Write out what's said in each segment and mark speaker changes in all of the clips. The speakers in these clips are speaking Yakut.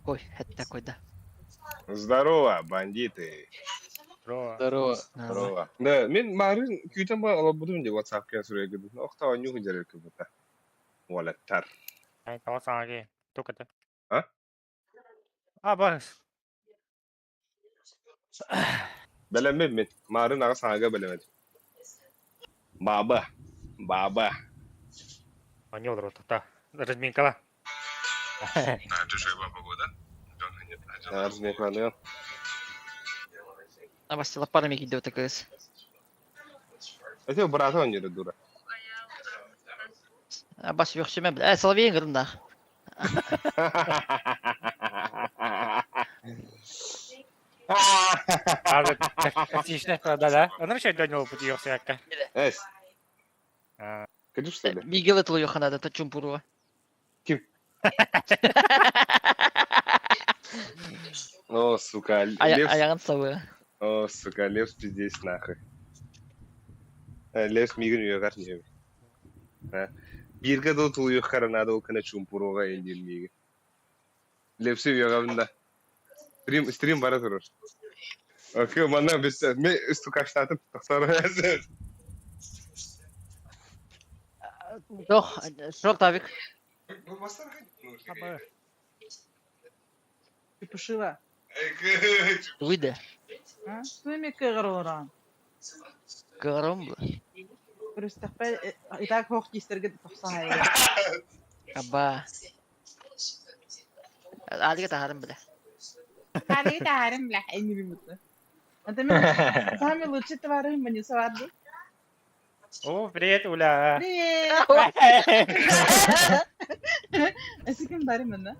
Speaker 1: Ой, это такой, да.
Speaker 2: Здорово, бандиты.
Speaker 3: Здорово.
Speaker 4: Здорово.
Speaker 2: Здорово. Да, мин марын күүтэн ба олорбутум дии WhatsApp-ка суруйгутун. Охта оонньуу сылдьар кыбыта. Уолаттар.
Speaker 3: Ай, тоҕо саҥа Тук это.
Speaker 2: А?
Speaker 3: А, бас.
Speaker 2: Бэлэммин. Марын аҕа саҥага бэлэммит. Баба. Баба.
Speaker 3: Оонньуу олорор та. Разминкала.
Speaker 2: Разминкаланыам.
Speaker 1: Абас лаппарами киирдэ кыыс.
Speaker 2: Это бырата оонньуура дура.
Speaker 1: Абас үөхсүмэ бile. Э, Соловейын гырындаах.
Speaker 3: Отлично, да, да. Ону еще дойнул пути үөхсүбэккэ.
Speaker 2: Эс. Кыдыш что ли?
Speaker 1: Мигела тулуйуханада Чумпурова.
Speaker 2: Ким? О, сука, Лев...
Speaker 1: Айаҕын сабы.
Speaker 2: О, сука, Левс пиздец нахуй. Левс мигин үөгар ньиэбит. Бииргэ дыл тулуйуоххара наада ол кэнэ чуумпуруоҕа индиир миигин. Лепси үөҕэбин да. Стрим, стрим бара турар. Окей, манна бүттэ. Мен стукаштатып тохтор.
Speaker 1: Тох, шорт авик.
Speaker 5: Чепушила.
Speaker 1: Выйди.
Speaker 5: А? Туйми кыгырылыран.
Speaker 1: Кыгырым бу.
Speaker 5: Көрүстэхпэ итак хоох диистэргэ тохсаһайга.
Speaker 1: Аба. Аалыга таһарым билэ.
Speaker 5: Аалыга таһарым билэ. Эйнибин бутта. Это мен самый лучший товарищ Манюса барды.
Speaker 3: О, привет, Уля.
Speaker 5: Привет! Эсиким бари манна.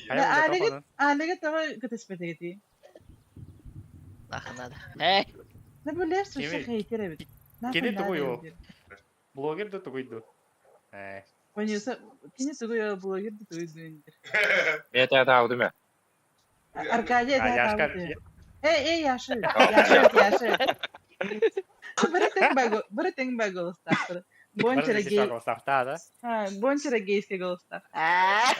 Speaker 5: Аалыга аалыга таба көтөспөтегити.
Speaker 1: Нахнада. Эй!
Speaker 5: На бу лев суша хейтер эбит.
Speaker 3: Кини тугуй ол? Блогер да тугуй ду. Э.
Speaker 5: Манюса кини тугуй блогер да тугуй ду.
Speaker 4: Это таудуме.
Speaker 5: Аркадий это Эй, эй, Яша, Яша, Яша. Бары тең ба голостаахтар. Бончера гей.
Speaker 3: Голостаахтаа,
Speaker 5: да? Бончера гейский голостаах.
Speaker 2: А?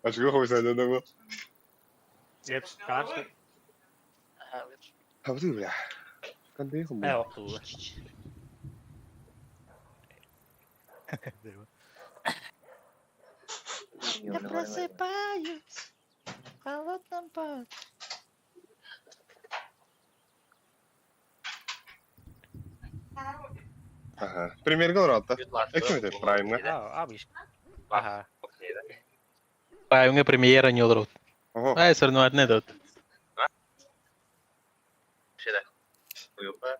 Speaker 2: А чего хуй Абды, бля. Кандай хум.
Speaker 3: Э, оқтулы.
Speaker 1: Я просыпаюсь в холодном поту.
Speaker 2: Ага. Премьер олоролта. Эксимете Праймга.
Speaker 3: А, биш. Ага.
Speaker 4: Праймга премьера не олорут.
Speaker 2: Ого.
Speaker 4: Ай, соревновательный тут.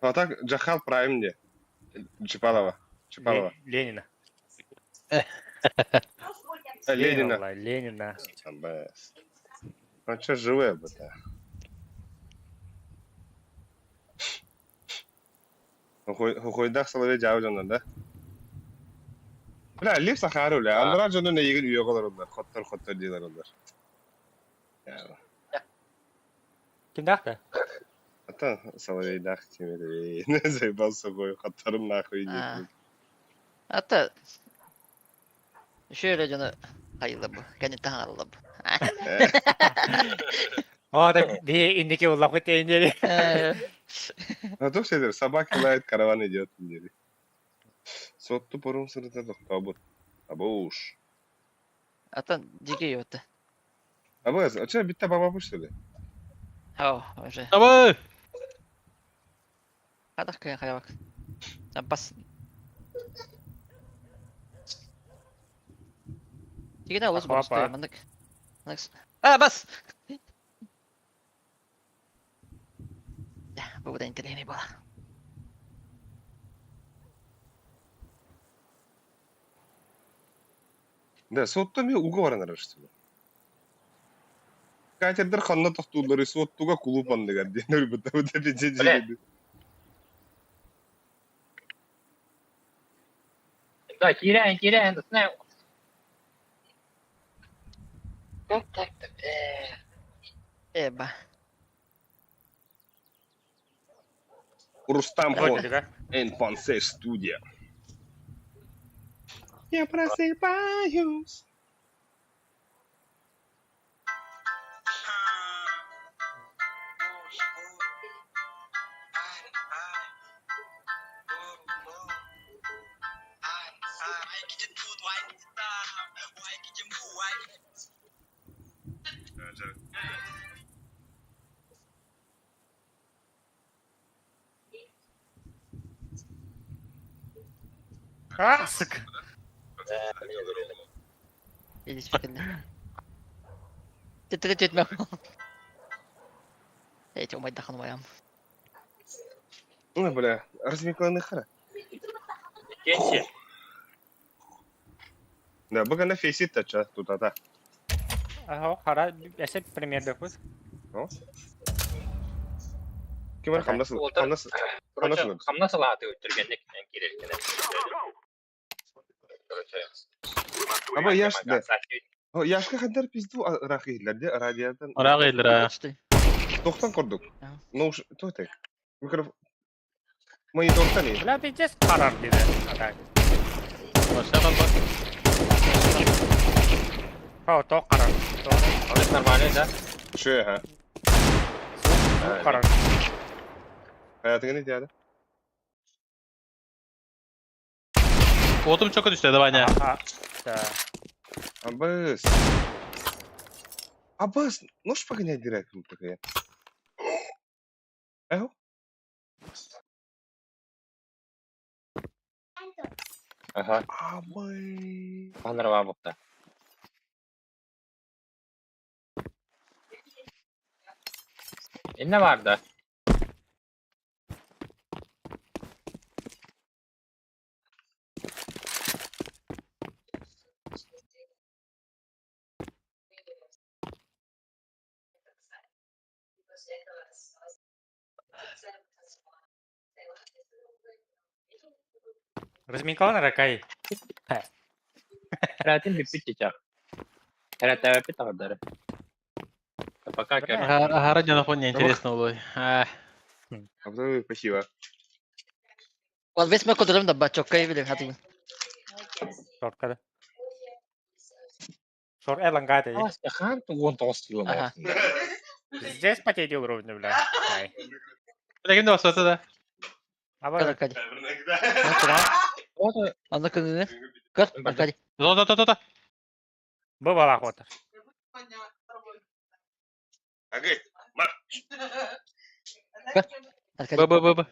Speaker 2: А так Джахал Прайм де. Чипалова. Чипалова.
Speaker 3: Ленина.
Speaker 2: Ленина.
Speaker 3: Ленина.
Speaker 2: Бест. А что живые бы то Хохойдах соловей жабы жоннор да? Бля, Лев Сахару, бля, андра жонун эйигин үйө олороллор, хоттор хоттор дийлер олор.
Speaker 3: Кимдах-то?
Speaker 2: Ата соловейдах кимери, заебал согой, хотторум нахуй диет.
Speaker 1: Ата Шөйлө дьону хайыла бу, кэнниттэн хаҥаралла бу.
Speaker 3: О, да би инники уллахпыт тейнери.
Speaker 2: А то все собаки лают, караван идет. Сотту порум сырыта тохтобут. Абуш.
Speaker 1: Atan дикий өттө.
Speaker 2: Абыз, а че битте баба что ли?
Speaker 1: О, уже.
Speaker 4: Абы!
Speaker 1: Хадах кыйын хайабак. Бас. Тигене олус боростой маннык. А, бас! Бу да интересный была.
Speaker 2: Да, сотту ми уга баран что ли? Катердер ханна тохтууллары суоттуга кулууп анныгар диэн өлбүтэ битэ
Speaker 4: Да, киирэн, киирэн,
Speaker 1: Как так-то, бля? Эба.
Speaker 2: Рустам
Speaker 3: Ой,
Speaker 2: Хон
Speaker 3: дедига.
Speaker 2: and Пансе студия. Я просыпаюсь.
Speaker 3: А, сука.
Speaker 1: Илиспитиннэ. Тетре түтмэ. Эти умайдахан умайам.
Speaker 2: Ой, бля, размикланы хара.
Speaker 4: Кенси.
Speaker 2: Да, бага на фейсит тача тут ата.
Speaker 3: Ага, хара, эсе премьер бекпут.
Speaker 2: Ким хамнас
Speaker 4: Уолтер.
Speaker 2: хамнас
Speaker 4: Короче,
Speaker 2: Хамнас
Speaker 4: хамнас алааты өттүргенник мен киреркене. Короче.
Speaker 2: Аба, яш, да. О, Яшка хандар пизду рахилер, радиатан.
Speaker 4: Рахилер.
Speaker 2: Тоқтан кордук.
Speaker 1: А.
Speaker 2: Ну уж, то это. Микрофон. Монитортан и.
Speaker 3: Бля, пиздец харар диде. Ата. О, то харар. То
Speaker 4: Нормально, да?
Speaker 2: Шö, ha.
Speaker 3: харар.
Speaker 2: Hayatыңа не дияды?
Speaker 4: Отум çok düştü давай
Speaker 3: Ага. Да.
Speaker 2: Абыс. Абыс, ну ж погонять директор такая. Эхо.
Speaker 4: Ага,
Speaker 2: Абы.
Speaker 4: панырва бопта. Ne vardı?
Speaker 3: Разминкалан ракай.
Speaker 4: Hayatın bir bit çiçek. Hayat bir tağdırı. Пока
Speaker 3: Бля.
Speaker 4: Ага, на фоне интересно было.
Speaker 2: Абы, спасибо.
Speaker 1: Ол вес ме кодурум да бачоккай биле хатым.
Speaker 3: Шорткада. Шор элангата.
Speaker 4: Хан 19 yıl
Speaker 1: Ага.
Speaker 3: Здесь потедил ровно, бля. Ай.
Speaker 4: Lekin dostlar da.
Speaker 3: Аба,
Speaker 1: Көр Аркадий. Аны тура. Аны күнүнө. Көр Аркадий.
Speaker 4: Да да да да.
Speaker 3: бывала охота.
Speaker 2: Агай.
Speaker 1: Аркадий.
Speaker 4: Б б б б.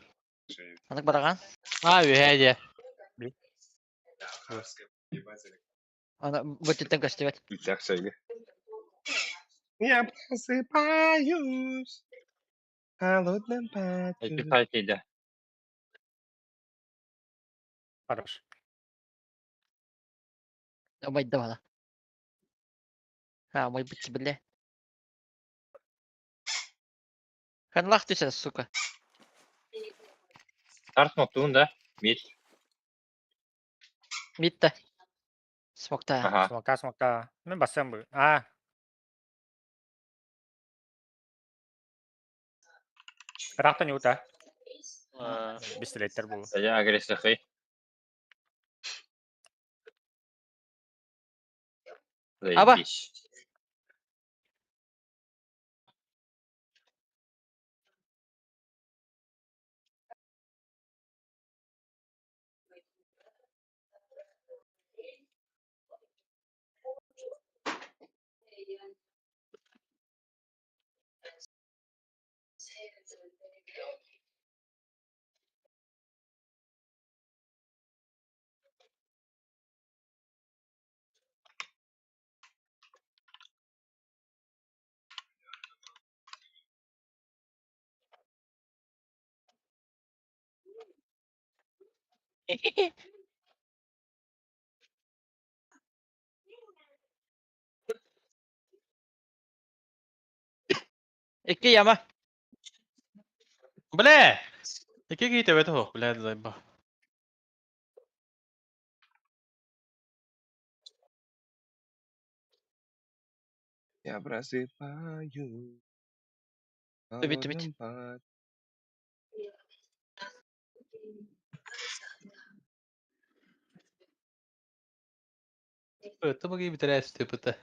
Speaker 1: Аны бараган.
Speaker 4: А, ühәйе.
Speaker 1: Аны бөтүттен көстүбөт.
Speaker 2: Я просыпаюсь. В холодном поту.
Speaker 4: Эки
Speaker 3: Хорош.
Speaker 1: Умайда бала. А, мой бит биле. Ханлах түсә, сука.
Speaker 4: Тартмоктуун да. Мид.
Speaker 1: Митте. Смокта.
Speaker 4: Ага.
Speaker 3: Смока, смока. Мен басам бы. А, Рахта не ута. Бистилеттер бу.
Speaker 4: Я агрессивный.
Speaker 1: Аба.
Speaker 4: Заебись.
Speaker 1: Икки яма.
Speaker 4: Бля! Эки кийте бет хох, бля, заеба.
Speaker 2: Я просыпаюсь.
Speaker 1: Бүттэ бүт.
Speaker 2: Холодным пот-
Speaker 6: Это могли битэрээс тыпыта.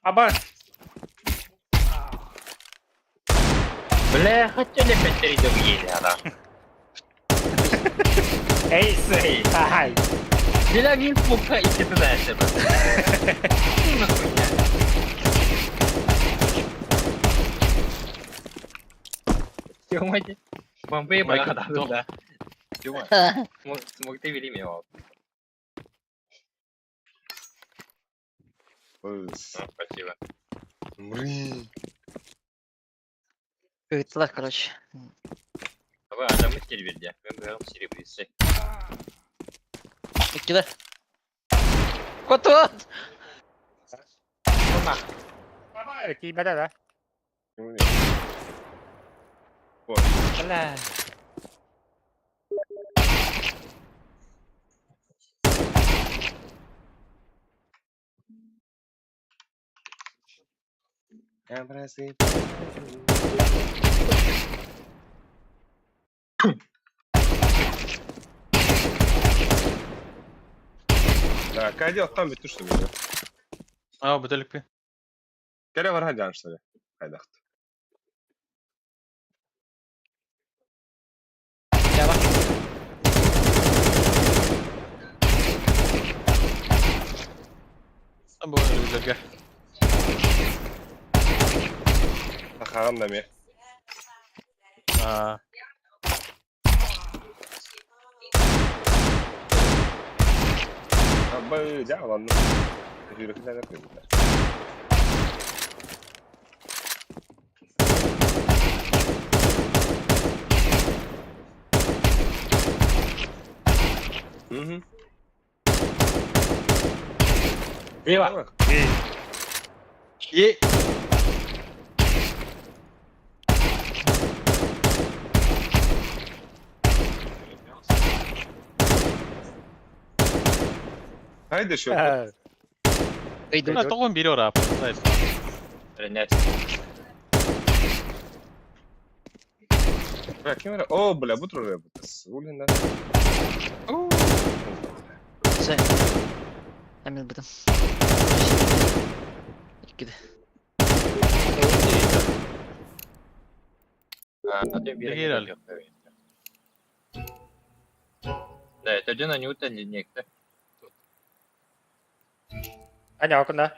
Speaker 3: Аба!
Speaker 4: Бля, хочу не пятерить ели, она.
Speaker 3: Эй,
Speaker 4: Эй,
Speaker 3: ай!
Speaker 4: Бля, мин смока и ты знаешь это. Ну, нахуйня. Тёма, Бомбей
Speaker 6: Майкл,
Speaker 4: бля,
Speaker 6: топ.
Speaker 4: да. Тёма, смог ты вели меня.
Speaker 2: Ыс,
Speaker 4: Спасибо.
Speaker 2: Мры.
Speaker 1: Ыыттылар, короче.
Speaker 4: Давай, а мы серверде. Мы берем серебристый.
Speaker 1: Иккилэр. Котуот!
Speaker 3: Тиийбэтэ да? Бля.
Speaker 2: Я просыпаюсь. Да, Кайди оттан бүтүр что ли?
Speaker 6: Аа, бүтэликпи.
Speaker 2: Кere var hadi что ли? Кайдахт.
Speaker 1: Дьэ
Speaker 6: Бу өлүлэргэ.
Speaker 2: Тахаган да ме.
Speaker 6: Аа.
Speaker 2: Абы, дьэ, ладно. Жүрөкүнэ кырбыттар. Мгм.
Speaker 4: Viva!
Speaker 6: Е.
Speaker 2: Хайде шо.
Speaker 1: Ыйдым.
Speaker 6: А, тоҕон бири ораап.
Speaker 4: Принять.
Speaker 2: Бля, ким эрэ? О, бля, бу турар эбит. Улин да.
Speaker 1: Все. Эмил бытым. Иккиде.
Speaker 4: А, а ты
Speaker 6: Гераль.
Speaker 4: Да, это один Анюта не некто.
Speaker 3: Аня, окна.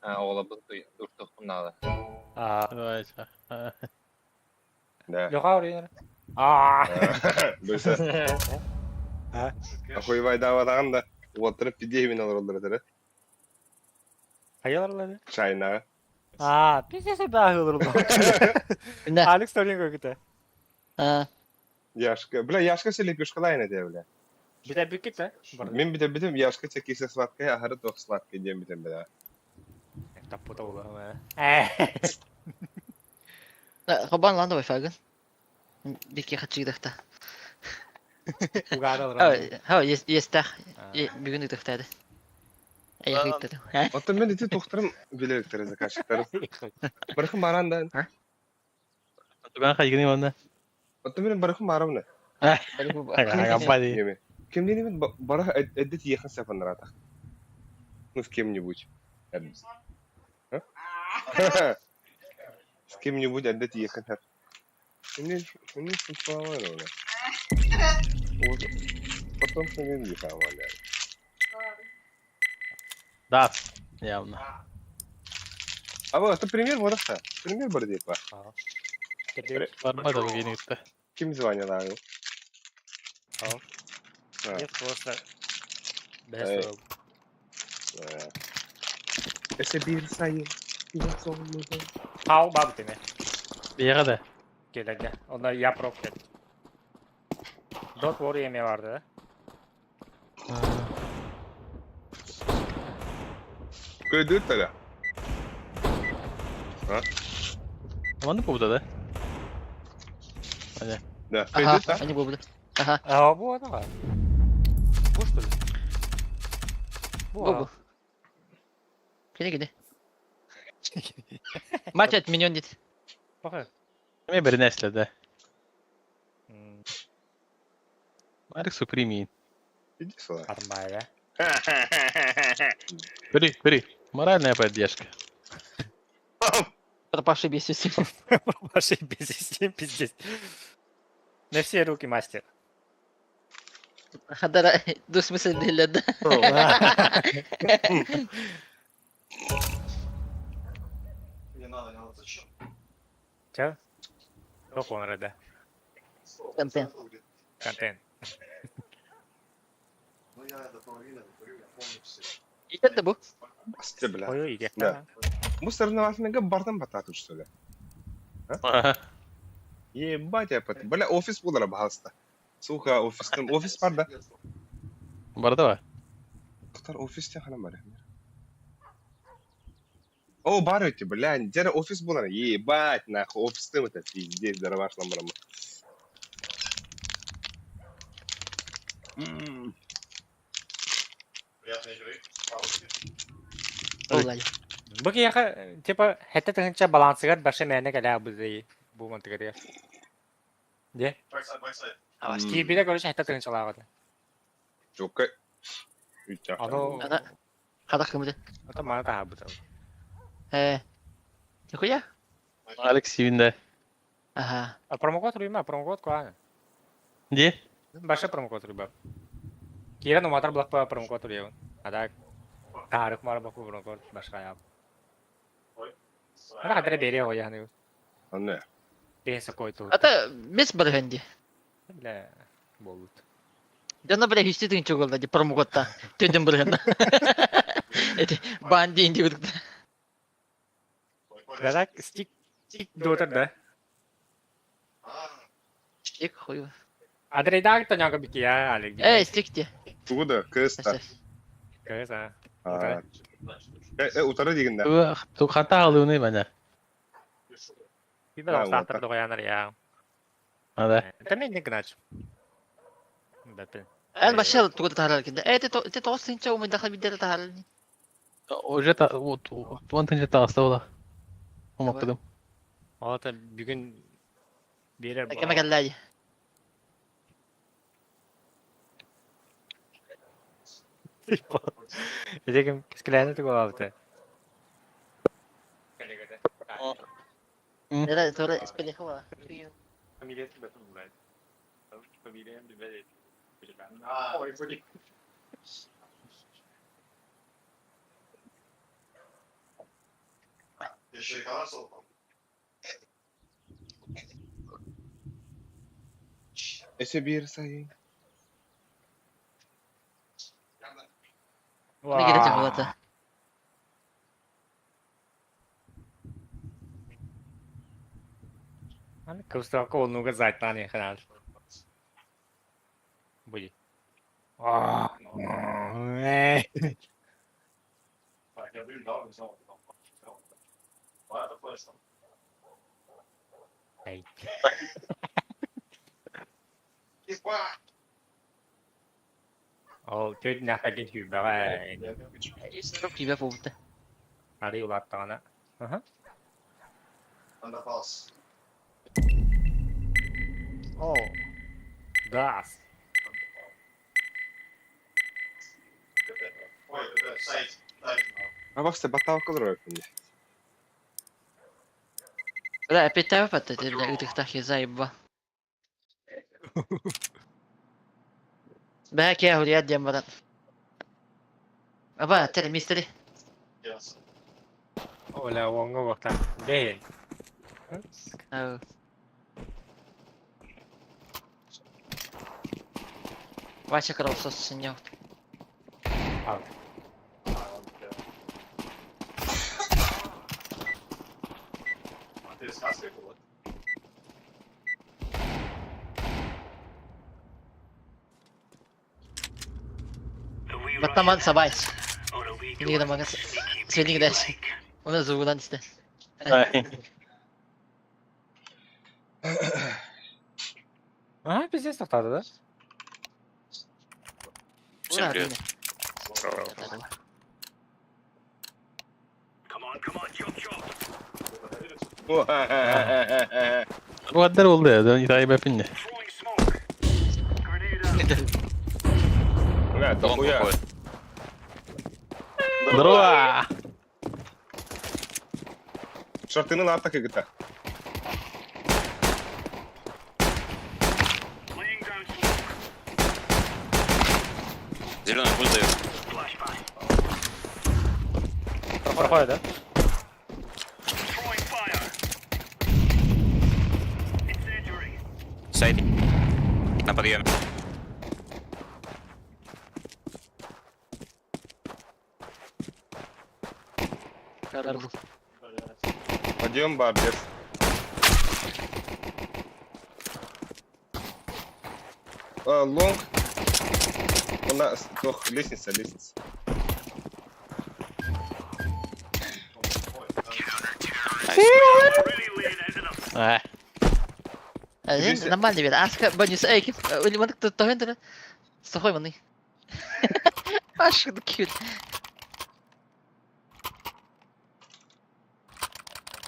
Speaker 4: А, ола был ты, душтухум надо.
Speaker 3: А,
Speaker 6: Давайте.
Speaker 2: Да.
Speaker 3: Леха урин. А,
Speaker 2: Быса. Охуевай давадаҕын да. Уоттарып пидеевин олороллор этэрэ.
Speaker 3: Хайалар
Speaker 2: Чайнаҕа.
Speaker 3: А, пиздец, да, хылыр.
Speaker 1: Күнэ.
Speaker 3: Алекс Торин көкүтэ.
Speaker 1: Аа.
Speaker 2: Яшка. Бля, Яшка се лепешкалайын этэ, бля.
Speaker 3: Битэ бүккит, да?
Speaker 2: Мин битэ битим Яшка чекисе сладкая, ахары тох сладкая диэн битим, бля.
Speaker 3: Таппыта була. Э.
Speaker 1: Хобан ланда вайфагын. Бики хачыгдахта.
Speaker 3: Угадал.
Speaker 1: Ха, естах. Бүгүн ыытыхтаады. Аяк ыыттады.
Speaker 2: Оттон мен ити тухтарым билериктере заказчиктары. Барыхым баран да.
Speaker 6: Туган хайгыны манна.
Speaker 2: Оттон мен барыхым барамны.
Speaker 6: Гаппади.
Speaker 2: Неме. Кем мен бара эддет ехан сапанратах. Ну, с кем-нибудь. А? С кем-нибудь отдать ехать. Мне мне существовало. Вот. Потом что не ехала.
Speaker 6: Да, явно.
Speaker 2: А вот, это пример вот это. Пример бар деп.
Speaker 6: Барба да бүгүн ытта.
Speaker 2: Ким звонил?
Speaker 3: А.
Speaker 2: А.
Speaker 3: Нет, просто.
Speaker 2: Эй. Эсе бир сайын.
Speaker 3: Хау баб теме.
Speaker 6: Бияга да.
Speaker 3: Келерге. Onda yaprok dedi. Dot war yemeği vardı.
Speaker 2: Көйдүр тага.
Speaker 6: Манны кубда да. Аня.
Speaker 2: Да,
Speaker 1: Аха,
Speaker 2: көйдүр та.
Speaker 1: они буду. Аха.
Speaker 3: А, bu adam var. Bu что ли?
Speaker 1: Бу бу. Кини кини. Матч отменен дейді.
Speaker 3: Пока.
Speaker 6: Эмиэ бэринэ да. Марик Супримин.
Speaker 2: Иди сюда.
Speaker 3: Армая.
Speaker 6: Бери, бери. Моральная поддержка.
Speaker 1: Пропавший без вести.
Speaker 3: Пропавший без вести, пиздец. На все руки мастер.
Speaker 1: Хадара, двусмысленный да.
Speaker 7: Не надо, не надо, зачем?
Speaker 3: Че? Тоқ оңырады.
Speaker 1: Контент.
Speaker 3: Контент.
Speaker 7: Ну я до половины докурил, я помню все.
Speaker 1: Это бу.
Speaker 2: Басты, бля.
Speaker 3: Ой, ой,
Speaker 2: Да. Мусорный бардан батату, что ли?
Speaker 6: Ага.
Speaker 2: Ебать, я пот... Бля, офис булара баһаста. Сука, офистан офис бар да.
Speaker 6: Бар давай.
Speaker 2: Тоқтар офистен хана бар. О, бар өте, бля, где офис булара. Ебать, нахуй, офистен это пиздец, дарабашлам барама. М.
Speaker 7: Приятной игры. По-русски.
Speaker 1: Олай.
Speaker 3: Бу киһиэхэ, типа, хэттэ тыһыынча балансыгар барша мээнэ кэлээ бу бу мантыгар. Де?
Speaker 7: Backside, backside.
Speaker 3: Абас киирбитэ короче хэттэ тыһыынчалааҕыта.
Speaker 2: Жокка. Үтә.
Speaker 3: Ону
Speaker 1: Ана хадах кымды.
Speaker 3: ото маны таһаабыта.
Speaker 1: Э. Нихуя?
Speaker 6: Алекс Сивинде.
Speaker 1: Ага.
Speaker 3: А промокод руйма, промокод куана.
Speaker 6: Где?
Speaker 3: Барша промокод руйба. Киирэн уматар булахпа промокод руйабын. А так таарык мара баку промокод башка яап. Ана хадара бере ояны.
Speaker 2: Аны.
Speaker 3: Бесе койду.
Speaker 1: Ата бес бар хенди.
Speaker 3: Бля, болут.
Speaker 1: Дана бля хисти тын чугул ди промокодта. Төдөн бір хенди. Эти банди инди бит.
Speaker 3: Да так стик стик дотер да.
Speaker 1: Стик хуй.
Speaker 3: Адрейдаг таняга бикия Алек.
Speaker 1: Эй, стик те.
Speaker 2: Тугуда, кыста.
Speaker 3: Кыса.
Speaker 2: А. Э, утары дигәндә.
Speaker 6: Ту хата алыны бана.
Speaker 3: Бибер остатыр догаянар я.
Speaker 6: Ада.
Speaker 3: Та мен не гнач. Бәпен.
Speaker 1: Эн башал тугуда тахарар кинде. Э, те те тоос тынча умын даха бидер тахарар.
Speaker 6: Уже та вот вон тынча таста ола. Умактыдым.
Speaker 3: Алата бүгүн берер.
Speaker 1: Кеме келләди.
Speaker 3: Дегем кискеләне түгел алты.
Speaker 1: Нера торе спелехова.
Speaker 3: Фамилиясы бәпен булай. Фамилиям бибер.
Speaker 7: А,
Speaker 3: Ой, блин.
Speaker 7: Еще и консол там.
Speaker 2: Эсе бир сайын.
Speaker 1: Не керек болады.
Speaker 3: Аны кыстакы олнуга зайтан ханал. Буди. А. Эй. Ол төт нахаген хүбәгә.
Speaker 1: Сұрып кибе болду.
Speaker 3: Ари улаттагана. Аха.
Speaker 7: Underpass.
Speaker 3: О. Газ.
Speaker 7: Ой, это сайт. Сайт.
Speaker 2: А бакса баталка дурар.
Speaker 1: Бля, опять тавап атты, бля, ытыктах заебба. Бә ке хурия дем барат. Аба, тер мистери.
Speaker 7: Yes.
Speaker 3: Оля, оңго бакта. Бе.
Speaker 1: Ау. Вася крался синял.
Speaker 3: Ал.
Speaker 7: А ты с каской была?
Speaker 1: Баттаман сабайс. Нигде магас. Свелинг дальше. У нас зугудан исте.
Speaker 3: А, пиздец токтады да?
Speaker 1: Всем привет.
Speaker 6: Уһаддар буолла я, итэҕэйбэппин дии.
Speaker 2: Бля,
Speaker 8: Лонг
Speaker 2: дохуя.
Speaker 8: выходит.
Speaker 6: Здорово!
Speaker 2: Шортыны лапта кыгыта.
Speaker 8: Зеленый пусть дает.
Speaker 3: Проходит, да?
Speaker 8: Сайт. На подъеме.
Speaker 1: Арбуз.
Speaker 2: Подъем бар, дед. А, Лонг. У нас тох, лестница, лестница.
Speaker 6: Э,
Speaker 2: Здесь-
Speaker 1: Нормально бер. Аска бонус эй кип. Өлі мандык тоһын тара. Сохой маны. Аш кül.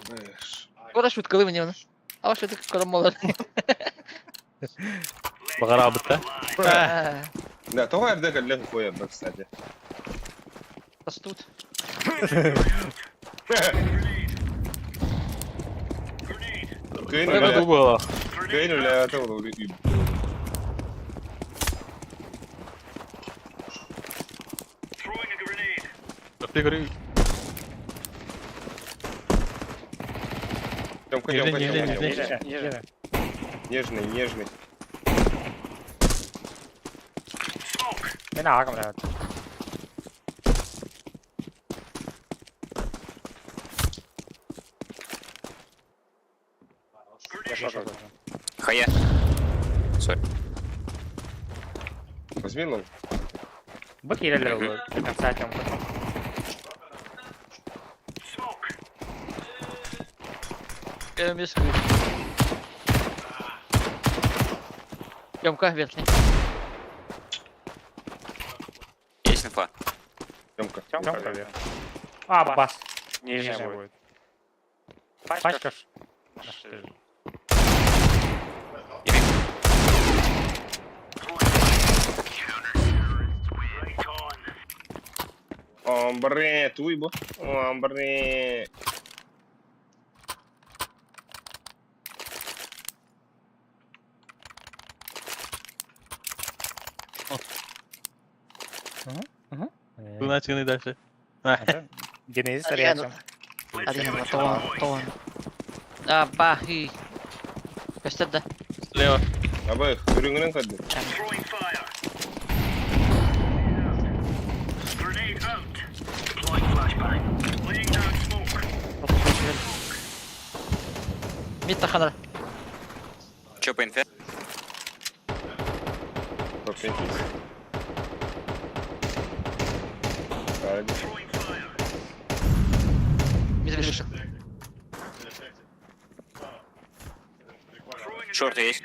Speaker 2: Бэш.
Speaker 1: Кора шуткалы мне оны. А что ты коромолар.
Speaker 6: баҕарабыт да.
Speaker 2: Да, того РД коллега хуя, да, кстати.
Speaker 1: Растут.
Speaker 2: Кыйын
Speaker 6: Это
Speaker 2: үлэ,
Speaker 6: было.
Speaker 2: кыйын үлэ, это ол үй.
Speaker 6: Ты говорю,
Speaker 2: Тёмка,
Speaker 6: Нежный,
Speaker 2: Тёмка,
Speaker 6: нежный,
Speaker 2: Тёмка,
Speaker 6: нежный.
Speaker 2: Тёмка.
Speaker 3: Ниже.
Speaker 2: Нежный, нежный.
Speaker 3: Мен ағам да.
Speaker 8: Хая. Сори.
Speaker 2: Возьми лонг.
Speaker 3: Бу киирэллэр ол до конца Тёмка.
Speaker 1: Тёмка верхний.
Speaker 8: Есть инфа?
Speaker 2: Тёмка.
Speaker 3: Тёмка вверх. А, бас. Нижняя будет. Пачка.
Speaker 2: Омбре, туйбо. Омбре.
Speaker 6: начали дальше.
Speaker 3: Генезис
Speaker 1: Ариану.
Speaker 3: реакция.
Speaker 1: Ариана, тоон, тоон. А, бахи. Көстөр да.
Speaker 6: Слева.
Speaker 2: Абай, үрүңүнөн кадды.
Speaker 1: Мид таханар.
Speaker 8: Че по инфе?
Speaker 2: Топ
Speaker 1: Мид вышел.
Speaker 8: Шорт есть.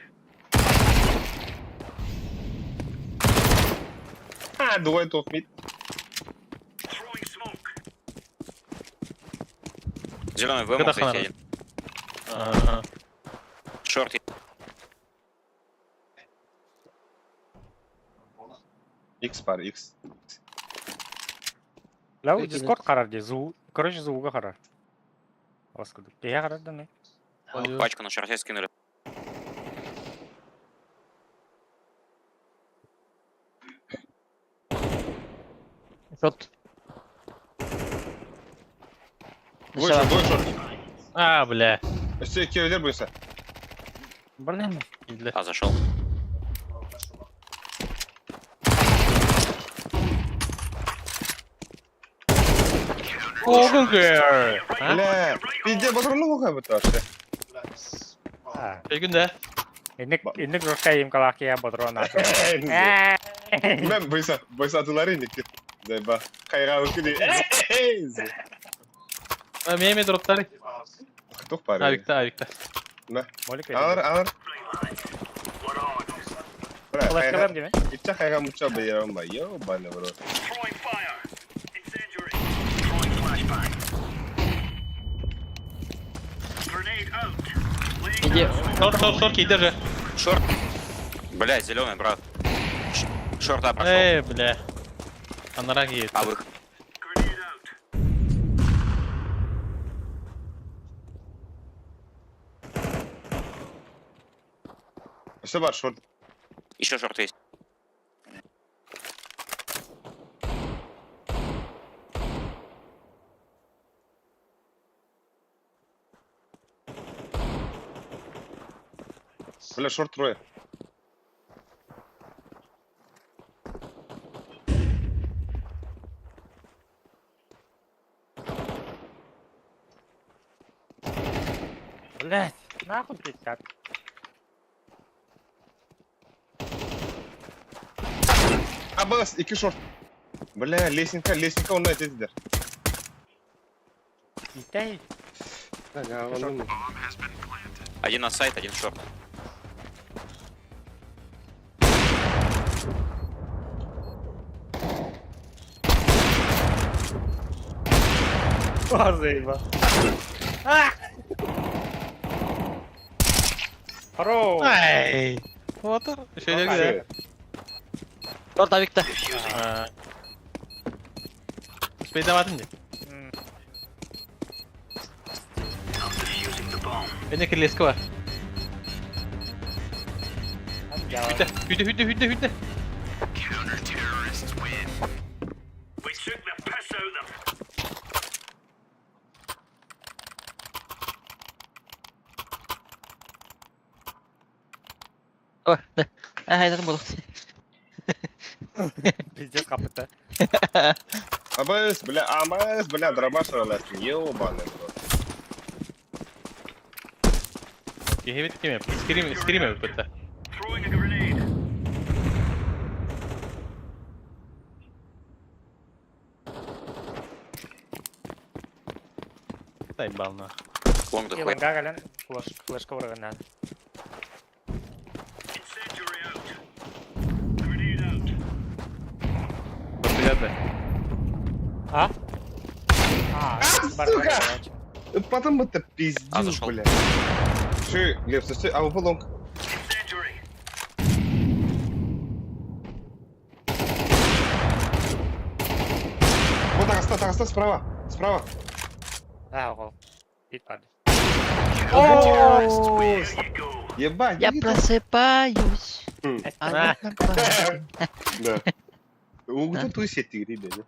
Speaker 2: А, двое топ мид.
Speaker 8: Зеленый В
Speaker 6: Когда
Speaker 8: мог зайти
Speaker 6: хана?
Speaker 8: один.
Speaker 6: Ага.
Speaker 8: Шорт есть.
Speaker 2: X пар, X.
Speaker 3: Лау
Speaker 1: Өте
Speaker 3: Дискорд қарар де, зу, короче, зууга қарар. Ласкуду. Кеге қарар да не?
Speaker 6: Ой,
Speaker 8: Пачку на шорте скинули.
Speaker 1: Шот.
Speaker 2: Двое шорт, двое шорт.
Speaker 6: А, бля.
Speaker 2: Все, кевлер бойся.
Speaker 3: Блин.
Speaker 6: Идле.
Speaker 8: А, зашел.
Speaker 6: Огунгер! А?
Speaker 2: Бля, пизде, патрону какая бы вообще.
Speaker 3: А.
Speaker 6: Күндә.
Speaker 3: Инник, инник жорка им калакия бодрон аты.
Speaker 2: Мен бойса, бойса атылары инник. Зайба. Хайра укиди.
Speaker 6: Меме дроптары.
Speaker 2: Кто пар?
Speaker 6: Авикта, авикта.
Speaker 3: Молик
Speaker 2: Алар, алар. Бля,
Speaker 3: Флешкалам деме?
Speaker 2: Итча хайра муча бейрам ба. Ёбаный в рот.
Speaker 1: Иди.
Speaker 6: Шорт, шорт, шорт, иди же.
Speaker 8: Шорт. Блядь, зеленый, брат. Шорта прошел.
Speaker 6: Эй, бля. Анарак едет.
Speaker 8: А выход.
Speaker 2: Все бар, шорт.
Speaker 8: Еще шорт есть.
Speaker 2: Бля, шорт трое.
Speaker 3: Блять, нахуй 50.
Speaker 2: Абас, iki шорт. Бля, лесенка, лесенка, он этедер.
Speaker 3: Итэй.
Speaker 8: Один на сайт, один шорт.
Speaker 3: О, заеба. Хорош.
Speaker 6: Ай. Вот. Еще нельзя.
Speaker 1: Шорт авикта.
Speaker 6: Успейдаватын де. Эне кирилески бар. Хүдэ, хүдэ, хүдэ, хүдэ, хүдэ.
Speaker 1: Ой, да. Ага, это был.
Speaker 3: Пиздец капыта.
Speaker 2: Абас, бля, абас, бля, дробаш араластын, ебаный в рот.
Speaker 6: Кихебит кеме? Скрим, скриме бітті. Заебал на.
Speaker 8: Лонг дохуя.
Speaker 3: Иланга гален флешка вырган.
Speaker 6: Приятно.
Speaker 3: А? А, бар-
Speaker 2: сука!
Speaker 3: бар-
Speaker 2: Потом это
Speaker 8: А,
Speaker 2: пиздюк,
Speaker 8: зашел.
Speaker 2: бля. Ши, Лев, стой, а лонг. Вот тагаста, тагаста, справа, справа.
Speaker 3: А, ого. Бит барды.
Speaker 2: Ебать,
Speaker 1: Я
Speaker 2: иди
Speaker 1: просыпаюсь.
Speaker 2: М.
Speaker 1: А я на память.
Speaker 2: Да. Угу, ту сеть, ребята.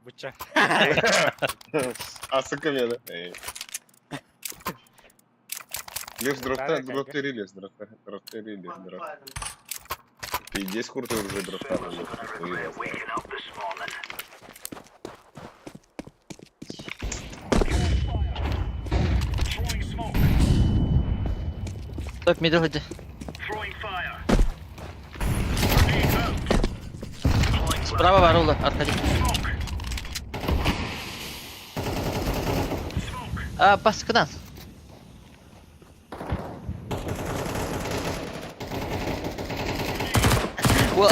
Speaker 3: Буча.
Speaker 2: А, сука, меня, да? Эй. Лев, дропта,
Speaker 3: Правильно,
Speaker 2: дропты, релес, дропта, дропты, релес, дроп. Пиздец, крутой уже дропта. блядь, хуй его знает.
Speaker 1: Топ мидл иди. Справа варула, отходи. А, пасканан. Уа,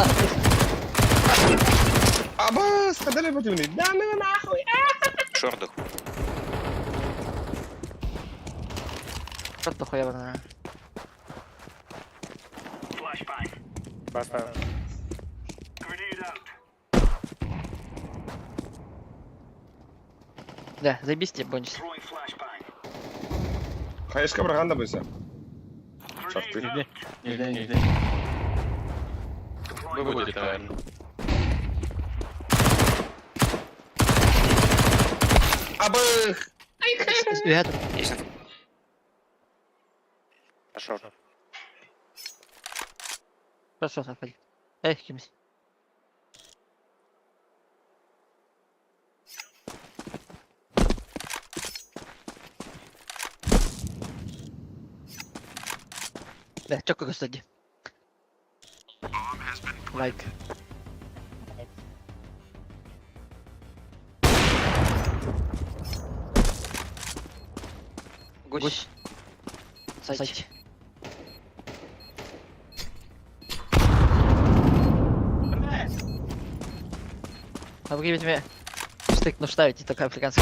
Speaker 2: Абас, кадали противный. Да ну нахуй.
Speaker 8: Шорт дохуя.
Speaker 1: Шорт хуя наверное.
Speaker 3: Баста.
Speaker 1: Да, заебись тебе бонус.
Speaker 2: Хаешка браганда бойся. Шарты.
Speaker 6: Иди. Иди, иди. Вы будете, наверное.
Speaker 2: Абых!
Speaker 1: Рядом.
Speaker 8: Есть инфа.
Speaker 3: Шорт.
Speaker 1: Хорошо, отходи. Эх, кимсь. Да, чё господи. Лайк. Гусь. Сайт. А вы мне штык ну ставите только африканский.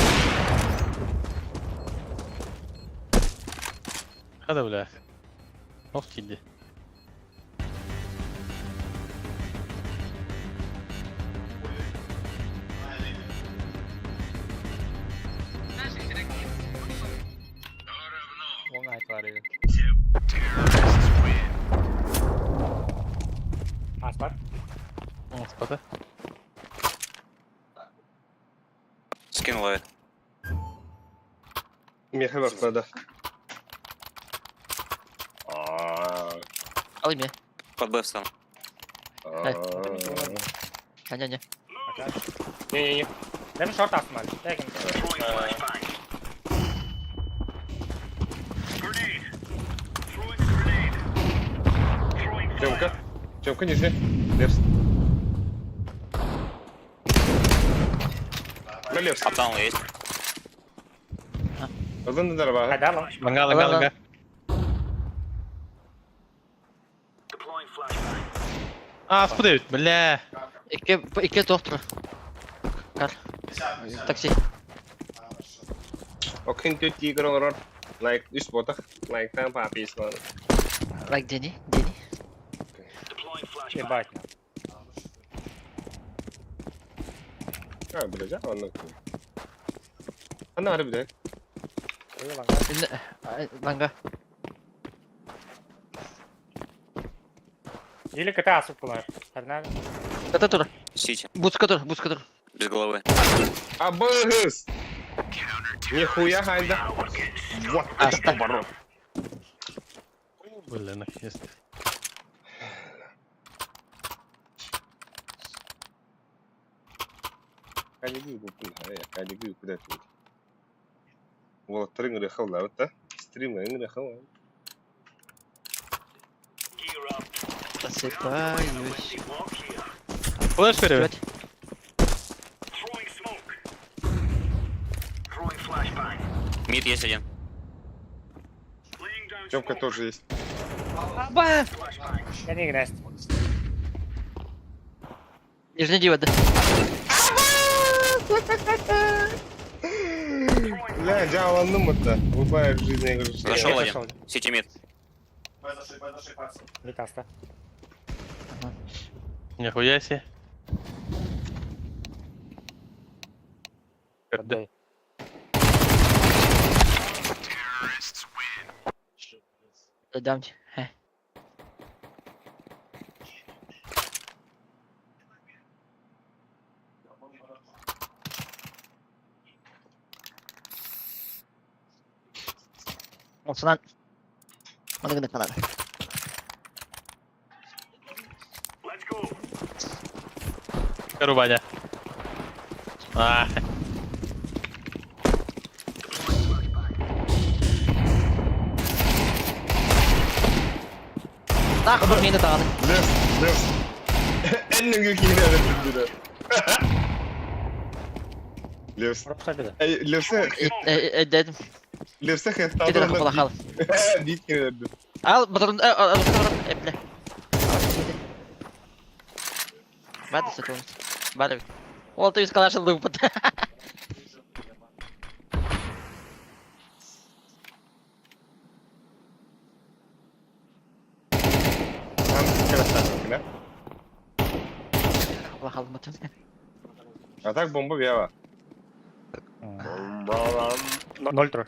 Speaker 6: Хада бля. Ох киирдэ.
Speaker 3: Long айтылар edi. Аспар.
Speaker 6: Ааспата.
Speaker 8: Скин ловит.
Speaker 2: Меха бахтада. А.
Speaker 1: Ал ими.
Speaker 8: Под Б встану.
Speaker 1: Не-не-не.
Speaker 2: Не-не-не.
Speaker 3: Demin short astım abi. Tekin.
Speaker 2: Тёмка. Тёмка, нижний. Левс. На левс.
Speaker 8: Аптаун есть.
Speaker 2: Ылын да бар.
Speaker 3: Хайда lan.
Speaker 6: Ланга, ланга, ланга. Ааспыт эбит, бля.
Speaker 1: Икки, икки доктор. Кар. Такси.
Speaker 2: Окин төт тигр оҥорор. Лайк үс ботах. Лайктан папис бар.
Speaker 1: Лайк Дени, Дени.
Speaker 3: Ебать.
Speaker 2: А, бля, оннук. Ана ары билэр.
Speaker 3: Ой, ланга.
Speaker 1: Ланга.
Speaker 3: Или КТ асып булар. Одна.
Speaker 1: Ката тур.
Speaker 8: Сити.
Speaker 1: Буска тур, буска тур.
Speaker 8: Без головы.
Speaker 2: Абыгыз! Нихуя хайда. Вот это
Speaker 1: Аста.
Speaker 2: поворот.
Speaker 6: Бля, наконец-то.
Speaker 2: Калигы куда ты? Вот тринг рехал, да, вот да? Стрим рехал.
Speaker 1: Просыпаюсь.
Speaker 6: Флеш перевед.
Speaker 8: Мид есть один.
Speaker 2: Тёмка тоже есть.
Speaker 1: Ба!
Speaker 3: Я не гнест.
Speaker 1: Нижний дива, да.
Speaker 2: Бля, жааландым вот Бывает в жизни, я говорю, что
Speaker 8: Зашел
Speaker 3: Я
Speaker 8: один.
Speaker 3: зашел.
Speaker 8: Сити мид.
Speaker 7: Б зашли, пацан.
Speaker 3: Мид аста.
Speaker 6: Нихуя себе. Көрдө.
Speaker 1: Дам. Хе. Olsun Bana gıdık kadar.
Speaker 6: Көрү бадя. А,
Speaker 1: Нах бір мені тағады.
Speaker 2: Лес, лес. Эннің күйіне бітті. Левс.
Speaker 3: Пропускай беде.
Speaker 2: Эй, Левсе,
Speaker 1: Дедім.
Speaker 2: Левсе
Speaker 1: Кедер қапала қал.
Speaker 2: Бит кенерді.
Speaker 1: Ал, батырын, эпле. Бады сатылмыз. Бары. Ол ты калашын лупат.
Speaker 2: Там красавчик, да?
Speaker 1: Қапала қалдым батырын.
Speaker 2: А так бомба биява. Бомба.
Speaker 3: 0-3.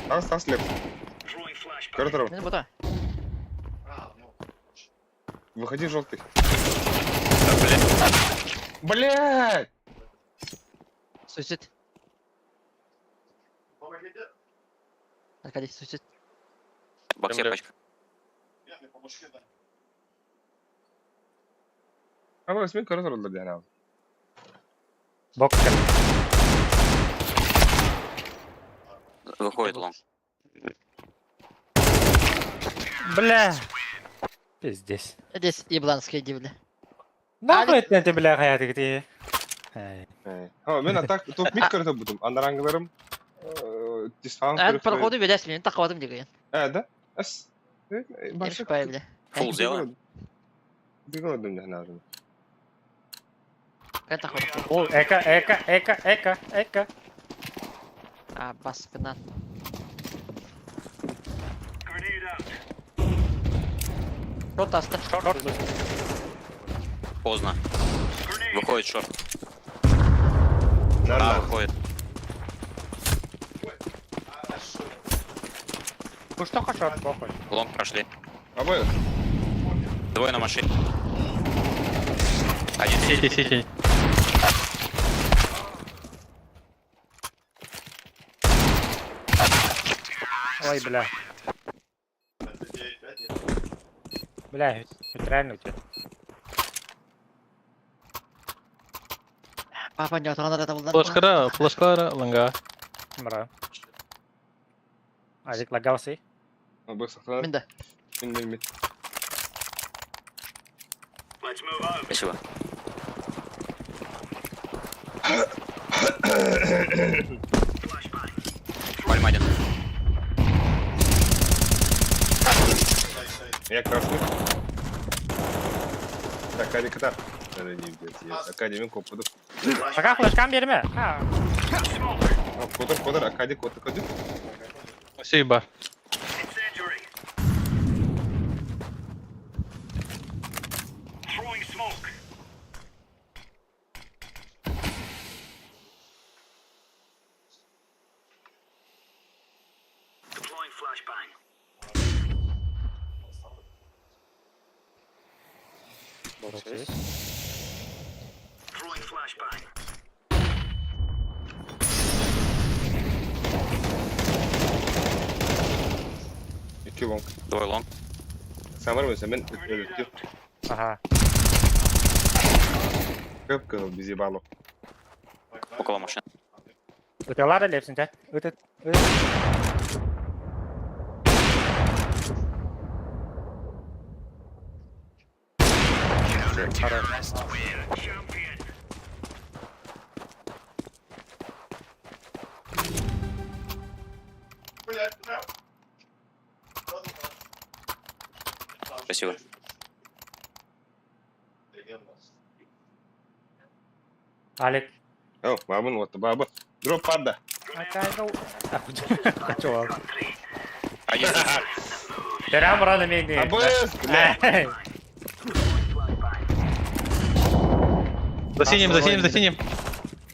Speaker 2: Тас, тас, Левс. Көрі
Speaker 1: Мен бұта.
Speaker 2: Выходи, желтый.
Speaker 8: Да, блядь.
Speaker 2: Блядь!
Speaker 1: Суицид.
Speaker 7: Помогите.
Speaker 1: Аркадий, суицид.
Speaker 8: Боксе
Speaker 6: Бля.
Speaker 8: пачка.
Speaker 7: Я мне помощь да.
Speaker 2: Ама мен көрі тұрылды дияна.
Speaker 3: Бокс.
Speaker 8: Выходит лонг.
Speaker 3: Бля. Пиздец.
Speaker 1: Здесь ебланские дивли.
Speaker 3: Нахуй это бля хаяты где? Ай.
Speaker 2: Ха, мен атак топ мид көрі бұдым. Андараңғыларым дисфаун
Speaker 1: Ән проходу беләс мен тақвадым деген.
Speaker 2: Ә, да? Әс.
Speaker 1: Емші бай біле.
Speaker 8: Фул сделаем.
Speaker 2: Бігладым дияна.
Speaker 1: Кән тақвадым.
Speaker 3: О, эка, эка, эка, эка, эка.
Speaker 1: А, баскынан. Шорт аста.
Speaker 3: Шорт.
Speaker 8: Поздно. Выходит шорт.
Speaker 2: Нар
Speaker 8: А,
Speaker 2: нар.
Speaker 8: выходит.
Speaker 3: Пуштоха шорт, похуй.
Speaker 8: Лонг прошли.
Speaker 2: Абы.
Speaker 8: Двое на машине. Один
Speaker 6: Сити, сити.
Speaker 3: Ой, бля. Бля, это реально у тебя.
Speaker 1: Папа не отогнал это булдан.
Speaker 6: Флашкара, флашкара, ланга.
Speaker 3: Бра. Азик лагался.
Speaker 2: Абы сохран.
Speaker 1: Мен да.
Speaker 2: Мин мин мин.
Speaker 8: Спасибо. Пальма один.
Speaker 2: Я красный. Акади катар. Академик копуду.
Speaker 3: Пока флешкам берме. А,
Speaker 2: Кодор кодор Акади код кодор.
Speaker 6: Все, еба.
Speaker 2: İki long.
Speaker 8: Двое лонг.
Speaker 2: Sen var mısın? Ben öldüm.
Speaker 3: Ага.
Speaker 2: Кып кызыл бизи бало.
Speaker 8: Около машины.
Speaker 3: Ыталар лепсин, да? Ыт, ыт.
Speaker 8: Спасибо.
Speaker 3: Алик.
Speaker 2: О, бабын вот баба. Дроп пада.
Speaker 3: Чувак.
Speaker 8: Один.
Speaker 3: Прям рано менее.
Speaker 2: Абы, бля.
Speaker 6: За синим, за синим, за синим.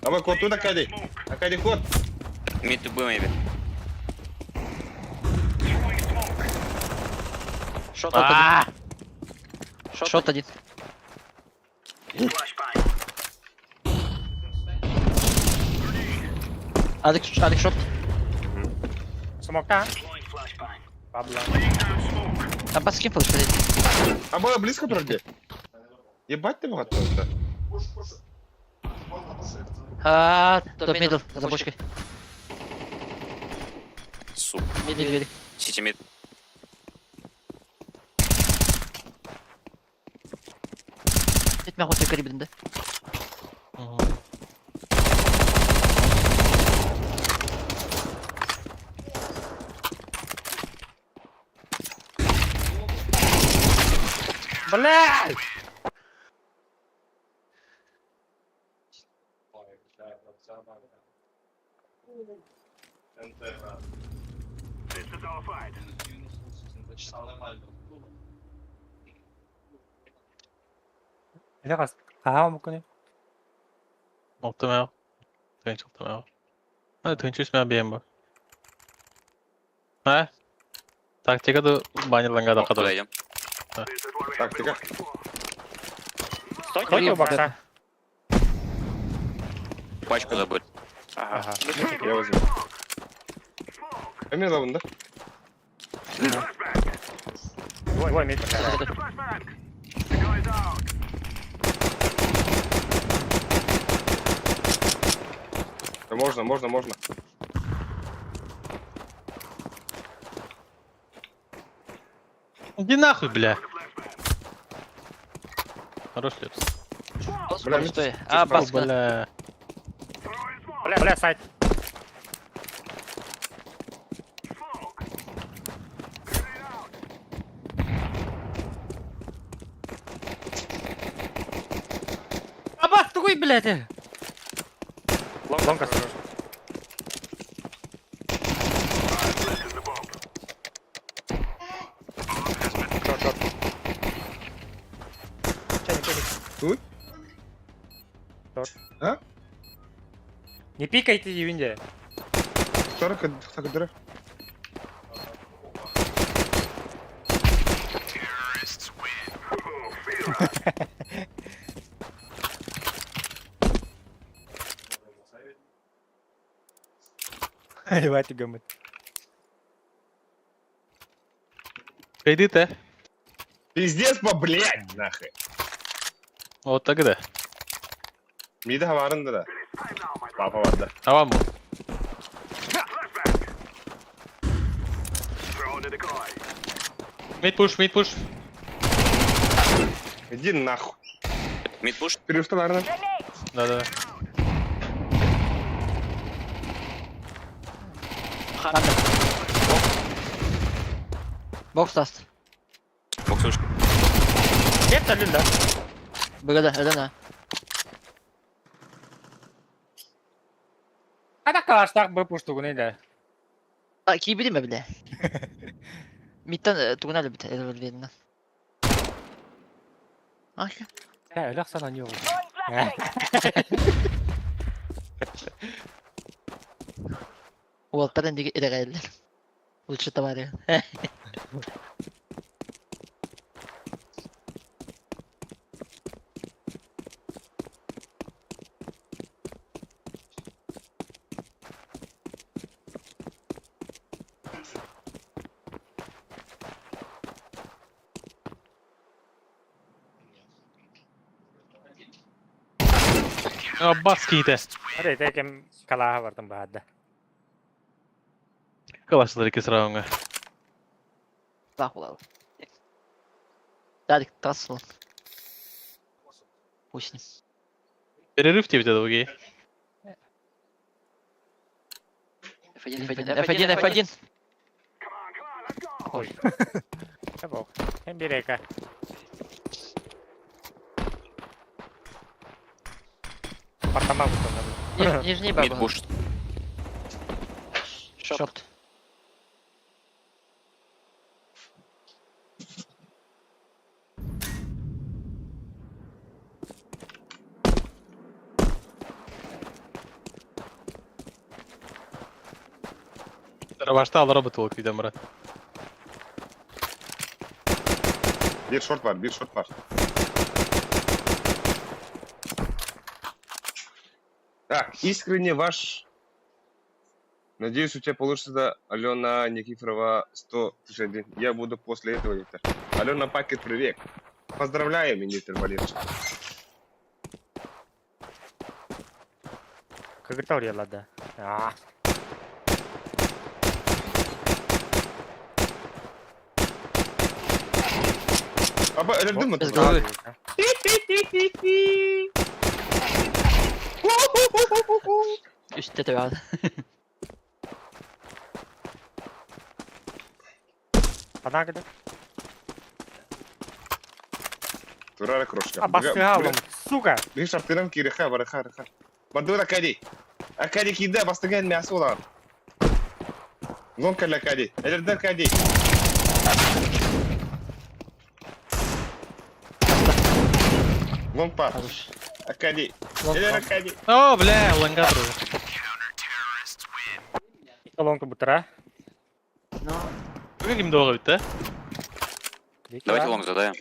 Speaker 2: Абы код тут Акади. Акади код.
Speaker 8: Mid to B, maybe.
Speaker 1: Шорт один. Шорт один. Алекс, Алекс шорт.
Speaker 3: Смока. Пабло.
Speaker 1: А бас кем флеш блядь?
Speaker 2: Абы близко вроде. Ебать ты богат да.
Speaker 1: А, топ мидл, за бочкой.
Speaker 8: Сука.
Speaker 1: Мид, мид, мид.
Speaker 8: Сити мид.
Speaker 1: Этмә хоть карибин да.
Speaker 3: Блядь! Это kas? Ага, мукуни.
Speaker 6: Алты мә. Тынч алты мә. А, тынч үс мә бием бар. А? Тактика да баннер ланга да
Speaker 8: Куда
Speaker 6: кадыр.
Speaker 8: идем?
Speaker 2: Тактика.
Speaker 3: Стойте у бокса.
Speaker 8: Пачку забыли.
Speaker 3: Ага.
Speaker 2: Я возьму. Эмир лабында.
Speaker 3: Двое мид.
Speaker 2: Да можно, можно, можно.
Speaker 6: Иди нахуй, бля. Хорош лепс.
Speaker 2: Бля,
Speaker 1: Бля, стой. А,
Speaker 6: О,
Speaker 1: бас
Speaker 6: бля.
Speaker 3: Бля, бля, сайт. Аба, тугой, блядь. Лонг осторожно.
Speaker 2: Тут?
Speaker 3: Шорт.
Speaker 2: А?
Speaker 3: Не пикайте, Юнди.
Speaker 2: 40 так
Speaker 3: Ебать, гаммит.
Speaker 6: Иди те.
Speaker 2: Пиздец, по блядь, нахуй.
Speaker 6: Вот тогда.
Speaker 2: Мида хаварында да. Папа барда.
Speaker 6: Авам. Мид пуш, мид пуш.
Speaker 2: Иди нахуй.
Speaker 8: Мид пуш.
Speaker 2: Перевшта барна.
Speaker 6: Да-да.
Speaker 1: Бокс таст.
Speaker 8: Бокс вышка.
Speaker 3: Это люля.
Speaker 1: Бөгөдө, өдөн а.
Speaker 3: А так калаштак бы пуштугун да.
Speaker 1: А, кийбиди ме биле? Миттен тугун әлі бит, элберден. Ах,
Speaker 3: Да, өлөх санан yok.
Speaker 1: уолтар энди ирэгэллер. Лучше товары.
Speaker 6: Бас кийде.
Speaker 3: Hadi tekem kalaha vardım bahadda.
Speaker 6: Калашлар икки срауңа.
Speaker 1: Бах булалы. Дадик тасыл. Пусть.
Speaker 6: Перерыв тебе долгий.
Speaker 1: F1, F1, F1, F1. Ой,
Speaker 3: Бок. Hem bir eka. Patlama bu
Speaker 1: нижний
Speaker 8: Мид
Speaker 1: баба.
Speaker 8: пуш.
Speaker 1: Шорт.
Speaker 6: Башта ал робот болуп кийден брат.
Speaker 2: Bir short var, bir short var. Так, искренне ваш... Надеюсь, у тебя получится Алена Никифорова 131. Я буду после этого, Виктор. Алена Пакет, привет. Поздравляем, Виктор Валерьевич.
Speaker 3: Кыгыта oraya Ah.
Speaker 2: Аба, өлөрдүм
Speaker 1: Без
Speaker 2: мы?
Speaker 1: головы. Үстте төбе алды.
Speaker 3: Bana kadar.
Speaker 2: Турара крошка.
Speaker 3: А баскыга алым. Сука.
Speaker 2: Bir шартырам киреха, бараха, раха. Бардур Акади. Акади киде, бастыган мясо улан. Лонка Акади. Элердер Акади. Лонг пар.
Speaker 1: Хорош.
Speaker 2: Акади.
Speaker 1: Лонг
Speaker 2: Элер
Speaker 1: пар.
Speaker 2: Акади.
Speaker 6: О, бля, лангатор.
Speaker 3: Колонка бутара.
Speaker 1: Ну,
Speaker 6: Бүгін кимде оға бітті?
Speaker 8: Давайте лонг задаем.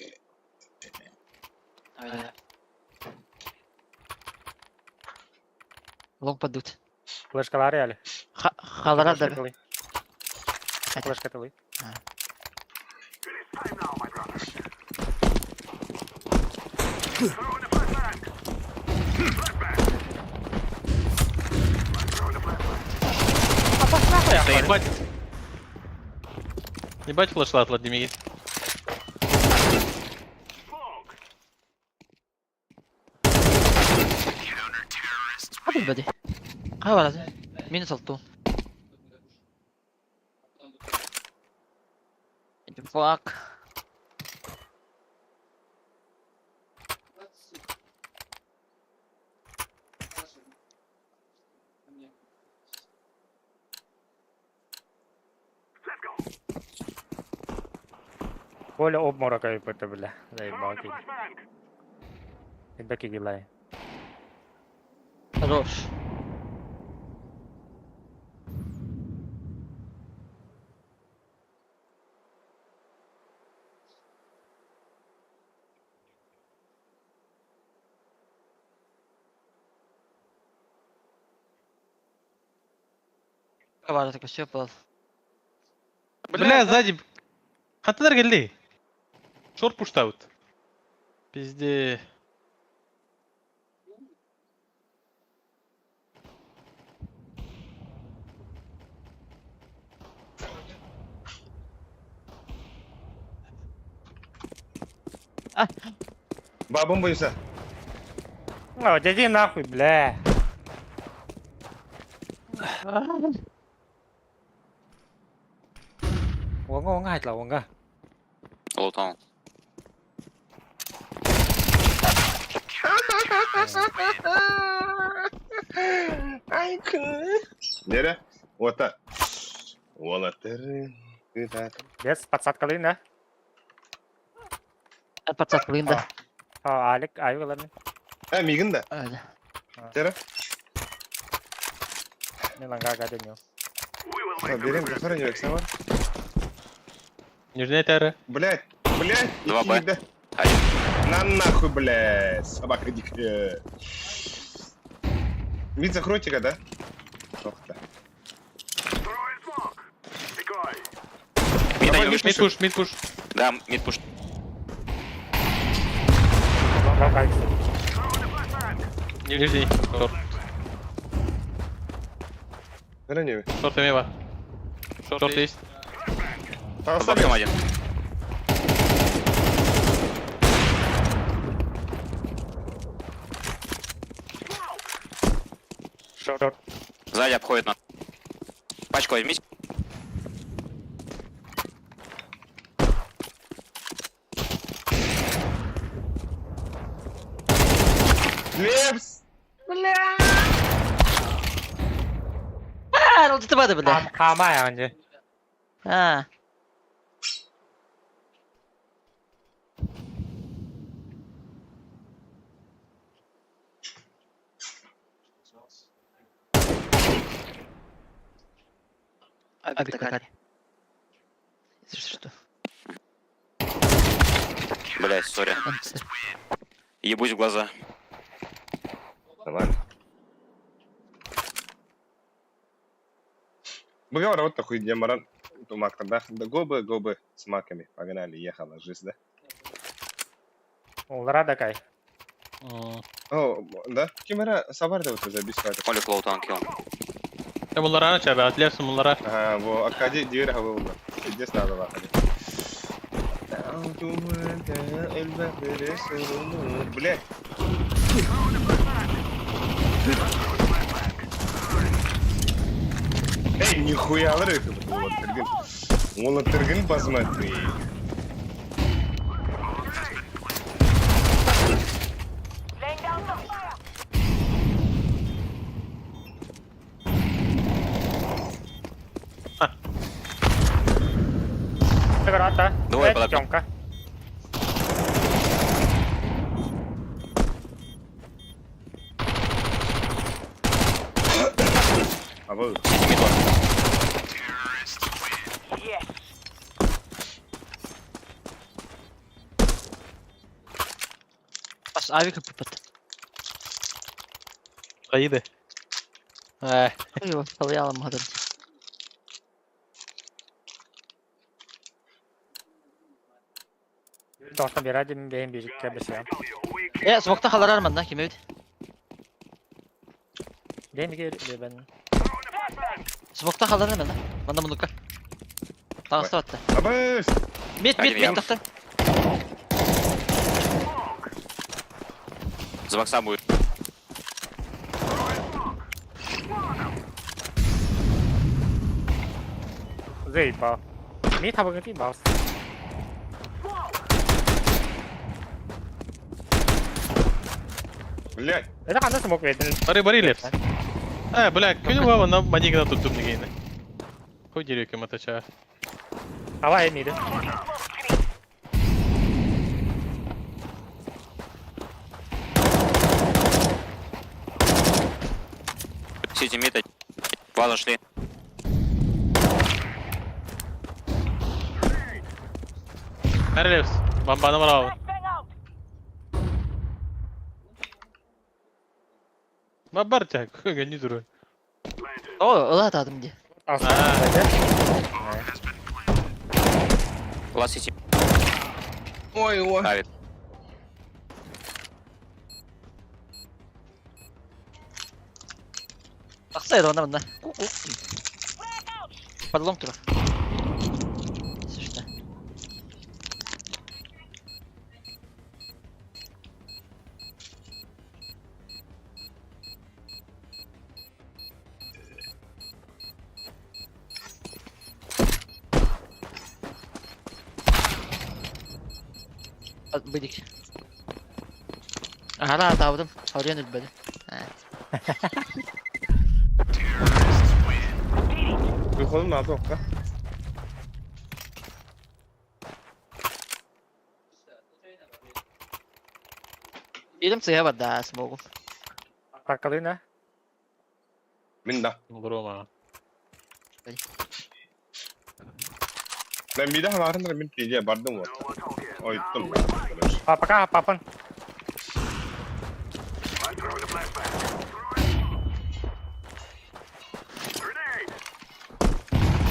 Speaker 1: давай, давай. Лонг падут.
Speaker 3: Флешкалары әлі.
Speaker 1: Халара да.
Speaker 3: Флешка тылы.
Speaker 6: Да ебать. Ебать флешла от Демиги.
Speaker 1: Хабыл бәди. Қай барады? Минус алты. Fuck.
Speaker 3: Коля обморок айыппыта бля. Заебал. Элбэ кигилай.
Speaker 1: Хорош. Баар такой все был.
Speaker 6: Бля, сзади. Хантан кэллий? Short pushed Пизде.
Speaker 2: Ба, бомба неса.
Speaker 3: О, иди нахуй, бля. Уонга уонга хайтла уонга.
Speaker 8: Лутал.
Speaker 2: Нере? Вот так. Уолаттары.
Speaker 3: Без подсадкалыын да?
Speaker 1: Подсадкалыын да.
Speaker 3: А, Алик, айы ылар.
Speaker 2: А, мигин да. Тере?
Speaker 3: Мен ланга гаден
Speaker 2: Берем, кахара не вексавар.
Speaker 6: Нижняя тара.
Speaker 2: Блять, блять,
Speaker 8: Два Б.
Speaker 2: да.
Speaker 8: Один.
Speaker 2: На нахуй, блядь, собака дикая. Мид закройте-ка, да? Ох, да.
Speaker 8: Мид
Speaker 2: Давай,
Speaker 8: один
Speaker 6: Мид
Speaker 8: вышел.
Speaker 6: пуш, мид пуш.
Speaker 8: Да, мид пуш.
Speaker 6: Нижний. Шорт.
Speaker 2: Ранее.
Speaker 6: Шорт имева. Шорт есть.
Speaker 8: Под боксом один.
Speaker 3: Шорт.
Speaker 8: Сзади обходит нас. Пачку возьмите.
Speaker 2: Лепс!
Speaker 1: А, ролтыбады, бля.
Speaker 3: Хаама анже.
Speaker 1: А. Авик такая. Что?
Speaker 8: Блять, сори. Ебусь в глаза.
Speaker 2: Давай. Быгар, вот такой демаран. Тумак тогда. Да гобы, гобы с маками. Погнали, ехала жизнь, да?
Speaker 3: Улара да кай.
Speaker 2: О, да? Кимера сабар да вот уже объясняет.
Speaker 8: Молик лоу танк килл.
Speaker 6: Я bunlara açar be, atlarsın bunlara.
Speaker 2: Ага, во, Акади дверь вывела. Здесь надо выходить. Блять. Эй, нихуя ларык. Уолаттыргын. Уолаттыргын посмотри.
Speaker 3: Граната.
Speaker 8: Двое под окном.
Speaker 3: Тёмка.
Speaker 2: А вы...
Speaker 8: Мид one.
Speaker 1: Бас авика попад.
Speaker 6: Аиды. Э,
Speaker 1: Ой, халяла мадан.
Speaker 3: Тоқтан берәді мен бейін бежікке бісем.
Speaker 1: Э, смокта халарар манда ким эбит?
Speaker 3: Бейін беге бен.
Speaker 1: Смокта халарар манда. Манда мунука. Тагысы атты.
Speaker 2: Абыс!
Speaker 1: Мид, мид,
Speaker 8: Один
Speaker 1: мид
Speaker 8: я.
Speaker 1: тахта.
Speaker 8: За бокса будет.
Speaker 3: Заебал. Ми табыгы ти баус.
Speaker 2: Блять.
Speaker 3: Это қандай смок бердің?
Speaker 6: бары бары лепс. Э, бля, күнү баба на манигна тут дубнигейни. Хуй дерек им атача.
Speaker 3: Ава эмиді.
Speaker 8: Сити мид. Два зашли.
Speaker 6: Nereye? Bana bravo. Ma bartek, gani durur.
Speaker 1: О, ыла атадым ди.
Speaker 8: Ласт сити.
Speaker 2: Ой, ой.
Speaker 8: Авик.
Speaker 1: Тахса онна мында. Ку-ку. Подлом тур. Слушай. Быдик. Ага, атабыдым. Харыян үлбәде.
Speaker 2: Выходим на атовка.
Speaker 1: Илим цея бар да, смогу.
Speaker 3: Аркалыйна.
Speaker 2: Мин да.
Speaker 6: Durma.
Speaker 2: Ben bir daha varın min TC bardım var. Ой, там.
Speaker 3: А, пока, папан.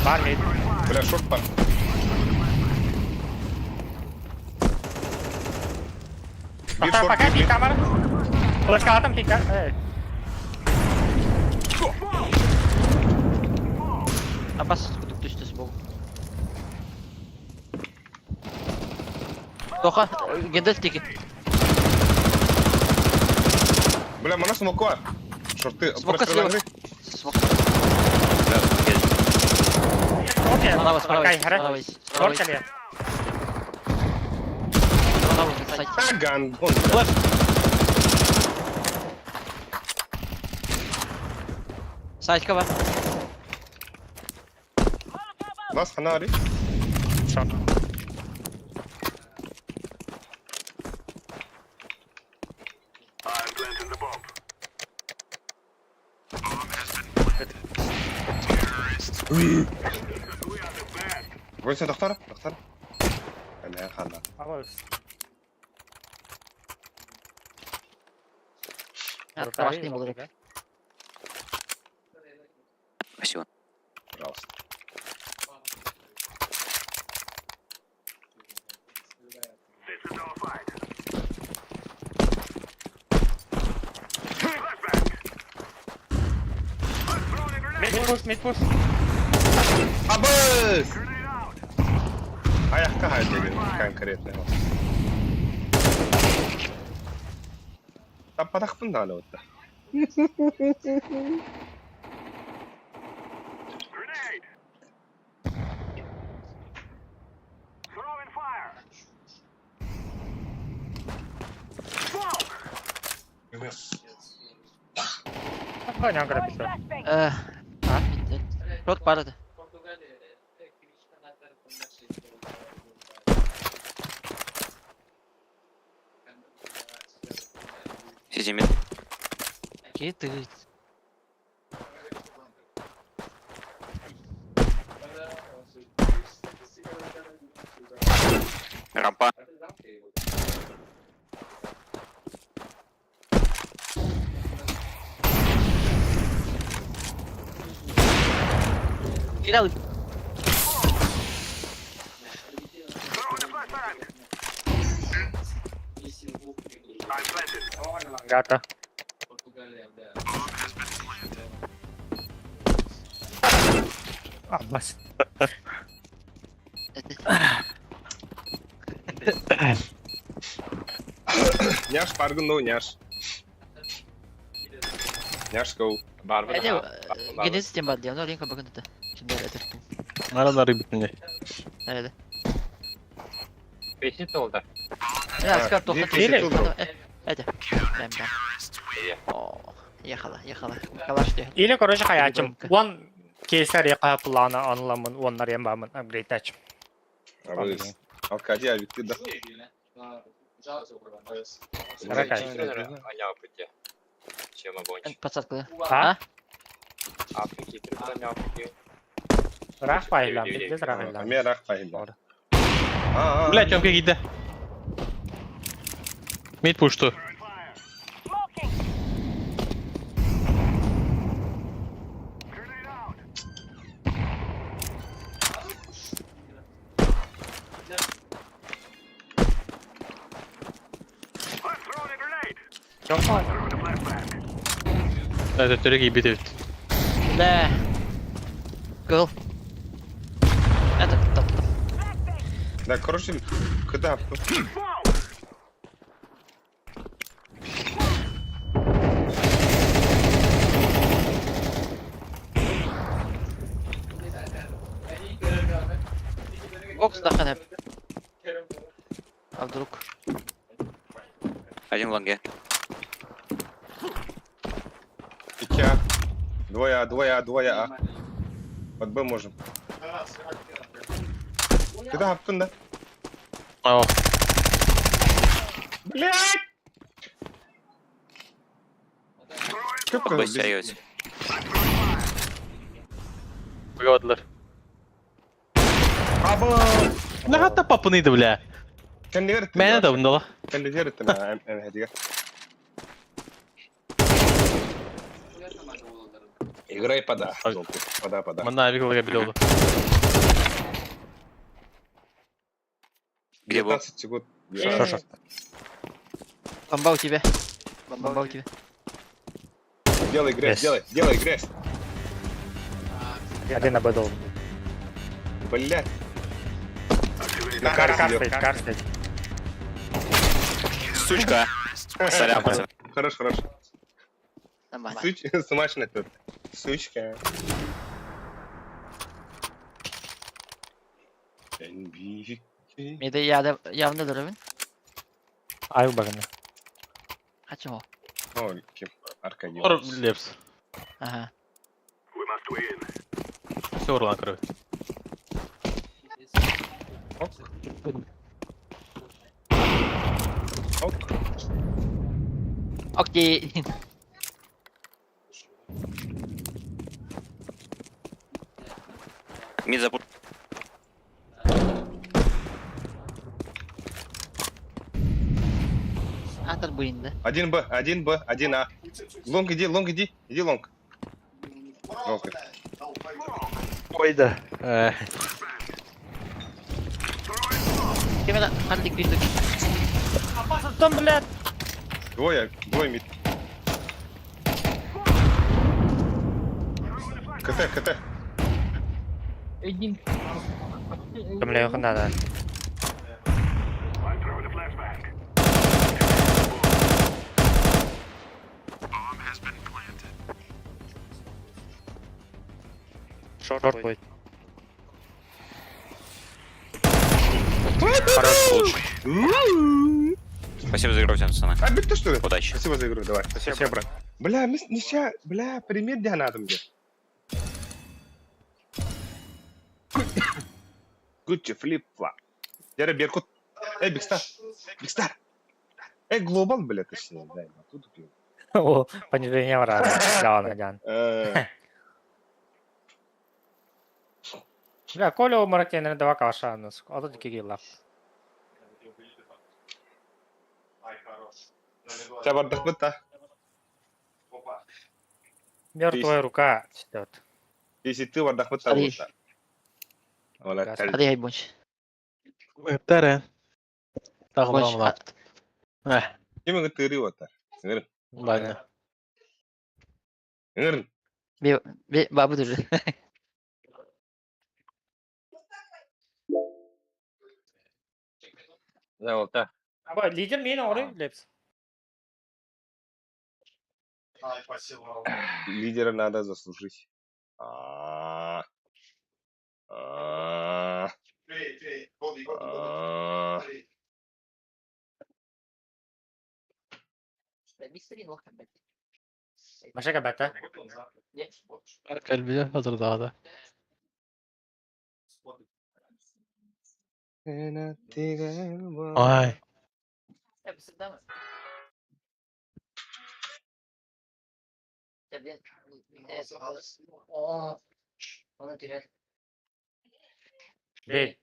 Speaker 3: Бар мид.
Speaker 2: Бля, шорт бар. Bir
Speaker 3: Пока,
Speaker 2: шорт,
Speaker 3: пока,
Speaker 2: bir
Speaker 3: пик камера. Флешка атом пика. Эй.
Speaker 1: Абас кутуп түштү смогу. Тоха, гендел тики.
Speaker 2: Бля, мана смок бар. Шорты.
Speaker 1: Смока слева. Смок.
Speaker 8: Да, есть.
Speaker 3: Окей.
Speaker 1: Справа, справа,
Speaker 3: Аркай, харе.
Speaker 1: справа, справа.
Speaker 3: Шорт ли?
Speaker 1: Справа, кстати.
Speaker 2: Ган, гон.
Speaker 1: Сайтка бар.
Speaker 2: Лас ханари.
Speaker 3: Шорт.
Speaker 2: Войса доктор, доктор. Әмә хана.
Speaker 3: Алыс.
Speaker 1: Страшный был.
Speaker 8: Спасибо.
Speaker 2: Пожалуйста.
Speaker 3: Мид пуш, мид пуш.
Speaker 2: Абыз! Аяққа хайды конкретно. Таппадақпын да аны отта.
Speaker 3: Понял, грабится.
Speaker 1: А? Рот барады.
Speaker 8: Сити мид.
Speaker 1: Кеты.
Speaker 8: Рампа.
Speaker 1: Кирилл.
Speaker 3: Гата. Абас.
Speaker 2: Няш паргын но няш. Няш go.
Speaker 4: Бар
Speaker 1: Эде, генез тем бар диям, ринка багын да. Şimdi это.
Speaker 6: Nerede bitmedi?
Speaker 1: Nerede?
Speaker 4: Песни толда.
Speaker 1: Я скар тоха.
Speaker 2: Или?
Speaker 1: Это. Бэм бэм. О, ехала, ехала. Калаш де.
Speaker 3: Или, короче, хаячым. Он кейсер яка плана анламын, оннар ямбамын, апгрейд ачым.
Speaker 2: Абыз. Алкади авикты да.
Speaker 3: Ракай.
Speaker 4: Чем обонч.
Speaker 1: Подсадку, да?
Speaker 3: А? Рах пайла, пиздец рах
Speaker 2: А
Speaker 3: пайла.
Speaker 2: мен рах пайла. А,
Speaker 6: Бля, Тёмка киирдэ. Мид пушту.
Speaker 3: Тёмка.
Speaker 6: Evet, direkt iyi bit.
Speaker 1: Бля. Гол. Это топ.
Speaker 2: Да, короче, когда...
Speaker 1: Бокс дахан. А вдруг?
Speaker 8: Один в лонге.
Speaker 2: 2 А. Двое А, двое А, двое А. Под Б можем. Когда хаптын да?
Speaker 6: Aa,
Speaker 2: Блядь! Как
Speaker 8: Б серьезно.
Speaker 6: Bırakmadılar.
Speaker 2: Аба!
Speaker 6: Ne hatta papınıydı bile.
Speaker 2: Sen ne öğrettin?
Speaker 6: Mene de bunda la.
Speaker 2: Sen ne öğrettin ha? Em hediye. Играй пода. Желтый. Пода, пода.
Speaker 6: Bana abi kolay bile oldu.
Speaker 8: Где был?
Speaker 2: 19 секунд.
Speaker 3: Шо, шо.
Speaker 1: Бомба у тебя. Бомба у тебя.
Speaker 2: Делай грязь,
Speaker 3: Yes.
Speaker 2: делай, делай грязь.
Speaker 3: Один на Б должен.
Speaker 2: Блядь. На
Speaker 3: Кар,
Speaker 2: карте
Speaker 3: кар
Speaker 2: сидел.
Speaker 3: стоит, кар стоит.
Speaker 8: Сучка. Сорян, пацаны.
Speaker 2: Хорош, хорош.
Speaker 1: Нормально.
Speaker 2: Суч... Смачно тут. Сучка. NB.
Speaker 1: Mide явно дөрөбүн.
Speaker 3: Ай, баганы.
Speaker 1: Качым о.
Speaker 2: О, ким? Аркадий.
Speaker 6: Or Leps.
Speaker 1: Ага.
Speaker 6: Все орлан kırıyor.
Speaker 2: Ок.
Speaker 1: Окей.
Speaker 8: Мид запу...
Speaker 1: Атар буинда.
Speaker 2: 1 Б, 1 Б, 1 А. Лонг иди, лонг иди, иди лонг. Лонг.
Speaker 6: Ой да.
Speaker 1: Кем это? Харлик бирдик.
Speaker 3: Там, блядь.
Speaker 2: Двое, двое мид. КТ, КТ.
Speaker 5: Один.
Speaker 3: Бля, надо. Шорт будет.
Speaker 8: Хорош. Спасибо за игру всем, пацаны.
Speaker 2: А, бит ты что ли?
Speaker 8: Удачи.
Speaker 2: Спасибо за игру, давай. Спасибо, брат. Бля, мы не ща, бля, пример где надо мне. Гуччи, флип, флап. Дерэ Беркут. Эй, Бигстар. Бигстар. Эй, Глобал, бля, точнее. Да, тут пью.
Speaker 3: О, понижение врага. Да, да, да. Бля, Коля у Маракена два калаша у нас. А тут кигила.
Speaker 7: Ай, хорош.
Speaker 2: Чабардах быта.
Speaker 7: Опа.
Speaker 3: Мертвая рука чтет.
Speaker 2: Если ты вардах быта.
Speaker 1: Смотри.
Speaker 2: Ола,
Speaker 1: Hadi hay bunch.
Speaker 6: Teren. Tamam
Speaker 1: Boş.
Speaker 6: tamam. Eh,
Speaker 2: Ким ты вот. Ngыр.
Speaker 6: ben
Speaker 2: Ngыр.
Speaker 1: Би бабы дүрү.
Speaker 4: Да, вот так.
Speaker 3: Аба, лидер мен оры, Лепс.
Speaker 7: Ай, спасибо.
Speaker 2: Лидера надо заслужить. А. А.
Speaker 7: Три, три. Годи, годи, годи.
Speaker 2: А.
Speaker 7: Три.
Speaker 3: Машека бета.
Speaker 6: Kalbi hazır daha da. Ay.
Speaker 3: Бей.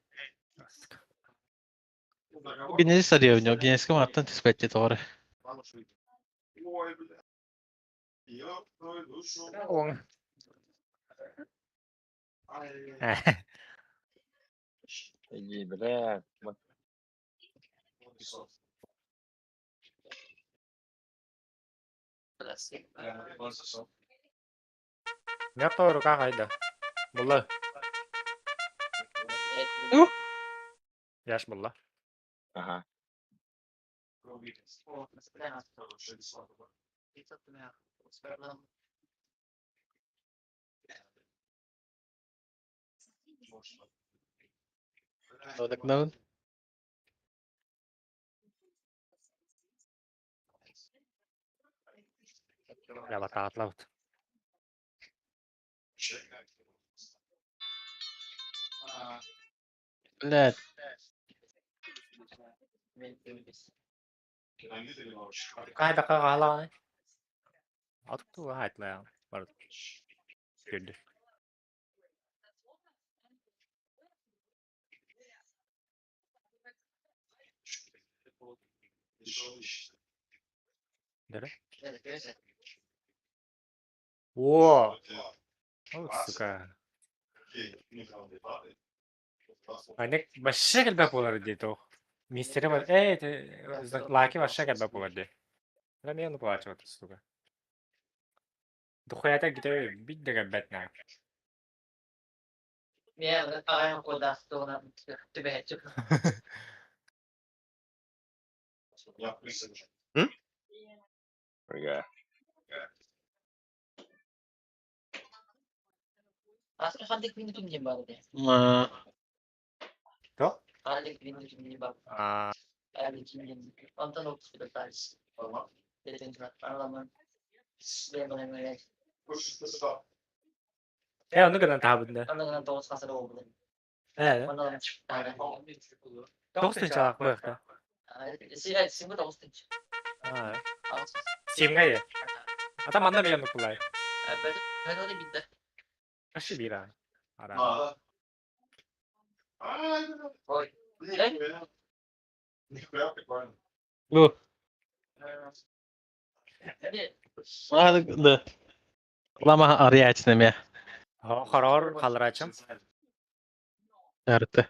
Speaker 6: Генезис арыйабын, Генезиска мантан түспэт тоҕо.
Speaker 7: Ой, бля. Ёб твою душу.
Speaker 3: Оң.
Speaker 7: Ай,
Speaker 4: Иди, бля.
Speaker 3: Мята рука хайда. Булла. Яш булла.
Speaker 2: Ага.
Speaker 6: Одакнан.
Speaker 3: Я батаатлабыт.
Speaker 6: Блядь.
Speaker 3: Хайда хаалааны. Атыктуу хайтлаа. Бар. Күндү. Дere. О! О, сука. Айнек вообще когда болар дейді ол. Мистері бар. Эй, ты лаки вообще когда болар дейді. Да мен оны плачу, сука. Духуята где бит деген бет на.
Speaker 2: Ага.
Speaker 6: Ма.
Speaker 3: То? А, э, оны гынан табында. Э, тоғыз тынчалак быхта. А, симга е. Ата манна мен кулай. Ашы бира. Ара.
Speaker 7: Нихуя прикольно.
Speaker 6: Бу. Да. Лама арыйаачына эмиэ.
Speaker 3: Хорор халрачым.
Speaker 6: Ярты.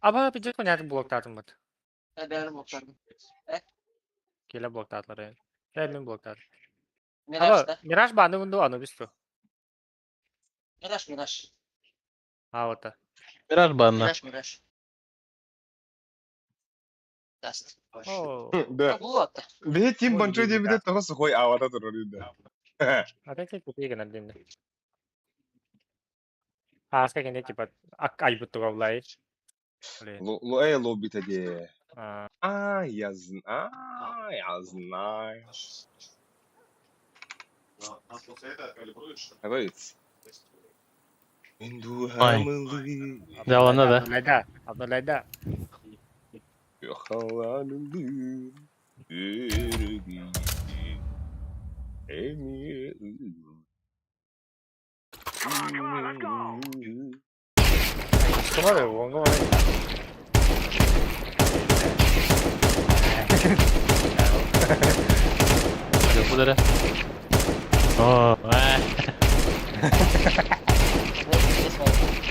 Speaker 3: Аба пиджет конят блоктатым бут. Келе блоктатлар. Э, мен блоктат. Аба, Мираж баны бунду Анубис ту. А, вот.
Speaker 6: Мираж банна.
Speaker 3: О,
Speaker 2: Да. Бе тим
Speaker 3: Ой,
Speaker 2: банчо
Speaker 3: да.
Speaker 2: дебите того сухой авата турар да.
Speaker 3: Опять купи гынан димде. А, сколько типа айбут тугавлай. Блин.
Speaker 2: Ло э лобита де.
Speaker 3: А,
Speaker 2: А, я знаю, я знаю.
Speaker 7: Нас после этого калибруют, что
Speaker 2: Говорится.
Speaker 6: Ай. Да, ладно, да.
Speaker 3: Абдулайда, Абдулайда. Кого вы, вон, вон.
Speaker 6: Кудара. О, э.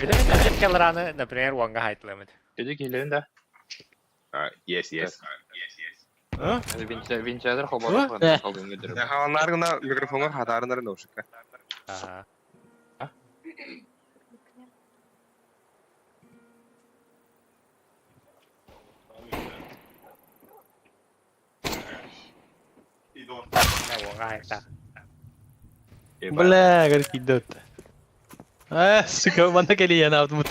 Speaker 3: Видимо, келраны, например, ванга хайтлымыт.
Speaker 4: Dedi ki да.
Speaker 2: А, yes, yes.
Speaker 4: Вентилятор хобар.
Speaker 6: Э.
Speaker 2: Хааларына микрофонга хатарынары наушникка.
Speaker 3: Ага.
Speaker 7: Иду.
Speaker 3: Ванга хайта.
Speaker 6: Бля, говорит, идет. Э, сука, манна кэлиэн аабыт.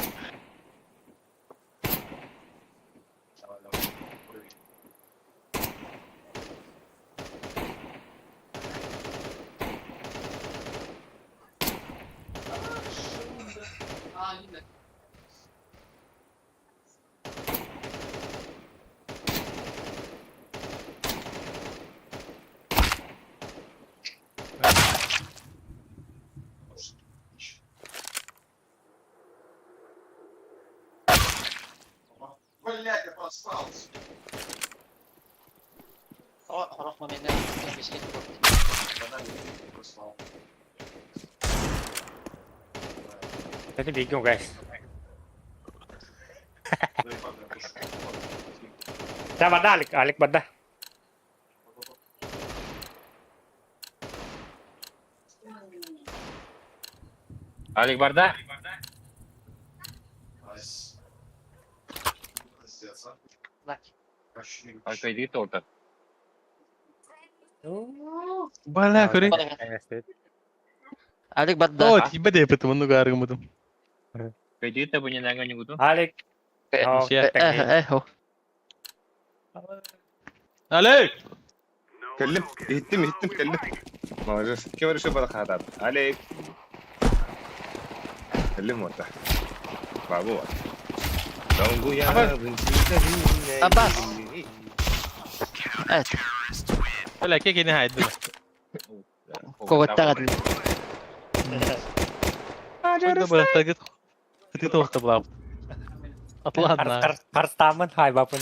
Speaker 3: Это бегем, guys. Да, вода, Алик, Алик, вода.
Speaker 4: Алик барда? Алик иди толта.
Speaker 6: Бля, көрей.
Speaker 1: Алик барда.
Speaker 6: О, тиба деп это муну гаргымыдым.
Speaker 4: Иди та буне нага не буду.
Speaker 3: Алик.
Speaker 6: Э,
Speaker 1: Э, э,
Speaker 6: Алик!
Speaker 2: Кэллим, иһиттим, иһиттим, кэллим. Молодец. Ким решил барахатат? Алик. Кэллим вот. Бабу вот.
Speaker 1: Аббас. Evet.
Speaker 6: Бля, кекени хайды.
Speaker 1: Коваттагат.
Speaker 6: Ты тоқта булап. Атладна.
Speaker 3: Харстамын хай бапын.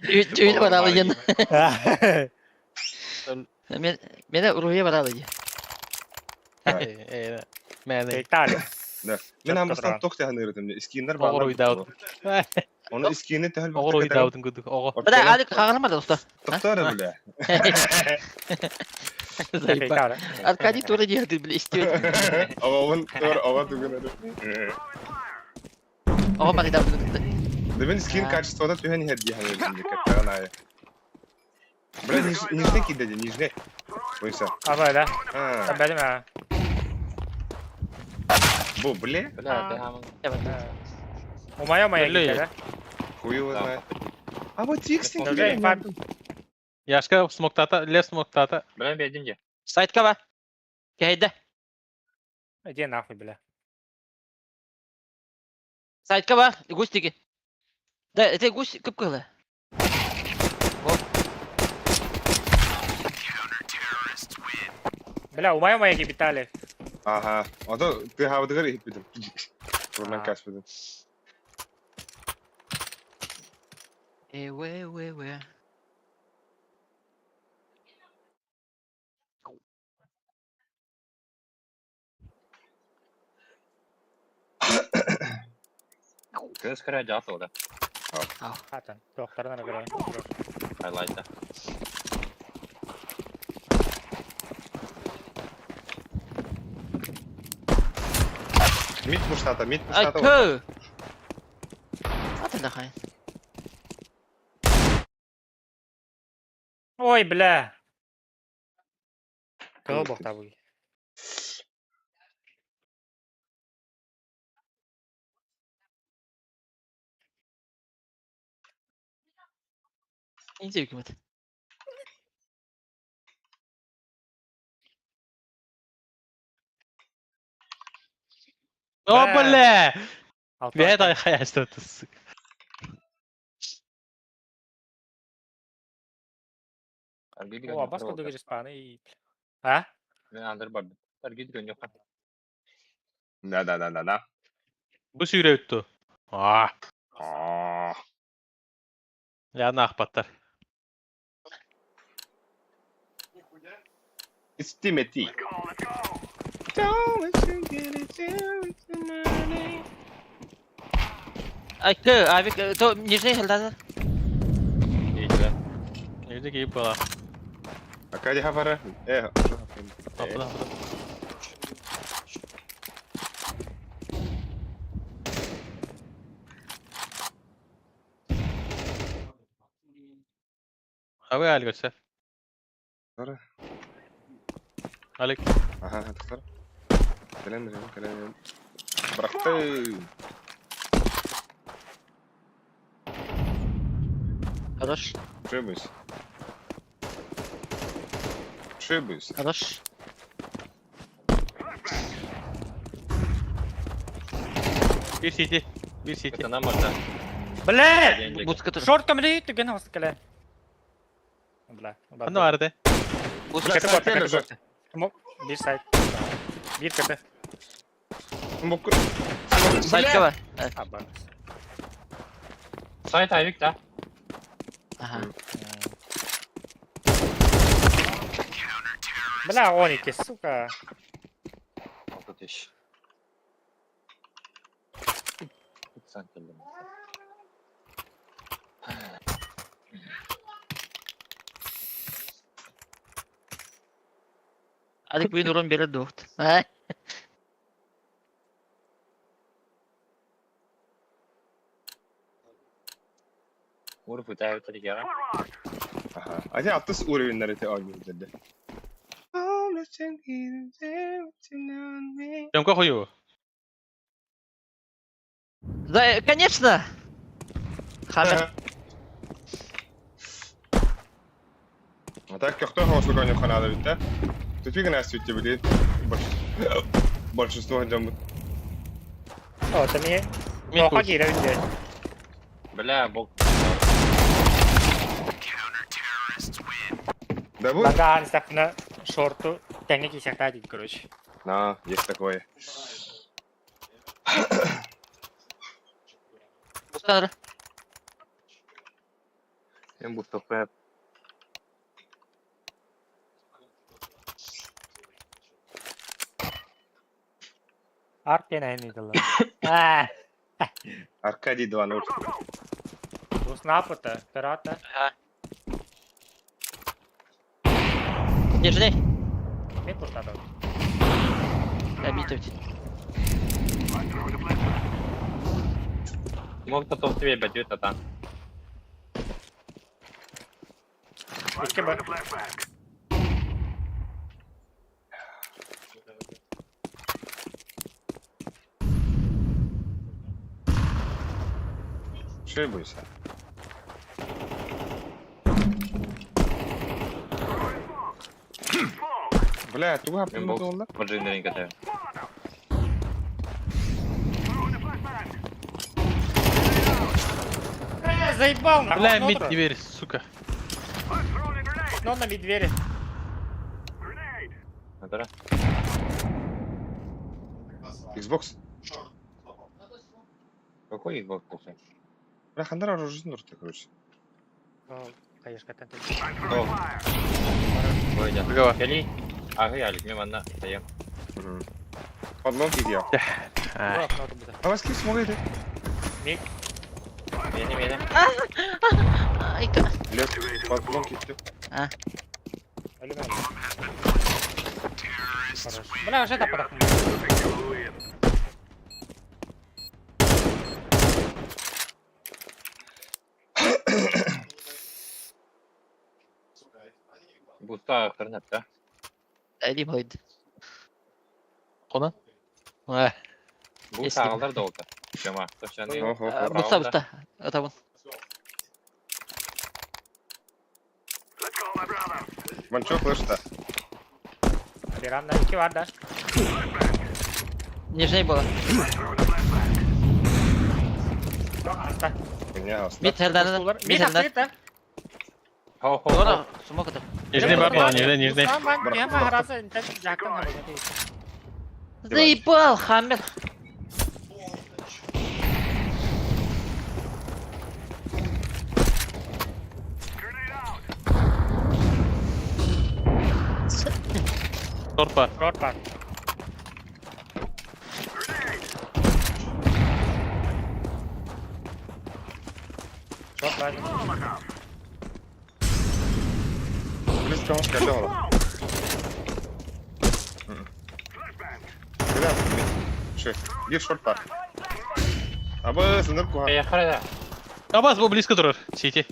Speaker 1: Үт үт баралы ен. Мен мен уруя баралы.
Speaker 6: Э, мен.
Speaker 3: Алик.
Speaker 2: Да. Мен амбастан тохта ханырытым. Искиннер
Speaker 6: Оҕор уйдаут.
Speaker 2: Оны искини тәһел
Speaker 6: Оҕор уйдаутын күдүк. Оҕо.
Speaker 1: Бля, Алик хагарма доста.
Speaker 2: Тохтар бля.
Speaker 1: Заебал. Аркадий тоже делает, бля, истер.
Speaker 2: Оҕон тор оҕо түгэн эдэ.
Speaker 1: Ого, мari да.
Speaker 2: Да мен скин качествода түһэн иһэр дии ханырытым каттаган айы. Бля, нижне кидэди, нижне. Ойса.
Speaker 3: Аба, да.
Speaker 2: А,
Speaker 3: Бәлем, а.
Speaker 2: бу, бля,
Speaker 4: Бля, ты хамын.
Speaker 3: Умая умая
Speaker 6: Бля.
Speaker 3: китә, да?
Speaker 2: хуй его знает. А вот тиксин
Speaker 3: Уже инфа.
Speaker 6: Яшка смоктата, лев смоктата.
Speaker 4: Бля, бедим де.
Speaker 1: Сайтка ба. Кейде.
Speaker 3: Иди нахуй, бля.
Speaker 1: Сайтка ба, густики. Да, это гусь кыпкылы.
Speaker 3: Бля, умая умая кипитали.
Speaker 2: Ага. А то ты хавдыгар иһиппитим. Турнан каспитим.
Speaker 1: Э, ве, ве, ве.
Speaker 4: Көз кыра жат ода.
Speaker 3: Хатан. Доктордан агра.
Speaker 4: Хайлайта.
Speaker 2: Мид муштата, мид
Speaker 1: Ай,
Speaker 2: муштата.
Speaker 1: кö. Атын да хай.
Speaker 3: Ой, бля. Кого бог табы.
Speaker 1: Инде hükümet.
Speaker 6: О, бля!
Speaker 3: Алта.
Speaker 6: Бля, дай хаяшта ты, сука.
Speaker 3: О, а баска дугер спаны и. А?
Speaker 4: Мен андыр бар. Аргид гөн yok.
Speaker 2: Да, да, да, да, да.
Speaker 6: Бу сүйрө өттү. А,
Speaker 2: А.
Speaker 6: я нахпаттар.
Speaker 2: It's Timothy.
Speaker 1: Ай, кö, авик, то нижний хелдазар.
Speaker 4: Иди.
Speaker 6: Нежде кейип бала.
Speaker 2: Аркадий Хафара. Э,
Speaker 6: Апла, апла. Абы Алик өтсө.
Speaker 2: Тора.
Speaker 6: Алик.
Speaker 2: Ага, тохтар. Кэлэн, кэлэн. Бырахты.
Speaker 1: Хорош,
Speaker 2: Шибысь. Шибысь.
Speaker 1: хорош.
Speaker 6: Бир сити. Бир сити.
Speaker 4: Это нам можно.
Speaker 3: Бля!
Speaker 1: Бутска тур.
Speaker 3: Шорткам ли түген хостыкале. Бля.
Speaker 6: Аны барды.
Speaker 1: Бутска.
Speaker 2: Бля,
Speaker 3: Кәтіп
Speaker 2: сайт
Speaker 3: отыр,
Speaker 2: келе
Speaker 3: кәтіп
Speaker 2: же.
Speaker 3: отыр. Бир сайт. Бир кәті.
Speaker 2: Смок.
Speaker 1: Сайтка ба.
Speaker 3: А, ба.
Speaker 4: Сайт авик, да?
Speaker 1: Ага.
Speaker 3: Бля, оники, сука.
Speaker 4: 6 тысяч. Сантилем.
Speaker 1: Адик буйун урон берет дуохт. А?
Speaker 4: Ур пытаются регера.
Speaker 2: Ага. А я алтыс уровеньнер эти оонньууллар.
Speaker 6: Демка хуево.
Speaker 1: Да, конечно! Хаммер.
Speaker 2: А так көхтөөх оҕуслук оонньуохха наада эбит да. Тупик гына сүттэ билигин. Большинство дьоммут.
Speaker 3: О, это мне.
Speaker 6: Мид
Speaker 3: Оха
Speaker 6: пуш.
Speaker 3: киирэ билдэ.
Speaker 4: Бля, бог.
Speaker 2: Да бу?
Speaker 3: Лагаан сахна шорту тэҥҥэ киисэхтаа диир, короче.
Speaker 2: На, есть такое.
Speaker 1: Бустар.
Speaker 4: Им будто хуя.
Speaker 3: Арт диэн айан ыыталлар. Аа,
Speaker 2: Аркадий 2.0.
Speaker 3: Уснапыта, пирата.
Speaker 1: Ага. Нижний.
Speaker 3: Мен пустата.
Speaker 1: Обидеть.
Speaker 4: Мог потом тебе бьют, а там.
Speaker 3: Икки бар.
Speaker 2: Что бойся? Бля, туга
Speaker 4: Им бог.
Speaker 2: буолла?
Speaker 4: Маджинеринг это.
Speaker 3: Заебал нахуй.
Speaker 6: Бля, мид дверь, сука.
Speaker 3: Но на мид двери.
Speaker 4: Да?
Speaker 2: Xbox.
Speaker 4: Какой Xbox вообще?
Speaker 2: Бля, хандар оружие нурта, короче.
Speaker 3: О, конечно, там.
Speaker 4: Ой, да.
Speaker 6: Голова.
Speaker 4: Кели. Ага, я мимо одна. Стоим.
Speaker 2: Подлог я.
Speaker 6: А,
Speaker 2: А вас кем смогли?
Speaker 3: Мид.
Speaker 4: Мини, мини.
Speaker 1: Айка.
Speaker 2: Лед, подлог иди.
Speaker 3: Алюминий. Хорош. Бля, уже это подохнул.
Speaker 4: Буста интернет, да?
Speaker 1: Элим хойд.
Speaker 6: Кона? А,
Speaker 1: Если-
Speaker 4: Буста алдар долго. Чема, точно не.
Speaker 2: Охо, охо.
Speaker 1: Буста, буста. Это вон.
Speaker 2: Манчок флешта.
Speaker 3: Пиранда, икки бар да.
Speaker 1: Нижний было.
Speaker 3: Аста.
Speaker 2: Меня оста.
Speaker 1: Мид хердан.
Speaker 3: Мид
Speaker 1: Мид хердан.
Speaker 3: открыто.
Speaker 4: Хо, хо,
Speaker 1: Ора, смог это.
Speaker 6: Нижний бар была, нижний, нижний.
Speaker 1: Заебал, хаммер.
Speaker 6: Торпа.
Speaker 3: Шорт бар. Шорт бар.
Speaker 2: Близко он сказал. Бля, Че, бир шорт бар. Абы, сындыр куха.
Speaker 4: Я хара.
Speaker 6: Абаз был близко турар. Сити.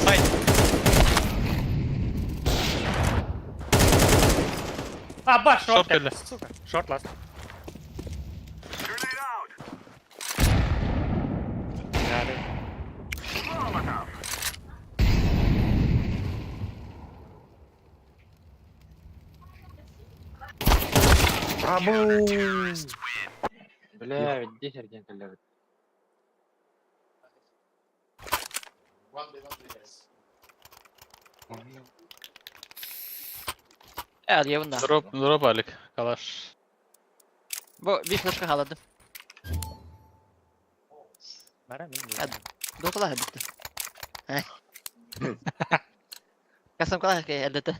Speaker 6: Сайт.
Speaker 3: А, бар, шорт.
Speaker 6: Шорт кэллэ.
Speaker 3: Сука. Шорт ласт.
Speaker 2: Абы.
Speaker 4: Бля, ведь 10 один лежит.
Speaker 1: Э, да.
Speaker 6: Дроп, дроп, Алик. Калаш.
Speaker 1: Бу bir флешка халадым.
Speaker 3: Бара мин.
Speaker 1: Доталаах эбит. Касамкалаах эрдэтэ.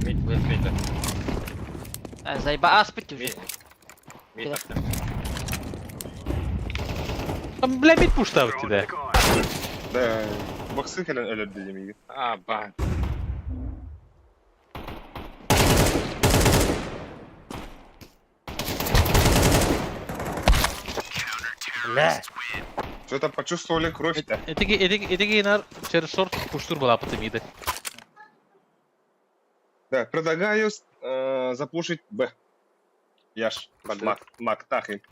Speaker 4: Мид, мид, мид.
Speaker 1: Зайба аспыт уже.
Speaker 4: Мид.
Speaker 6: Там, бля, мид пуштав тебя.
Speaker 2: Да, боксы кэлэн өлөрдө дьэмиги.
Speaker 4: А, ба.
Speaker 3: Бля.
Speaker 2: Что-то почувствовали кровь-то.
Speaker 6: Этиги, этиги, этиги нар через шорт пуштур была потом иды.
Speaker 2: Да, предлагаю запушить Б. Яш, мак, мак, тахи,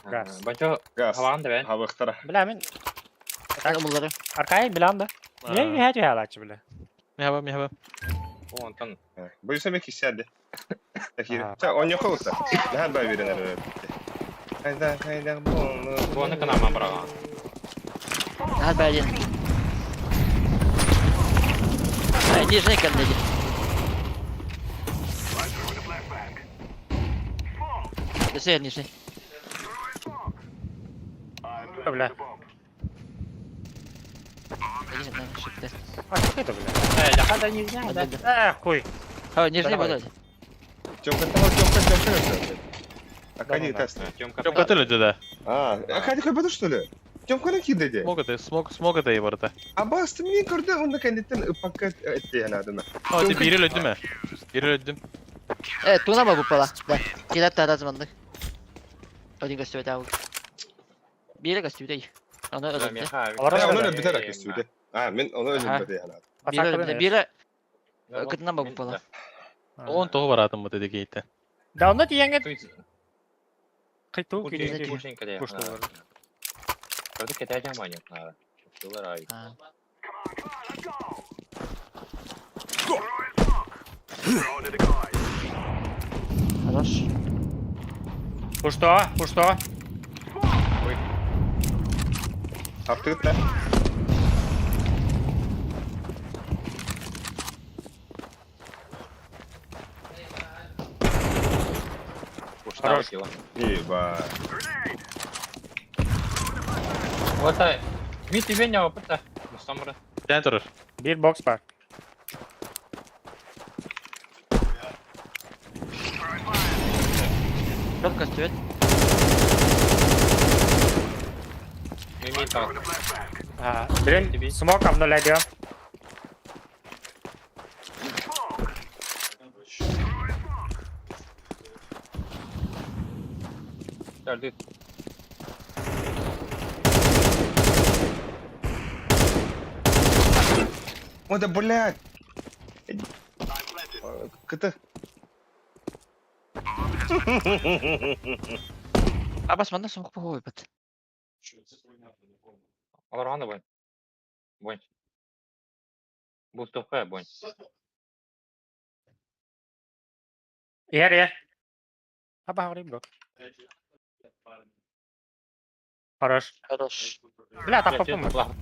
Speaker 3: Газ.
Speaker 4: Бачо,
Speaker 2: газ.
Speaker 4: хаван да бен.
Speaker 2: Хабахтара.
Speaker 3: Бля мин
Speaker 1: Умулары.
Speaker 3: Аркай билам да. Не не хәтү халачы бля.
Speaker 6: Михаба, михаба.
Speaker 4: О, Антон.
Speaker 2: Боюсь, я сяде. Такие.
Speaker 3: Ага.
Speaker 2: Ча, он не холоса. Да, ба верен. Хайда, хайда, бон.
Speaker 4: Буаны канама брала.
Speaker 1: Hadi бәрден. Нижний кәлдеди. Өсө нижний.
Speaker 3: Бля.
Speaker 1: Нижний,
Speaker 3: А что это, бля?
Speaker 4: Э, я хада не знаю, да.
Speaker 3: Э, хуй.
Speaker 1: Ха, нижний
Speaker 3: Давай.
Speaker 1: болады.
Speaker 2: Тёмка, давай, Тёмка, Тёмка, Акади
Speaker 3: Да-да-да.
Speaker 2: тест.
Speaker 4: Тёмка.
Speaker 6: Тёмка ты да.
Speaker 2: А, Акади хоть что ли? Тёмка на кидаде.
Speaker 6: Смог это, смог, смог это и ворота.
Speaker 2: Абас, мне көрді, он наконец-то пакет этти надо.
Speaker 6: А, ты бери людьми. Бери людьми.
Speaker 1: Э, туна ма бупала. Да. Килеп таразманды. Один костюм тау. Бире костюм дей. Аны өлөрдү.
Speaker 3: Алар
Speaker 2: Э,
Speaker 3: да
Speaker 2: оны битер кестүдө. А, мен оны өзүм бите надо.
Speaker 1: Бире өлөрдү. Бире кытынан ба бупала.
Speaker 6: Он того баратым вот эти кейті.
Speaker 3: Да онда тиеңге кайту
Speaker 1: Пушин,
Speaker 3: күйді. Пуштулар.
Speaker 4: Правда, китай жаман надо. Пуштулар ай.
Speaker 1: А. Хорош.
Speaker 3: Пушто, пушто.
Speaker 2: Аптыгыт да.
Speaker 4: Пуштал
Speaker 3: Хорош.
Speaker 4: его.
Speaker 2: Еба.
Speaker 4: Вот а. Ми тебе не опыта. Мустамра.
Speaker 6: Ден тұрыр.
Speaker 3: Bir box бар.
Speaker 1: Çok костюм.
Speaker 4: Ми ми так.
Speaker 3: А, блин, смок обнуля
Speaker 4: Дарды.
Speaker 2: О, да блядь. КТ.
Speaker 1: Абас манда смок похуй бат.
Speaker 4: Алар бой. Бой. Бустовка бой.
Speaker 3: Ер, ер. Аба, говорим, бро. Хорош.
Speaker 1: Хорош.
Speaker 3: Бля, там попу.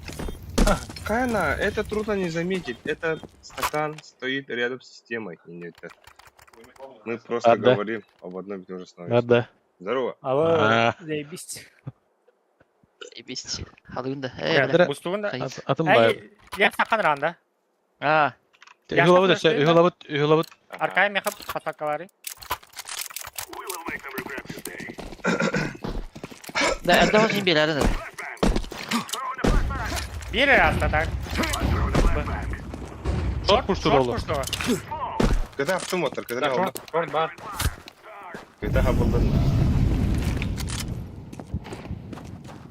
Speaker 2: Кайна, это трудно не заметить. Это стакан стоит рядом с системой. И нет, это. Мы просто
Speaker 6: А, да.
Speaker 2: говорим об одном и том же самом.
Speaker 6: Да, да.
Speaker 2: Здорово.
Speaker 3: Алло,
Speaker 6: А.
Speaker 3: заебись.
Speaker 1: Заебись. Халыгында. Э, бля.
Speaker 6: Бля.
Speaker 3: Бустугunda.
Speaker 6: Атым бар.
Speaker 3: Эй, я сақан ранда.
Speaker 1: А,
Speaker 6: Үхілабыт өсө, үхілабыт, үхілабыт.
Speaker 3: Аркай мехап хатакалары.
Speaker 1: да, это очень беләрін.
Speaker 3: Bir hasta так.
Speaker 6: Шорт пуштур олу.
Speaker 3: Шорт пушту.
Speaker 2: КТ автомотор, КТ алды.
Speaker 4: Шорт бар.
Speaker 2: КТ хабылдын.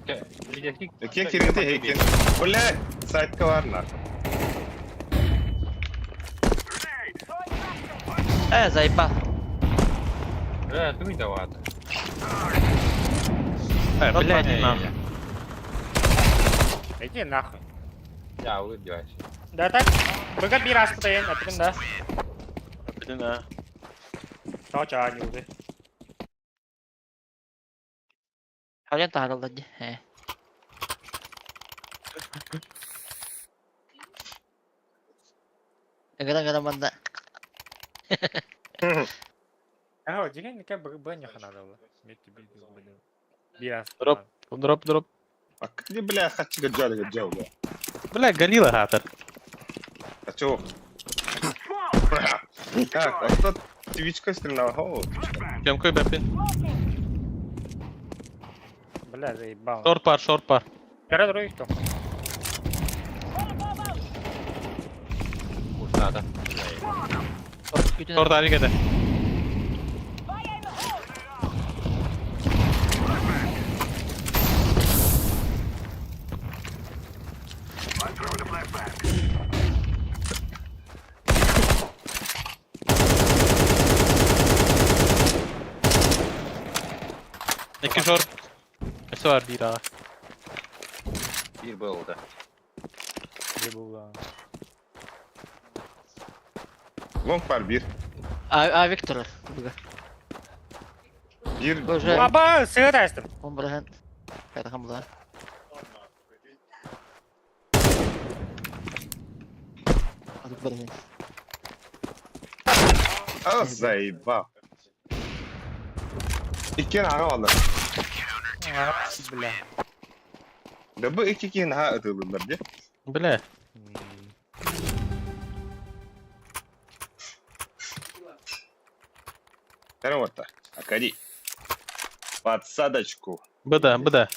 Speaker 2: Кен керенте хейкен. Блядь, сайтка бар нахуй.
Speaker 1: Э, заебал.
Speaker 4: Э, ты давай.
Speaker 6: Блядь, не нахуй.
Speaker 3: Иди нахуй.
Speaker 4: Я улыбаюсь.
Speaker 3: Да так. Быга bir hasta dayın atın da.
Speaker 6: Блин, а.
Speaker 3: Чао чао не уды.
Speaker 1: Хален тахаралды. Э. Ыгыран гана манда.
Speaker 3: Ага, деген неке б не ханадалы. Бираз.
Speaker 6: Дроп. Дроп, дроп.
Speaker 2: А где, бля, хачига джалига джал, бля?
Speaker 6: Бля, горилла хатыр.
Speaker 2: А чё? Так, а что твичка стреляла? О, твичка.
Speaker 6: Көмкөй бәппин.
Speaker 3: Бля, заебал.
Speaker 6: Шорт бар, шорт бар.
Speaker 3: Кара других то.
Speaker 4: Курсада.
Speaker 6: Шорт авик эте. Икки шорт. Өссө бар биир аҕа.
Speaker 4: Биир буолла.
Speaker 3: Ебула.
Speaker 2: Лонг бар бир.
Speaker 1: А Виктор. Буга.
Speaker 2: Бир.
Speaker 1: Боже.
Speaker 3: Аба, сыгыт астым.
Speaker 1: Он брахан. Кайдахан була. Adık barahan.
Speaker 2: А, заебал. Икки аға алды.
Speaker 3: Бля.
Speaker 2: Да bu iki кейін аға ытылдылар, де?
Speaker 6: Бля.
Speaker 2: Караватта. Акади. Подсадочку.
Speaker 6: Быда, быда.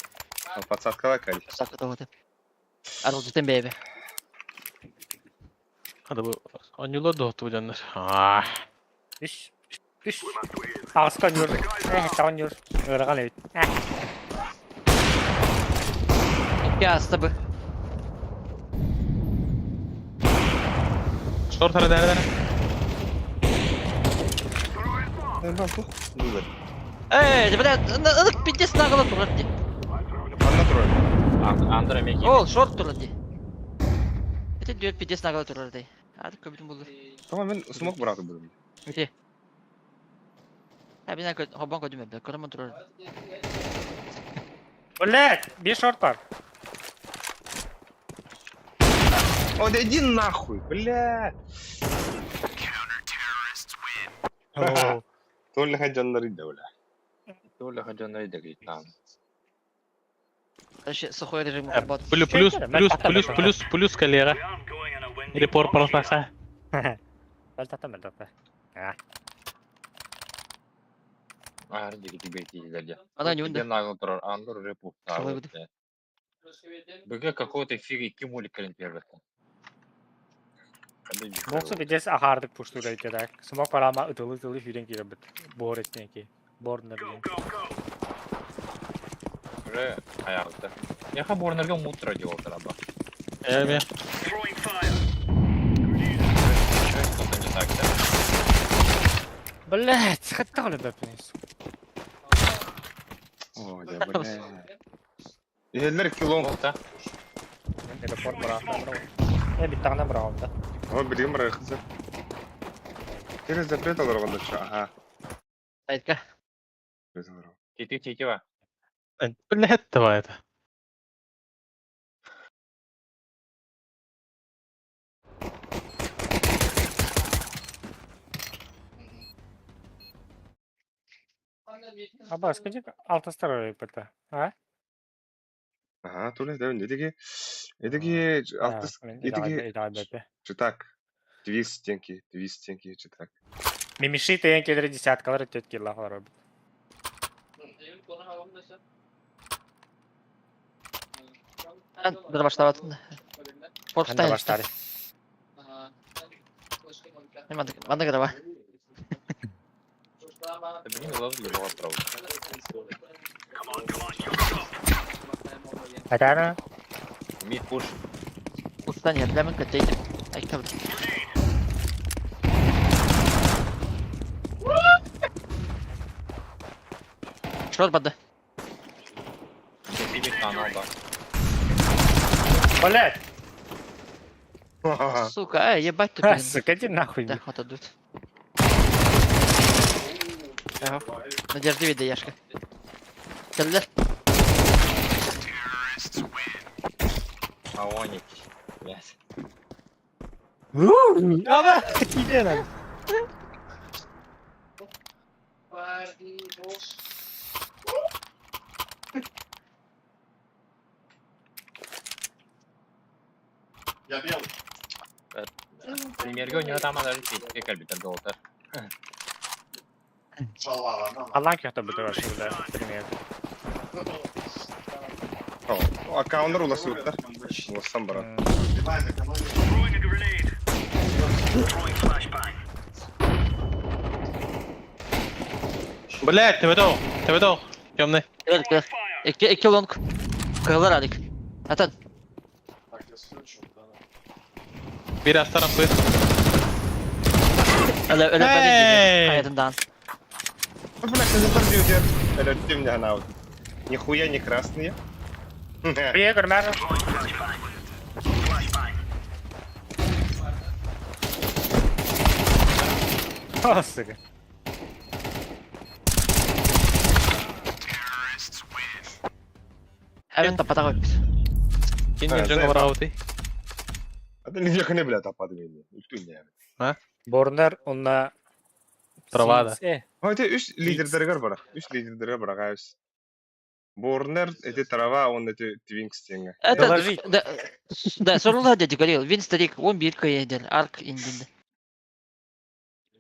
Speaker 2: А, Подсадкала Акади.
Speaker 1: Сакыта оты. Арыл бэйби.
Speaker 6: Hadi bu Anюла доһту дьоннор. Аа.
Speaker 3: Үш. Үш. Ағысқан юр. Эх, тағын юр. Ырған өйт.
Speaker 1: İki hasta bu.
Speaker 6: Шорт ара дәрі дәрі.
Speaker 2: Дулар.
Speaker 1: Эй, бля, ılık пиздец нагыла турар ди.
Speaker 2: Анна трое.
Speaker 4: Андра меки.
Speaker 1: Ол шорт турар ди. Это дүрт пиздец нагыла турар ди. Artık köpütüm buldu.
Speaker 2: Tamam мен смок бұрады бүгін.
Speaker 1: Öte. Ha bir dakika hoban koydum ben. Kırma durar.
Speaker 3: Блять, бир шорт бар.
Speaker 2: О, да иди нахуй, бля. Толли хаджаннар иде, бля.
Speaker 4: Толя хаджаннар иде говорит нам.
Speaker 1: Короче, сухой режим работы.
Speaker 6: Плюс, плюс, плюс, плюс, плюс, плюс коллега. Репорт процесса.
Speaker 3: Бәл тата, бәл тата.
Speaker 4: А, диги тебе киделде.
Speaker 1: Ана не унда.
Speaker 4: Нагло турар, Андор репу.
Speaker 1: Шалай буду.
Speaker 4: БГ какого-то фига кимули калин первый.
Speaker 3: Боксу пиздец ахардык пуштура өйт так. Смок парама ытылы ытылы фирен кире бит. Бор этнеки. Борнер деген.
Speaker 4: Уже аягы. Яха борнерге мутра делал тараба.
Speaker 6: Эми.
Speaker 4: Что-то не так, да?
Speaker 3: Блять, хатта олы бәпин.
Speaker 2: О, да, бля. Еллер килон.
Speaker 4: Болта.
Speaker 3: Репорт бара. Э, бит тагына бара да.
Speaker 2: О, билген бар кызы. Через запрет алар онда ча. Ага.
Speaker 1: Айтка.
Speaker 2: Запрет алар.
Speaker 4: Тити тити ва.
Speaker 6: Бля, давай это.
Speaker 3: Аба, скажи, алтастар ПТ. А?
Speaker 2: Ага, туля да, эдиги. Эдиги алтыс эдиги читак. Две стенки, две стенки читак.
Speaker 3: Мимиши теген келер десяткалар өтөт киллахлар бит.
Speaker 1: Ben bir başlabatın.
Speaker 3: Ханда
Speaker 1: Форштайн.
Speaker 3: баштары.
Speaker 1: Манда грава.
Speaker 4: Да блин, ловли была правда.
Speaker 3: Айтана.
Speaker 4: Мид пуш.
Speaker 1: Устан yerler kötüydü. Айтка. Шорт бады.
Speaker 4: Тити канал, да.
Speaker 3: Блять,
Speaker 1: Сука, эй, ебать ты. блин.
Speaker 3: сука, иди нахуй.
Speaker 1: Да, вот отдут. Ага. Надежды вида, Яшка. Келдер.
Speaker 4: Аоник. Блять.
Speaker 3: Аба, иди нахуй.
Speaker 7: Я белый.
Speaker 4: Премьерге у него там даже петьке кэлбитэр доллар.
Speaker 7: Шалава, на.
Speaker 3: Аллан көхтө буту вообще бля премьер.
Speaker 2: Аккаунтар уласыбыттар. Улассан баран.
Speaker 7: Динамик, экономика.
Speaker 6: Блять, төбөтө төбөтө Темный.
Speaker 1: Кэл кэл. Икки икки лонг. Кыһыллар алик. Атан.
Speaker 7: Так, я включу, да.
Speaker 6: Bir астарам пыт.
Speaker 1: Öyle öyle
Speaker 6: Эй!
Speaker 1: Hayatından.
Speaker 2: Бля, кызылдар диэбитигэр өлөрдүм дьэ анаабыт. Нихуя не красные.
Speaker 3: Бие көрмөр. О, сука.
Speaker 1: Evet tapata koymuş.
Speaker 6: Кинин
Speaker 2: Ha,
Speaker 6: жеңе
Speaker 2: зай-
Speaker 6: барабыты.
Speaker 2: А ты не бля тапады мени. Үстүн я.
Speaker 3: Борнер онна
Speaker 6: Трава,
Speaker 3: Э,
Speaker 2: Хотя үс лидердергер бар. Үс лидердергер бар агайбыз. Борнер, эти трава, он эти твинкс теңе.
Speaker 1: Это
Speaker 3: Доложить.
Speaker 1: да, да, sorulur hadi говорил. Вин старик 11 каедер. Арк индинде.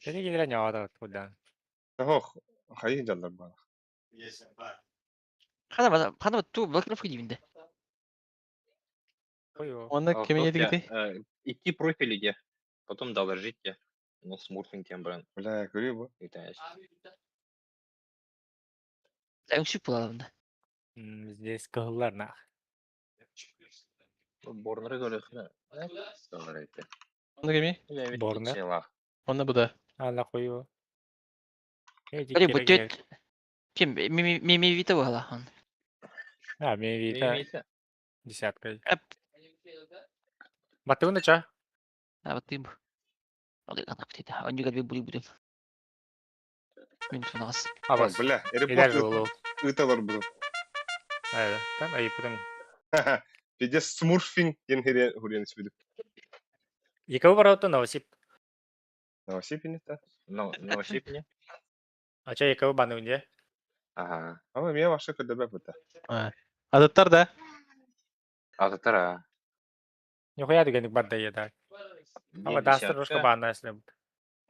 Speaker 3: Сени келер нявада куда.
Speaker 2: Ох, хайын жаллар бар.
Speaker 7: Есть, да.
Speaker 1: Хана бана хана ту блокировка дивинде.
Speaker 3: Ой,
Speaker 6: Онна кими едигити?
Speaker 4: Идти профиль иди, потом доложите. Ну, смурфинг тем, бран.
Speaker 2: Бля, көрүү бу.
Speaker 4: Это есть.
Speaker 1: Өңшүк буlalım da.
Speaker 3: Здесь кыһыллар нах.
Speaker 4: Борнер говорю, Доложите.
Speaker 6: Онна кими?
Speaker 3: Борнер.
Speaker 6: Онна буда.
Speaker 3: Ала кою.
Speaker 1: Бери бу төт. Ким ми ми ми вита була хан.
Speaker 3: А, ми вита десятка.
Speaker 1: Эп.
Speaker 3: Батыгын ча?
Speaker 1: А вот им. Алый ана бит. Они говорят були були. Мин тунас.
Speaker 3: А бас.
Speaker 2: Бля,
Speaker 3: Илер
Speaker 2: репорт
Speaker 3: жолу.
Speaker 2: ыталар бу.
Speaker 3: Э, там ай потом.
Speaker 2: Пиздец смурфинг ден херен хурен сүдүп.
Speaker 3: Екеуі барауты Новосиб.
Speaker 2: Новосиб та.
Speaker 4: Ну, Новосиб не?
Speaker 3: А ча екеуі бануне.
Speaker 4: Ага.
Speaker 2: Ама мен башы көдөбө бута.
Speaker 6: Адаттар да.
Speaker 4: Ататара.
Speaker 3: Нихуя деген бар да еда. Ама дастыр рушка бана если.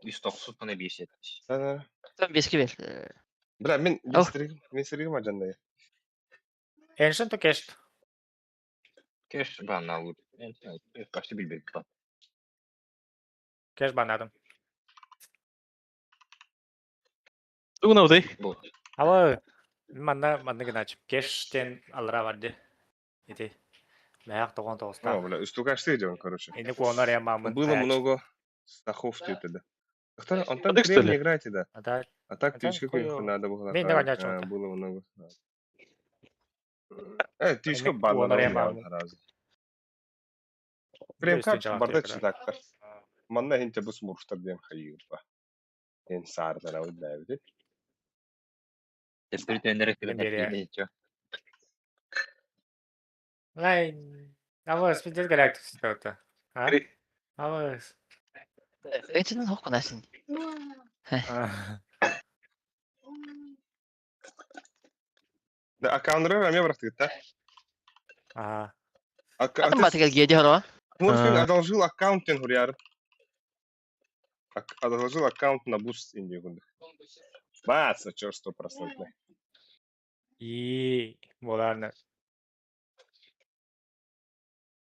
Speaker 4: Үс тоқсыз мына бес жетпіс.
Speaker 2: Да.
Speaker 1: Там беске бер.
Speaker 2: Бля, мен
Speaker 1: Ау.
Speaker 2: мен сиригим ажандай.
Speaker 3: Эншин то кешт.
Speaker 4: Кеш бана лут. Почти билбек.
Speaker 3: Кеш банадым.
Speaker 6: Тугуна уды.
Speaker 4: Бу.
Speaker 3: Ама манна манна гынач. Кештен алра барды. Ити. Мәяк тоғын
Speaker 2: О,
Speaker 3: тоғыста.
Speaker 2: бля, үстүгашты жон, короче.
Speaker 3: Эни куонар я мамын.
Speaker 2: Было много стахов тогда. Антон, Антон
Speaker 6: Адык, что
Speaker 2: Крем
Speaker 6: ли?
Speaker 2: не играйте, да.
Speaker 3: А да.
Speaker 2: А так
Speaker 3: Антон
Speaker 2: ты
Speaker 3: хуё.
Speaker 2: какой надо было.
Speaker 3: Мен не
Speaker 2: так,
Speaker 3: вонячего
Speaker 2: а,
Speaker 3: то.
Speaker 2: Было много. Э, ты
Speaker 3: Эми
Speaker 2: еще бан
Speaker 3: куонар я мамын.
Speaker 2: разу. Прем
Speaker 3: Үстүн
Speaker 2: как
Speaker 3: жаҕа
Speaker 2: барда
Speaker 3: тиэрдэр.
Speaker 2: читактар. Манна хинте бу смурфтар дем хайырба. Эн сардара удайбы.
Speaker 3: Бере. Лай. Авас, пиздец галактик что-то. А? Авас.
Speaker 1: Энчинен хокунасин.
Speaker 2: Да аккаунтер раме барахты та.
Speaker 3: Ага.
Speaker 1: Атам батыгар геди хоро.
Speaker 2: Смурфинг
Speaker 6: А.
Speaker 2: одолжил аккаунт тен хурьяр. Одолжил аккаунт на буст Индию. Бац, чё, стопроцентный.
Speaker 3: И боларны.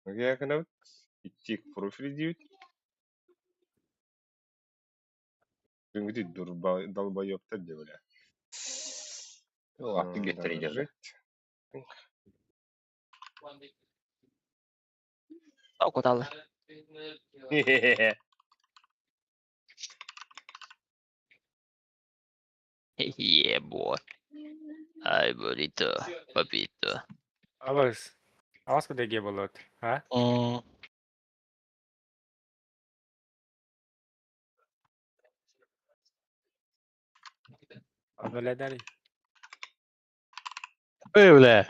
Speaker 2: Я когда идти к профилю 9. Где долбоёб-то где, бля?
Speaker 1: Окоталы.
Speaker 2: Хе-хе-хе.
Speaker 1: Yeah, boy. Ay, burrito, papito.
Speaker 3: Авас. Авас куда ге болот? А? Ануля
Speaker 6: Эй, бля.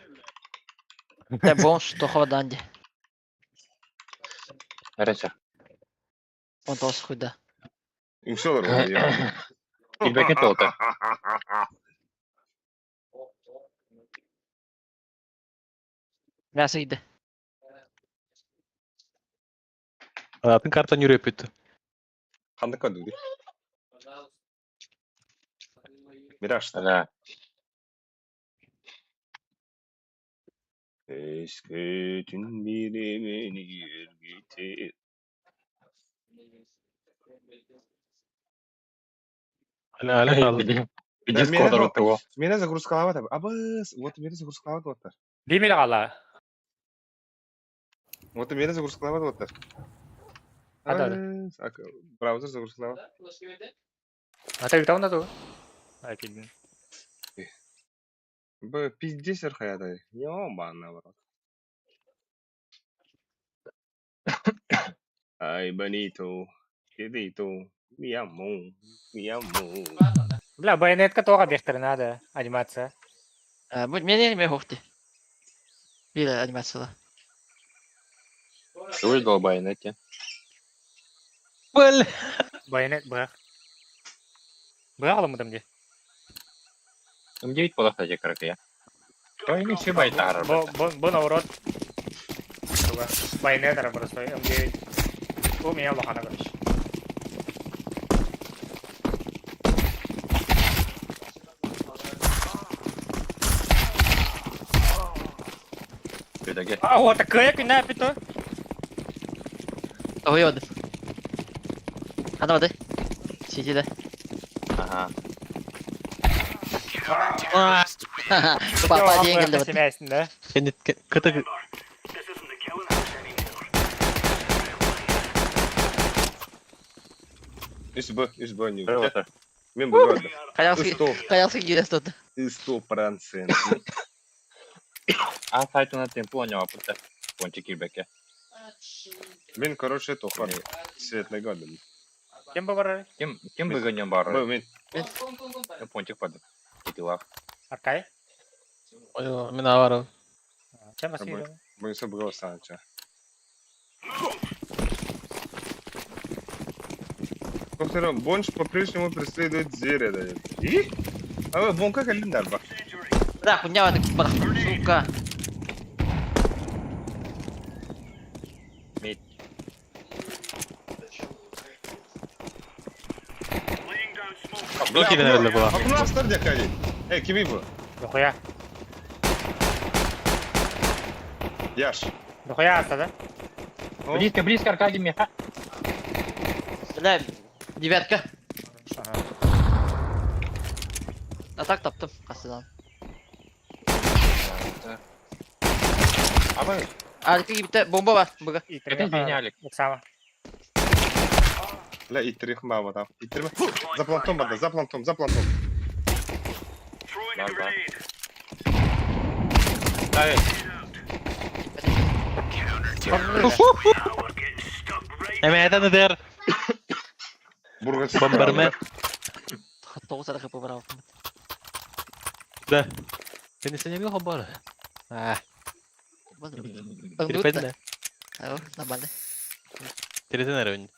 Speaker 1: Да бомж тохова данди.
Speaker 4: Хорошо.
Speaker 1: Он тос худа.
Speaker 2: Үҥсэ олорор,
Speaker 4: Билбэккэ тоҕото.
Speaker 1: Мясо иди.
Speaker 6: Атын картан yürüyüp
Speaker 2: Ханнык көрдүгүт? Мираж.
Speaker 4: Да.
Speaker 2: Өскөтүн биремин иргите.
Speaker 6: Hala hala kaldı.
Speaker 4: Иди
Speaker 2: Меня
Speaker 4: скоро того.
Speaker 2: Меня загрузкалаабат. Абыс, вот меня загрузкалаабат оттар.
Speaker 3: Бимил ала.
Speaker 2: Вот меня загрузкалаабат оттар.
Speaker 3: Ада, ада.
Speaker 2: Браузер загрузкалаабат.
Speaker 3: Ата үтәү на ту. Ай килдин.
Speaker 2: Б пиздец архаяда. Ёба наоборот. Ай, bonito. Querido. Mi amor. Mi amor.
Speaker 3: Бля, байонетка тоға бехтер надо анимация.
Speaker 1: Бу мени ме хохти. Бир анимацияла.
Speaker 4: Ты долбай, знаете.
Speaker 6: Бл.
Speaker 3: Байонет быах. Быах аламыдым ди.
Speaker 4: М9 подохтача каракая. Той не все байтар.
Speaker 3: Бу бу бу наоборот. Туга. Байонет ара просто М9. Бу меня лохана короче. А вот такая күнә пито.
Speaker 1: Ой, оды. Анамады. Сидели.
Speaker 4: Ага.
Speaker 1: Папа деньги вот.
Speaker 3: Семясин, да?
Speaker 6: Kendi kıtı
Speaker 2: Үс Б, үс Б не.
Speaker 4: Бір
Speaker 2: Мен бұларды.
Speaker 1: Каялсы
Speaker 2: Сто,
Speaker 1: каялсы кирес тут.
Speaker 2: 100%.
Speaker 4: А сайтына темпу онява пытта. Пончик кирбеке.
Speaker 2: Мен, короче, тохар. Светлый гадым.
Speaker 3: Кем бар?
Speaker 4: Ким ким бүгін бар?
Speaker 2: Б, мен.
Speaker 4: Пончик пады. Кетилах.
Speaker 3: Аркай?
Speaker 6: Мен аварım.
Speaker 3: Чем басыйры?
Speaker 2: Бойынса бұға санча. Повторю, Бонч по-прежнему преследует зверя, да. И? А вы, бон как календарь, ба?
Speaker 1: Да, хуйня это сука.
Speaker 4: Мид.
Speaker 6: Бу кирен öyle bu.
Speaker 2: Акуна астар дякади. Эй, кими бу?
Speaker 3: Дохуя.
Speaker 2: Яш.
Speaker 3: Дохуя аста, да?
Speaker 4: Близко, близко, Аркадий меха.
Speaker 1: Бля, девятка.
Speaker 3: Ага.
Speaker 1: А так таптым касыдан.
Speaker 4: А вы?
Speaker 1: Арка гибте бомба бар буга.
Speaker 4: Это извини,
Speaker 3: Сама.
Speaker 2: Бля, иттирих мама там. Иттирме. За плантом бада, за плантом, за плантом.
Speaker 4: Бар, бар. Ставит.
Speaker 6: Hemen der.
Speaker 2: Бургас.
Speaker 6: Бомбармен.
Speaker 1: Тоғыз ара хп бар алып.
Speaker 6: Да. Seni sen bir haber. Ah, Трепетне.
Speaker 1: Нормально.
Speaker 6: Трепетне район.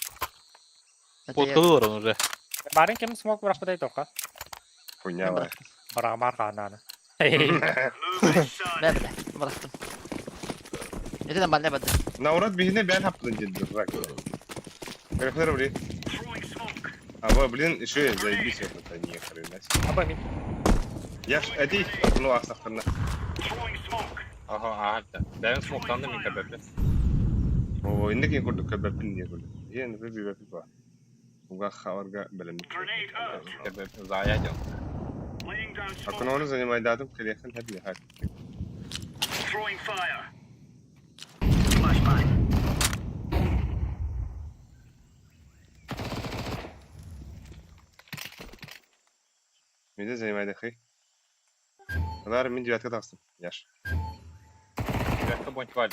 Speaker 6: Подкалылар он уже.
Speaker 3: Барын кем смок бірақ құдай тоқа.
Speaker 2: Хуйня бар.
Speaker 3: Бараға марқа ананы.
Speaker 1: Мен бля, бырақтым. Это нормально бады.
Speaker 2: Наурат бихине бән хаптын деді рак. Рефер, блин. А вы, блин, еще и заебись вот это не хрена себе.
Speaker 3: Аба мид.
Speaker 2: Я ж эти, ну, ахсахтарна.
Speaker 4: Ага, ага. Бәрін смоктанды мен кәбәпі.
Speaker 2: О, инде кин көрдүк көбөппүн не көрдүк. Ен бе бе бе ба. Уга хаварга билем.
Speaker 4: Кәбәпі зая дел.
Speaker 2: Акуна занимай датым келехин хәп хак. Менде занимай хай. Алар мен девятка тақсым. Яш.
Speaker 4: Девятка бонч валь.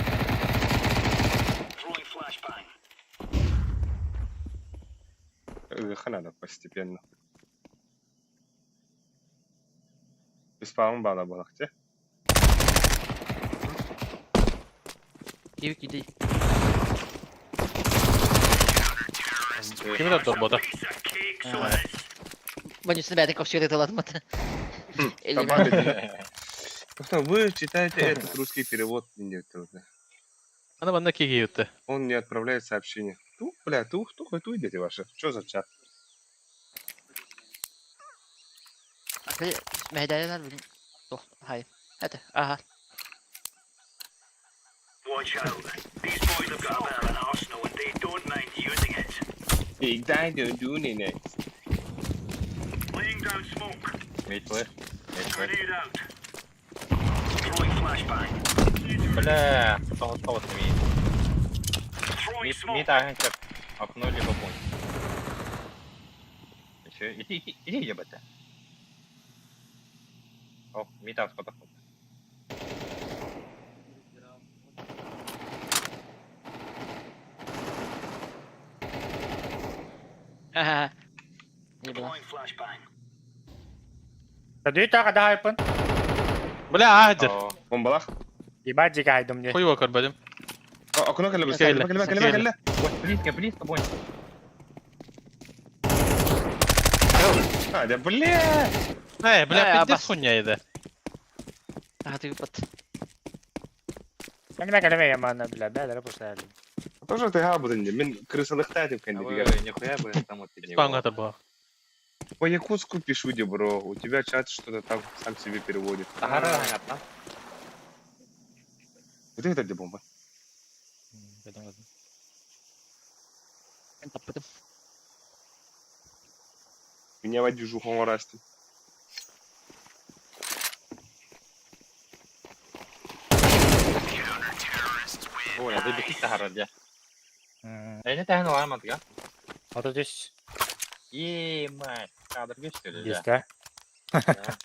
Speaker 2: Ыха надо постепенно. Спаун бала балахте.
Speaker 1: Киви киди.
Speaker 6: Kimin attı bota?
Speaker 1: Банюсын бәдін көпшілік таладым аты.
Speaker 2: Табан бетіне. Что вы читаете этот русский перевод? Нет, трудно.
Speaker 6: Ана манна киги ютты.
Speaker 2: Он не отправляет сообщение. Ту, бля, тух, тух, и ту идете ваши. Что за чат?
Speaker 1: Мэһэдээлэр билин туох хай. Это, ага.
Speaker 2: Big Dino doing it.
Speaker 4: Мид флеш. Мид флеш. Бля, тоҕус мид. Мид, мид ааһын сөп. Окно либо пункт. Еще, иди, иди, иди, ебать. Ох, мид ааспатах.
Speaker 1: Ага. Не было.
Speaker 3: Дүй тағы да айпын.
Speaker 6: Бля, аадыр.
Speaker 4: О,
Speaker 2: Бомбалах.
Speaker 3: Ебать дикайдым мне.
Speaker 6: Хуй көрбөдүм.
Speaker 2: О, окно кэллэ, кэллэ, кэллэ, кэллэ, кэллэ.
Speaker 4: вот близко, близко, бонь.
Speaker 2: А, да бля!
Speaker 6: Э, бля,
Speaker 1: Э,
Speaker 6: пиздец
Speaker 1: абас.
Speaker 6: хуйня иде.
Speaker 1: Ага, ты под.
Speaker 3: Мен кэлэмэ ямана бля, бля, пушла.
Speaker 2: Тоже ты габудын, мен крысалыктатып
Speaker 4: А вы
Speaker 2: кэнди.
Speaker 4: нихуя бы там вот не
Speaker 6: Спанга было.
Speaker 2: По якутску пишу, де, бро. У тебя чат что-то там сам себе переводит.
Speaker 4: Тахара, понятно.
Speaker 2: Вот это где бомба?
Speaker 1: Таппытым.
Speaker 2: Меня водижу хоңорасты.
Speaker 4: Ой, а ты бити тахара, дя. Э, не тахана лама, тга.
Speaker 3: Ото түс.
Speaker 4: Е, мать, кадр что ли, дя?
Speaker 3: Десте.
Speaker 4: Да.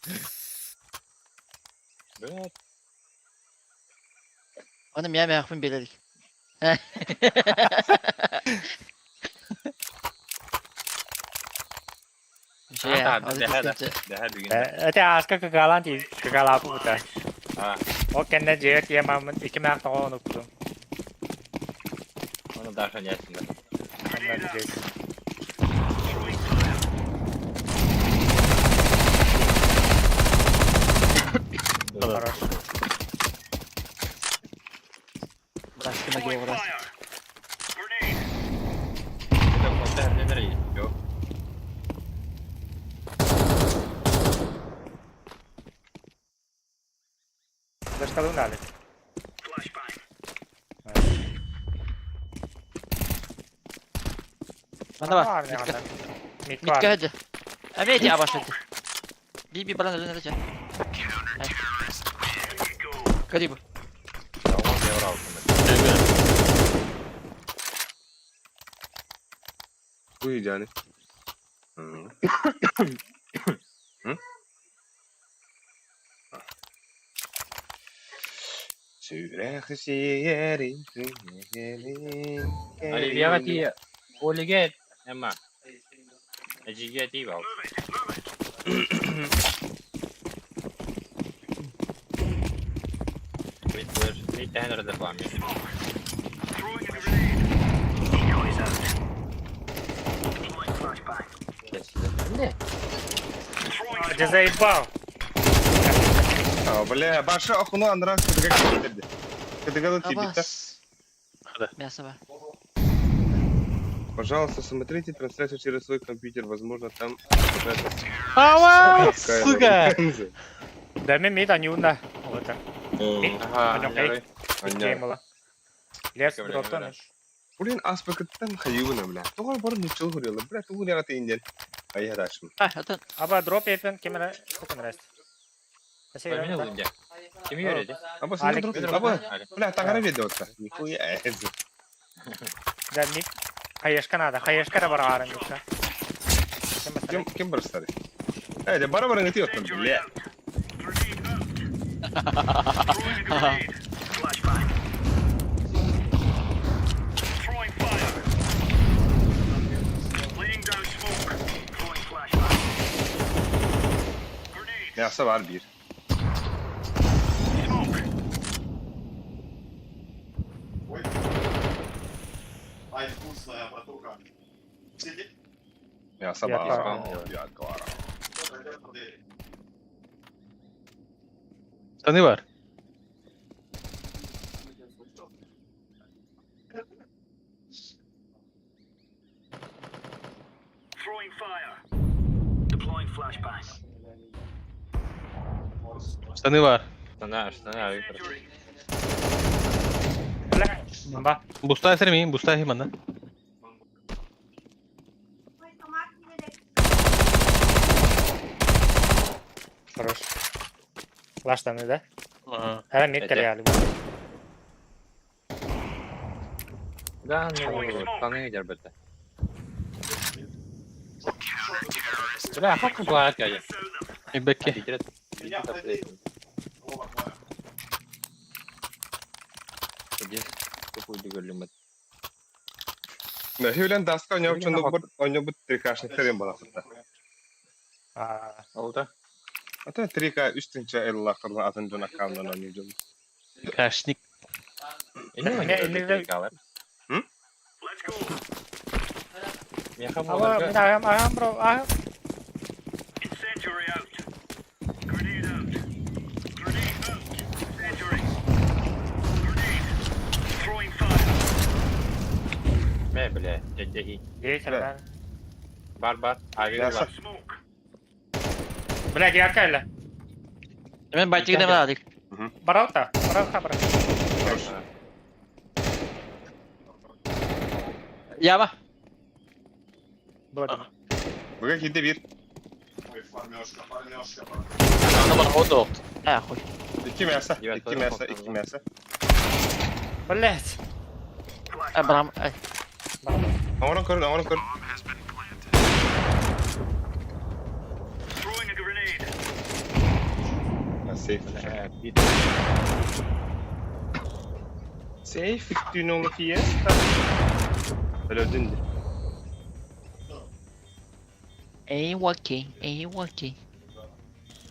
Speaker 4: Бля,
Speaker 1: Оны мия мияхпын берелик.
Speaker 4: А, да, да, да. да, бүгін.
Speaker 3: Это аска какалан ти какала пута.
Speaker 4: А,
Speaker 3: О кенне жер ямамын iki мәк тоғын уктум.
Speaker 4: оны даже не ясно.
Speaker 3: Ондан жер. Хорош.
Speaker 1: Браски могила брас.
Speaker 4: Это вот не есть, всё.
Speaker 3: Зашталын дали.
Speaker 1: Мана бар.
Speaker 3: Митка.
Speaker 1: Митка хәді. Әмейді абаш хәді. Би би баран өзін әді. Карибу.
Speaker 4: Да, он я урал,
Speaker 2: Хуй идеальный. М. М? Сүрэх сиэрин түнэгэрин
Speaker 4: Оливьеға ти, Олиге, Эмма. Эжиге ти бал. Мид тахана да память.
Speaker 3: Ты заебал.
Speaker 2: А, бля, баша окно анрас кыдыга китерди. Кыдыгалы тибитта.
Speaker 1: Абас.
Speaker 6: Да.
Speaker 1: Мясо бар.
Speaker 2: Пожалуйста, смотрите трансляцию через свой компьютер, возможно, там какая-то
Speaker 6: Ава,
Speaker 2: такая
Speaker 6: сука!
Speaker 2: логика.
Speaker 3: Да мен мид анюна. Вот так.
Speaker 4: Ага,
Speaker 3: Анюкай.
Speaker 2: Аня.
Speaker 3: Кемала. Лес
Speaker 4: Кемала,
Speaker 3: дроптан.
Speaker 2: Блин, аспекттан хайыбына, бля. Тоҕо бар нучыл хурилы, бля, тугу яҕа инден. Айя дашым.
Speaker 1: А, это
Speaker 3: Аба дроп епен кемера кукан раст.
Speaker 4: Меня лунде. Ким юреди?
Speaker 2: Аба
Speaker 3: Алик,
Speaker 2: сен дроп, аба, бля, тагара ведется. Нихуя.
Speaker 3: Да мид. Хаешка надо. Хаешка да бар арын юкса.
Speaker 2: Ким ким бар стары? Эй, да бара бара ngeti оттан, бля. Мясо бар бир.
Speaker 7: Ой. Ай, вкусная братуха. Сиди.
Speaker 2: Мясо
Speaker 3: Я
Speaker 2: бар.
Speaker 4: клара.
Speaker 2: Я клара.
Speaker 6: Штаны бар. Штаны бар.
Speaker 4: Штана, штана, Виктор.
Speaker 3: Бля, бомба.
Speaker 6: Буста сирмин, буста химана.
Speaker 3: Хорош. Лаштаны, да?
Speaker 6: Ага.
Speaker 3: Ара мид
Speaker 4: Это-
Speaker 3: калиали.
Speaker 4: Да, ну, штаны дербете. Бля, а как углая
Speaker 6: Бекки.
Speaker 2: Да, Хюлен даска у него трикашник терем была.
Speaker 3: А,
Speaker 4: Oldu.
Speaker 2: Ата 3К 3 тысяча эллахтардан атын дьон аккаунтынан оонньуу.
Speaker 6: Кашник.
Speaker 2: М?
Speaker 3: Ава, мин агам, агам, бро, агам.
Speaker 4: Мэ, бля, дядя.
Speaker 3: Есть, да.
Speaker 4: Бар, бар. Ави,
Speaker 2: Мясо.
Speaker 4: бар.
Speaker 3: Бля, девятка или?
Speaker 1: Мен байтигine mi aldık?
Speaker 3: Бараута, бараута, бараута.
Speaker 2: Хорош.
Speaker 1: Яма.
Speaker 3: Было.
Speaker 2: Быга киирдэ биир.
Speaker 7: Ой, фармёшка, фармёшка.
Speaker 6: Ана бар ходу.
Speaker 1: А, хуй.
Speaker 2: Икки мясо.
Speaker 4: Девять
Speaker 2: Икки мясо,
Speaker 4: тоже
Speaker 2: икки мясо.
Speaker 3: Блять.
Speaker 1: А, брам. Ай.
Speaker 2: Оҥорон көр, оҥорон көр. А, Сейф.
Speaker 4: Бля, бит.
Speaker 2: Сейф 2-0 Fiesta. Өлөрдүн дии.
Speaker 1: Эй, walking, эй, walking.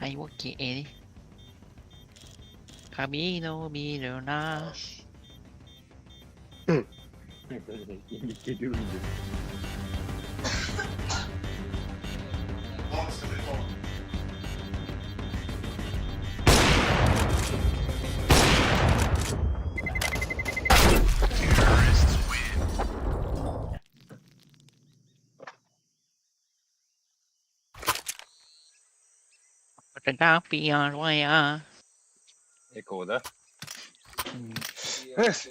Speaker 1: Ай, walking, эй. Camino, millonar.
Speaker 7: Лонг, скажи, лонг.
Speaker 4: Эко, да?
Speaker 2: Эс.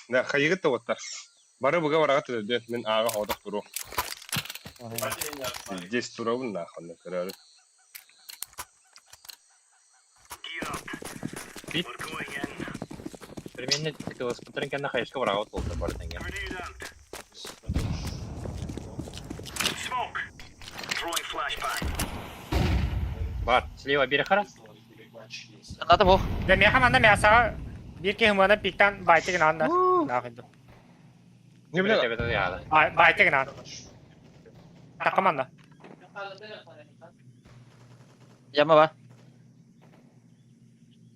Speaker 2: Да, хайыгыт да оттар. Бары быга бараҕыт өлөрдүөн, мин ааҕа хоодох туруом. Здесь туруобун нахуй, көрөөрү.
Speaker 4: Примерно спотринка на хайшка врага толта бартенге. Бар, слева берег раз.
Speaker 1: Надо бог.
Speaker 3: Да меха манда мясо. Бирки хумана пиктан байтыгын анда. Нахуй.
Speaker 2: Не бля,
Speaker 4: Тебе яда.
Speaker 3: Байтыгын анда. Такаманда.
Speaker 1: Яма бар.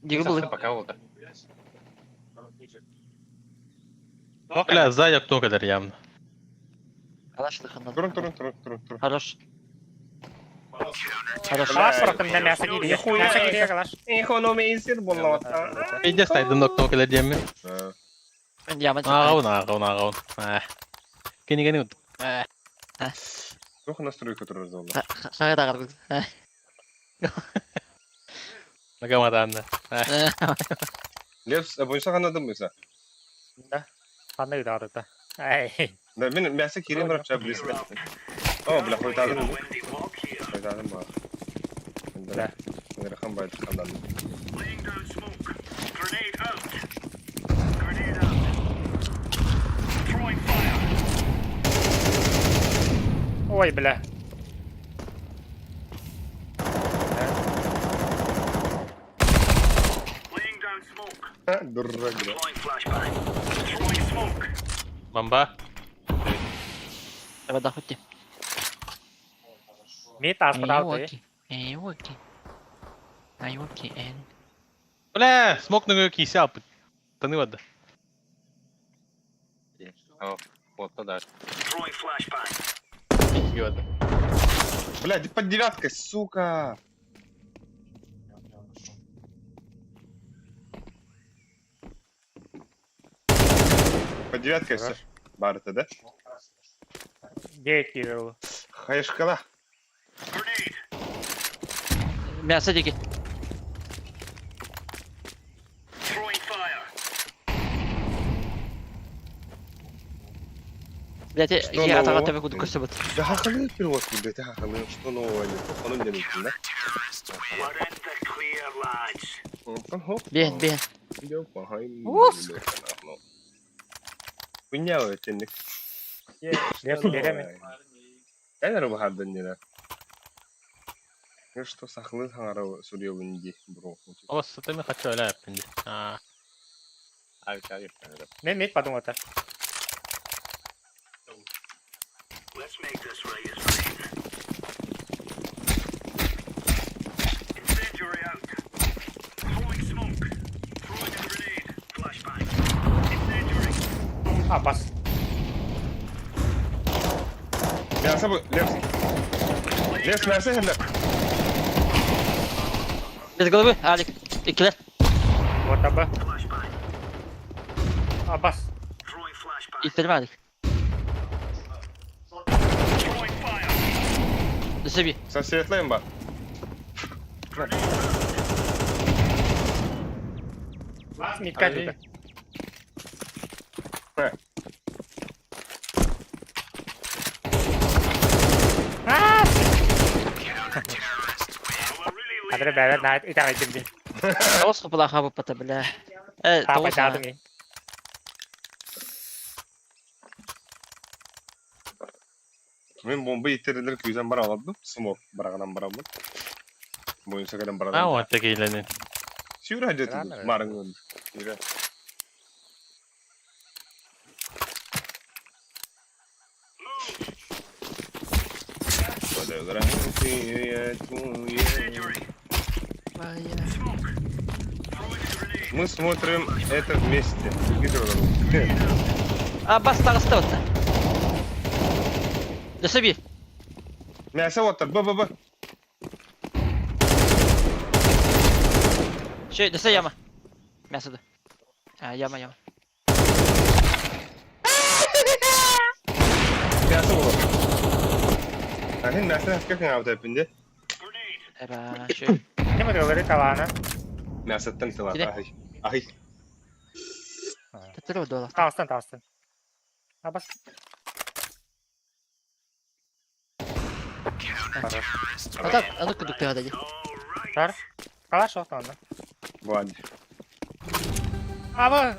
Speaker 1: Диги булы.
Speaker 4: Пока oldu.
Speaker 6: Бля, сзади окно кадar явно.
Speaker 1: Алашлыхында.
Speaker 2: турун турун турун турун турун.
Speaker 1: Хорош. Хорош.
Speaker 3: Калаш бұрақтым да мясо кири. Мясо кири калаш.
Speaker 2: Экономейсер боллоттар.
Speaker 6: Пиздец, найдем окно кадar диэмми.
Speaker 1: Яма.
Speaker 6: Ааҕын, ааҕын, ааҕын. Э. Кини кини. Э.
Speaker 2: Туох настройка турар буолла.
Speaker 1: Сага да карбыз.
Speaker 6: Нагамаданна.
Speaker 2: Левс, бойса ханадым бойса.
Speaker 3: Да. Қандай да. Ай.
Speaker 2: Да, мин мясо киирэн барап чаа близко. О, бля, хойтадым. Хойтадым ба.
Speaker 3: Да.
Speaker 2: Ыарахан байдык хандан.
Speaker 3: Ой, бля.
Speaker 2: Дурак, бля.
Speaker 6: Бомба.
Speaker 1: Давай да хоть.
Speaker 3: Мид аспыралды.
Speaker 1: Эй, окей. Ай, окей, эй.
Speaker 6: Бля, смок на кисял. Таны вода.
Speaker 4: О, вот туда.
Speaker 6: Икки вода.
Speaker 2: Бля, под девяткой, сука. Девятка все. Барыта, да?
Speaker 3: 9 киирэр.
Speaker 2: Хаешкала.
Speaker 1: Мясо диги. Блять,
Speaker 2: Что
Speaker 1: я
Speaker 2: нового?
Speaker 1: атаға төбе кудук көстөбүт.
Speaker 2: Да хахалы перевод, блядь, хахалы. Что нового нет? Ону мне да?
Speaker 1: Биэн, биэн.
Speaker 2: Хуйня этинник.
Speaker 3: Береме.
Speaker 2: Кайнар бахардын нера. Ну что сахлы хаңара сурьёбун ди, бро.
Speaker 6: О, сатами хочу аля пинди. А,
Speaker 4: Авик, авик.
Speaker 3: Мен мид подумал-то. А, бас.
Speaker 2: Мясо бу, лепс. Лепс мясо хәлләп.
Speaker 1: Без головы, Алик. Икилер.
Speaker 3: Вот аба. А, бас.
Speaker 1: Иттерме Алик. Өсө би.
Speaker 2: Со светлым ба.
Speaker 3: Мид кәлді. Адыр бәбәт найт итак айтым ди.
Speaker 1: Тоғыз қыпыла қабып бата, бля. Э,
Speaker 3: Тапа
Speaker 1: тоғыз
Speaker 3: жадым и.
Speaker 2: Мен бомба иттерилер күйзен бара аладым. Смок барагынан барамын. Боюнса кэлэн
Speaker 6: а
Speaker 2: баранан.
Speaker 6: вот такие.
Speaker 2: Сүүрэ хажат
Speaker 4: Рано.
Speaker 2: марыңын. Сүүрэ. Мы смотрим это вместе.
Speaker 1: А, бас тағысты вот. Өсө би.
Speaker 2: Мясо вот так, б б б.
Speaker 1: Шей, өсө яма. Мясоды. А, яма, яма.
Speaker 2: Мясо было. А хин мясо как на авто пинде?
Speaker 1: Эба, шей.
Speaker 3: Не говорит талана.
Speaker 2: Мясо тан тела.
Speaker 1: Киде?
Speaker 2: Ай. Ай.
Speaker 1: Төттөрө дола.
Speaker 3: Тағыстан, тағыстан. А, бас.
Speaker 1: Ата, аны кудук тыгада ди.
Speaker 3: Тар. Калаш оқ тағында.
Speaker 2: Вади.
Speaker 3: Аба.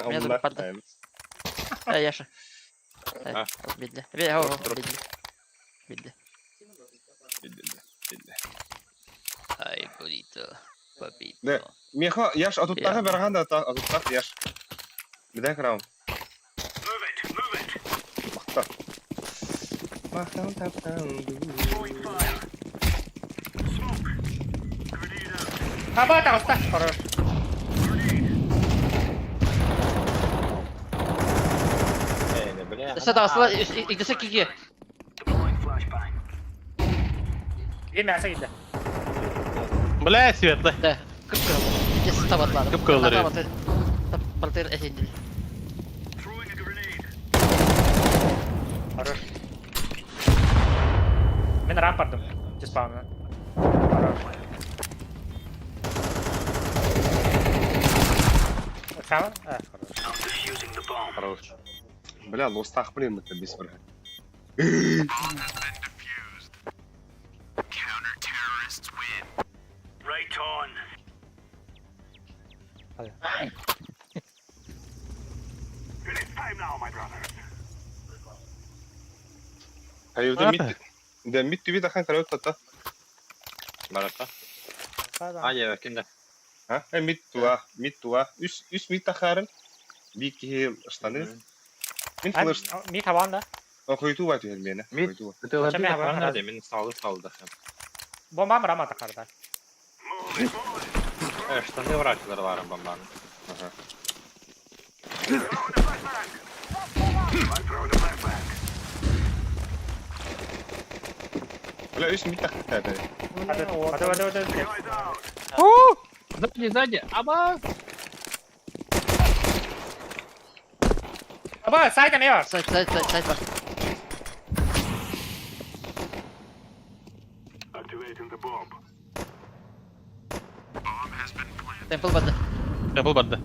Speaker 1: Меня зовут Панда. Э, Яша. Э,
Speaker 2: А.
Speaker 1: Бидде. Би, хо, хо, бидде. Бидде. Ай, буррито. Папито.
Speaker 2: Да. Меха, яш, а тут тага барган да, а тут так яш. Бидай крам. Махта. Махтан таптан.
Speaker 3: Аба, тағыста. Хорош.
Speaker 4: Эй, да бля.
Speaker 1: Өсө тағысыла, игдесе киге.
Speaker 3: И мясо киді.
Speaker 6: Бля, светлый.
Speaker 1: Да, кып-кырыл. Дес табатлады.
Speaker 6: Кып-кырыл.
Speaker 1: Бартыр эсендил.
Speaker 3: Хорош. Мен рампардым. Диспаунна. Хорош. Сама? А, хорош.
Speaker 2: Хорош. Бля, лостах блин, это без врага. Hayır, mid, de mid tübi takan karayot tata.
Speaker 4: Барата. А, я кимде.
Speaker 2: Ha? E mid туа, mid туа. Үс үс mid тахарын. Би ки штаны. Мин флеш.
Speaker 3: Мид хаванда.
Speaker 2: Хойту бар түһэр мені.
Speaker 4: Мид.
Speaker 2: Хойту.
Speaker 4: Бытылар
Speaker 3: Чаме хабар
Speaker 4: бит хабар. Мин салы салды.
Speaker 3: Бомба мрама тахарда.
Speaker 4: Э, штаны врачылар бар бомбаны.
Speaker 2: Ага. Бля, үс мид тахар.
Speaker 3: Hadi, hadi, hadi, hadi.
Speaker 9: Сзади, сзади. Аба!
Speaker 3: Аба, сайт эмиэ бар.
Speaker 1: Сайт, сайт, сайт, сайт бар. Temple барда.
Speaker 6: Temple барда.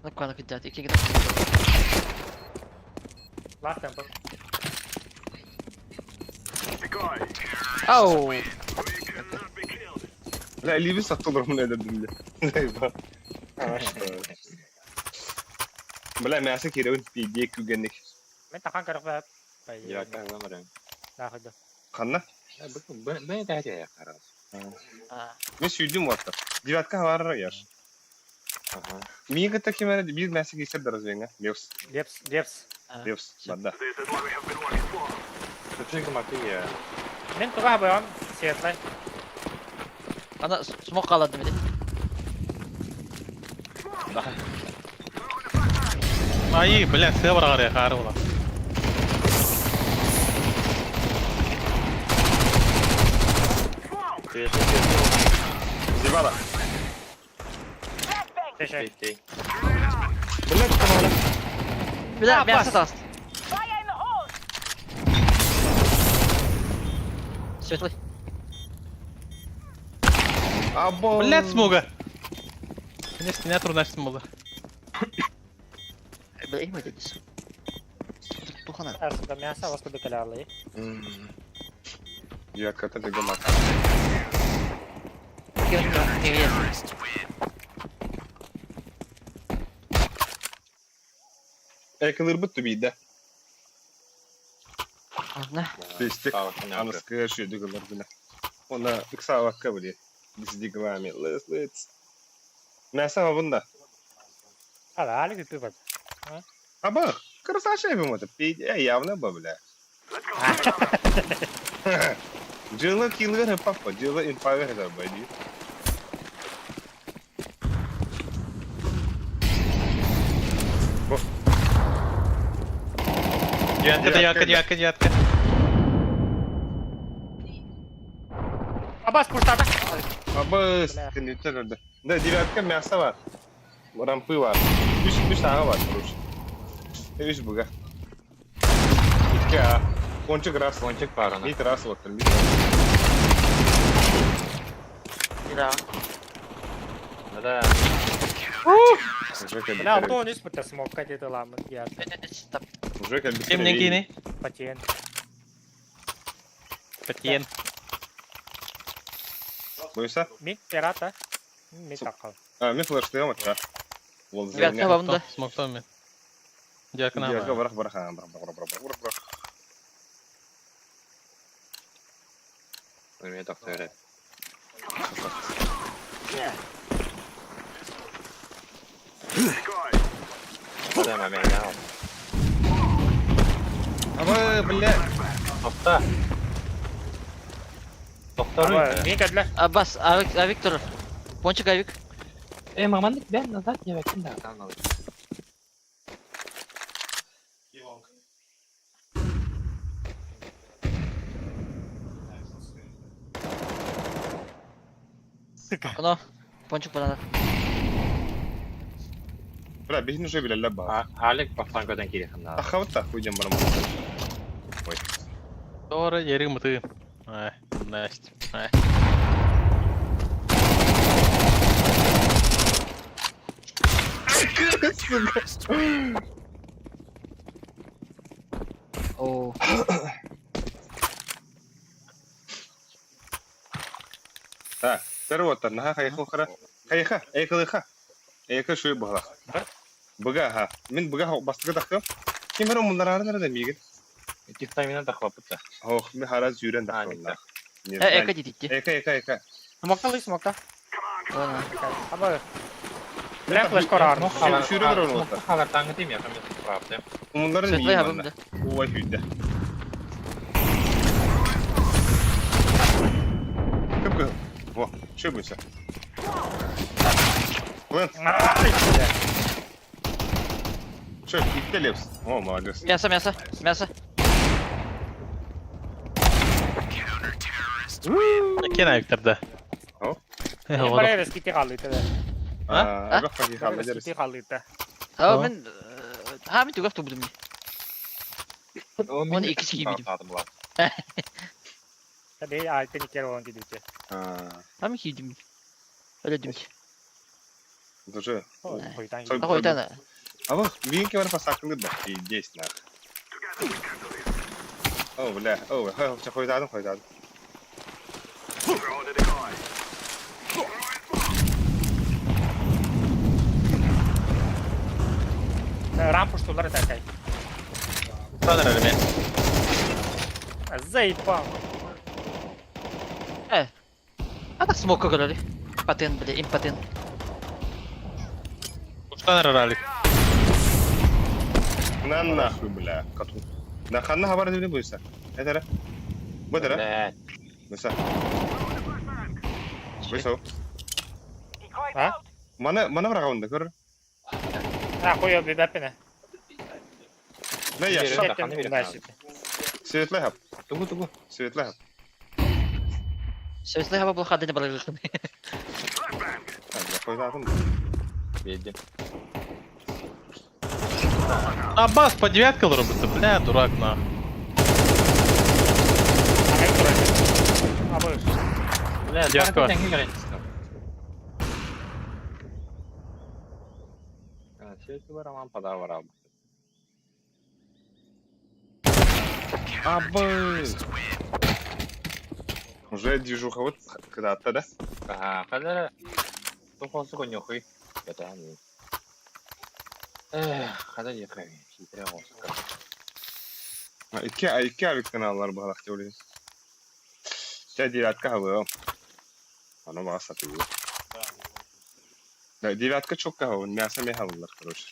Speaker 1: Ну, куана кидят, икки гына.
Speaker 3: Last temple.
Speaker 1: Ау!
Speaker 2: Бля, Ливис оттолор мун эдердим бля. Бля, мясо киребин пиде күгенник.
Speaker 3: Мен тахан көрөх бә.
Speaker 4: Я как
Speaker 3: Нахуй.
Speaker 2: Ханна?
Speaker 4: Б это я хорош.
Speaker 2: Мен сүйдүм ватта. Девятка бар яш.
Speaker 4: Ага.
Speaker 2: Мига таким бир мясо кисер доразвенга. Левс,
Speaker 3: Лепс, лепс.
Speaker 2: левс, банда.
Speaker 4: Чүчүк маты я.
Speaker 3: Мен туга баян светлай.
Speaker 1: Ана смок каладым били.
Speaker 6: Ай, бля, сыа бараҕар хаары була.
Speaker 2: Зевала.
Speaker 3: Теше.
Speaker 2: Блядь, команда.
Speaker 1: Бля, мясо даст. Светлый.
Speaker 2: Або.
Speaker 6: Блядь, смуга. Мне стена трудно була.
Speaker 1: Бля, им это дис. Тухана.
Speaker 3: Арсында мясо вас куда калалы.
Speaker 2: Девятка, это гамак. Экылыр бит да.
Speaker 1: Ана.
Speaker 2: Тестик. Аныскы шүйдүгілер бина. Она иксавакка биле. Дисдиглами. Лес лес. Мясо бunda.
Speaker 3: Ала, али бит бар.
Speaker 2: Аба, красавчик ему это. Пиде явно ба, бля. Джилла киллер папа, джилла импавер да бади.
Speaker 6: Девятка, девятка, девятка, девятка.
Speaker 3: Абас пуштата.
Speaker 2: Аба, кондиционер да. Девятка мясо бар. Рампы бар. Үш үш ага бар, короче. Үш буга. Икки а. Кончик раз.
Speaker 4: Кончик парана.
Speaker 2: Мит раз вот. Мит.
Speaker 1: Да.
Speaker 4: Да.
Speaker 3: Бля, антон үс бит смок кадеты ламын. Я
Speaker 2: Уже как
Speaker 6: Кем не
Speaker 3: патен.
Speaker 6: Патиен.
Speaker 2: Бойса?
Speaker 3: Мин пирата. Мин такал.
Speaker 2: А, мен флеш стоям, да. Вот
Speaker 1: Девятка бабында.
Speaker 6: Смоктон мен. Девятка
Speaker 2: Девятка
Speaker 6: на.
Speaker 2: барах барах барах барах барах барах барах.
Speaker 4: Мен токтор. Да, маме, я.
Speaker 2: Аба, бля.
Speaker 4: Токта. Токтору.
Speaker 3: Мин кадле.
Speaker 1: Абас, авик, авик тур. Пончик авик.
Speaker 4: Э, маман, бен назад не вакин да.
Speaker 1: Оно. Пончик банана.
Speaker 2: Бля, бихин уже бля лаба.
Speaker 4: Алек по флангу кири ханна.
Speaker 2: Ахавта, хуйдем барам. Ой.
Speaker 6: Тора ериг мыты. Ай, Настя. Ай.
Speaker 1: О.
Speaker 2: Так, первый наха хайху хара. Хайха, эйкылыха. Эйкы шуй бала. Быга ха. Мен быга бастыгы тахтым. Ким бер мундар ары да мигин.
Speaker 4: Тихтамина тахвапыта.
Speaker 2: Ох, мен хара зүрен тахтым.
Speaker 1: Э, эка дидитти.
Speaker 2: Эка, эка, эка.
Speaker 3: Смокта лый смокта.
Speaker 1: Ана.
Speaker 3: Аба. Бля, флеш корар.
Speaker 2: Шүрі бір орын
Speaker 4: Халар таңы тем, я там правда.
Speaker 2: Мундарын
Speaker 1: Светлый
Speaker 2: мигин.
Speaker 1: хабымда.
Speaker 2: Ой, хүйді. Көп көп. Во, шөй бойса. Лен, шөй, итте лепс. О, молодец.
Speaker 1: Мясо, мясо, мясо.
Speaker 6: Кен авиктар да.
Speaker 2: О.
Speaker 3: Барайрес кити калды.
Speaker 2: А?
Speaker 1: А?
Speaker 2: Элбэх паки хаалла дьэрис.
Speaker 3: Сити халыта.
Speaker 1: А
Speaker 6: О.
Speaker 1: мен ха мен түгэх тубудум.
Speaker 4: Ол
Speaker 1: Оны иккис киибитим.
Speaker 3: Tabii altın iki kere olan gidici.
Speaker 2: А,
Speaker 1: Ха мен киидим. Өлөдүм.
Speaker 2: Даже.
Speaker 3: Хойдан
Speaker 2: Сой-
Speaker 1: Ахойтана.
Speaker 2: А вот, Винки бар пасакылы да. Пиздец, нах. О, бля, о, хай, хойдадым, хойдадым.
Speaker 3: Рампуштулар такай.
Speaker 6: Устан эрэр эмиэ.
Speaker 3: Заебал.
Speaker 1: А так смока көрөрү. Патен, бля, импатен.
Speaker 6: Устан эрэр Алик.
Speaker 2: На нахуй, бля, коту. На ханна хабар дебили буйса. Это Бу
Speaker 4: Блядь.
Speaker 2: Буйса. Буйса.
Speaker 3: А?
Speaker 2: Мана, мана бирага онда көр.
Speaker 3: А, хуй бибепине.
Speaker 2: На я
Speaker 4: Бери.
Speaker 2: шап.
Speaker 4: Да, ханна берет надо.
Speaker 2: Светлый хап.
Speaker 4: Тугу, тугу.
Speaker 2: Светлый хап.
Speaker 1: Сөзле хаба бұл хадыны барылықын.
Speaker 2: А, бля, хойдадым.
Speaker 4: Бедди.
Speaker 6: Аббас по девятка робится, бля, дурак нах.
Speaker 3: Абыш.
Speaker 4: Бля,
Speaker 6: Девятка.
Speaker 4: Все Роман подавал.
Speaker 2: Абы. Уже движуха вот когда-то, да?
Speaker 4: Ага, когда Тухол сука нюхай. Это они. Эх, когда ехали, хитрый сука.
Speaker 2: А, икки, а икки авик каналлар баһалах деп Чэ, девятка хабы. Аны баҕа сатыы. Да, девятка чокка хабы, мясо ме хабылар, короче.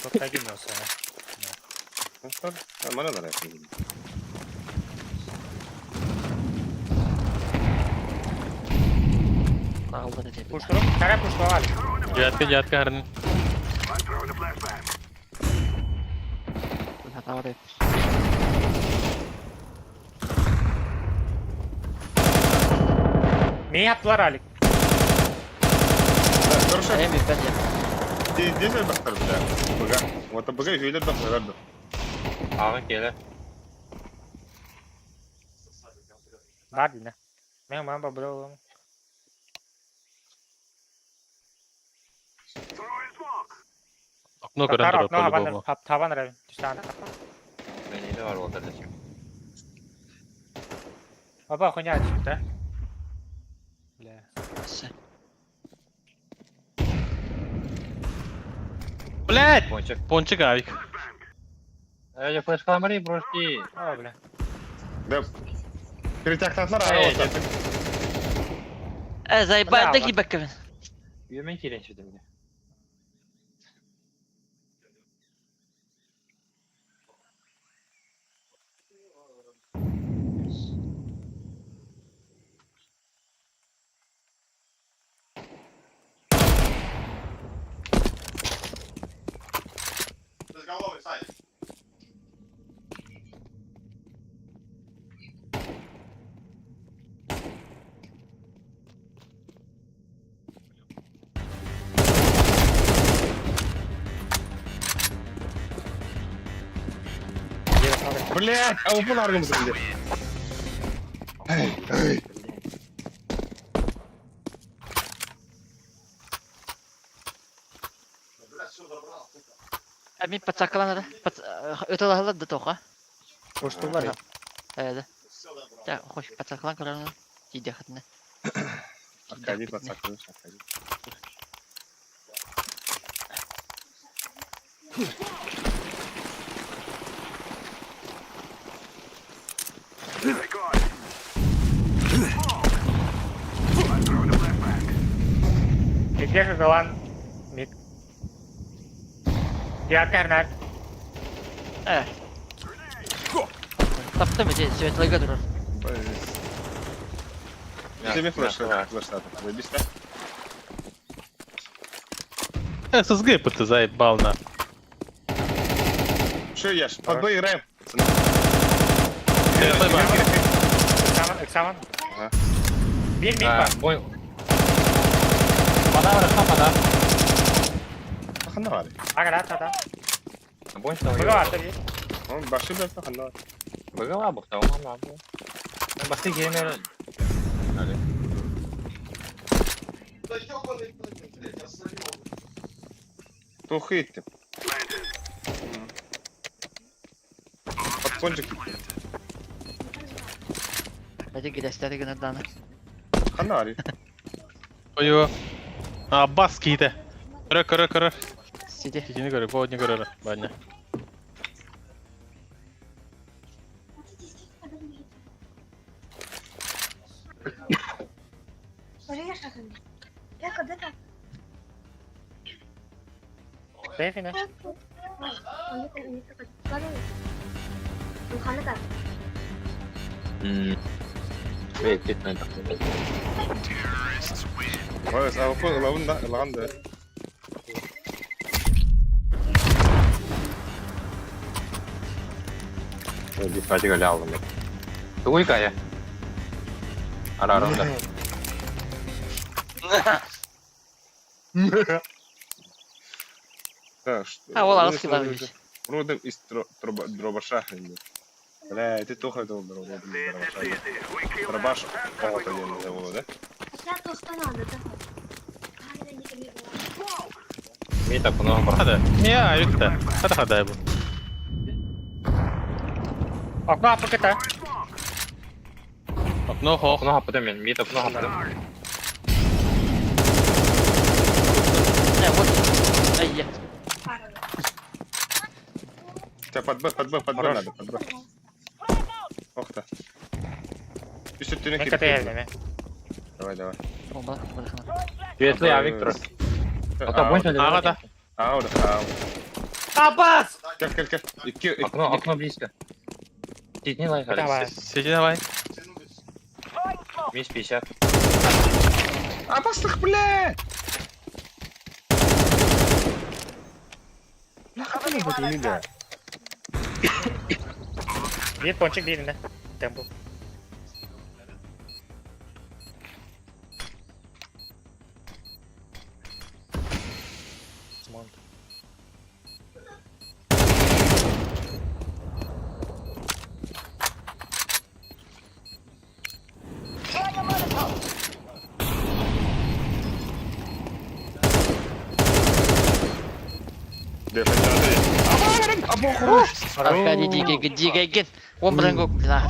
Speaker 3: Тут один olsa.
Speaker 2: Мана да якын.
Speaker 1: Ағылдар деп.
Speaker 3: Пуштурум, кара пушту Алик.
Speaker 6: Девятка, девятка харин.
Speaker 1: Хатабар
Speaker 3: Ne yaptılar Алик?
Speaker 2: Да, хорошо.
Speaker 1: Эми бен я.
Speaker 2: Здесь бахтар, бля. Бага. Вот бага еще бахтар.
Speaker 4: Ага, келе.
Speaker 3: Бар дина. Мен мама бабра
Speaker 6: Окно көрөн турар по-любому.
Speaker 3: Табан рабин. Түстан.
Speaker 4: Мен бар ол дальше.
Speaker 3: Баба хуйня да? Бля.
Speaker 6: Блядь!
Speaker 4: Пончик.
Speaker 6: Пончик авик.
Speaker 4: Эй, флешка мори, брошки.
Speaker 3: А, бля.
Speaker 2: Да. Перетяктатлар
Speaker 4: Эй,
Speaker 2: ара.
Speaker 1: Э, заебал, да кибеккебин.
Speaker 4: Үймен келен шүдім.
Speaker 7: Ты с головой, Сань.
Speaker 2: Блядь, а упал аргым зрели. Эй, эй.
Speaker 7: Блядь, все забрал, сука.
Speaker 1: Эми пацакаланара. Өтөлаһылар да тоха.
Speaker 3: Пуштулар.
Speaker 1: Э, да.
Speaker 7: Все забрал.
Speaker 1: Да, хош пацакалан көрөн. Тиде хатны.
Speaker 2: Аркадий пацакалан, Аркадий.
Speaker 3: Где галан мид. Девятка Эрнар.
Speaker 1: Э. Таптым эти светлыга турар.
Speaker 2: Тебе флеш, флеш надо. Заебись, да?
Speaker 6: ССГ ты заебал на.
Speaker 2: Че, Яш, под Б играем.
Speaker 6: Экзамен,
Speaker 3: Экзамен.
Speaker 2: Ага.
Speaker 3: Биир мид бар.
Speaker 4: Бой. Пода, хорошо, пода.
Speaker 2: Ханна бар.
Speaker 3: Агара, тата.
Speaker 4: Бой,
Speaker 3: Быга бар, таби.
Speaker 2: Он башы бәсті ханна бар.
Speaker 4: Быгала бухта, он нам. Басты геймер. Али.
Speaker 7: Да ёбаный, блядь, я словил.
Speaker 2: Тухы еттім. Подпончик кетті.
Speaker 1: Hadi gideslere gönderdi.
Speaker 2: Ханна бар.
Speaker 6: Ой, Аббас кийді. Көрө, көрө, көрө.
Speaker 1: Сиди.
Speaker 6: Китini көрө, бу одни көрө. Баня.
Speaker 3: Бэфине.
Speaker 4: Эй, кетмен.
Speaker 2: Ой, сауқы ылауын да, ылаған да.
Speaker 4: Бифатик алдым. Тугуйка я. Арарында.
Speaker 2: Так, что?
Speaker 1: Ha ол ağız кылар бит.
Speaker 2: Родом из дробаша. Бля, ты тоха это родом из дробаша. Дробаш, о, это я не забыл, да?
Speaker 4: Ми так много
Speaker 6: Хада. Не, аютта. Хада хада бу.
Speaker 3: Окно апкта.
Speaker 6: Окно хох.
Speaker 4: Много потом ми так много потом.
Speaker 1: Ne вот. Ай.
Speaker 2: Тебя под Б, под Б, под Б
Speaker 3: Хорош.
Speaker 2: надо, под Б. Ох ты. Үс өттүнө
Speaker 3: Мен
Speaker 2: кирип
Speaker 3: ката
Speaker 2: келди.
Speaker 3: елдеме.
Speaker 2: Давай, давай.
Speaker 1: Bomba bırakın.
Speaker 4: Светлый, а Виктор. А то больше
Speaker 6: Ага да.
Speaker 2: Ау, да, ау.
Speaker 3: Аббас!
Speaker 2: Кел, кел, кел. Икки, икки.
Speaker 4: Окно, окно близко. Титни лайк,
Speaker 3: Давай.
Speaker 6: Сети давай.
Speaker 4: Мисс 50.
Speaker 2: Опасных, бля! Нахуй ты не да.
Speaker 3: Биир пончик бииринде. Темпу. Смонт.
Speaker 2: Да, Або хорош.
Speaker 1: Аркадий дигеген дигеген. Он бренгок бля.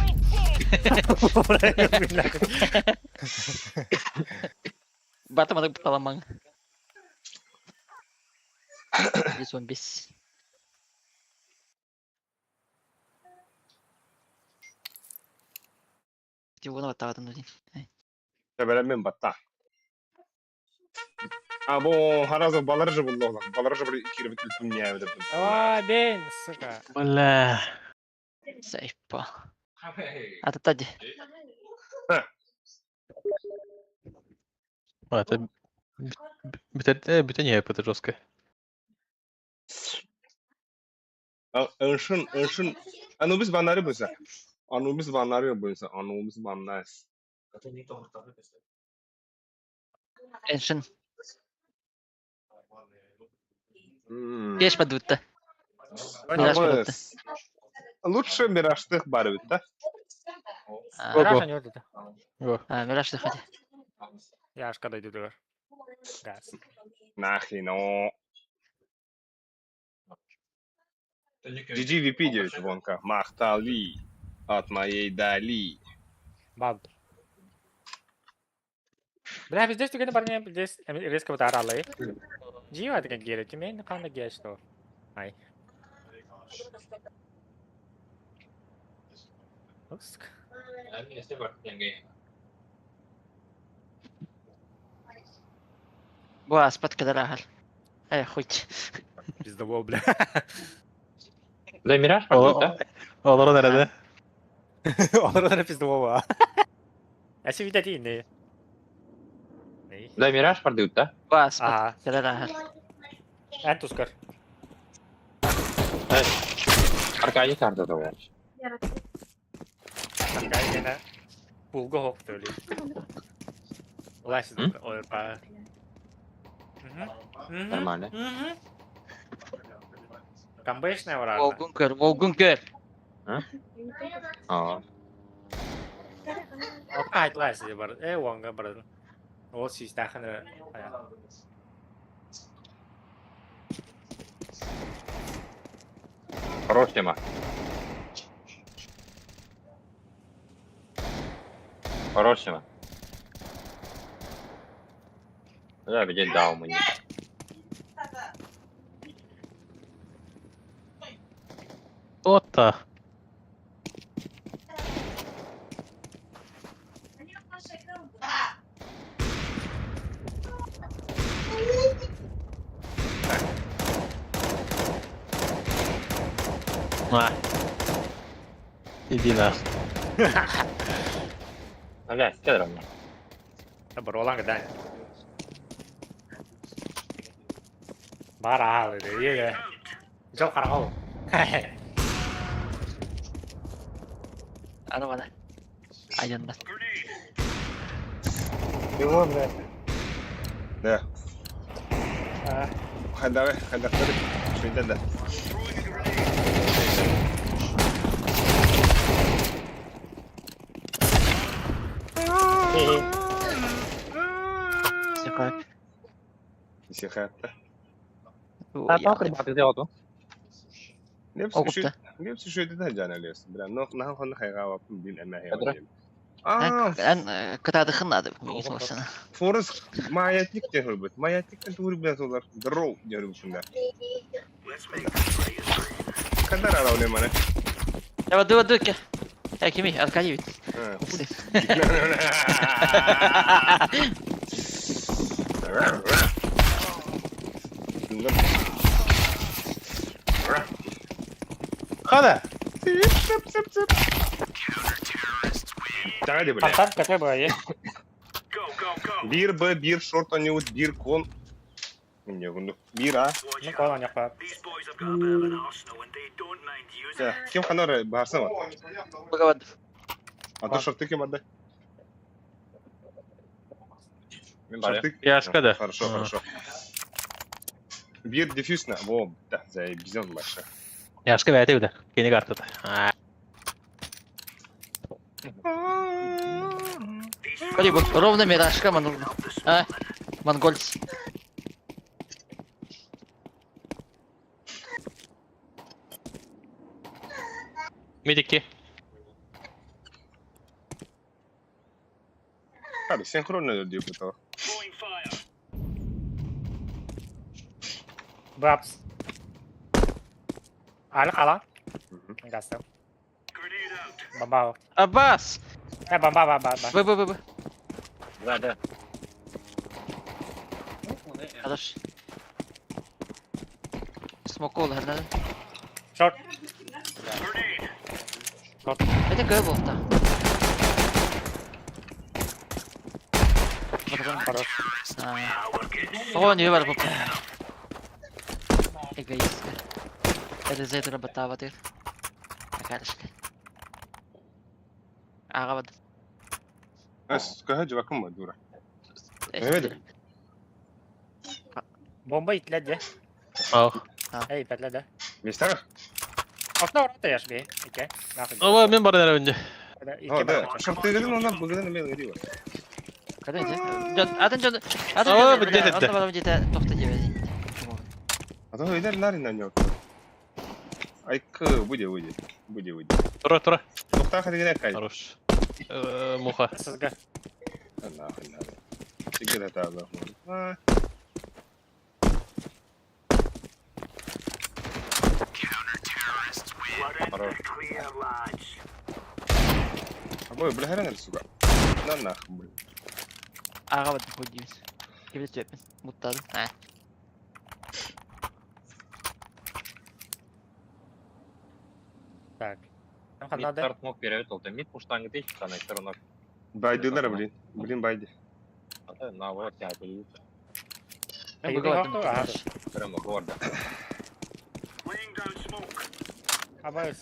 Speaker 1: Батамадык таламаң. 115. Тиугана баттабатын дудин.
Speaker 2: Мен батта. Або харазы балар же булды. Балар же бір кирип үтүм не деп.
Speaker 3: Ой, бен, сука.
Speaker 6: Бля.
Speaker 1: Сайпа. Ататади.
Speaker 6: А, это битер битер не это жестко.
Speaker 2: Ыншын, ыншын. Анубис банары буйса. Анубис банары буйса. Анубис баннас.
Speaker 1: Эншин. Кеш падутта. Мираж падутта.
Speaker 2: Лучше мираштых бар бит, да?
Speaker 3: Мираж они вот
Speaker 6: Го.
Speaker 1: А, мираж заходи.
Speaker 3: Я аж когда иду догар. Газ.
Speaker 2: Нахрен, GGVP 9 вонка. Махтали. От моей дали.
Speaker 3: Баб. Бля, пиздец, түгені бар не, здесь резко вот аралы. Жива деген гере, мен қандай гере что? Ай. Сука.
Speaker 1: Буа, спад кадарахал. Эй, хуй.
Speaker 3: Пиздобол, бля.
Speaker 4: Да, Мираж пойдет, да?
Speaker 6: Олар nerede?
Speaker 3: Олар пиздобол, а. Әсі вида дейін, не? Не?
Speaker 4: Да, Мираж продают, да?
Speaker 1: Буа, спад
Speaker 3: Ага,
Speaker 1: кадарахал.
Speaker 3: ән тускар.
Speaker 4: Аркадий карта того.
Speaker 3: Аркадий гена пулго хоқ төлі. Лайсит ОРП.
Speaker 4: Нормально.
Speaker 3: Камбэшная врага.
Speaker 1: Волгун көр, волгун көр.
Speaker 4: А,
Speaker 3: Опять лайсит бар. Э, уонга бар. Ол систахын.
Speaker 4: Хорош тема. Хорош тема. Да, где дал мне.
Speaker 6: Ота. На. Иди на.
Speaker 4: Бля, кедр мне.
Speaker 3: Бароланга дай. Бар аалы диye. Жол карагол.
Speaker 1: Аны бана. Айаннар.
Speaker 3: Его, бля.
Speaker 2: Да. Хайдары, хайдактары. Шуйда да.
Speaker 1: Сихай.
Speaker 2: Сихатта.
Speaker 1: Огупта.
Speaker 2: Лепси шуйда да жана лепси. Бля, но нахан хон хайга вапын бин эмэ
Speaker 4: Кадра.
Speaker 2: хай. А,
Speaker 1: Эн кытаадыхын ады миңис болсана.
Speaker 2: Форес маятник те хөрбөт. Маятник те тур бля толар. Дроу дөрү шунда. Кадар арау мана.
Speaker 1: Я ду ду ке. Э кими Аркадий бит.
Speaker 6: Хада.
Speaker 2: Давай, бля.
Speaker 3: Антар кате бай.
Speaker 2: Бир Б, бир шорт они бир кон. Не, ну, бир А.
Speaker 3: Ну кол аняк
Speaker 2: Да, Ким ханор барсың ба?
Speaker 1: Багавад.
Speaker 2: А то шорты кем отдай? Шорты?
Speaker 6: Яшка да.
Speaker 2: Хорошо, хорошо. Бир дефюзно. Во, да, заебись большая.
Speaker 6: Яшка бәйте бит. Кене картада.
Speaker 1: Көрі бу ровно мирашка манурна. А? Монгольц.
Speaker 6: Медики.
Speaker 2: Hadi синхронно деп это.
Speaker 3: Бапс. Алы кала. Гасты. Бомба.
Speaker 1: Аббас.
Speaker 3: Э, бомба, бомба, бомба.
Speaker 1: Б Б Б Б.
Speaker 4: Да, да.
Speaker 1: Хорош. Смокол хернен.
Speaker 3: Шорт.
Speaker 1: Это кö болта.
Speaker 3: Хорош.
Speaker 1: О, не бар бу. Эгоистка. Это за это работава ты. Акарышка. Ага вот.
Speaker 2: Скажи, жабакым ба, дура. Evet.
Speaker 3: Бомба итледи.
Speaker 6: Ах.
Speaker 3: Эй, петледи.
Speaker 2: Местах?
Speaker 3: Окно ворота яш би. Ике. Нахуй.
Speaker 6: Ова мен бар önce.
Speaker 2: О, да. Шорты деген онан бүгін мен өри бар.
Speaker 1: Когда иди? Атын жон. Атын
Speaker 6: Aa,
Speaker 1: жон.
Speaker 6: bu dedi.
Speaker 1: Атын барам жете тохта жебе.
Speaker 2: А то өйдер нарин на Айкы, буде, буде. Буде, буде.
Speaker 6: Тура, тура.
Speaker 2: Тоқта хадигіне кай.
Speaker 6: Хорош. Муха.
Speaker 3: Сызга.
Speaker 2: Нахуй надо. Сигер это Аллах. А,
Speaker 4: Хорош.
Speaker 2: Абой, бля, хрен сука. На нахуй, блин.
Speaker 1: Ага вот ходимыз. Кибет сөпен. Муттады. А.
Speaker 3: Так. Там
Speaker 4: Мид
Speaker 3: ханады.
Speaker 4: старт мог перевел, ты мид пуштанг ты на все равно.
Speaker 2: Байдылар, блин. Блин, байди.
Speaker 4: А то на вот я буду.
Speaker 1: Мен
Speaker 3: Эй,
Speaker 1: багават.
Speaker 3: ага.
Speaker 4: Прямо гордо.
Speaker 3: Абайс.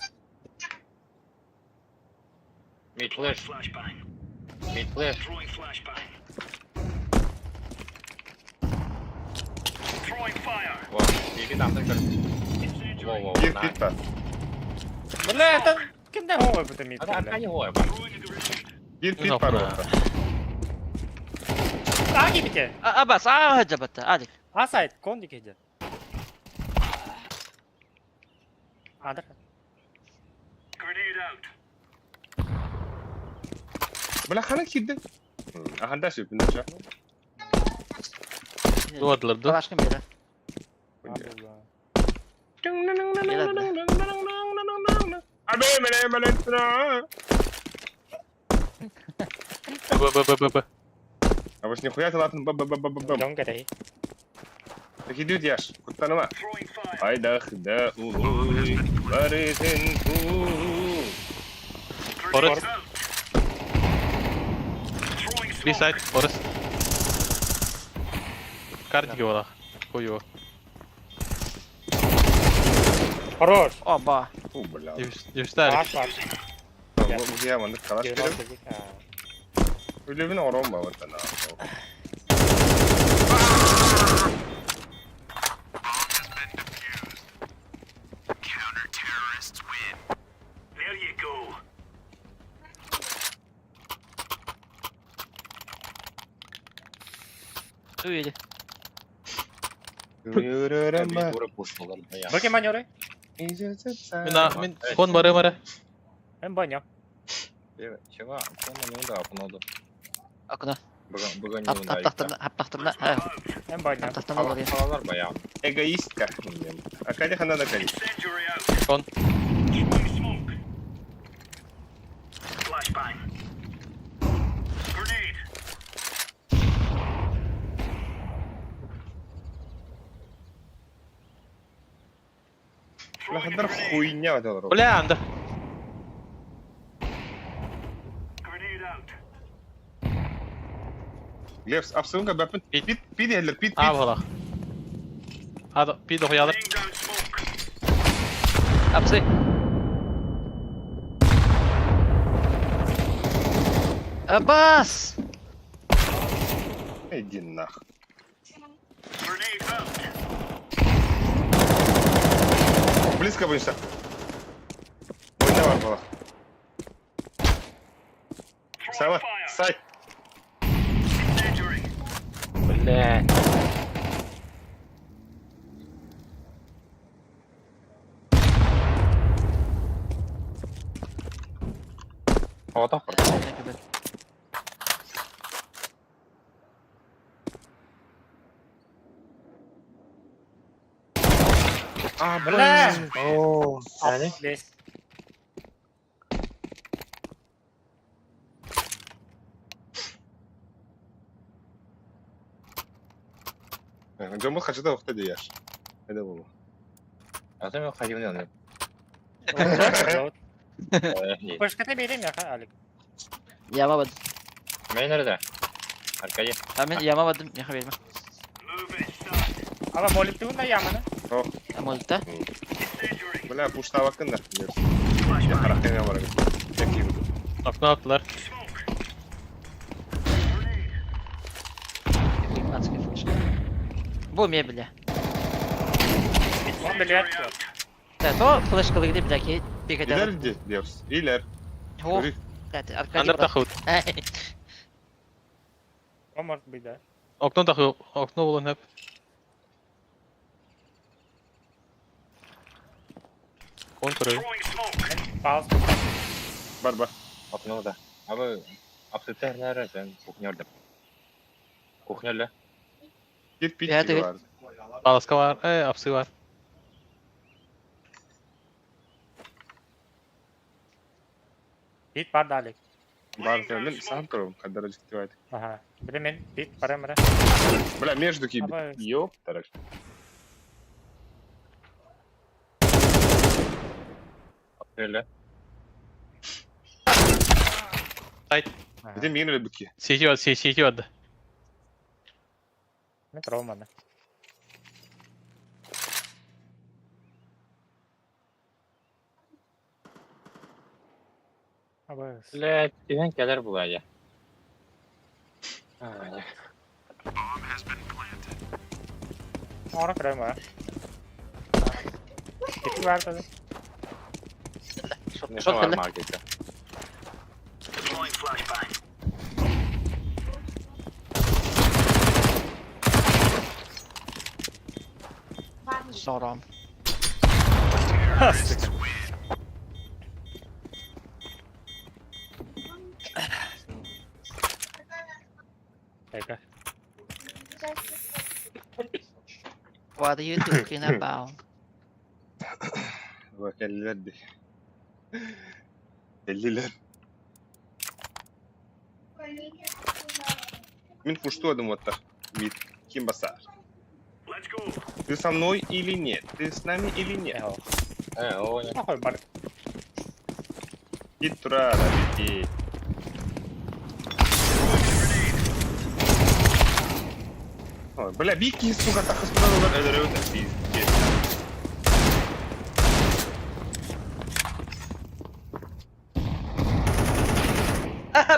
Speaker 4: Мид флеш. Мид флеш. Никита, антон көр. Во-во,
Speaker 2: Кир
Speaker 4: на.
Speaker 2: пит бар.
Speaker 3: Бля, это кимде хоой бу мид?
Speaker 4: А Аркадий хой бар.
Speaker 2: Кир пит
Speaker 6: Yok
Speaker 2: бар
Speaker 6: be.
Speaker 2: orada.
Speaker 3: А гибите.
Speaker 1: Абас, а жабатта, Алик.
Speaker 3: А сайт кон дикеде. Адыр.
Speaker 2: Бля, хана кирди. Аханда сөпүндө ча.
Speaker 6: Duvardılar dur.
Speaker 1: Başka bir yere.
Speaker 6: Б Б Б Б Б.
Speaker 2: А вот нихуя ты латын б б б б б б.
Speaker 3: Дон керей.
Speaker 2: Так идет яш, куттаныма. Айдах да улуй, барытын ту.
Speaker 6: Forest. Bir side forest. Картики была. Хуёво.
Speaker 3: Хорош.
Speaker 1: Оба.
Speaker 2: Фу, бля.
Speaker 6: Девстарик.
Speaker 3: Аш бар.
Speaker 2: Я мандык калаш берем. Үлебин орон ба вот ана.
Speaker 1: Уйди.
Speaker 4: Дура пушнулар, бля.
Speaker 3: Бу кем манёры?
Speaker 6: Мин мин кон бары мара.
Speaker 3: Мен баня.
Speaker 4: Чего? Кон не удаа, окно.
Speaker 1: Окно.
Speaker 4: Быга не
Speaker 1: Хап
Speaker 4: удаа.
Speaker 1: таптырна, хап таптырна.
Speaker 3: Мен баня.
Speaker 1: Хап таптырна бар.
Speaker 4: Халалар баям.
Speaker 2: Эгоистка. Акади хана да кали.
Speaker 6: Кон.
Speaker 2: Бля, хандар хуйня вот это.
Speaker 6: Бля, анда.
Speaker 2: Левс, абсолютно бәпін.
Speaker 6: Пит.
Speaker 2: Пит, пит елер, пит,
Speaker 6: А
Speaker 2: пит.
Speaker 6: была. А, пи дохуялар.
Speaker 1: Апсы. Абас!
Speaker 2: Иди нах. Близко будешь. Ой, давай, была. Сава, сай.
Speaker 4: Бля. Ото.
Speaker 2: А,
Speaker 3: Бля.
Speaker 4: О,
Speaker 3: Бес.
Speaker 2: Джамбул хочу да ухта дияш. Это было.
Speaker 4: А ты мне ходил не
Speaker 3: Пышката берем я, Алик.
Speaker 1: Ямабадым.
Speaker 4: Мен nerede? Аркадий.
Speaker 1: А мен ямабадым, яха берме.
Speaker 3: Ала молитву на яманы.
Speaker 1: Амолта.
Speaker 2: Бля, пушта бакын да. Я характерine var. Peki.
Speaker 6: Окно attılar.
Speaker 1: Адская флешка. Бу мебеля.
Speaker 3: Он билет.
Speaker 1: Да, то флешка где, бля, ки бегать.
Speaker 2: İler di diyoruz. İler.
Speaker 1: О,
Speaker 2: Görü.
Speaker 1: да, Аркадий.
Speaker 6: Андер
Speaker 1: брат.
Speaker 6: тахут.
Speaker 1: Эй,
Speaker 3: Он может быть, да.
Speaker 6: Окно таху. Окно булын hep. Кон көрөй.
Speaker 3: Пауза.
Speaker 2: Бар бар.
Speaker 4: Окно да. А вы абсолютно nerede sen кухня orada. Кухня le.
Speaker 2: Bir pit
Speaker 1: Ya,
Speaker 2: gibi
Speaker 1: evet.
Speaker 2: vardı.
Speaker 6: Alaska var. E, apsı var.
Speaker 3: Бит бар да, Алик.
Speaker 2: Бар мен сам көрөм кадар жиктибайт.
Speaker 3: Ага. Биле мен бит барам ра.
Speaker 2: Бля, между киби.
Speaker 3: Абай.
Speaker 2: Ёп, тарак.
Speaker 4: Öyle.
Speaker 6: Сайт.
Speaker 2: Bir de мин бики.
Speaker 6: Сети var, сети vardı.
Speaker 3: Мен травманы. Абай.
Speaker 4: Бля, түһэн кэлэр булая. А,
Speaker 3: Ора көрөм ба. Кити бар тогда.
Speaker 4: Не
Speaker 1: Шот
Speaker 4: бар
Speaker 1: кэллэ.
Speaker 4: маркетте.
Speaker 1: Сором.
Speaker 3: Эка.
Speaker 1: What are you talking about?
Speaker 2: Bak 50'ler de. 50'ler. Мин пушту вот Вид. Кимбасар. Ты со мной или нет? Ты с нами или нет?
Speaker 3: Эхо.
Speaker 4: Э, о, не.
Speaker 3: Нахуй бар.
Speaker 2: Ит тура, иди. Ой, бля, Вики, сука, так исправил. Пиздец.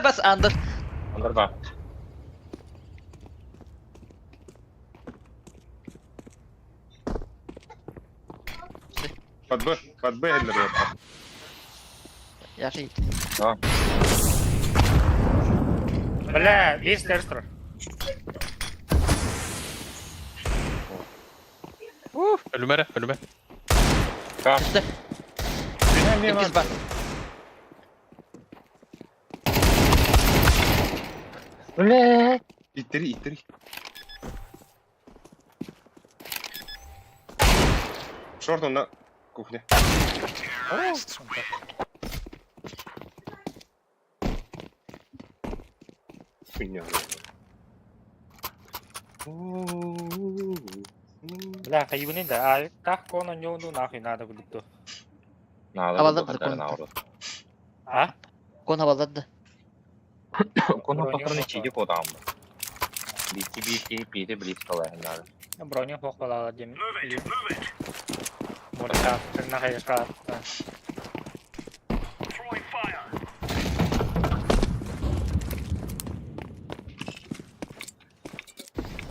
Speaker 1: Бас андер.
Speaker 4: Андер бар.
Speaker 2: Под Б, наверное.
Speaker 1: Я же
Speaker 4: Да.
Speaker 3: Бля, весь терстр.
Speaker 6: Ölüme ölüme.
Speaker 1: Түстэ. Иккис бар.
Speaker 4: Бля.
Speaker 2: И три, и три. Шорт он на кухне. Хуйня.
Speaker 3: Бля, хайбунин да. А как он у него нахуй надо будет то.
Speaker 4: Надо
Speaker 1: Авалдан
Speaker 4: было
Speaker 1: да, кон.
Speaker 4: наоборот.
Speaker 3: А?
Speaker 1: Кон хабалладды.
Speaker 4: Кону
Speaker 3: Броню
Speaker 4: патроны
Speaker 3: хопа.
Speaker 4: чиди кодам. Бити бити бити блиц надо.
Speaker 3: Броню хохвала дем. Морка, нахуй шка.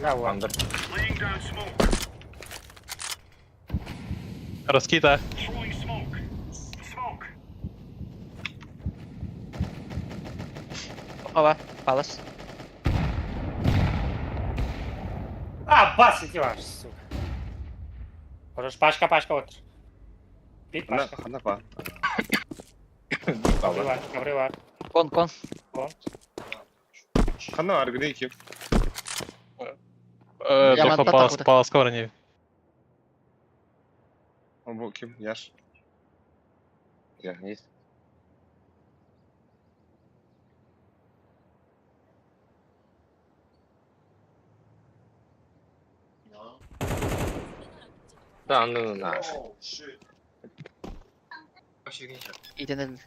Speaker 3: Бля, вон.
Speaker 4: Андер.
Speaker 6: Раскита.
Speaker 1: Ова. Палас.
Speaker 3: А, бас, иди ваш, сука. Хорош, пашка, пашка, вот. Бит,
Speaker 2: Она,
Speaker 3: пашка.
Speaker 2: она па.
Speaker 3: Кабры кабры бар.
Speaker 1: Кон, кон.
Speaker 3: Кон.
Speaker 2: Она аргрейки.
Speaker 1: Я
Speaker 6: Тоқта
Speaker 1: мантата
Speaker 6: палас,
Speaker 1: куда.
Speaker 6: паласка бар не.
Speaker 2: Он ким? Яш.
Speaker 4: Я есть. Да, ну на.
Speaker 1: Итинен.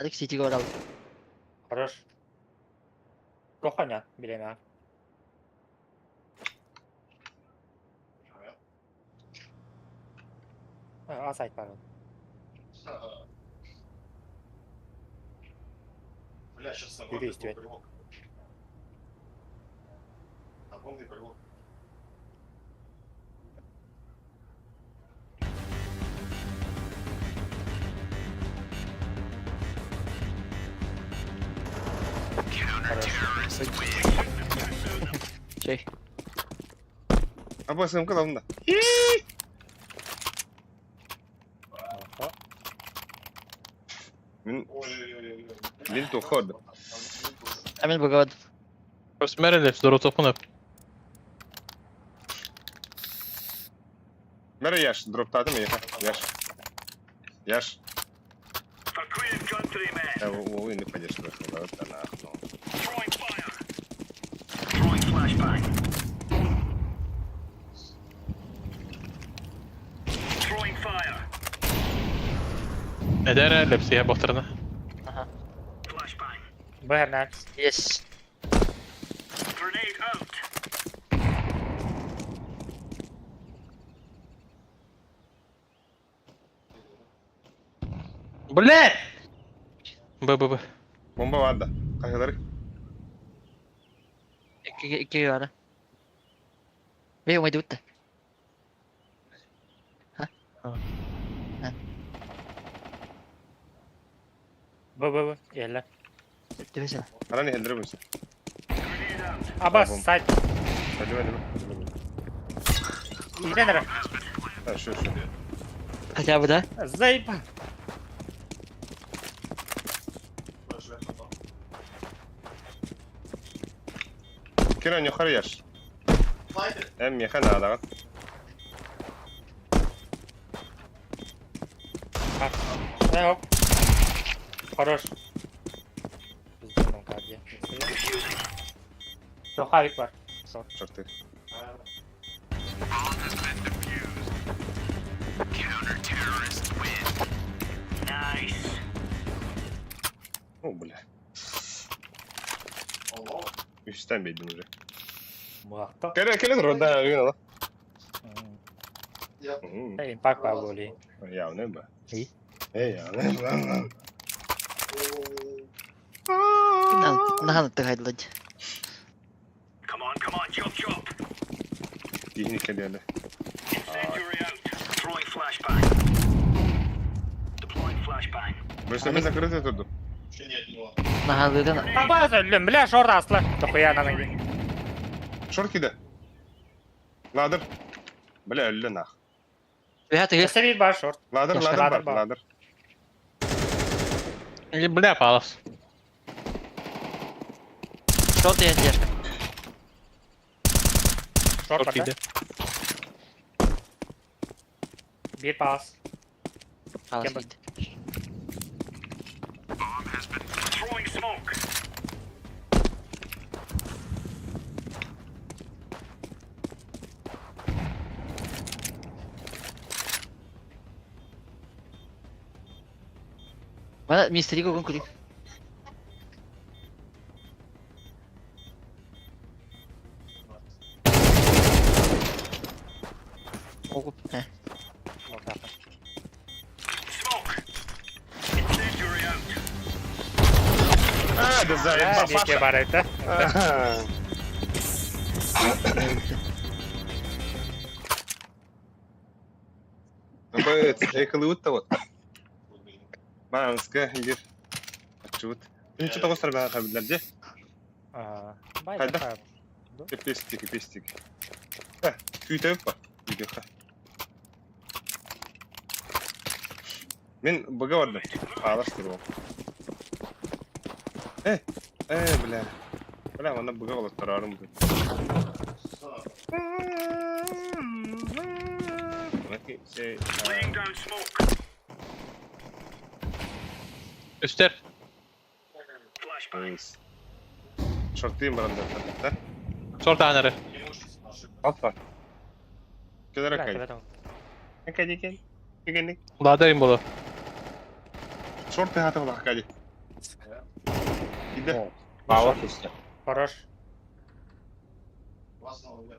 Speaker 1: Алик сити горал.
Speaker 3: Хорош. Коханя, билеме. А, сайт бар.
Speaker 7: Бля, сейчас
Speaker 3: Юрист, ведь.
Speaker 7: Огромный прилог.
Speaker 1: Чей.
Speaker 2: А бо СМК давно.
Speaker 3: Охо.
Speaker 2: Мин,
Speaker 7: Ой-ой-ой.
Speaker 2: мин туход.
Speaker 1: Амин богод.
Speaker 6: Көсмәрелеп, доротопын өп.
Speaker 2: Мэр Яш, дроптатым я. Яш. Яш. Да, увы, не пойдешь, да, да, нахуй.
Speaker 6: Эдәрә лепсия батырны.
Speaker 3: Б,
Speaker 1: Yes.
Speaker 6: Блядь! Б, Б, Б.
Speaker 2: Бомба бар да. Хайалары.
Speaker 1: Икки икки бары. Бей умайдыбыт да. Ха?
Speaker 6: А.
Speaker 3: Б, Б, Б. Еле.
Speaker 1: Түбэсэ.
Speaker 2: Анан иһэллэри бұнсы.
Speaker 3: Абас,
Speaker 2: Бомба.
Speaker 3: сайт.
Speaker 2: Hadi hadi.
Speaker 3: Иде нера.
Speaker 2: Ha şu şu.
Speaker 1: Хотя бы да.
Speaker 3: Заеба.
Speaker 2: Kenan yukarı yaş. Hem yakın ağda.
Speaker 3: Э, оп. Хорош. Пиздец, как я. Сухарик бар.
Speaker 2: Çortu. О, бля. Üstten beydim уже.
Speaker 3: Муакта.
Speaker 2: Kele kele dur da yine la.
Speaker 3: Импакт бар боли.
Speaker 2: Ya ne be?
Speaker 3: İyi.
Speaker 2: Ey ya ne be?
Speaker 1: Нахан тыгайдылыд.
Speaker 2: Dihini kele Бөсеме закрыты турду.
Speaker 1: Нахан лыгын.
Speaker 3: Абас өллөм, бля, шорт аслы. Дохуя нанан.
Speaker 2: Шорт киде. Ладыр. Бля өллө нах.
Speaker 1: Бэха тыгы.
Speaker 3: Сәбит бар шорт.
Speaker 2: Ладыр
Speaker 1: Яшка.
Speaker 2: ладыр
Speaker 3: Ладыр
Speaker 2: бар
Speaker 3: бар.
Speaker 2: ладыр.
Speaker 6: Или, бля, палас.
Speaker 1: Шорт деген яшка.
Speaker 3: Шорт бар.
Speaker 6: Шорт иде.
Speaker 3: Бир пас.
Speaker 1: Палас
Speaker 3: Кем бар?
Speaker 1: кийди. Бана мистери көкөн күлүк. Огуп. Хэ.
Speaker 2: А, да заебал.
Speaker 3: Беке бар это.
Speaker 2: Экылыбыт да вот. Маанска бир. Ачыбыт. Үнчү тогустар баа кабилдер же.
Speaker 3: Бай.
Speaker 2: Кайда? Пестик, пестик. Э, күйтэп ба. Үйдө. Мен бага бардым. Алаштыр ол. Э, э, бля. Бля, мана бага болот тарарым. Окей, сей.
Speaker 6: Үстер.
Speaker 2: Шортыйм баранда. Да?
Speaker 6: Шорт анары.
Speaker 4: Опа.
Speaker 2: Келер акай. Акай кел. Кегенек.
Speaker 6: Ладыр им болу.
Speaker 2: Шорты хаты була акай. Иде.
Speaker 4: Палас үстер.
Speaker 3: Хорош.
Speaker 4: Палас алды.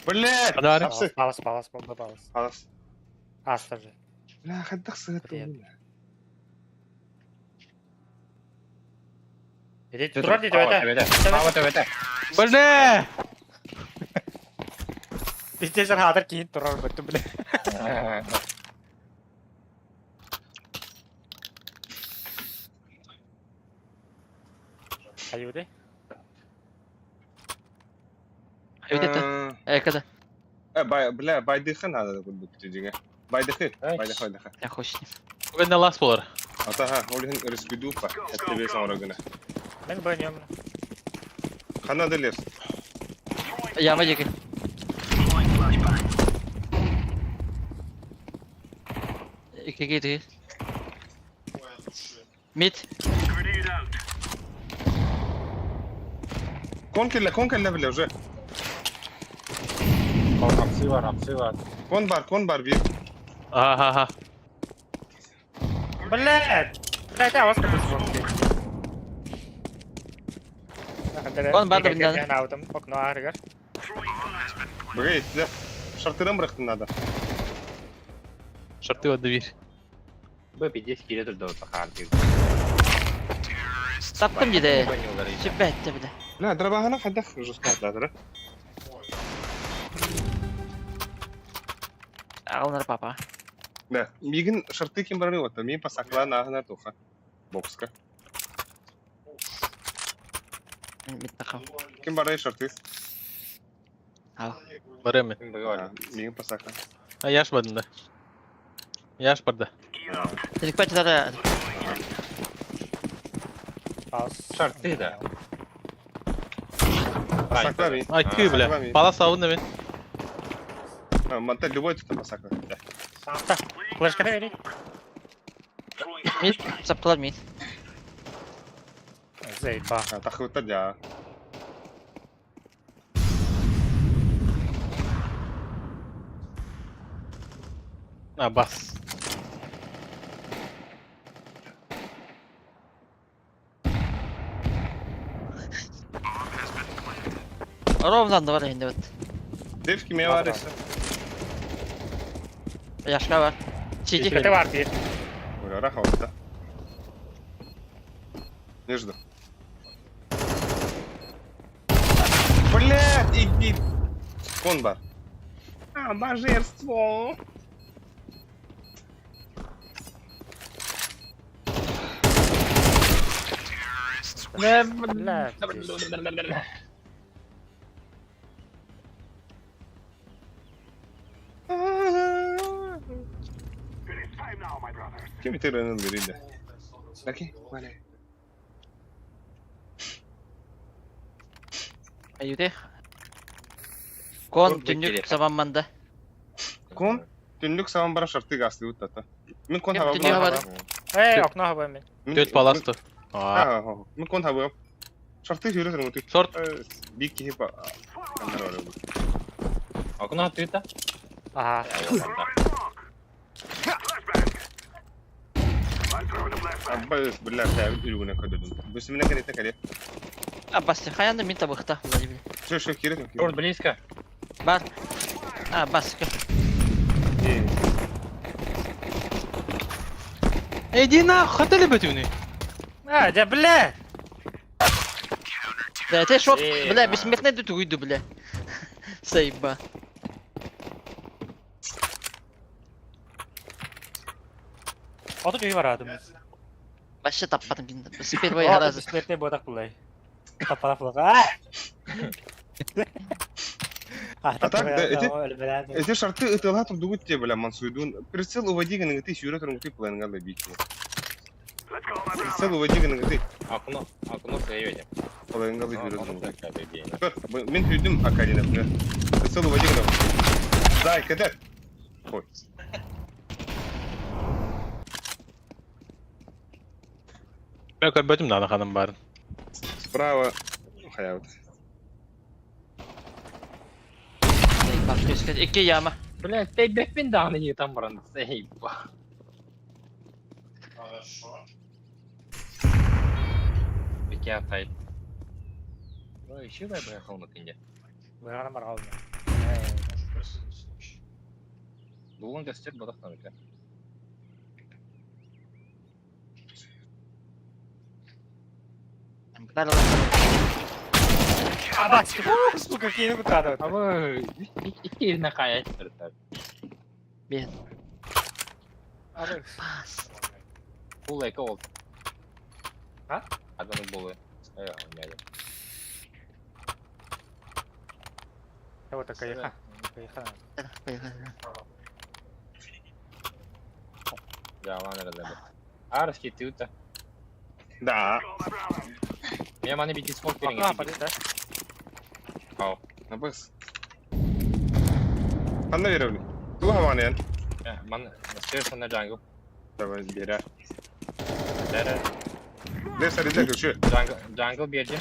Speaker 2: Блядь!
Speaker 6: Анары.
Speaker 2: Апсы.
Speaker 3: Палас, палас, бомба палас.
Speaker 2: Алас.
Speaker 3: Аста же.
Speaker 2: Бля, хаддах сыгыт.
Speaker 3: Привет. Иди, турар дейді өте.
Speaker 4: Палас өте.
Speaker 6: Бля!
Speaker 3: Пиздец, хадыр кейін турар бітті, бля. Аюды.
Speaker 1: Өйдөтө. Экада.
Speaker 2: Э, бай, бля, байдыхы надо будет дедиге. Байдыхы, байдыхы, байдыхы.
Speaker 1: Я хочет.
Speaker 6: Бүгін лас болар.
Speaker 2: Ата ха, олихин рискудупа. Эттебе соңрогуна.
Speaker 3: Мен бөлінемін.
Speaker 2: Хана делер.
Speaker 1: Яма жеке. Икки тыгы. Мид.
Speaker 2: Кон келле, кон келле бile уже.
Speaker 4: Апсы бар, апсы бар.
Speaker 2: Кон бар, кон бар бир.
Speaker 6: Аха, аха.
Speaker 3: Блядь! Блядь, я вас как бы
Speaker 1: Он бар да білді.
Speaker 3: Алдым, окно аргар.
Speaker 2: Быга етті. Шартырын бырақтын надо.
Speaker 6: Шорты вот дверь.
Speaker 4: Бу пиздец киирэ турда хаар
Speaker 1: Таптым диде. Сүппэттэ бile.
Speaker 2: Бля, дробаһына хайдах жестко
Speaker 1: Аҕалынар папа.
Speaker 2: Да, мигин шарты ким барары вот, мин пасакла нахна туха. Бокска.
Speaker 1: Миттахам.
Speaker 2: Ким барары шарты?
Speaker 1: Ал.
Speaker 6: Барыам мен.
Speaker 2: Мигин пасакла.
Speaker 6: А яш бардым да. Яш барда.
Speaker 1: Телек
Speaker 4: Шарты да.
Speaker 2: Пасакла ми.
Speaker 6: Ай күй бля. Пала сабын да мен.
Speaker 2: Манта любой тут пасакла. Да.
Speaker 3: Флешка бери.
Speaker 1: Мид, саптылар мид.
Speaker 3: Заеба.
Speaker 2: Тахыта дя.
Speaker 6: А бас.
Speaker 1: Ровно да бар енді вот.
Speaker 2: Девки ме варишься.
Speaker 1: Яшка бар. Сиди.
Speaker 3: Это бар бир.
Speaker 2: Бля, раха да. Не жду. Блядь, иди. Кон бар. А, божество.
Speaker 3: Бля.
Speaker 2: Кем ты бериде? Окей, валя.
Speaker 1: Аюде. Кон түннүк сабамманда.
Speaker 2: Кон түнлүк сабан бара шарты гасты утата. Мен кон
Speaker 1: Кем түннүк
Speaker 2: хаба.
Speaker 3: Эй, окно хаба мен.
Speaker 6: Төт паласты. А.
Speaker 2: Мен кон хаба. Шарты жүрөтөр муту.
Speaker 6: Шорт.
Speaker 2: Бик кихи па.
Speaker 4: Окно открыто?
Speaker 3: Ага.
Speaker 2: Аббас, бля, я үлгүнө көдөдүм. Бүсүмүнө керете келе.
Speaker 1: А бас, хаянда мин табыхта.
Speaker 2: Шо, шо, кирет.
Speaker 4: Шорт близко.
Speaker 1: Бар. А, бас.
Speaker 6: Иди нахуй, хотели бы ты
Speaker 3: А, да бля.
Speaker 1: Да, ты шо, бля, бессмертный тут уйду, бля. Сайба.
Speaker 3: Ото жүй барадым.
Speaker 1: Вообще таппатым кинде. С первой раза.
Speaker 3: Бессмертный бодак булай. Таппара флага.
Speaker 2: А так, да, эти шарты ытыла турдугут те, бля, мансуйдун. Прицел уводи гын ты сюрет ты планга да бики. Прицел уводи гын ты.
Speaker 4: Окно, окно съедем.
Speaker 2: Планга да сюрет. Мен түйдүм акадина, бля. Прицел уводи гын. Дай, кадет. Ой.
Speaker 6: Мен көрбөтүм да ханым барын.
Speaker 2: Справа. Хаябыт.
Speaker 1: Икки яма.
Speaker 4: Блядь, ты бэппин да, не там бран. Заеба.
Speaker 7: Хорошо.
Speaker 4: Беке атай. Ой, еще бы я поехал на тынде.
Speaker 3: Быгана бар алды.
Speaker 4: Дулан костер бодах там беке.
Speaker 3: А, сука, какие бутады.
Speaker 4: А вы икки на хаять.
Speaker 1: Бен.
Speaker 3: Бас.
Speaker 4: Бул эки ол.
Speaker 3: А?
Speaker 4: Адамы болы.
Speaker 3: Вот такая. Поехала.
Speaker 4: Да, ладно, разобрал. Арский ты ута.
Speaker 2: Да.
Speaker 4: Я маны бити смок
Speaker 3: Окно падает, да?
Speaker 4: Ау.
Speaker 2: Абас. Ханна веревли. Ту хаманен.
Speaker 4: Ман сверху на джангл.
Speaker 2: Давай, беря.
Speaker 4: Да,
Speaker 2: Лев сарыда күшү.
Speaker 4: Джангл, джангл берди.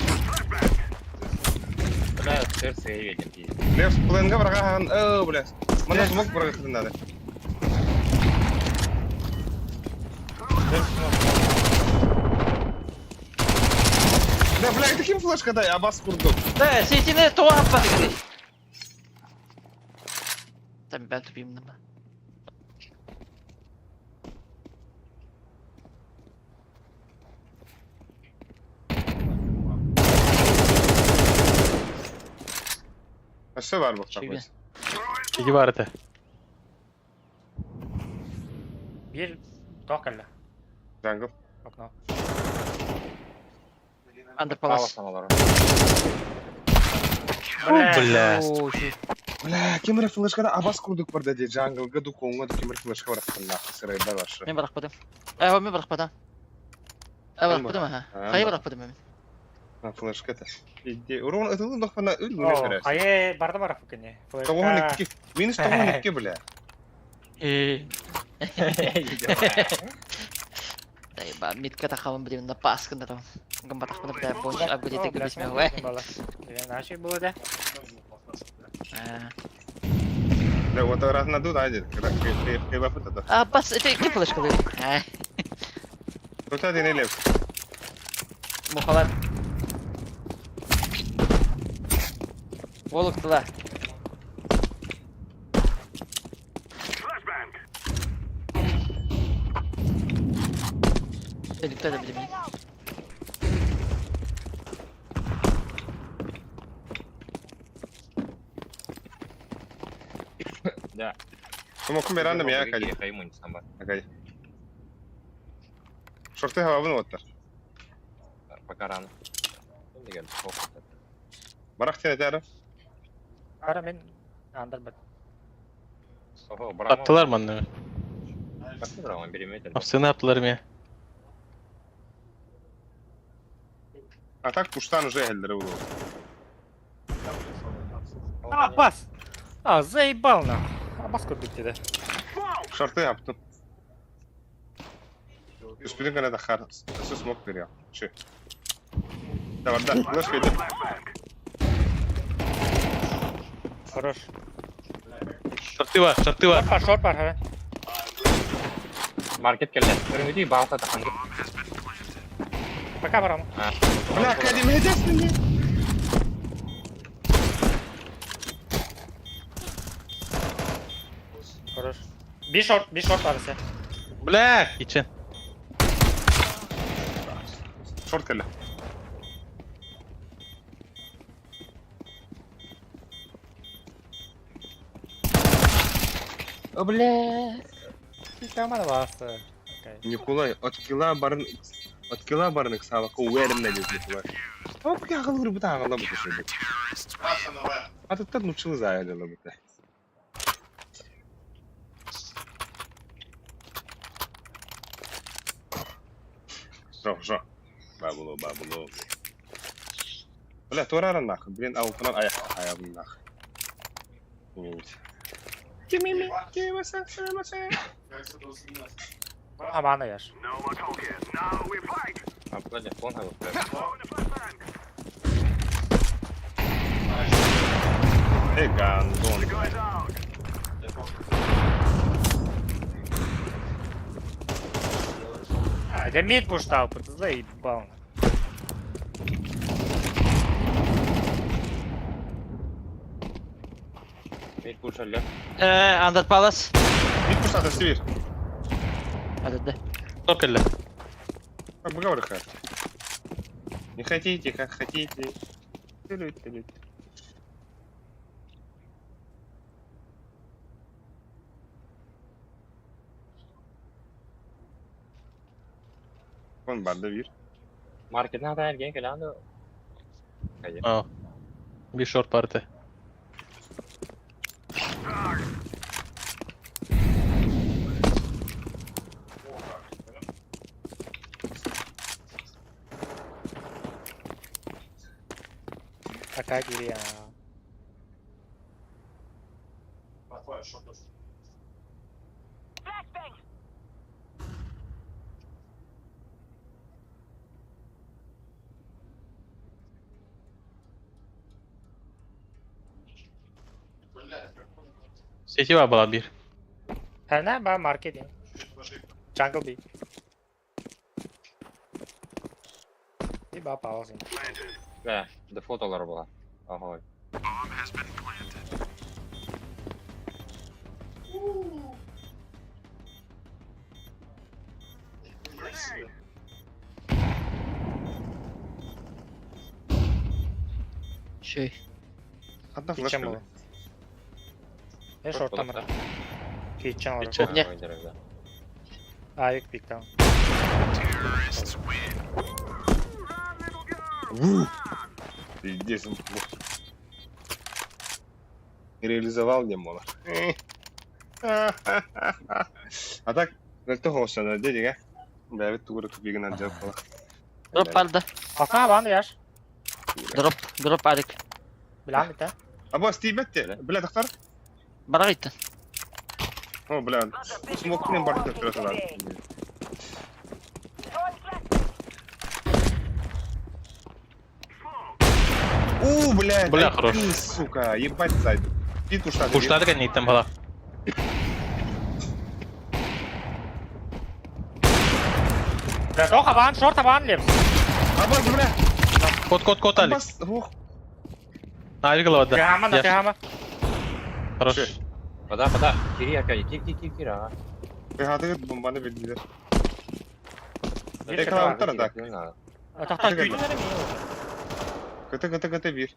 Speaker 4: Бля, сердце я видим.
Speaker 2: Лев пленга барга хан. О, бля. Мана смок барга хын надо. Да, бля, это ким флешка дай, абас курду.
Speaker 1: Да, сетine тоğa аппатыгы. Tabii ben tutayım ama.
Speaker 2: Өссө бар буолтах.
Speaker 1: Чүгү.
Speaker 6: Ики бар этэ.
Speaker 3: Биир тоқ кэллэ.
Speaker 2: Jungle.
Speaker 3: Окно.
Speaker 1: Under Palace.
Speaker 4: Паласом олорор.
Speaker 6: Бля.
Speaker 1: Оо, ши.
Speaker 2: Бля, ким эрэ флешкада абас курдук барда дии, джанглга дукуоҥҥа да ким эрэ флешка барахтан нахуй сырайда баршы.
Speaker 1: Мен бырахпытым. Э, мен бырахпатам. Э,
Speaker 2: Мен
Speaker 1: бырахпытым аха.
Speaker 2: А,
Speaker 1: Хайа
Speaker 2: бар.
Speaker 1: бырахпытым мен.
Speaker 2: А, флешка это. Иди, урон ытылын дохпана үл мune
Speaker 3: О,
Speaker 2: көрәс.
Speaker 3: хайы барды бар фукене.
Speaker 2: Тоғын икки, минус тоғын икки, бля.
Speaker 1: Э. Дай ба, митка тахабын билем на паскын да. Гамбатахпын бля, бонч апгрейд гибисме вэ.
Speaker 3: Наши было да?
Speaker 1: А,
Speaker 2: Бля, вот раз на дуд, айдет, когда кайбапыт это.
Speaker 1: А, бас, это ким флешка был? А,
Speaker 2: Тут один или
Speaker 1: мухалар. Волок тыла. Эликте да билем.
Speaker 4: Да.
Speaker 2: Кому рандом я кади.
Speaker 4: Хаймун сам бар.
Speaker 2: Акади. Шорты хавабын оттар.
Speaker 4: Пока рано. Деген
Speaker 2: Барах тен этәрі.
Speaker 3: Ара мен андыр бат.
Speaker 4: Ого, браво.
Speaker 6: Attılar mı annemi?
Speaker 4: Браво, береметель.
Speaker 6: Hapsini attılar mı ya?
Speaker 2: А так пуштан уже элдері булу.
Speaker 3: А, бас! А, заебал нахуй. А бас көрдік деді.
Speaker 2: Шорты аптым. Үспүтүн гана тахар. Өссө смок берия. Чү. Давай, да, флешка иди.
Speaker 3: Хорош.
Speaker 6: Шорты бар, шорты бар.
Speaker 3: Шорт бар, шорт бар, ха.
Speaker 4: Маркет келді. Көріңдей балта тахан.
Speaker 3: Пока барам.
Speaker 2: Бля, Кади, меня
Speaker 3: Хорош. Bir short, bir short var ise.
Speaker 6: Бля. İçin.
Speaker 2: Шорт келді.
Speaker 1: Бля.
Speaker 3: Камера басы. Окей.
Speaker 2: Николай, от кила барын от кила барын сабаққа уверен деді Николай. Оп, я говорю, бу тагы бу шуды. А тут так научил за это лабыта. Жо, жо. Бабуло, бабуло. Бля, турара нахуй, блин, а упнан аяқ аяғым нахуй. Кимими, кимаса, кимаса.
Speaker 3: Амана яш.
Speaker 4: А, подожди, фон
Speaker 2: Эй, гандон.
Speaker 3: А, это мид пуштал, заебал.
Speaker 4: Мид пушали.
Speaker 1: Э, Under Palace.
Speaker 2: Бит пуштата, Сибирь.
Speaker 1: Hadi de.
Speaker 6: Шорт келді.
Speaker 2: Как бы говорю, как. Не хотите, как хотите. Тюлю, тюлю. Вон банда вир.
Speaker 4: Маркет надо ergen келанды.
Speaker 6: А. Bir short бар этэ.
Speaker 3: Пока кири.
Speaker 6: Seti var bala bir.
Speaker 3: Her ne ba market. Jungle B. Bir ba pause.
Speaker 4: Бля, дефолт олар була. Ого.
Speaker 1: Şey.
Speaker 2: Ханна
Speaker 3: Кичен
Speaker 2: флешка?
Speaker 3: буолуо. Э шорттан барар. Кичен олорор.
Speaker 6: Кичен.
Speaker 1: Кухня.
Speaker 3: Авик пиктан.
Speaker 2: Пиздец, он реализовал не мол. А так, того дедик, а? Бля, ведь тугура тупигин отдел.
Speaker 1: Дроп барды.
Speaker 3: Аха бан яш.
Speaker 1: Дроп. Дроп арик.
Speaker 3: Билан бит.
Speaker 2: Аба, стибетте. Бля, доктор.
Speaker 1: Бара гиттин.
Speaker 2: О, бля, смок мен барды турасылар. У, бля,
Speaker 6: Бля, хорош.
Speaker 2: ты, сука, ебать сзади. Пит ушла.
Speaker 6: Куштады кэнниттэн бала.
Speaker 3: Бля, тоха бан, шорта бан лепс.
Speaker 2: Абас, бля.
Speaker 6: Кот кот кот Алик.
Speaker 2: Абас, ох.
Speaker 6: Авик ылабада.
Speaker 3: Тихама на
Speaker 6: Яш.
Speaker 3: тихама.
Speaker 6: Хорош.
Speaker 4: Вода, вода. Кири опять. Кир, кир, кир, кир, ага.
Speaker 2: Хатыгыт бомбаны бердилер.
Speaker 3: Бир
Speaker 2: Экран
Speaker 3: шорта.
Speaker 2: утара так.
Speaker 4: Не надо.
Speaker 3: Тохта
Speaker 2: Тихо.
Speaker 3: күйдүн эре
Speaker 2: КТ, КТ, КТ бир.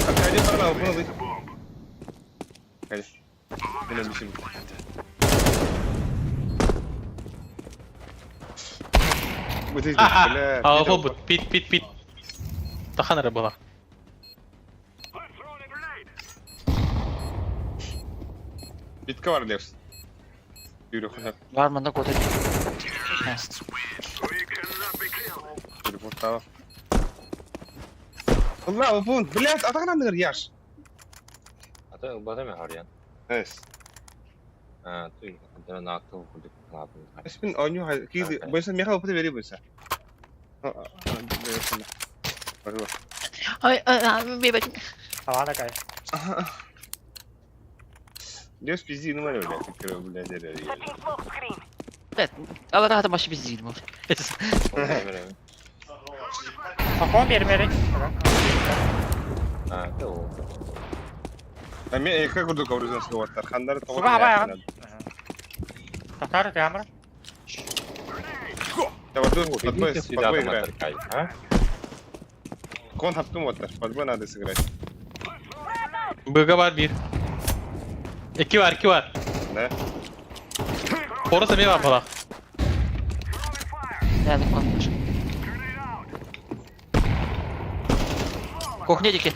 Speaker 2: Аркадий барна, опыны. Кайда. Мен бишим. Бутый, бля.
Speaker 6: А бут. Пит пит пит. Тахан эрэ була.
Speaker 2: Битка бар лепс. Yürü, хуя.
Speaker 1: Бар манда кот.
Speaker 2: Телепортава. Allah опун, блядь, атагынан дыр яш.
Speaker 4: А то бадаме харьян.
Speaker 2: Эс.
Speaker 4: А, ты когда на акту кудык надо.
Speaker 2: Эспин оню кизи, бойса меха опыты бери бойса.
Speaker 1: Ай, ай, ай, бебек.
Speaker 3: Авана кай.
Speaker 2: Лес пизди, ну блядь, блядь, блядь,
Speaker 1: Evet. Allah rahat başı biz değilim oğlum.
Speaker 3: Токон бермери.
Speaker 4: А, то.
Speaker 2: Эми эки курдук образын суаттар. Хандар
Speaker 3: Суга аба Тохтар тихама.
Speaker 2: Давай тут подбой,
Speaker 4: Идите сюда,
Speaker 2: подбой
Speaker 4: там
Speaker 2: играем.
Speaker 4: Аркадий, а?
Speaker 2: Кон хаптым оттар. Подбой надо сыграть.
Speaker 6: Быга бар бир. Эки бар, эки бар.
Speaker 2: Да?
Speaker 6: Хорус эмиэ бар бала.
Speaker 1: Yani konmuş. Кухня дики.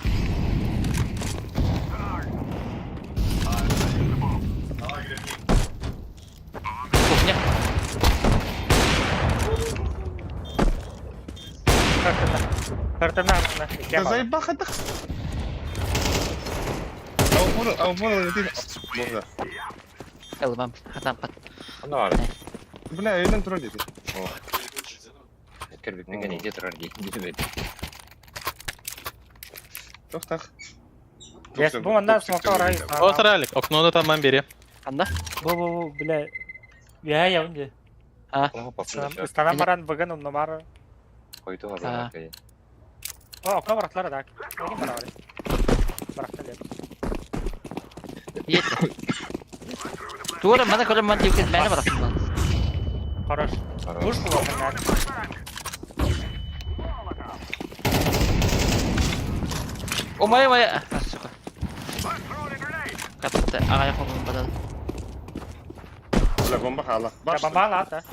Speaker 1: Кухня.
Speaker 3: Картына. Картына.
Speaker 2: Да заебаха так. А вон, ты. Можно.
Speaker 1: Элмам. Хатам пат.
Speaker 4: Ну,
Speaker 2: Бля, үйден тура деди. О,
Speaker 4: Кирбик мекен иди турар дии.
Speaker 2: тохтах.
Speaker 3: Yes, бу манна смокта барай.
Speaker 6: Отыр Алик. Окнода таман бери.
Speaker 1: Анда?
Speaker 3: Бу бу бу бля. Я я унди. Станам баран бүгін умномар.
Speaker 4: Койду
Speaker 1: А.
Speaker 4: Аркадий.
Speaker 3: О, окно баратлар да. Неге барар? Барахта леп.
Speaker 1: Yetti. Тура мана көрөм ман дип мени барасың.
Speaker 3: Хорош. Буш булган.
Speaker 1: О моя моя. А, сука. Катты агай холун бадал.
Speaker 2: Бля, бомба хала.
Speaker 3: Я бомба лата.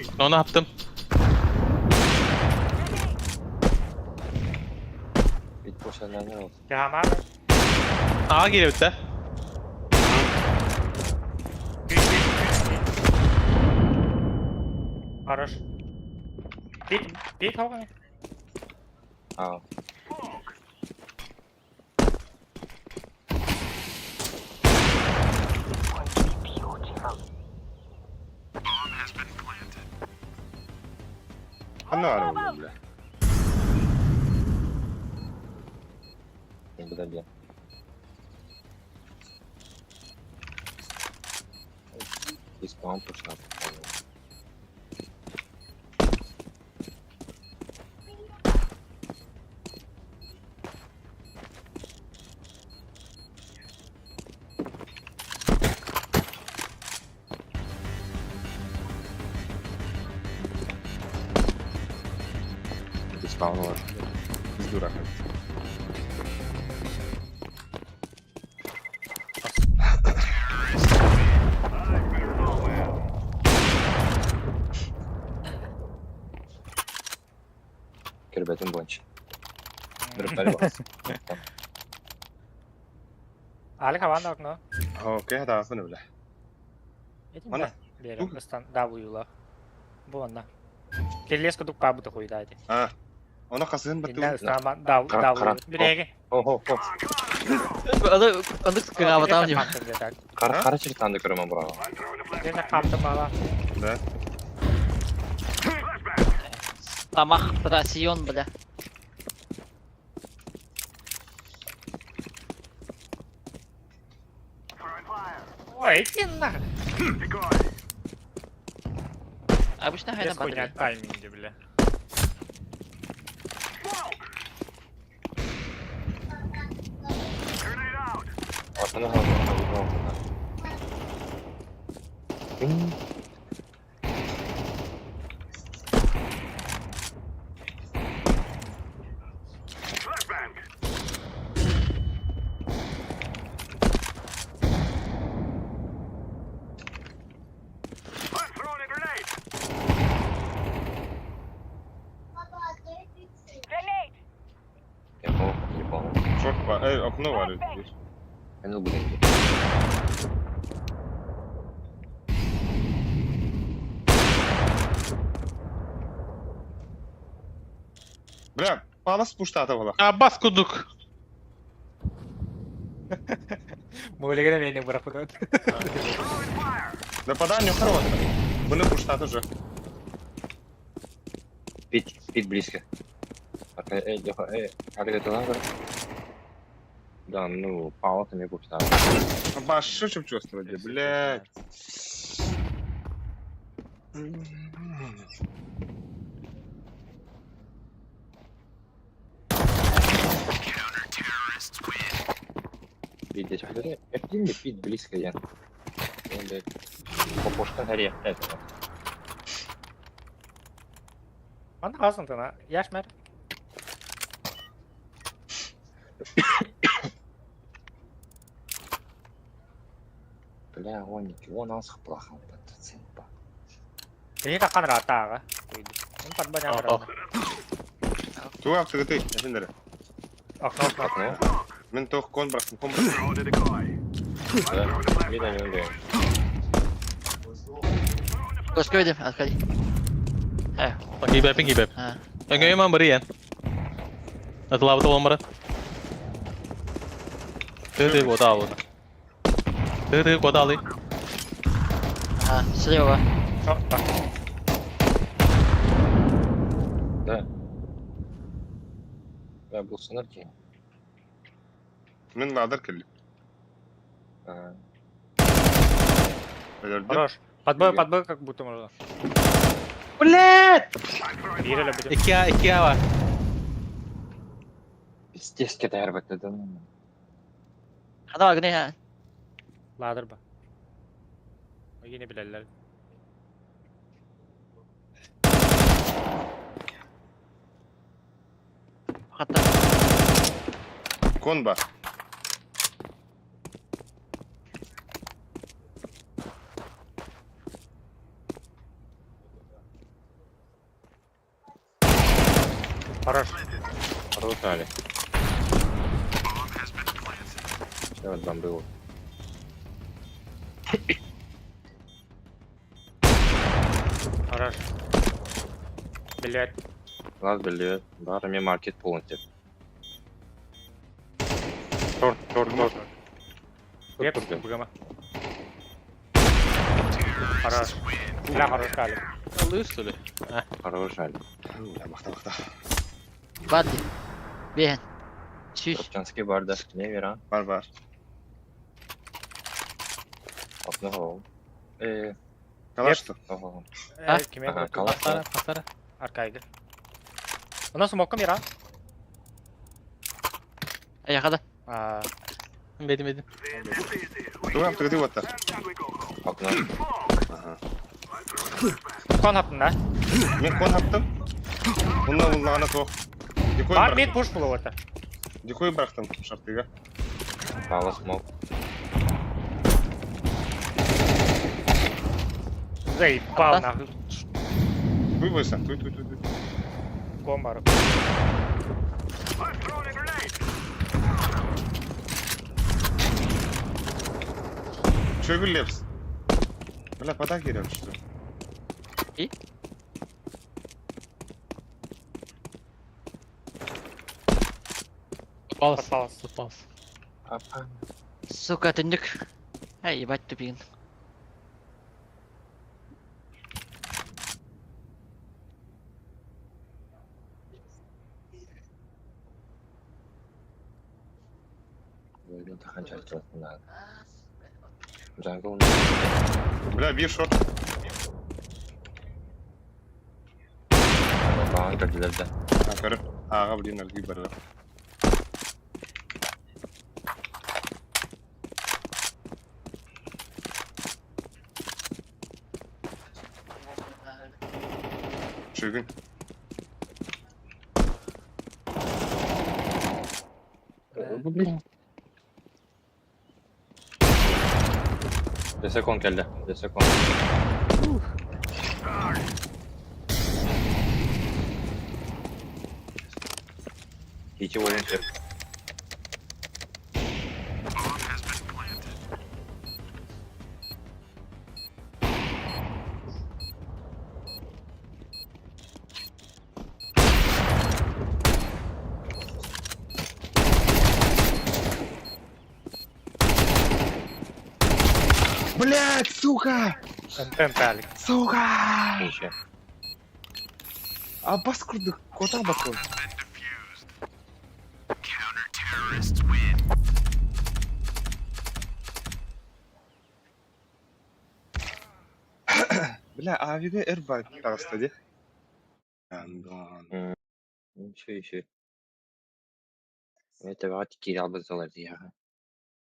Speaker 6: Окнону хаптым.
Speaker 4: Бит бошанан
Speaker 3: Тихама.
Speaker 6: Ага киирбит да.
Speaker 3: Хорош. Бит бит холган.
Speaker 4: А,
Speaker 2: Ханна бар, бля.
Speaker 4: не буду Испан пушна. Павлова.
Speaker 2: Дурак.
Speaker 4: Көрбөтүм буонча. Дырыптары бас.
Speaker 3: Алик хаван окно.
Speaker 2: Окей, даҕафын бile. Мана.
Speaker 3: Берем ыстан W-ла. Бу онна. Келлес кудук пабыта хуйда эти.
Speaker 2: А. Оны қасыһын
Speaker 3: Инна
Speaker 2: баттыбын.
Speaker 3: ыстан
Speaker 4: Қара, қара.
Speaker 3: W. Биреге.
Speaker 4: Охо, хо.
Speaker 1: Аны аны кыраабатаам дим.
Speaker 4: Қара қара чертанды көрөмөн бураға.
Speaker 3: Дена капты бала.
Speaker 2: Да.
Speaker 1: Тамах рацион бля.
Speaker 3: Ой, иди нахуй.
Speaker 1: Обычно хайна
Speaker 3: Без хуйня
Speaker 1: бадры.
Speaker 3: тайминги, бля.
Speaker 4: Ортаны қалды. Я понял.
Speaker 2: Шорт ба, эй, окно var.
Speaker 4: Мен ол бүгін.
Speaker 2: Бля, палас пуштата була.
Speaker 6: Абас кудук.
Speaker 3: Мөлегене мени бырак
Speaker 2: Нападание хорошо. Бұны пуштат уже.
Speaker 4: Пит, пит близко. Эй, Да, ну, палатами пуштат.
Speaker 2: Баш, что чувствовать, блядь.
Speaker 4: Пит здесь. Где пит близко я? Попушка горе. Это.
Speaker 3: Мана хасан тана. Яшмер.
Speaker 4: Бля, он он нас плохо.
Speaker 3: Эги какан ратага. Он подбаня
Speaker 6: О,
Speaker 2: Туга аптыгы ты, эфендері.
Speaker 3: Окно, окно.
Speaker 2: Мен тоқ кон бырақтым, кон бырақтым.
Speaker 4: Да, видно, не умею.
Speaker 1: Көскө дим, отходи.
Speaker 6: Кибепин кибеп.
Speaker 1: А.
Speaker 6: Өңөйман бары ен. Атылабыт олон бары. Ты года алды. Ты года алды.
Speaker 1: А, слева.
Speaker 4: Да. Да, был сценарий.
Speaker 2: Мен ладыр келді. Өлерді.
Speaker 3: Хорош. Подбой, подбой, как будто можно.
Speaker 6: Блядь!
Speaker 3: Бире будем.
Speaker 6: 2 А 2 А бар.
Speaker 4: Пиздец, кидай рбт, да.
Speaker 1: Хана багны ха.
Speaker 3: Ладыр ба. Yine bilirler.
Speaker 1: Hatta.
Speaker 2: Кон бар.
Speaker 3: Хорош.
Speaker 4: Ротали. Все, вот бомбил.
Speaker 3: Хорош. Блять.
Speaker 4: Лаз билет. Бар мне маркет полностью. Торт, торт, торт.
Speaker 3: Леп, бугама. Хорош. Бля, хорош, Алик.
Speaker 6: Алды что ли?
Speaker 4: Хорош, Алик.
Speaker 2: Бля, мақта, мақта.
Speaker 1: Барды. Бehen. Сүз.
Speaker 4: Топтянский бар да. Не вера.
Speaker 2: Бар, бар.
Speaker 4: Окно.
Speaker 2: Калаш что?
Speaker 4: Ого.
Speaker 1: А?
Speaker 3: Киме?
Speaker 4: Ага, калаш.
Speaker 6: Пасара, пасара.
Speaker 3: Аркайга. У нас смоком ира.
Speaker 1: Якада.
Speaker 3: А,
Speaker 6: Бедим, бедим.
Speaker 2: Туга аптыгы ты отта.
Speaker 4: Окно.
Speaker 2: Ага.
Speaker 3: кон хаптын да?
Speaker 2: Мен кон хаптым. Бұны бұллағына тоқ. Дикой
Speaker 3: Бар мид
Speaker 2: бырахтым.
Speaker 3: пуш было это.
Speaker 2: Дикой бырахтым шартыга.
Speaker 4: Пала смог.
Speaker 3: Заебал
Speaker 1: Ата.
Speaker 3: нахуй.
Speaker 2: Туй бойся, туй, туй, туй, туй.
Speaker 3: Комар.
Speaker 2: Чөгүл лепс. Бля, подай кирем, что.
Speaker 1: И?
Speaker 6: Палас.
Speaker 3: Попался.
Speaker 6: Палас.
Speaker 4: Апа.
Speaker 1: Сука, түннүк. Эй, ебать тупигин.
Speaker 4: Өлін тахан чарчылсын надо. Джангл.
Speaker 2: Бля, бир шорт.
Speaker 4: Баған көрділерді.
Speaker 2: А, көріп. Аға, блин, әлгі бар. Чөгүн.
Speaker 4: Десекон келді. Десекон. Хичи ойын шеп.
Speaker 2: Блять, сука!
Speaker 3: Контент, Алик.
Speaker 2: Сука!
Speaker 4: Хичи.
Speaker 2: Абас курдук, кота бакон. Бля, авиге эр бар таҕыста дии. Андон.
Speaker 4: Еще, еще. Это вот кирал бы золотые.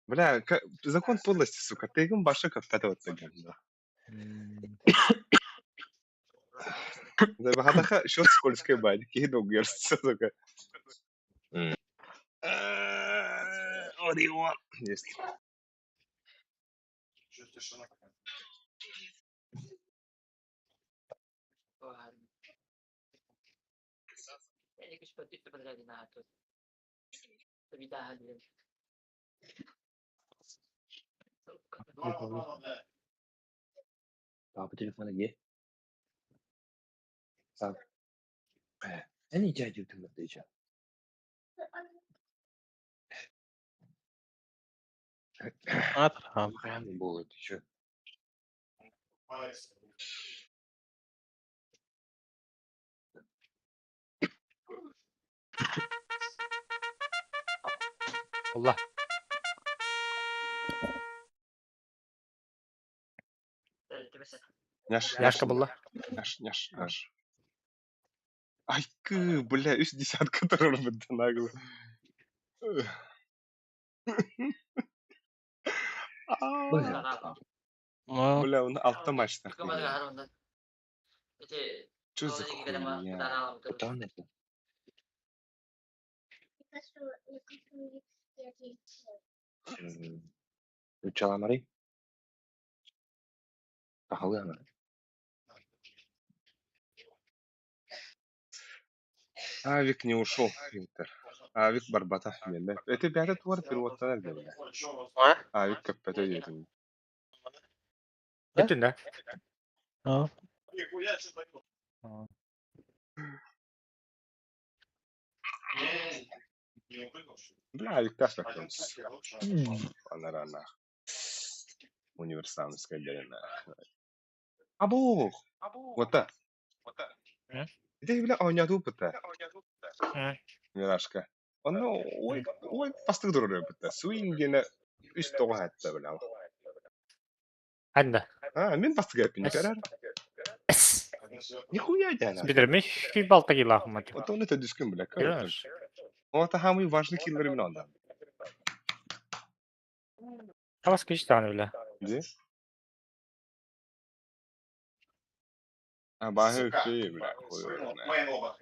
Speaker 2: Бля, закон подлости, сука. Ты башы каптаты вот да. Хатаха счет скользкой бань. Киду герц, сука.
Speaker 4: М.
Speaker 2: Орион. Есть.
Speaker 7: Чё, тишина какая-то. Два, два, бля.
Speaker 4: Папа телефона где? Пап. Э, не дядю ты мадыча.
Speaker 6: Атрам.
Speaker 4: Прям было, ты чё?
Speaker 7: Палец.
Speaker 3: Allah.
Speaker 2: Няш,
Speaker 3: Яшка была.
Speaker 2: Няш, няш, няш. Айкы, бля, үс десятка тұрыр бітті нагло.
Speaker 4: Бля.
Speaker 6: Ну,
Speaker 2: Бля, оны алта матчтар. Чё за хуйня?
Speaker 4: Куда это? Учаламари? Пахалыамари.
Speaker 2: Авик не ушел, Интер. Авик Барбата. Это пятый твор перевод бля. Авик как пятый день.
Speaker 3: Бүтүн да.
Speaker 6: а.
Speaker 7: Нихуя что дает. Не, не прыгал, что ли?
Speaker 2: Бля, Авик тас
Speaker 7: Один цикл, лучше.
Speaker 2: Панорама. Универсамская деревня. Або! Вот так.
Speaker 3: М?
Speaker 2: Это, бля, оонньоотуу быта.
Speaker 3: М.
Speaker 2: Мирашка. Онно ой, ой, бастык турар быта. Суингене үс тоҕо хатта бля.
Speaker 3: Анда.
Speaker 2: А, мен бастык эппин көрөр.
Speaker 7: Один сверху.
Speaker 2: Нихуя дяна.
Speaker 3: Бидер ми балта килахмат.
Speaker 2: Вот он это дүскүн бля.
Speaker 3: Көрөш.
Speaker 2: Ота хамый важный киллер мен онда.
Speaker 3: Табас кыштан бля.
Speaker 2: Где? А бахы
Speaker 7: Сука.
Speaker 2: бля. Хуй
Speaker 7: Спрыгнул.
Speaker 2: знает.
Speaker 7: Мейн оба.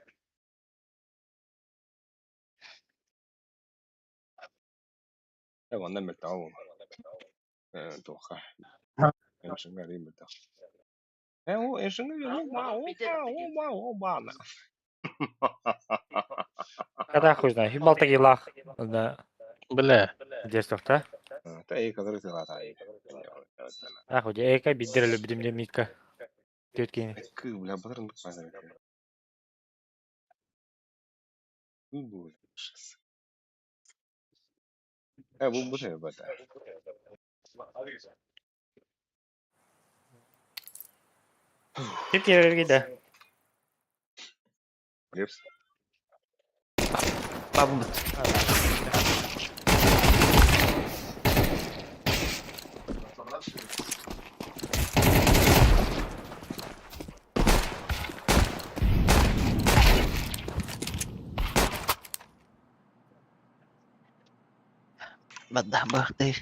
Speaker 2: Э, онно мөлтөҕө буолуо. Э, туохха. Эншиҥҥэ арыый мөлтөх. Э, о, эншиҥҥэ оба, оба, оба.
Speaker 3: Когда хуй знает. И балтагилах. Да.
Speaker 6: Бля.
Speaker 3: Детство-то.
Speaker 2: Та и который ты лата.
Speaker 3: Ахуй, эйка биддер любим митка. Тетки.
Speaker 2: Кы, бля, батырын базар. Бу Э, бу бу бата.
Speaker 3: Ким киирэргэ да?
Speaker 2: Лепс.
Speaker 1: Бабым. Бадда бахты.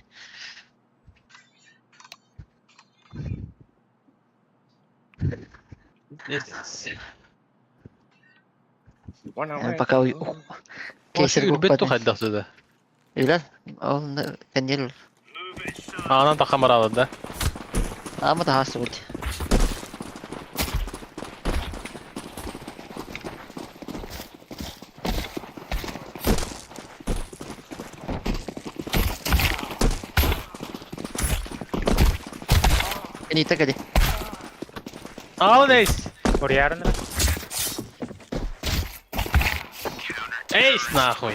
Speaker 1: Пока
Speaker 6: Кейсер
Speaker 1: кейсер
Speaker 6: Үрбет ту хайдах сюда.
Speaker 1: Үлэр. Ол кэннил.
Speaker 6: Аанан тахамаралы да.
Speaker 1: Ама да хасыбыт. Кенита кали.
Speaker 6: Аал эйс.
Speaker 3: Курьерын.
Speaker 6: Эйс нахуй.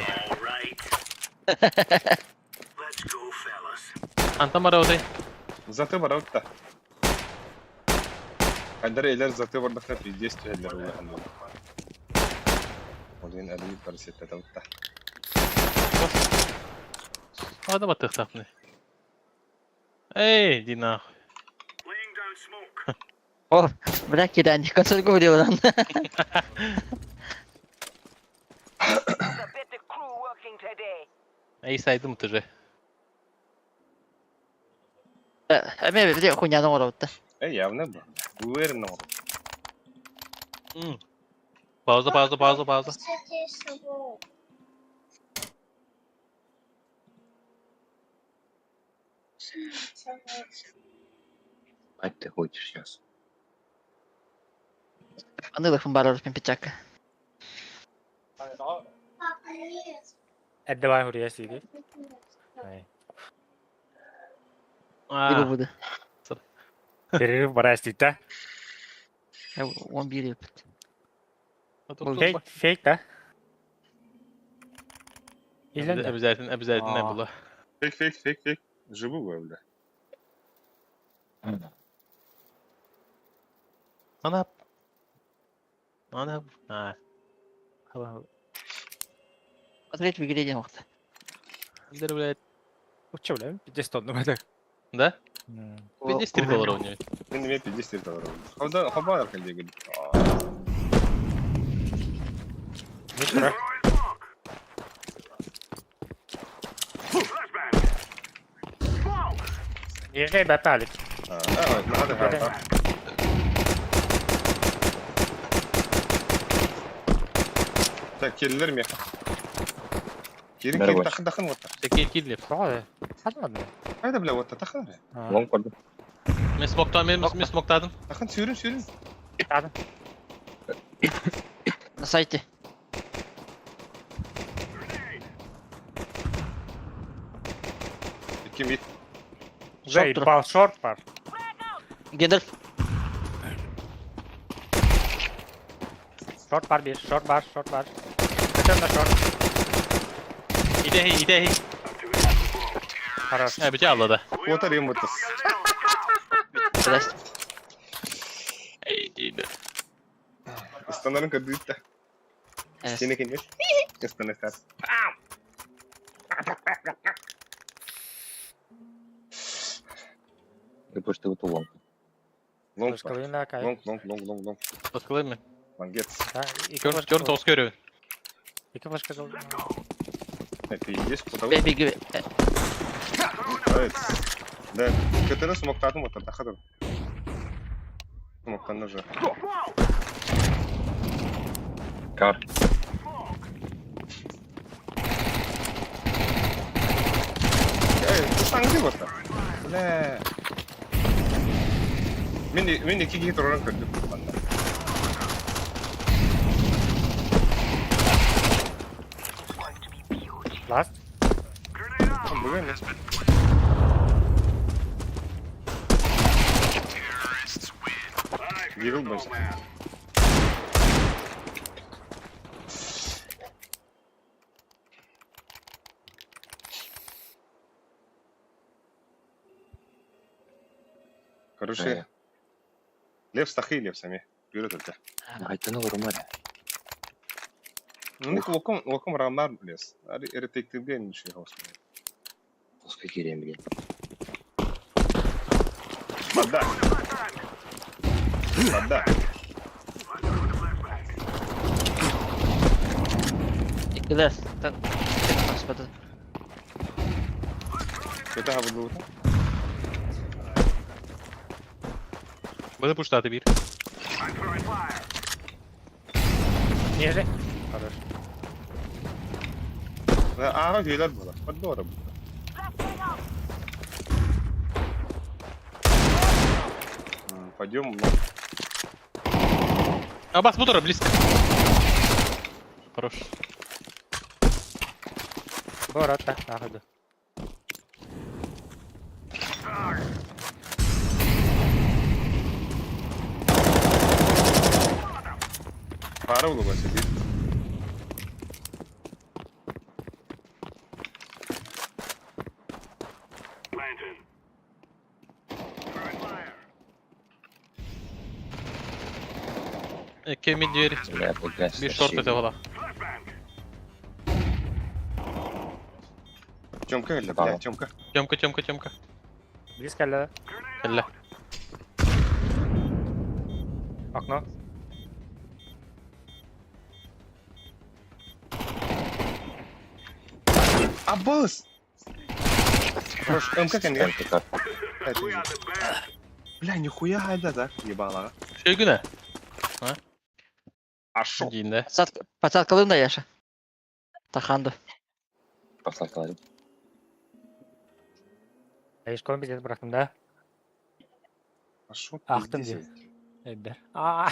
Speaker 6: Антон барауды.
Speaker 2: Заты барауд та. Хайдар элер заты бардахта пиздец түһэллэр улахан. Олин арый парсетта таутта.
Speaker 6: Ада батыхтахны. Эй, ди нахуй.
Speaker 1: О, бля, кидань, консоль говорил он.
Speaker 6: Эй, сайдым ты же.
Speaker 1: Эме били хуйняны оробутта.
Speaker 2: Э, явно был. Уверен, но.
Speaker 6: Пауза, пауза, пауза, пауза.
Speaker 4: Мать ты хочешь сейчас.
Speaker 1: Аны лахын барар пен пичакка.
Speaker 3: Эддевай хурья сиги.
Speaker 1: Били
Speaker 6: А,
Speaker 1: буду.
Speaker 3: Перерыв барастит, да?
Speaker 1: Он били.
Speaker 3: Фейк, фейк, да? Илен да?
Speaker 6: Обязательно, обязательно
Speaker 3: А.
Speaker 6: было.
Speaker 2: Фейк, фейк, фейк, фейк. Живу, бля.
Speaker 6: Она... Она... А,
Speaker 1: Смотреть в игре не мог.
Speaker 6: да, блядь.
Speaker 3: Учу, бля, 50 тонн, это.
Speaker 6: Да? 53 доллара у нее.
Speaker 2: Мен неме 50 долларов. Хабар, хабар калдеги.
Speaker 3: Нижний баталик.
Speaker 2: А, надо, надо. Так, келдер ме? Келин, келин, тахын, тахын, вот.
Speaker 6: Такие кидли.
Speaker 3: Правда? Ладно.
Speaker 2: Хайда, бля, вот, тахын, бля.
Speaker 4: Лонг көрдүм.
Speaker 6: Мен смоктан, мен, мен смоктадым.
Speaker 2: Тахын, сүйрін, сүйрін.
Speaker 1: На сайте.
Speaker 2: Ким ит.
Speaker 3: Жей, бал, шорт бар.
Speaker 1: Гендальф.
Speaker 3: Шорт бар bir, шорт бар, шорт бар. Көтөн да шорт.
Speaker 6: Иде, иде.
Speaker 3: Хорош.
Speaker 6: Ә, бите аллада.
Speaker 2: Отар ем бутыс.
Speaker 1: Здрасте.
Speaker 6: Эй, диде.
Speaker 2: Ыстанарын көрдүт да. Сені кенеш. Ыстанар.
Speaker 4: Ты пушты вот лонг.
Speaker 2: Лонг,
Speaker 3: Флешка кай.
Speaker 2: лонг, лонг, лонг, лонг, лонг.
Speaker 6: Тоскалай мен.
Speaker 2: Лонгец.
Speaker 3: Да, екі
Speaker 6: Көр,
Speaker 3: флешка
Speaker 6: көр, тос көрөбүн.
Speaker 3: Екі флешка жол.
Speaker 2: Пиздец, куда
Speaker 1: Бе беги.
Speaker 2: Да, көтөрө смоктадым вот тахадым. Смоктан уже.
Speaker 4: Кар.
Speaker 2: Таҥды бота. Бля. Мин мин икки киһи турарын көрдүм манна.
Speaker 3: Last.
Speaker 2: Бүгүн Дигл больше. Короче, Лев стахи Лев сами. Бюро только.
Speaker 9: Айтан олорум эрэ.
Speaker 2: Ну, локом, локом рамнар лес. Ретективге ничего.
Speaker 9: Хоско киириэм билиэн.
Speaker 2: Вода. Вода.
Speaker 1: Иккилэр. Тахсыбата.
Speaker 2: Это хабыллыбыта.
Speaker 6: Быды пуштаты бир.
Speaker 3: Ниже. Хорош.
Speaker 2: Ага, үелер буолар. Поддора буолар. Пойдем.
Speaker 6: А бас мотора близко. Хорош.
Speaker 3: Ворота, нахуй.
Speaker 2: Пара улыбайся, сидит.
Speaker 6: Икки мид двери.
Speaker 9: Бля, бля,
Speaker 6: Бир шорт это была.
Speaker 2: Тёмка или, бля, Тёмка.
Speaker 6: Тёмка, Тёмка, Тёмка.
Speaker 3: Близко ли?
Speaker 6: Элле.
Speaker 3: Окно.
Speaker 2: Аббас! Хорош, МК кәнге.
Speaker 9: МК.
Speaker 2: Бля, нихуя хайда да, ебала.
Speaker 6: Шөйгүнэ.
Speaker 2: А шо?
Speaker 6: Диинде.
Speaker 1: Пацаткалым да Яша. Таханды.
Speaker 9: Посакаларым.
Speaker 3: Ешколын пиздец бырахтым да.
Speaker 2: А шо?
Speaker 3: Ахтым дии. Эббер. Аа.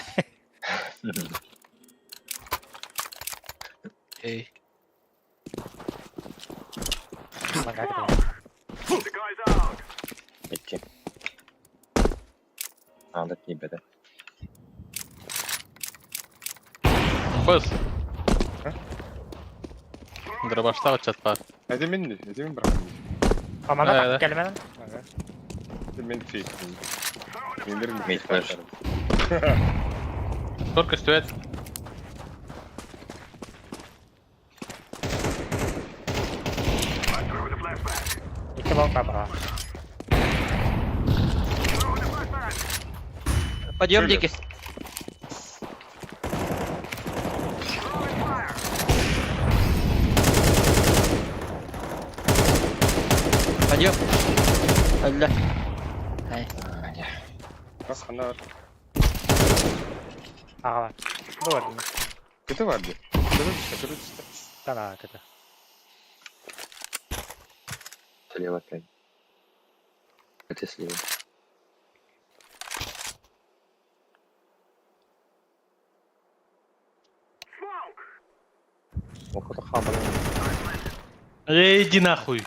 Speaker 6: Эй.
Speaker 9: Икки. Анда тиийбэтэ.
Speaker 6: Быс. Дробаштағы чат бар.
Speaker 2: Это мен, это мен брат.
Speaker 3: Команда
Speaker 6: Да, да.
Speaker 3: так келмен.
Speaker 2: Это мен фейк. Мендер
Speaker 9: Мид флеш.
Speaker 6: Только стоят.
Speaker 3: Икки лонг баба.
Speaker 1: Подъем дикий. Подъем. Алла. Ай.
Speaker 2: Бас ханар.
Speaker 3: Ага. Бу бар.
Speaker 2: Кете бар ди. Кете түсті, кете түсті.
Speaker 3: Тана кете.
Speaker 9: Слева опять. Это слева. Ох, это хаба.
Speaker 6: Эй, иди нахуй.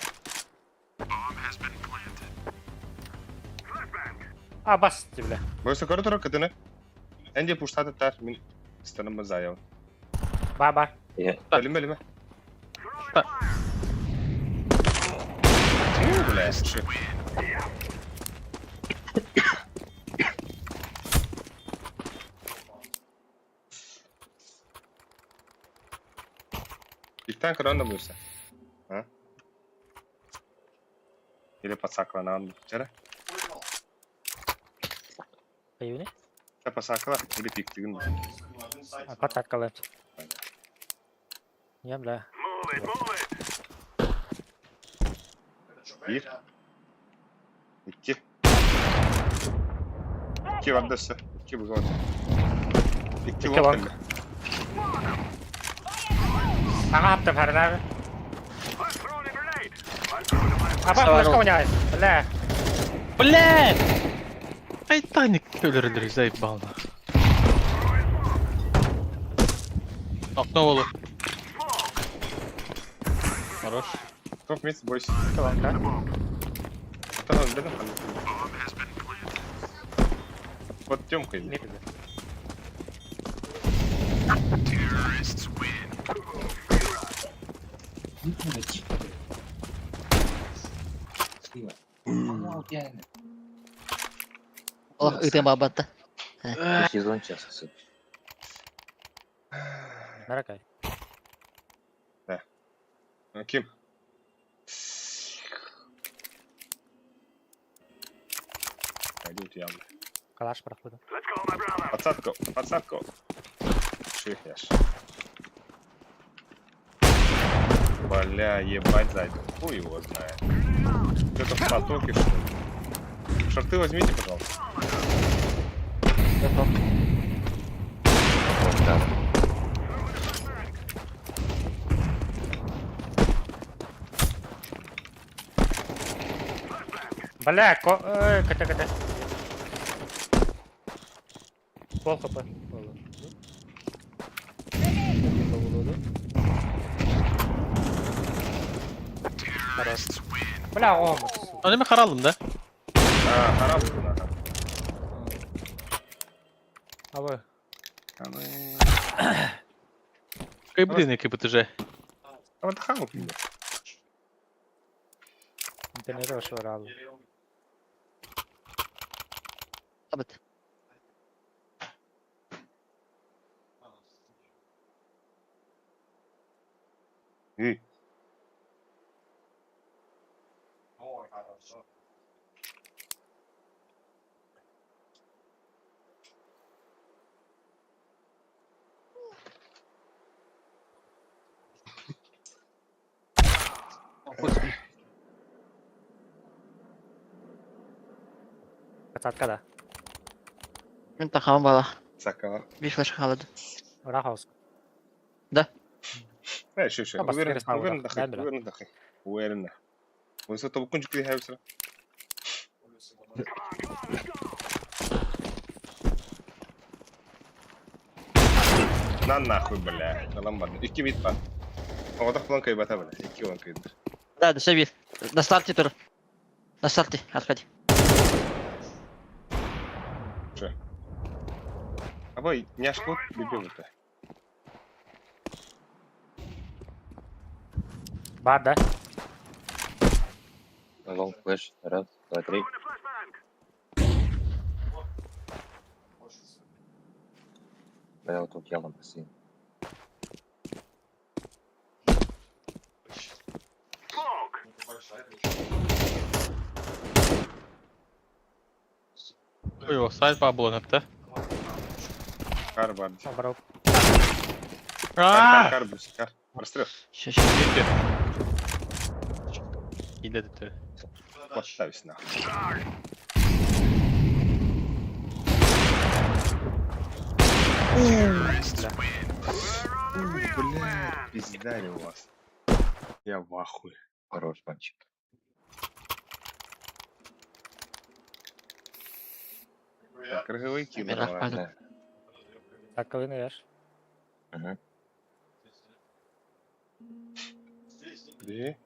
Speaker 3: А бас бля.
Speaker 2: Бойса көрі тұр кетені. Әнде пуштады тар, мен станым заяв.
Speaker 3: Ба бар.
Speaker 2: Өліме, өліме.
Speaker 6: Та.
Speaker 2: Бля, шо. Иктан көрөн да буйса. А? Или подсакланан. Вчера?
Speaker 3: Кайыны?
Speaker 2: Та посакла или пиктигин.
Speaker 3: Патакалы. Не, бля.
Speaker 2: Бир. Икки. Икки вардасы. Икки бузон. Икки
Speaker 3: Икки
Speaker 2: лонг.
Speaker 3: лонг. Ага, аптым харнар. Аба флешка воняет. Бля.
Speaker 6: Блядь! Ай, Таник өлөрөлөр заебал нах. Окно было. Хорош.
Speaker 2: Топ мид, бойся.
Speaker 3: Колонка.
Speaker 2: Антон, бедом там. Под Тёмкой.
Speaker 3: Не пизда.
Speaker 1: Олох ытым бабатта.
Speaker 9: Сезон час.
Speaker 3: Наракай.
Speaker 2: А, Ким? Пойдут явно.
Speaker 3: Калаш проходу.
Speaker 2: Подсадку, подсадку. Шихнешь. Бля, ебать сзади. Хуй его знает. Что-то в потоке, что ли? Шорты возьмите, пожалуйста.
Speaker 9: Да.
Speaker 3: Бля, ко... КТ, КТ. Пол хп. Хорош. Бля, о,
Speaker 6: Аны мен қаралдым да.
Speaker 2: А, харам. Ага.
Speaker 3: А вы?
Speaker 6: Кай блин, КПТЖ.
Speaker 2: А вот хаму мне.
Speaker 3: Интернет вошел рал.
Speaker 1: Абыт.
Speaker 2: И.
Speaker 3: Кататка да.
Speaker 1: Мен тахам бала.
Speaker 2: Сакала.
Speaker 1: Bir flash халады.
Speaker 3: Рахаус.
Speaker 2: Э, еще, еще.
Speaker 3: А, бас,
Speaker 2: Уверен,
Speaker 3: перестал,
Speaker 2: уверен,
Speaker 3: да.
Speaker 2: дахай,
Speaker 3: Да, да.
Speaker 2: уверен, дахай. Уверен. Высота букунчик ты хайвсра. На нахуй, бля. На ломбард. Икки мид па. Оғдақ планка ебата, бля. Икки планка ебата.
Speaker 1: Да, да, bir. На старте тур. На старте, Аркадий.
Speaker 2: Абай, няшку любил это.
Speaker 3: Бар, да?
Speaker 9: Лонг флеш. Раз, два, три. Бля, вот тут явно бассейн.
Speaker 6: Ой, сайт бабла напта.
Speaker 2: Кар бар.
Speaker 3: Обрал.
Speaker 2: Кар, кар, кар, брус, кар. Прострел.
Speaker 1: Ща, ща.
Speaker 6: Иле деп.
Speaker 2: Подставись нахуй. Бля, пиздали у вас. Я в ахуе.
Speaker 9: Хорош мальчик.
Speaker 2: Так, Круговики,
Speaker 1: Мирах
Speaker 2: нормально.
Speaker 1: пойду.
Speaker 9: Да.
Speaker 3: Так, коли не ешь.
Speaker 9: Угу.
Speaker 2: Бери.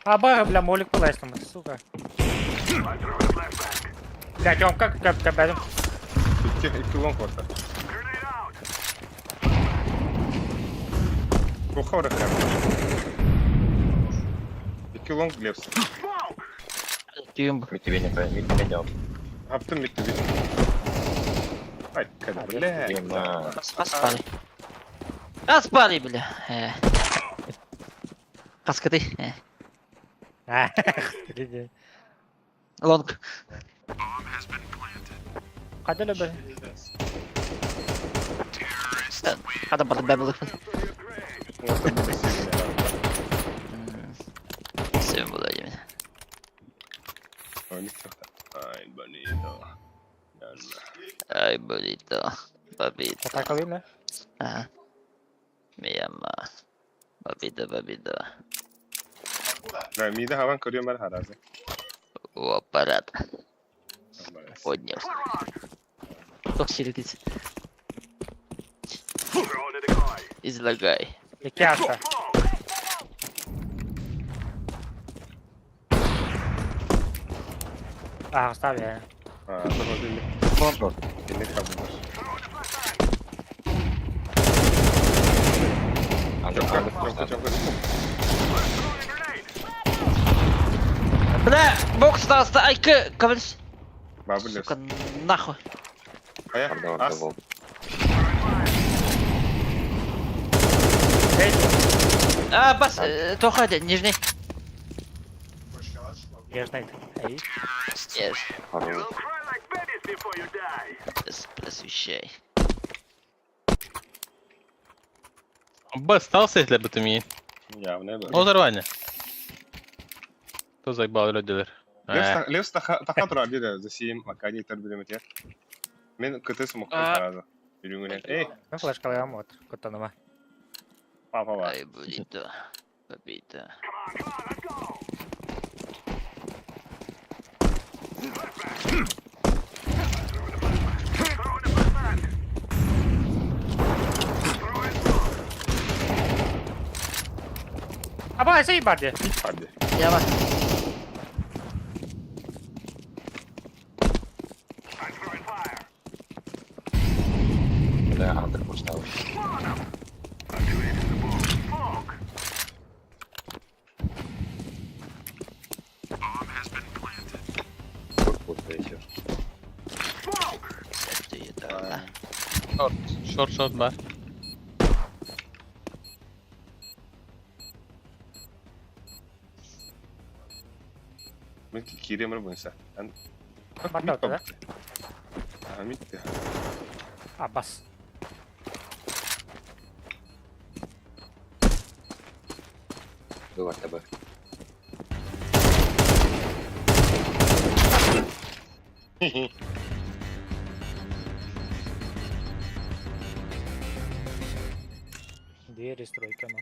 Speaker 3: А, б, бля, молик по лестному, сука. Бля, Тёмка, как, как, как,
Speaker 2: Икки, икки лонг вот так. Куховра хар. Икки лонг Глебс.
Speaker 1: Түйін бұл.
Speaker 9: Мид тебе не мид тебе не
Speaker 2: Аптым битти бит. Ай, када, бля.
Speaker 9: Ема.
Speaker 1: Аспали. Аспали, бля. Э. Қаскыды. Э.
Speaker 3: А, иди.
Speaker 1: Лонг.
Speaker 3: Қайда лөбі?
Speaker 1: Адам барды бә бұл.
Speaker 2: Вот это сильно.
Speaker 1: Сен бұл деймін.
Speaker 2: Ой, не кто-то. Ай, bonito.
Speaker 1: Ай, burrito. Papito.
Speaker 3: Атакалыым да?
Speaker 1: Ага. Me llama. Papito, papito.
Speaker 2: Да, мида хаван көрүөм бар харазы.
Speaker 1: У аппарат. Поднял. Токсилитис. Излагай.
Speaker 3: Икки ааста. Ааҕыстаах ээ.
Speaker 2: А,
Speaker 9: Шорт.
Speaker 2: Инник хабылар.
Speaker 9: Андер,
Speaker 2: Чопка,
Speaker 9: андер,
Speaker 2: чопка,
Speaker 9: андер.
Speaker 2: чопка.
Speaker 1: Бля, бокс даста, айкы, кавалс.
Speaker 2: Бабы лес.
Speaker 1: Сука, нахуй.
Speaker 2: Ая,
Speaker 9: Орда, орда,
Speaker 2: ас.
Speaker 9: бол.
Speaker 1: А, бас, тоха, нижний.
Speaker 3: Нежный. Эй.
Speaker 1: Yes,
Speaker 9: Хорош.
Speaker 1: yes, просвещай.
Speaker 6: Б остался, если бы ты мне.
Speaker 2: Явно был.
Speaker 6: Ол нормально. Кто заебал люди?
Speaker 2: Левс таха турар диде, засиим, акади тар билеметер. Мен КТ смокты сразу. Жүрүңүнен. Эй,
Speaker 3: Мен флешкалыам вот. Куттаныма.
Speaker 2: папа бар.
Speaker 1: Ай, буррито. Папито.
Speaker 3: Аба, сей бар дии.
Speaker 2: Бар дии.
Speaker 1: Я вас.
Speaker 9: Бля, андер поставил. Шорт будет еще.
Speaker 1: Ты это,
Speaker 6: Шорт, шорт, шорт бар.
Speaker 2: Мен киремер буйса.
Speaker 3: Барда да?
Speaker 2: Амит.
Speaker 3: Абас.
Speaker 9: Был АТБ.
Speaker 3: Двери стройка, ну.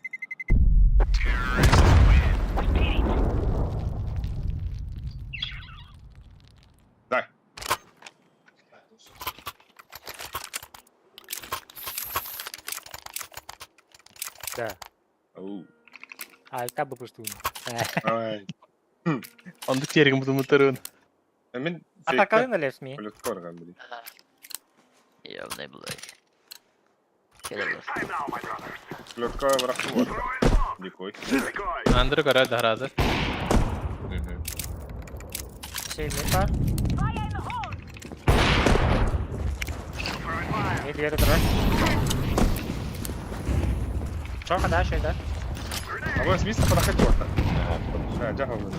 Speaker 2: Дай.
Speaker 3: Да.
Speaker 2: Ау.
Speaker 3: Альта бупустун.
Speaker 2: Ай.
Speaker 6: Он терегім бұтымытырын.
Speaker 2: Мен
Speaker 3: Атакалын эле ми.
Speaker 2: Полетка орган били.
Speaker 1: Явный блэк. Келе
Speaker 2: Полетка враху бар. Дикой.
Speaker 6: Андре көрі дахразы.
Speaker 9: Угу.
Speaker 3: Сей ми бар. Не двери турар. Чоха да, шей да.
Speaker 2: А вы смисла подохать вот.
Speaker 9: Ага,
Speaker 2: А, жахал был.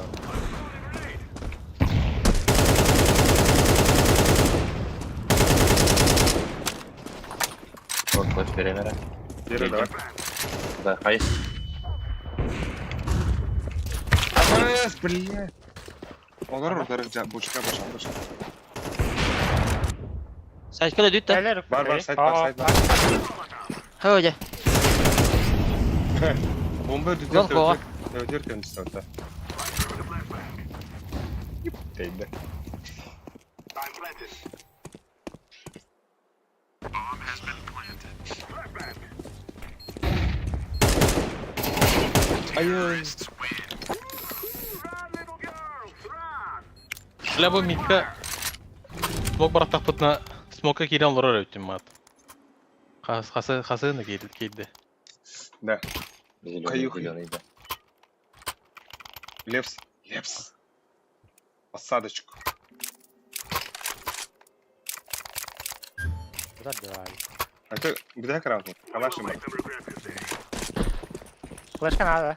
Speaker 9: Шорт флеш перемера.
Speaker 2: Бери, давай.
Speaker 9: Да, хайс.
Speaker 2: Абас, бля. Олар урдар бочка баша баша.
Speaker 1: Сайткала дүт та.
Speaker 3: Элер.
Speaker 2: Бар, бар, сайт бар, сайт бар.
Speaker 1: Ходе.
Speaker 2: Бомба
Speaker 1: Лон коға.
Speaker 2: дүтер өтер кемсті. Дейді. Ай,
Speaker 6: Бля, бу митка смок бараттақ бұтына смокка кирен олар өттім мат. Хасы хасы кейді кейді.
Speaker 2: Да.
Speaker 9: Зеленый,
Speaker 2: Каюхи.
Speaker 9: зеленый, да.
Speaker 2: Лепс. Лепс. Посадочку.
Speaker 3: Куда девали?
Speaker 2: А ты где кран тут? Калаши мы.
Speaker 3: Флешка надо.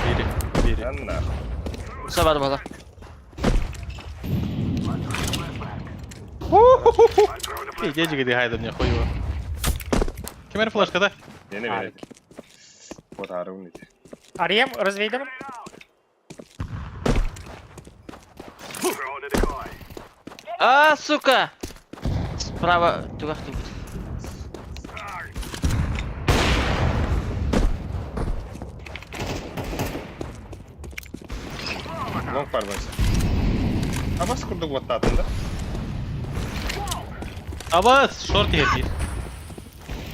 Speaker 6: Бири, бири.
Speaker 2: Да нахуй.
Speaker 1: Сабар бала.
Speaker 6: Ей, дедігі де хайдыр не хуево. Кемер флешка да?
Speaker 2: Не, не, не. Вот арым не.
Speaker 3: Арьем, развейдем.
Speaker 1: А, сука! Справа түгэх түбүт.
Speaker 2: Long var mesela. Абас курдук баттаатын да?
Speaker 6: Абас, шорт иһэр.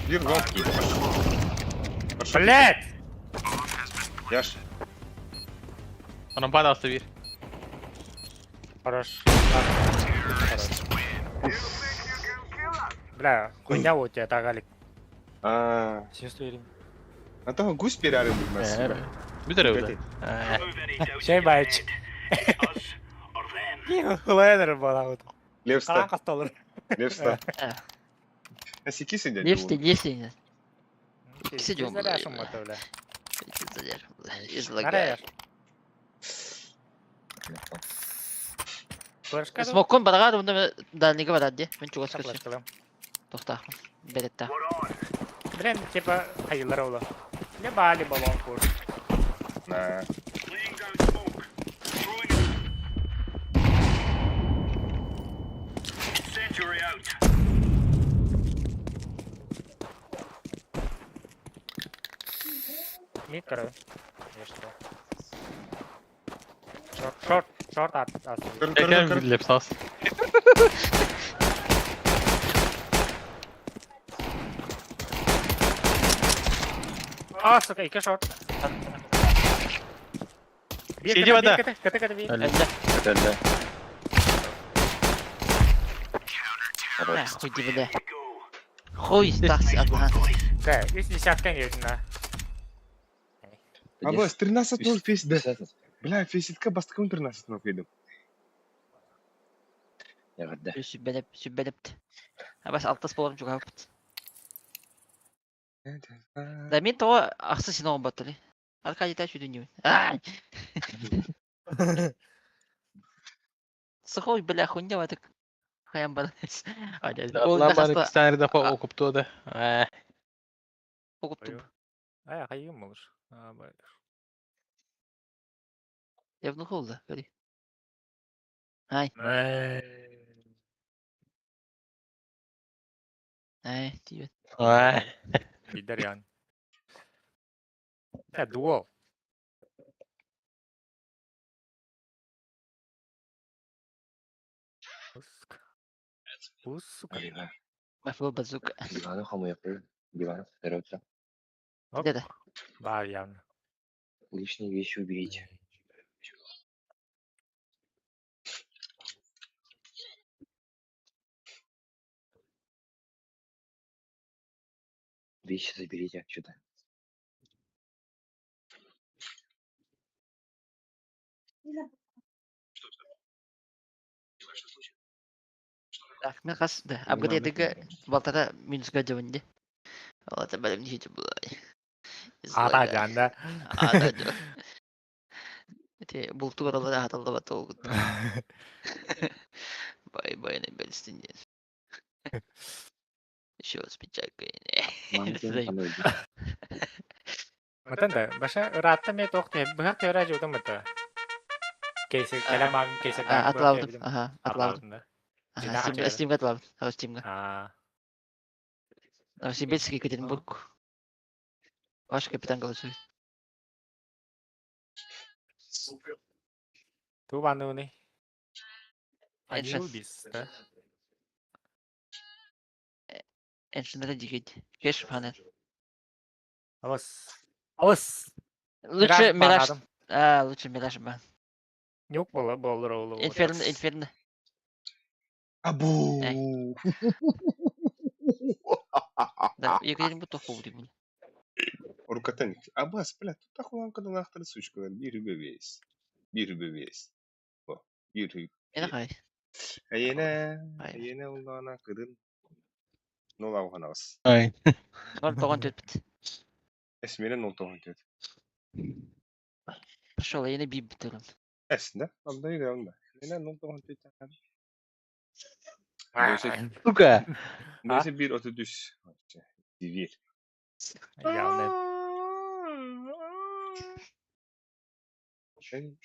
Speaker 2: Бир лонг киирдэ. Пошел.
Speaker 3: Блять!
Speaker 2: Яш.
Speaker 6: Онон баада биир.
Speaker 3: Хорош. Хорош. Бля, хуйня у тебя, тагалик.
Speaker 2: А,
Speaker 3: Чувствую.
Speaker 2: а то гусь перяры будет сука.
Speaker 6: Бүтэр эбит.
Speaker 3: Шей байч. Хулайнер была вот.
Speaker 2: Левста,
Speaker 3: Кастолыр.
Speaker 2: Левста.
Speaker 1: Э.
Speaker 2: А секи сидят.
Speaker 1: Левсти, левсти. Сидим, бля.
Speaker 3: Бля.
Speaker 1: Излагаю.
Speaker 3: Флешка.
Speaker 1: Смоккун барагаар уонна дальнига барар дии. Мин чугас көрсүм. Тохтаахпын. Береттаах.
Speaker 3: Блин, типа, хайылар ола. Не бали баллон кур.
Speaker 2: На.
Speaker 3: Мид, короче. Я что? Шорт, шорт, шорт от, от.
Speaker 2: Көр, көр, көр.
Speaker 6: Лепсас.
Speaker 3: А, сука, икки шорт. Bir
Speaker 6: Şeyci
Speaker 3: ката,
Speaker 6: бада.
Speaker 3: bir ката, ката, ката, bir.
Speaker 1: Эллэ.
Speaker 9: Көтөллө. Хорош.
Speaker 1: Э, хуй ди бля. Хуй тахси атахан.
Speaker 3: Да, үс десятка не на.
Speaker 2: Абас, 13-0 фейс, да. Бля, фейситка бастыкын 13-0 кыйдым.
Speaker 9: Эҕэрдэ.
Speaker 1: Сүбэлэп, сүбэлэпт. Абас алтас болом чугааппыт. Да мин тоҕо ахсы син баттали. Аркадий та чудунью. Ай! Сухой, бля, хуйня в это. Хаям баранец.
Speaker 6: Атлан бары кистанерде окупту да. Э,
Speaker 1: Покуптум.
Speaker 3: Ай, хайым болуш. А, бай.
Speaker 1: Я внухол да, говори. Ай, ай, тебе.
Speaker 6: Ай.
Speaker 3: Пидорян. Э, дуол. Сука. Сука.
Speaker 9: Диван.
Speaker 1: Мафло базука.
Speaker 9: Диваны хомуйаппын. Диван сытар
Speaker 3: Оп.
Speaker 1: Где-то.
Speaker 3: Бар явно.
Speaker 9: Лишние вещи уберите. Вещи заберите отсюда.
Speaker 1: Так, мен хас, да, апгрейдыга балтара минуска дьонди. Вот, об этом не было.
Speaker 3: Ата жанда.
Speaker 1: Ата жан. Эти бултуралары аталдабат олгут. Бай бай не белстин. Еще с печалькой.
Speaker 3: Матан да, баша ратта ме тоқ те, быһак теора жудым мата. Кейсе калам кейсе
Speaker 1: Атлаудым, ага, атлаудым.
Speaker 3: да.
Speaker 1: Ага, Steam, Steamга атлаудым, ага, Steamга.
Speaker 3: А,
Speaker 1: Новосибирск, Екатеринбург. Ваш капитан голосует.
Speaker 3: ту бануны.
Speaker 1: Эншен.
Speaker 3: Анубис, да?
Speaker 1: Эншенера дигит. Кеш панел.
Speaker 3: Алыс. Алыс.
Speaker 1: Лучше Мираж.
Speaker 3: банадым.
Speaker 1: А, лучше Мираж бан.
Speaker 3: Нюк болы болыр олы.
Speaker 1: Инферно, Инферно.
Speaker 2: Абу.
Speaker 1: Да, Екатеринбург тоқу деймін.
Speaker 2: Рукотаник. Абас, бля, тут ахуланка да нахтар сучка. Бир бевес. Бир бевес. О, бир.
Speaker 1: Мен қай?
Speaker 2: Айена,
Speaker 1: Ай.
Speaker 2: айена улана кыдын. Нол ауганабыз.
Speaker 6: Ай.
Speaker 1: 0,94 бит.
Speaker 2: Эсмере 0,94.
Speaker 1: Пошел, я не бип бітірім.
Speaker 2: Эс, да? Анда иде анда. Айена 0,94.
Speaker 6: Сука.
Speaker 2: Несе 1,33. Дивир.
Speaker 3: Явно.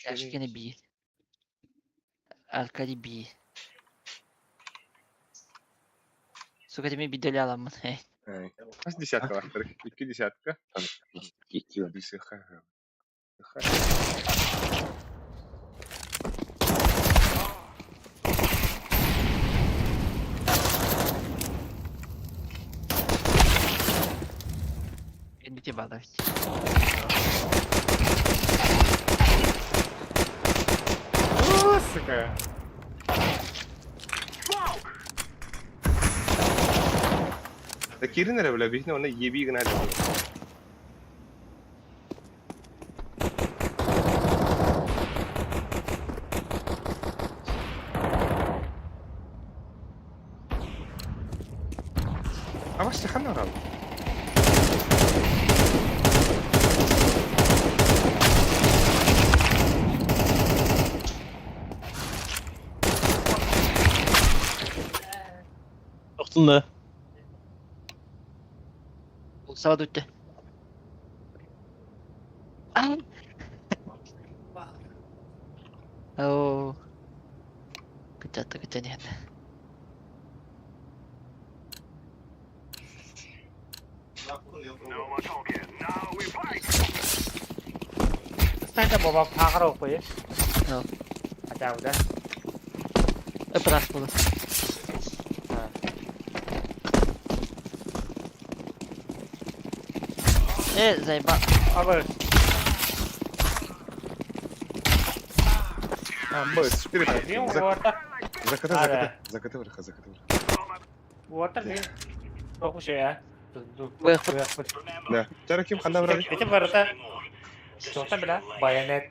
Speaker 1: Ашкене би. Аркадий би. Сука, тебе бидэли аламмын.
Speaker 2: Хас десятка лахтар? Икки десятка.
Speaker 9: Икки
Speaker 2: Бисыха.
Speaker 1: Идите бадать.
Speaker 3: О, сука.
Speaker 2: Да кирин эрэ бля, биһине онно ебии гына А вас ханна орал?
Speaker 6: Охтун да.
Speaker 1: Сава үтте. Оо. Кытата кытанет.
Speaker 3: Кстати, Боба, пағыр оқы,
Speaker 1: Ну.
Speaker 3: Хотя бы, да?
Speaker 1: Ыпырас буолу. Э, заеба.
Speaker 3: Абы.
Speaker 2: Б, четыре.
Speaker 3: Мен
Speaker 2: За
Speaker 3: орта.
Speaker 2: за КТ, за КТ, за КТ вверх, за КТ вверх.
Speaker 3: Орта мен. Оқушы, я.
Speaker 2: Да. Второй ким ханда брали?
Speaker 3: Эти ворота. Что-то, бля, байонет.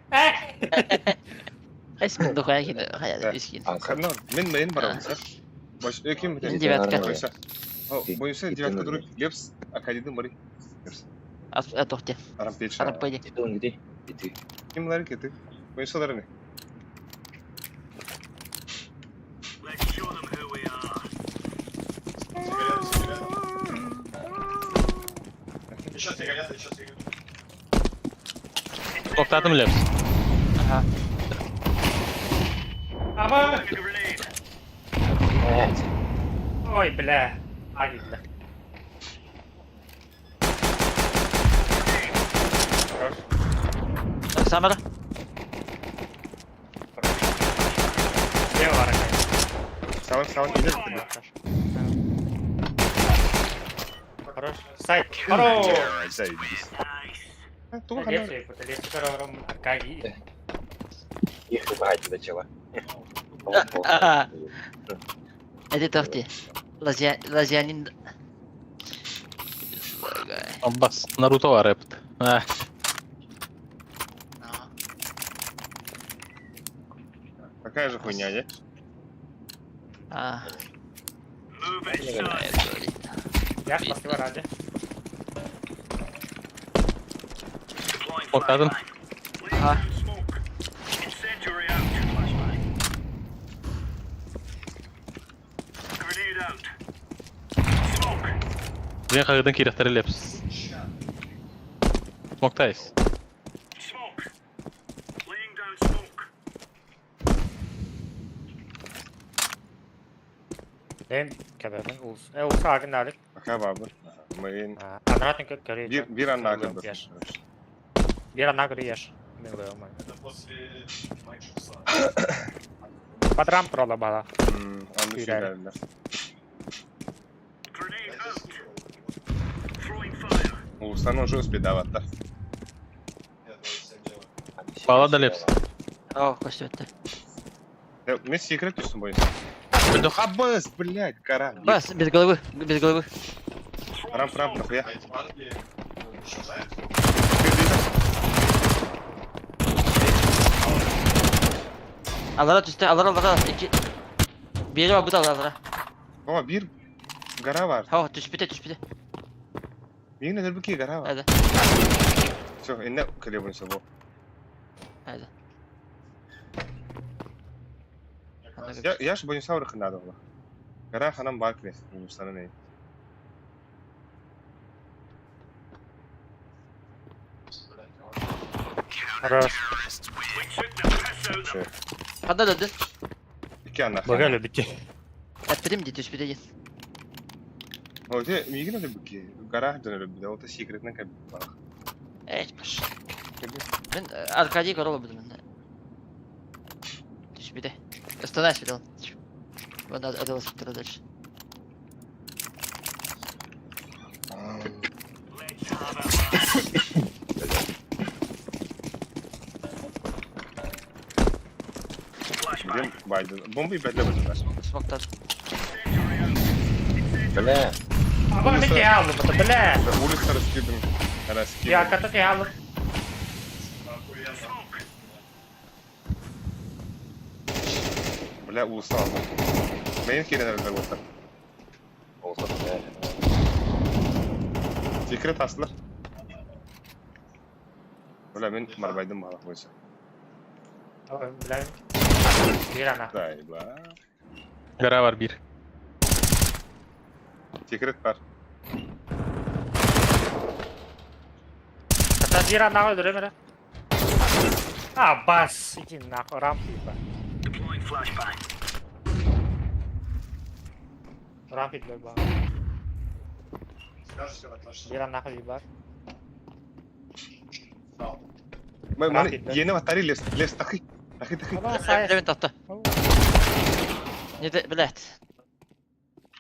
Speaker 1: Эсмин духая кини, хая искин.
Speaker 2: Ханда, мен мен барам, сэр. Больше, ким?
Speaker 1: Мен девятка.
Speaker 2: Бойся. О, бойся, девятка друг. Лепс, акадиды мари. Лепс.
Speaker 1: Ас тохте.
Speaker 2: Арампеч.
Speaker 1: Арампеди.
Speaker 9: Ты он где? И ты.
Speaker 2: Ким лари ты? Бойся ларыны.
Speaker 7: Еще сигареты, еще сигареты.
Speaker 6: Тоқтатым Лепс.
Speaker 1: Ага.
Speaker 3: Абы. Ой, бля. Агитла.
Speaker 1: Самара.
Speaker 3: Не бар.
Speaker 2: Саван, саван, иди.
Speaker 3: Хорош. Сайт. Хорош.
Speaker 2: Заебись. Туга ханда.
Speaker 3: Лепс, лепс, караги.
Speaker 9: Их убрать начала.
Speaker 1: Эти тохте. Лазианин.
Speaker 6: Бас, Наруто бар рэпт. А,
Speaker 2: Такая же хуйня, не?
Speaker 1: А.
Speaker 3: Я спасибо ради.
Speaker 6: тоқтатым.
Speaker 1: Ага.
Speaker 6: Мен қағыдан керектері Лепс. Смоктайс.
Speaker 3: Мен кәбәмін улс. Э, улс агын алып.
Speaker 2: Пока бабы. Мен
Speaker 3: Анратын көп көрейді.
Speaker 2: бир бир анна акырды.
Speaker 3: Бир анна көрейш. Мен ойлаймын.
Speaker 7: Это после Майкшуса.
Speaker 3: Падрам туралы бала.
Speaker 2: Анды
Speaker 3: Күйрәлі.
Speaker 2: сүйрәлі. Улустан уже успедаватта.
Speaker 7: Я тоже всем делаю.
Speaker 6: Бала да Лепс.
Speaker 1: О, көстөттө.
Speaker 2: Мен секрет түстім бойынша. Хабыс, блядь, гора.
Speaker 1: Бас, без головы, без головы.
Speaker 2: Рамп, рамп, нахуя.
Speaker 7: А эти банки еще знают?
Speaker 1: Алара түстө, алара, алара. Iki. Biri var, bu da алара.
Speaker 2: О, бир гора бар.
Speaker 1: О, түспүтэ, түспүтэ.
Speaker 2: Мен нөрбүки гора бар.
Speaker 1: Hadi.
Speaker 2: Все, энне келе бойынша бу.
Speaker 1: Hadi.
Speaker 2: Я я ж бойынша бір қынады ола. Гора ханам бар кілес. Улустаны не.
Speaker 3: Хорош.
Speaker 1: Ханда döndü.
Speaker 2: Ики анна.
Speaker 3: Бөгелі бітті.
Speaker 1: Әппидим ди, түспүтэ дин.
Speaker 2: О, те миигин өлөрбүт гараж дьон өлөрбүт, ол секретнэн кэлбит баах.
Speaker 1: Эй, паш. Мин Аркадий көрө олорбутум. Түспүтэ. Остановись, видел. Вон адаласыптара дальше.
Speaker 2: Где Байден? Бомбы бәлле бөтүлэр.
Speaker 1: Смоктар.
Speaker 9: Бля,
Speaker 3: Аба мен те алдым, это бля.
Speaker 2: Улица раскидан. Раскидан.
Speaker 3: Я кота те алдым.
Speaker 7: Охуенно.
Speaker 2: Бля, улуса алдым. Мейн кирен әлбә болса.
Speaker 9: olsa бля.
Speaker 2: Секрет астылар. Бля, мен Марбайдың бала бойса.
Speaker 3: Бля. Bir ана.
Speaker 2: Дай, бла.
Speaker 6: Гора бар бир.
Speaker 2: Секрет бар.
Speaker 3: Hatta bir ана öldüremere. А, бас, иди нахуй, рампы еба. Рампы еба.
Speaker 7: Скажешь, когда наш
Speaker 3: Bir ана еба.
Speaker 7: зал.
Speaker 2: Мен
Speaker 3: Рапид, да?
Speaker 2: Ені батари лес, лес тахи. Тахи, тахи.
Speaker 3: Аба, сайт.
Speaker 1: Левин тахта. Не де, блядь.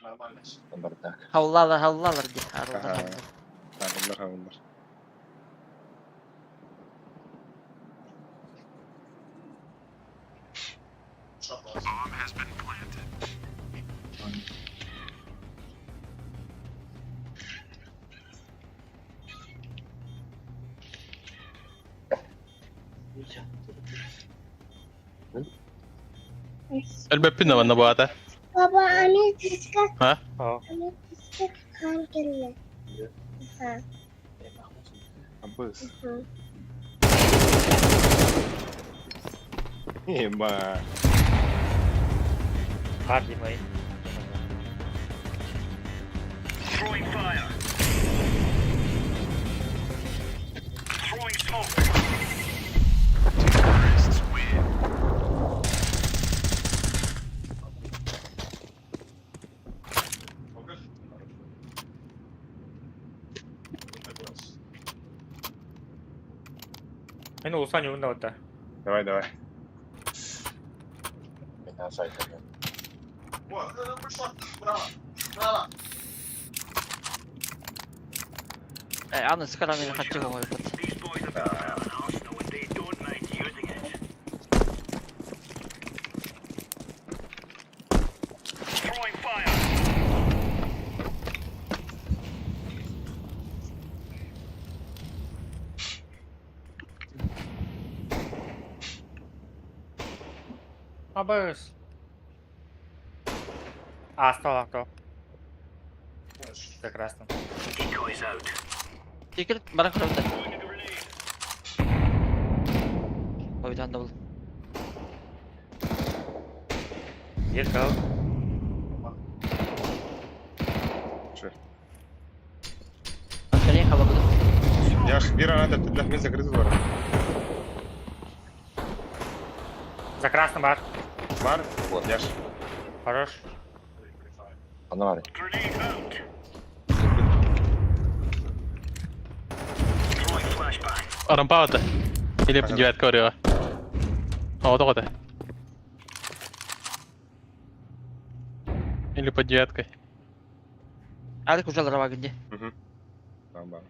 Speaker 7: Нормально.
Speaker 9: Там бардак.
Speaker 1: Havlalar, havlalar diye. Arıllar,
Speaker 2: Aha.
Speaker 1: havlalar.
Speaker 2: Havunlar, havunlar.
Speaker 7: Шот класс.
Speaker 6: Өлбөппүн да манна буата.
Speaker 10: Baba anne
Speaker 6: Ha?
Speaker 3: О.
Speaker 10: anne kan geldi. Ha.
Speaker 2: Абыс.
Speaker 10: Hı.
Speaker 2: Ема.
Speaker 3: Бар демей.
Speaker 7: Много?
Speaker 3: Мен улусан югunda отта.
Speaker 2: Давай, давай.
Speaker 9: Меня сайт.
Speaker 7: Вот, пришла. Браво. Браво.
Speaker 1: Аны sıkar beni kaçacak ama evet.
Speaker 3: Абыс. А, стол, авто. Прекрасно.
Speaker 1: Секрет bana kırıldı. O bir tane de buldum.
Speaker 3: Ер кал.
Speaker 1: Askeriye kalabalık.
Speaker 2: Я ж бир ана тәттілер, мен закрыты бар.
Speaker 3: За красным бар.
Speaker 2: Бар?
Speaker 9: Вот.
Speaker 2: Я ж.
Speaker 3: Хорош.
Speaker 9: Анвар.
Speaker 6: Арампа бата. Или девятка барыга. О, тоҕо Или под девяткой.
Speaker 1: Alik ucalar hava gündü.
Speaker 2: Там бар.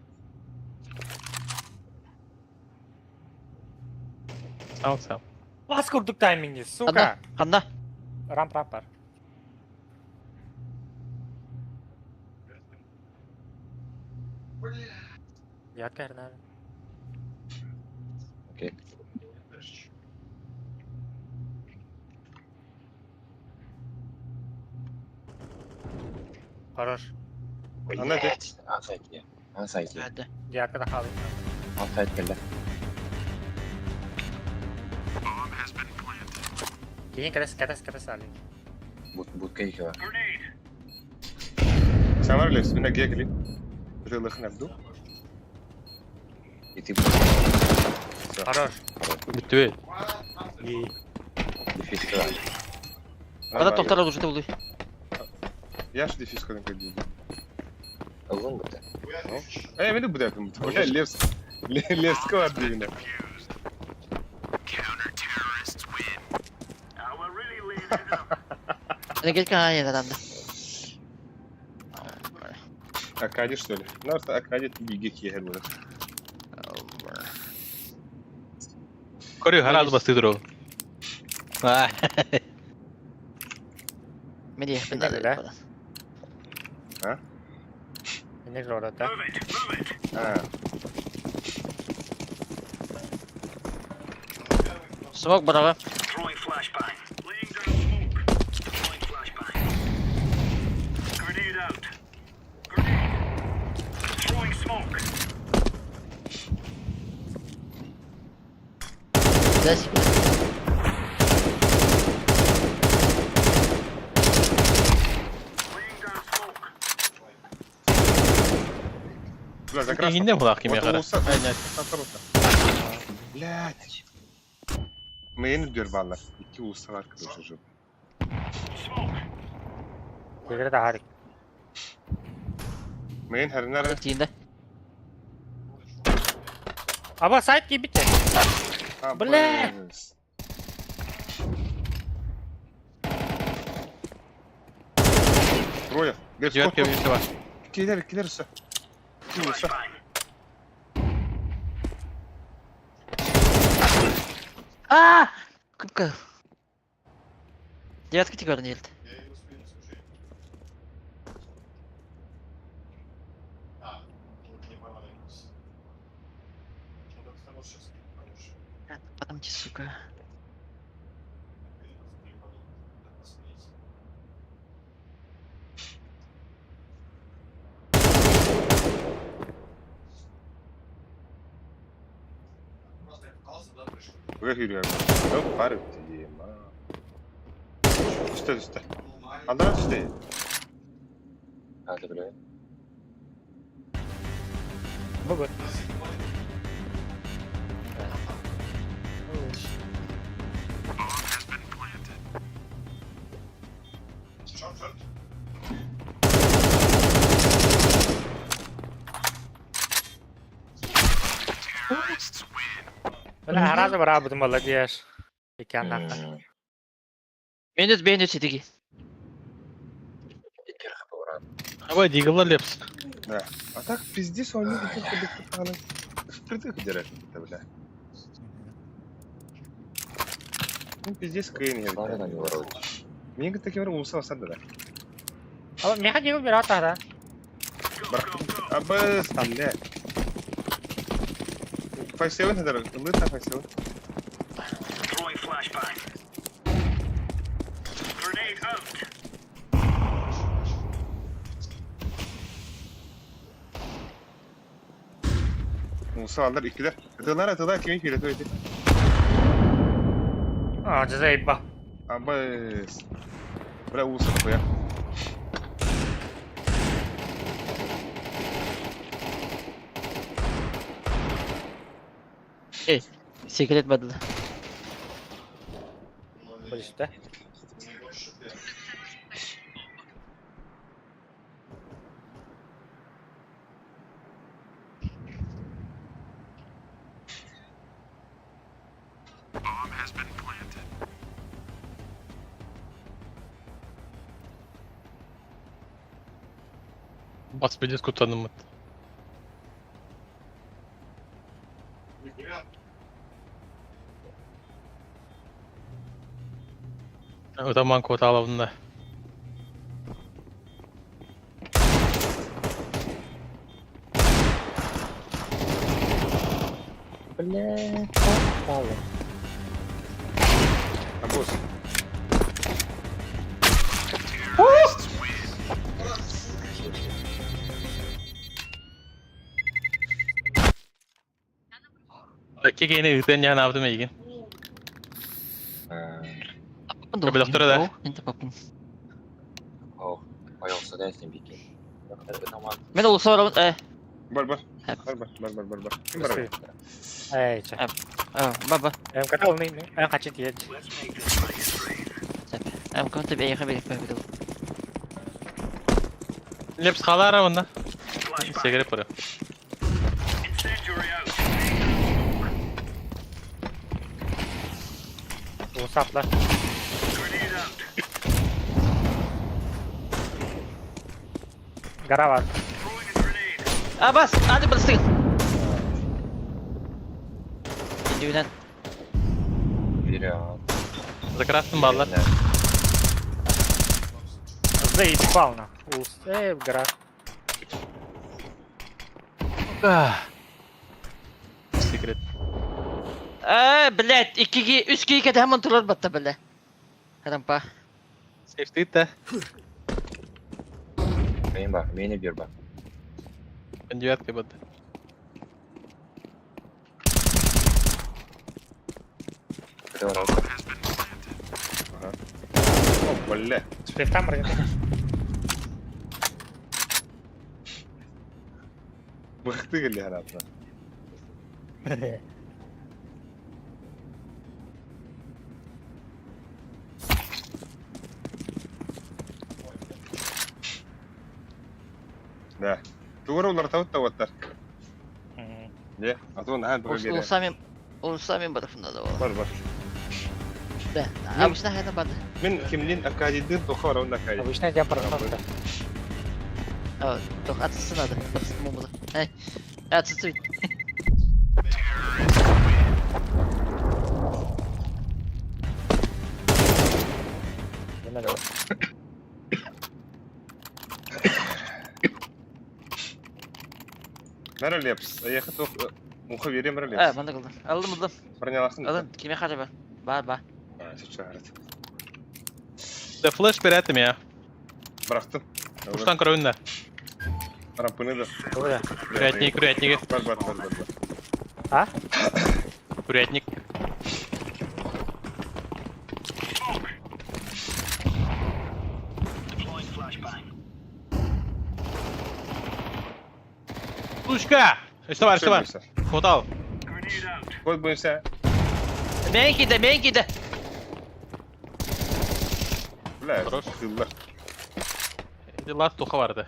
Speaker 6: Сам сам.
Speaker 3: Бас курдук тайминги, сука.
Speaker 1: Ханна.
Speaker 3: Рамп, рамп бар. Девятка, наверное.
Speaker 9: Окей.
Speaker 3: Хорош.
Speaker 2: Ана те.
Speaker 9: Блять. А сайт я. А сайт я.
Speaker 1: Hadi.
Speaker 3: Девятка да халы.
Speaker 9: А сайт келді.
Speaker 3: Кейін кірес, кірес, кірес али.
Speaker 9: Бут, бутка екі бар.
Speaker 2: Самар лес, мен гегли. Рылых навду.
Speaker 9: И ты бут.
Speaker 3: Хорош.
Speaker 6: Бүттүбү.
Speaker 3: И
Speaker 9: Дефис бар.
Speaker 1: Bana toplar oluştu buluyor.
Speaker 2: Я ж дефис кодын көдүйді.
Speaker 9: Ыллын быта.
Speaker 2: Э, мени бу дапым. Бля, Левс. Левска бар дегенде.
Speaker 1: Энергетика не надо.
Speaker 2: Акади, что ли? Нарта Акади биге киһер була.
Speaker 6: Көрү хараз басты туру.
Speaker 1: Мени
Speaker 3: Киде да?
Speaker 2: А?
Speaker 3: Не жората.
Speaker 2: А,
Speaker 1: Смок барага. Десять.
Speaker 2: бля, за красным.
Speaker 6: Ингинде булак киме
Speaker 2: Вот
Speaker 6: кара.
Speaker 2: улуса, Блядь. Мени дүр баллар. Икки улуса бар короче уже.
Speaker 3: Кегер да харик.
Speaker 2: Мейн хәрнәр.
Speaker 1: Тиинде.
Speaker 3: Аба сайт кийбите. Бля.
Speaker 2: Трое. Левс,
Speaker 6: Жөт
Speaker 2: кот,
Speaker 6: кебисе бар.
Speaker 2: Килер, килер уса. Икки улуса.
Speaker 1: А! Кыпка. Девятка тигр не елді.
Speaker 7: Я его спину, слушай. А, вот не понравилось. Ну, так потому что сейчас хороший.
Speaker 1: Потом те, сука.
Speaker 7: Просто я пытался, да, пришел.
Speaker 2: Бля, yürüyorum. Yok var diyeyim ha. Üstte üstte. Andra üstte.
Speaker 9: Hadi бля.
Speaker 3: Бу бу.
Speaker 7: Шорт, шорт.
Speaker 3: Бля, харазы бара бутум молодец. Икән нахта.
Speaker 1: Минут, минут, сидиги.
Speaker 9: Икки хп брат.
Speaker 6: Аба дигла лепс.
Speaker 2: Да. А так пиздец, он не хотел Впритык директ, бля. Ну пиздец, кыйын
Speaker 9: Слава
Speaker 2: я.
Speaker 9: на него
Speaker 2: Мне таким улуса басады да.
Speaker 3: Аба меха дигил бира тара.
Speaker 2: Абы там бля. 5-7 хәдәр, лыта 5-7. Улуса алдар икилер. Атылар атылар кими киле төйдү.
Speaker 3: А, жазайба.
Speaker 2: Абы. Бля улуса коя.
Speaker 1: Секрет бадылы.
Speaker 3: Билиште.
Speaker 6: Бас билес кутаным. Утаман коталабында.
Speaker 3: Бля, попало.
Speaker 2: Абус.
Speaker 6: Кегене үтен яна абдым эгин. Доктора да.
Speaker 1: Енді папын.
Speaker 9: Ох, ойолса да сен бики.
Speaker 1: Мен улуса барабын. Э,
Speaker 2: Бар бар.
Speaker 1: Хәп.
Speaker 2: Бар бар бар бар бар бар. Ким бар?
Speaker 3: Эй, ча.
Speaker 1: баба.
Speaker 3: Эм катал не, эм хачи тиет.
Speaker 1: Эм кім тебе ехе берек бер
Speaker 6: Лепс халара мында. Сигарет бары.
Speaker 3: Усапла. Гора var.
Speaker 1: Aa bas. Hadi bastın. Düğünen.
Speaker 9: Бля.
Speaker 6: За красным баллар.
Speaker 3: Заебал на. Ус. Гора.
Speaker 6: Сигарет.
Speaker 1: Ee, блядь, 2 3 2 2 hemen turlar battı böyle. Rampa.
Speaker 6: Сейфтит да.
Speaker 9: Мейн бар, мейне бир бар.
Speaker 6: Девятка бат.
Speaker 9: Это бар.
Speaker 2: О, бля.
Speaker 3: Шрифтам бар.
Speaker 2: Быхты келли харатна. Да. Тугура улар тавыт таваттар. Не, а то на бер.
Speaker 1: Ulusal Ulusal tarafında da var.
Speaker 2: Бар бар.
Speaker 1: De. Abi işte hayata badı.
Speaker 2: Мен кимнин Акадидин тохар он Акади.
Speaker 3: Обычно я просто.
Speaker 1: Evet. Yok atılsın adı. Atılsın bombalı. Hey. Atılsın.
Speaker 2: Мәрелепс. Аяқы тоқ мұхы бере
Speaker 1: Evet
Speaker 2: мәрелепс.
Speaker 1: ben de kaldım. Aldım aldım.
Speaker 2: Броняласын.
Speaker 1: Aldım. Kime karşı ben? Var var.
Speaker 2: Чарат.
Speaker 6: Да флеш беретим я.
Speaker 2: Бырақтым.
Speaker 6: Уштан көрөүннө.
Speaker 2: Рампыны да.
Speaker 3: Бля.
Speaker 6: Курятник, курятник,
Speaker 2: Бар бар бар бар. бар.
Speaker 3: А?
Speaker 6: курятник. Сучка! Что бар, что бар? Хватал.
Speaker 2: Код бойынша.
Speaker 1: Benimki de benimki de.
Speaker 2: Бля,
Speaker 6: Хорош.
Speaker 2: сыллар.
Speaker 6: Эти ласт туха барды.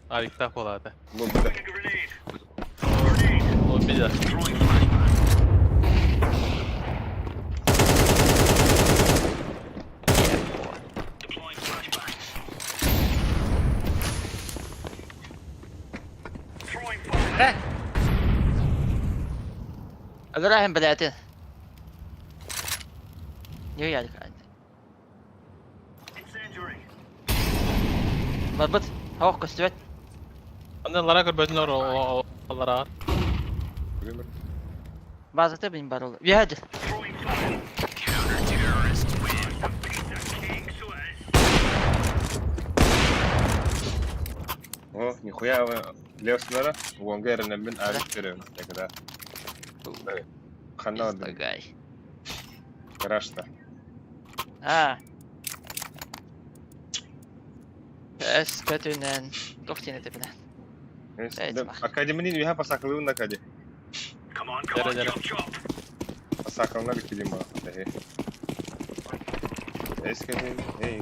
Speaker 6: Авикта болады.
Speaker 2: Лоббида.
Speaker 6: Лоббида.
Speaker 1: Alırahım biletin. Niye geldik anne? Marbut. Hava kostüvet.
Speaker 6: Анда көрбөтүн алар.
Speaker 1: Bazı da benim barolu. Bir hadi.
Speaker 2: О, нихуя вы. Левсынара, уонгерінен мен авик беремін. Тогда. Хана
Speaker 1: Излагай.
Speaker 2: Гаражта.
Speaker 1: Ha. Es kötünden. Dokçine tepeden. Evet, bak.
Speaker 2: Академinin үйе пасақылуын Акади.
Speaker 6: Дере дере.
Speaker 2: Пасақылына бікілім ба. Эскеден, эй,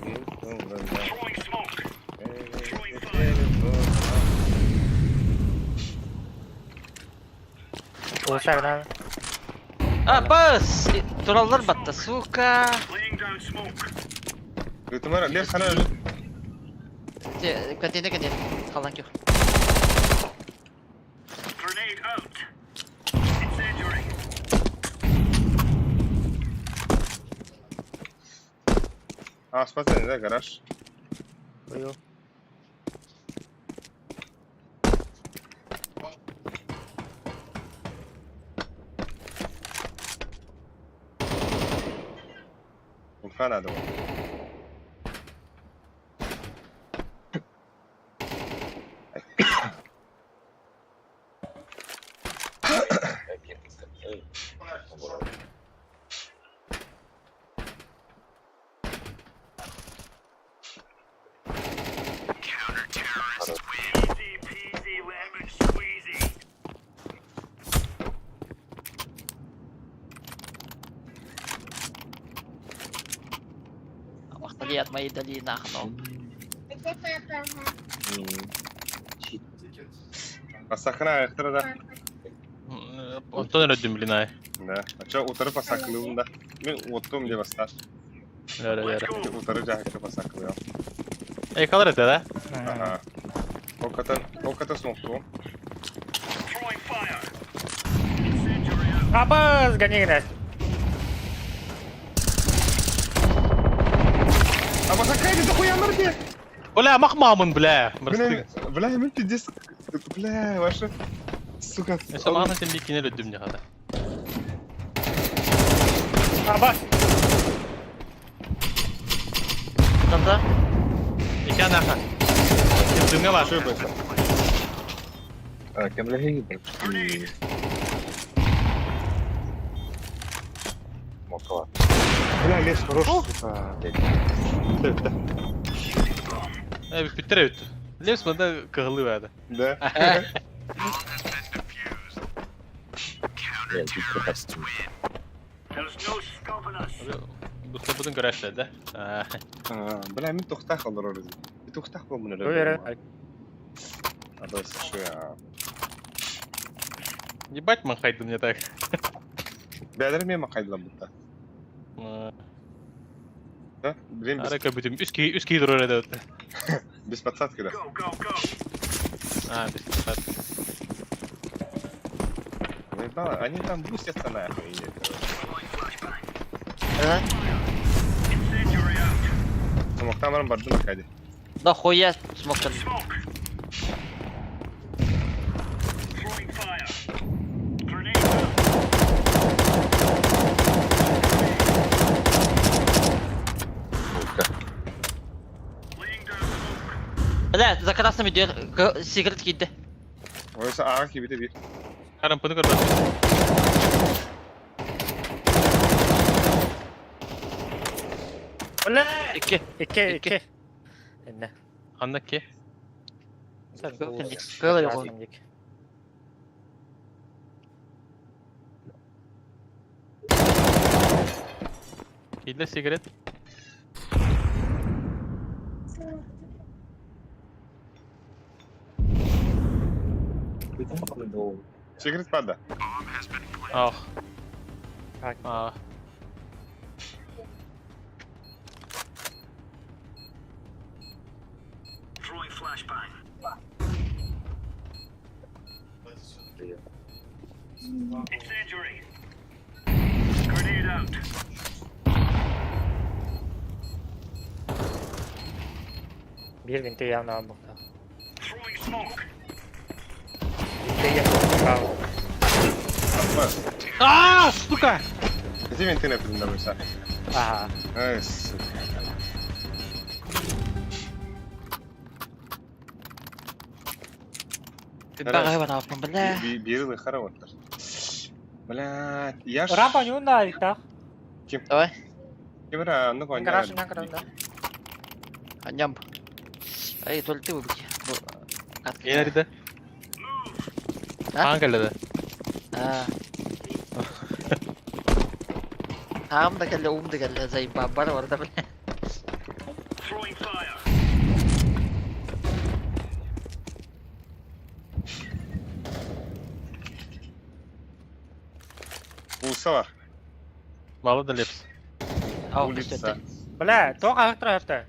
Speaker 3: Улучшай, да.
Speaker 1: Aa bas. Turallar battı. Suka.
Speaker 2: Ытымара, лев хана өлі.
Speaker 1: Konteyner konteyner. Kalan yok.
Speaker 2: А, спасай, да, гараж.
Speaker 3: Ую.
Speaker 2: Инфа надо.
Speaker 1: Вахтали от моей долины нахну.
Speaker 10: Это папа.
Speaker 9: Чит.
Speaker 2: Бассакына аяқтыра да.
Speaker 6: Онтон өрөдүм блин ай.
Speaker 2: Да. А чё, утары бассакылыым да. Мен оттум деп бастар.
Speaker 6: Лere лere.
Speaker 2: Утары жаһыкка бассакылыам.
Speaker 6: Эй, kalır ete да?
Speaker 2: Ага. Толката, толката смоктуом.
Speaker 3: Абыз, гони грязь.
Speaker 2: А бассакай да хуя мырде.
Speaker 6: Бля, махмамын, бля.
Speaker 2: Бля, бля, мен пиздец. Бля, ваша. Сука.
Speaker 6: Эсэ мағына сен бикине өттүм не хата.
Speaker 3: Абас.
Speaker 1: Танда.
Speaker 6: Ики анаха. Дымга бар.
Speaker 2: Что это?
Speaker 9: Кемлеһи Мокова.
Speaker 2: Бля, лес хорош, сука. Да, да.
Speaker 6: Э, бүттер өттү. Лепс мында кыгылы бады.
Speaker 2: Да.
Speaker 6: Бу будун көрәшләр да.
Speaker 2: Бля, мин тухтах алыр орыз. Тухтах бу мына.
Speaker 3: Уверен.
Speaker 2: А да, что я.
Speaker 6: Ебать ман хайдым не так.
Speaker 2: Бәдер мен мақайдылам бұтта. Да? Блин, без,
Speaker 6: Ара көбүтүм үс ки дурар эде өттү.
Speaker 2: без подсадки, да.
Speaker 6: А, без подсадки.
Speaker 2: Заебало, они там бустятся нахуй. или, короче.
Speaker 1: Да.
Speaker 2: Смоктан барды макади.
Speaker 1: Да хуя смоктан. Бля, за красным идет. Сигарет киди.
Speaker 2: Oysa ağa gibi de bir.
Speaker 6: Карам пыны көрбөт.
Speaker 3: Бля.
Speaker 1: Ики.
Speaker 3: Икки, икки. Инне.
Speaker 6: Ханна ки?
Speaker 1: Кыла yok.
Speaker 6: Кийле сигарет.
Speaker 2: Секрет пада.
Speaker 6: Ах. А.
Speaker 3: Бир винты явно бухта. Винты явно.
Speaker 2: Atmaz.
Speaker 6: А, сука!
Speaker 2: Где винты на преднамыса?
Speaker 3: Ага.
Speaker 2: Ай, сука.
Speaker 1: Бага бар апын, бля.
Speaker 2: Биры хараваттар. Бля, я ж...
Speaker 3: Рампа не унаа так.
Speaker 1: Давай.
Speaker 2: Кемера, ну понятно.
Speaker 3: Гараж на гараж.
Speaker 1: Аням. Эй, только ты выбери. Катка.
Speaker 6: Энериде.
Speaker 1: А?
Speaker 6: Хан келеде.
Speaker 1: А. Там да келе, ум да келе, заебал бар бар да, бля.
Speaker 2: Улса бар.
Speaker 6: Малы да лепс.
Speaker 1: Ау,
Speaker 2: Улица.
Speaker 3: Бля, тоқ ақтыр апта.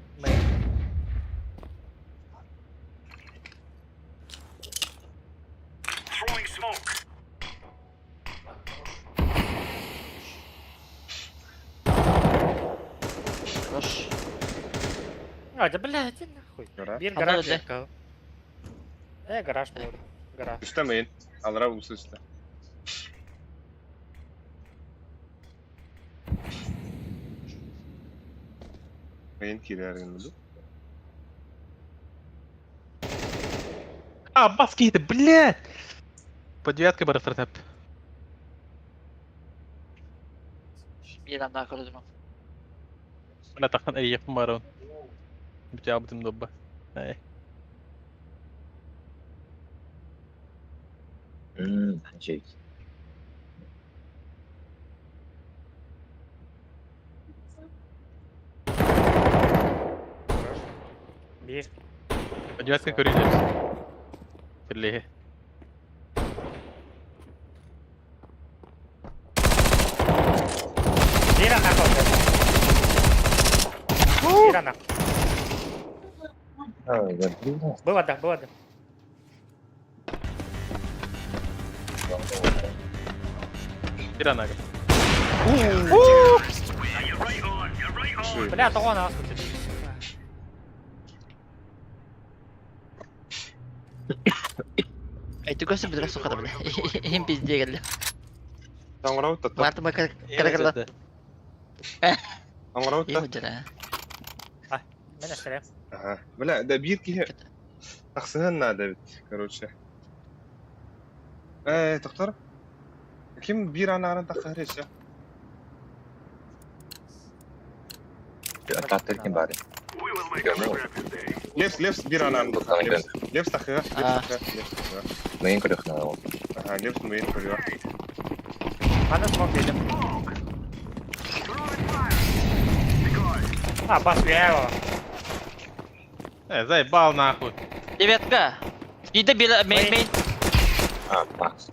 Speaker 1: Хорош.
Speaker 3: А, да бля, иди нахуй.
Speaker 2: Гора.
Speaker 3: Бир
Speaker 1: А
Speaker 3: гараж.
Speaker 1: да,
Speaker 3: Э, гараж болды. Гараж.
Speaker 2: Үстемейін. Алра улса үсті. Мейін кирерин буду.
Speaker 6: А, бас кейді, блядь! По девяткой бар тап.
Speaker 1: Bir tane daha koydum.
Speaker 6: Мына тақтан әй яқын бар он. Бүтә абдым добба. Эй.
Speaker 9: Şey.
Speaker 3: Бир.
Speaker 6: По девяткой көрейін лепс. Тірлеге.
Speaker 3: Бир ана. Было да, было да.
Speaker 6: Бир ана.
Speaker 3: Бля, того нас.
Speaker 1: Эй, ты көстө бідір соқады бля. Им пизде келді.
Speaker 2: Таңғыра өтті.
Speaker 1: Марты ма кара.
Speaker 2: Таңғыра
Speaker 1: Им
Speaker 2: өтті.
Speaker 1: өтті.
Speaker 3: Мен әсірем.
Speaker 2: Ага. Бля, да бир киһи тахсыһын надо ведь, короче. Э, доктор. Ким бир анарын тахсыһыр ещё?
Speaker 9: Аттар ким бары?
Speaker 2: Лепс, Лепс бир анарын
Speaker 9: Бұқтан
Speaker 2: Лепс, Лепс тахыга, Лепс
Speaker 1: А.
Speaker 2: тахыга, Лепс тахыга.
Speaker 9: Мейін көрөхнө ол.
Speaker 2: Ага, Лепс мейін көрүө.
Speaker 3: Аны смок дедим. А, бас уяева.
Speaker 6: Э, заебал нахуй.
Speaker 1: Девятка. Иди била мейн мейн.
Speaker 9: А, бакс.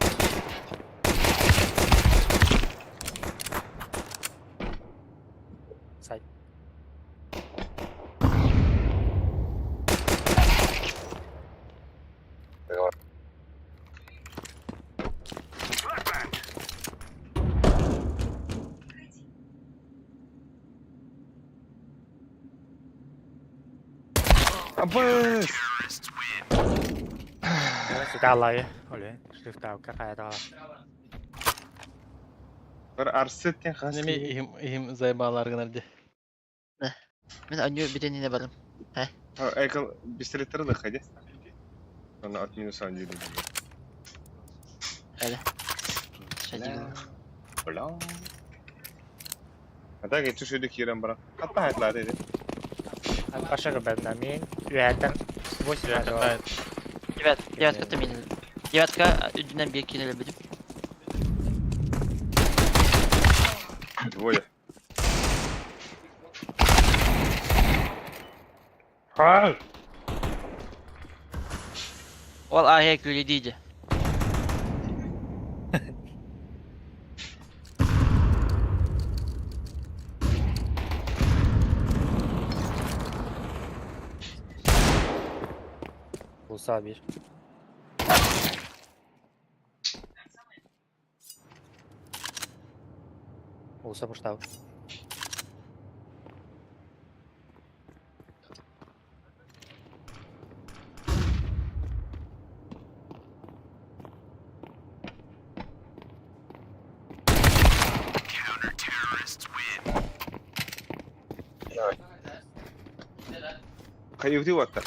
Speaker 3: Сай.
Speaker 2: Абыс!
Speaker 3: Сюда Оле, шлифтау, какая дала.
Speaker 2: Бір арсеттен хас.
Speaker 6: Неме ихим ихим заебалар гынар
Speaker 1: Мен аню биренine барым.
Speaker 2: Экл бистереттер да ходи. Она от минуса один.
Speaker 1: Әлі. Шадигыл.
Speaker 2: Бля. А так я чушуйду кирен бара. Хатта хайтлар деди.
Speaker 3: Пашага бәдна мен. Үәтен 8 два.
Speaker 1: Девят, девятка то мин. Девятка үдүнен бир кинеле билим.
Speaker 2: Двое.
Speaker 1: Ол АГ күлі дейді.
Speaker 3: Bulsa bir. Bulsa буштау.
Speaker 2: Хайывды ватта.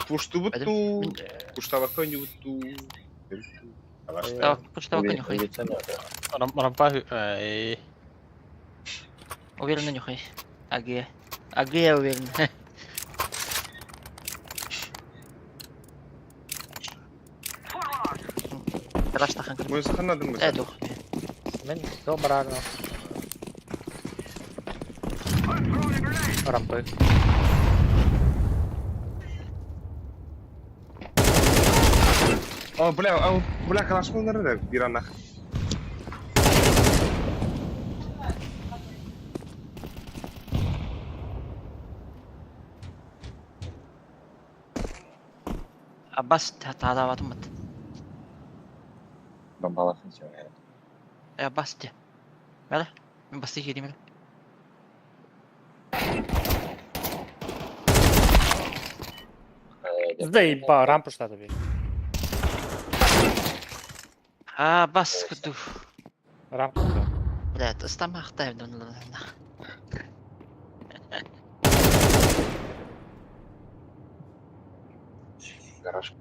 Speaker 2: Пушту бутту. Пуштабакка не бутту.
Speaker 1: Давай, пуштабакка нюхай.
Speaker 6: Рампа эй.
Speaker 1: Уверенно нюхай. АГ. АГ я уверен. Раш тахан көр.
Speaker 2: Мы саханадым
Speaker 1: Э, дух.
Speaker 3: Мен до барарно. Рампы.
Speaker 2: О, бля, а, бля, калашмалары да бир анах.
Speaker 1: Аббас таадабатым бат.
Speaker 9: Бомбаласын сен.
Speaker 1: Э, Аббас те. Бәле. Мен басты келейм.
Speaker 3: Заеба, рампу штаты би.
Speaker 1: А, бас күтү.
Speaker 3: Рампу.
Speaker 1: Бля, ыстамақтай.
Speaker 9: Гараж.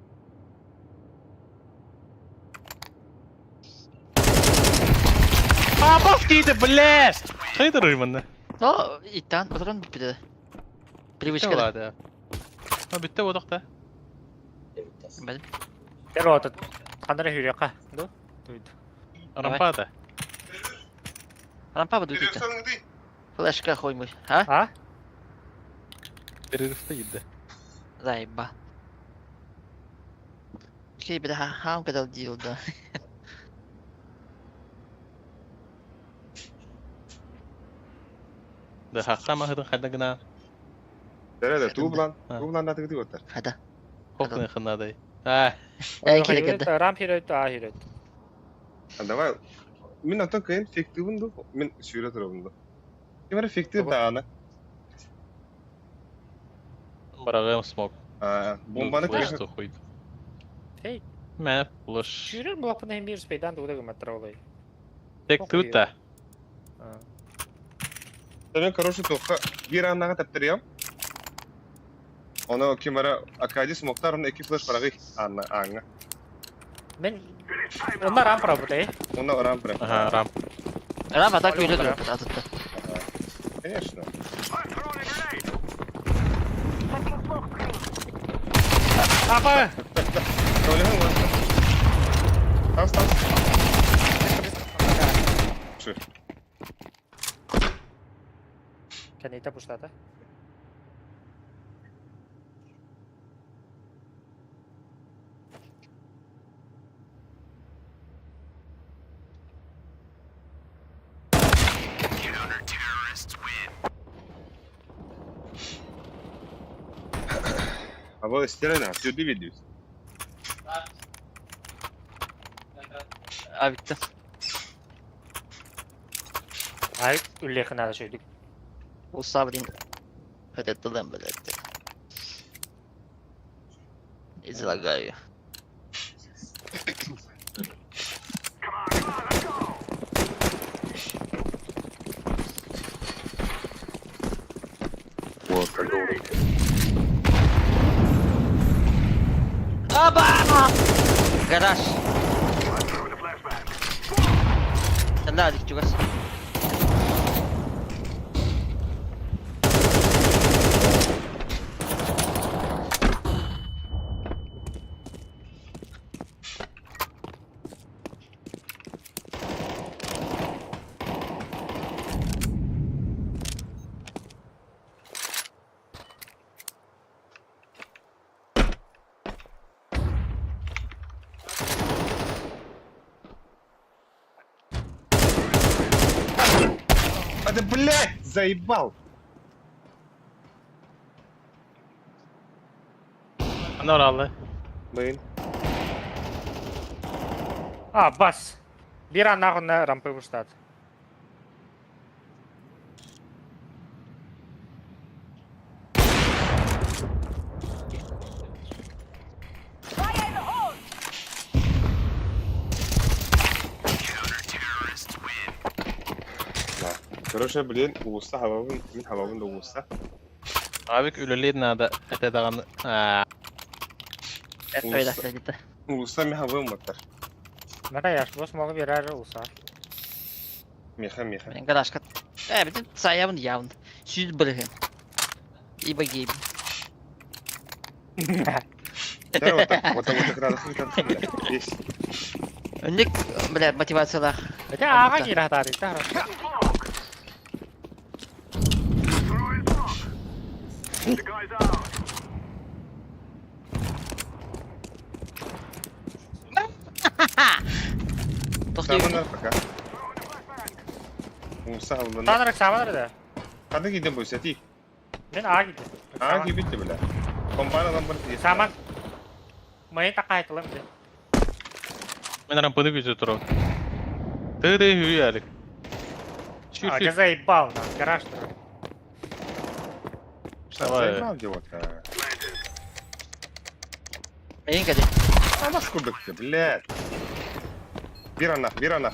Speaker 6: А, бас кейді, блядь! Хайдар уйманна.
Speaker 1: Но, иттан, отыран бітті. Привычка.
Speaker 6: Ладно. А бітті бодақта.
Speaker 1: Бәлем.
Speaker 3: Первый этот. Хандра хүрека. Ду? Дуйду.
Speaker 6: Рампа да.
Speaker 1: Рампа буду иттан. Флешка хоймуй. А?
Speaker 3: А?
Speaker 6: Перерывта кидді.
Speaker 1: Заеба. Окей, бля, хам когда дил, да.
Speaker 6: Да хахта маһытын хайда гына.
Speaker 2: Да да, туу булан,
Speaker 6: А.
Speaker 2: туу булан датыгы оттар.
Speaker 1: Хада.
Speaker 6: Хохны хынадай. А,
Speaker 1: Э кире кирде.
Speaker 3: Рам хирөт, а хирөт.
Speaker 2: А давай. Мин атын кыйын фиктивин ду, мин сүйрө турабын ду. Ким фиктив дааны.
Speaker 6: барагым смок.
Speaker 2: А, бомбаны
Speaker 6: Флеш
Speaker 2: кыйын.
Speaker 6: тухуйт.
Speaker 3: Эй.
Speaker 6: Мә, флеш.
Speaker 3: Сүүрэр булаппын иһин биир спейдан тугу да гымматтар олай.
Speaker 6: Тек тута.
Speaker 2: Мен, короче, тоққа бір аннаға тәптірем. Оны кемара Акади смоктар, оны екі флеш барағы анна аңа.
Speaker 3: Мен онна рам пробутай.
Speaker 2: Оны орам бір.
Speaker 6: Ага, рам.
Speaker 1: Рам атак үйрө туруп атытты.
Speaker 2: Конечно.
Speaker 3: Апа!
Speaker 2: Кавалерин var. Там, там. Şu.
Speaker 3: Кәнейте пуштата.
Speaker 2: А вот стерена, сюда видюсь.
Speaker 1: А битти.
Speaker 3: Ай, үллехин ада шөйдүк.
Speaker 1: Уса блин. Хөтөттүлем блядь. Излагаю. Аба! Гараж. Сәллә чугас.
Speaker 2: А ты, блядь, заебал!
Speaker 6: Ана оралды.
Speaker 2: Блин.
Speaker 3: А, бас. Бир аннагына рампы пуштат.
Speaker 2: Да. Короче, блин, улуста хабабын, мин хабабын да улуста.
Speaker 6: Абик үлелейд надо. Это даган. А,
Speaker 1: Öyle gitti.
Speaker 2: Улуста мин хабабын баттар.
Speaker 3: Мара яш бос могу берер улса.
Speaker 2: Меха, меха.
Speaker 1: Мен гаражка. Э, битин саябын явын. Сүз бирген. Ибо гейб.
Speaker 2: Да, вот так, вот так, вот так надо, хуй там, блядь. Есть.
Speaker 1: Önlük бля мотивациялар.
Speaker 3: Эте ага кира тары, та.
Speaker 1: Тохтой.
Speaker 2: Саманар пока. Улуста хабабын.
Speaker 3: Танырак саманыр да.
Speaker 2: Қандай кейден бойся, ти?
Speaker 3: Мен ага киде.
Speaker 2: А, кебетті, бля. Компанадан бір
Speaker 3: Саман. Майын такайтылым де.
Speaker 6: мен рампыны күзө туру. Ты-ты хүйәлик. Чүр
Speaker 3: А,
Speaker 6: чүр.
Speaker 3: заебал на, гараж.
Speaker 6: Давай.
Speaker 2: Заебал дело-то.
Speaker 1: Мен кәде.
Speaker 2: А нас кубик ты, блядь. Бир анах, бир анах.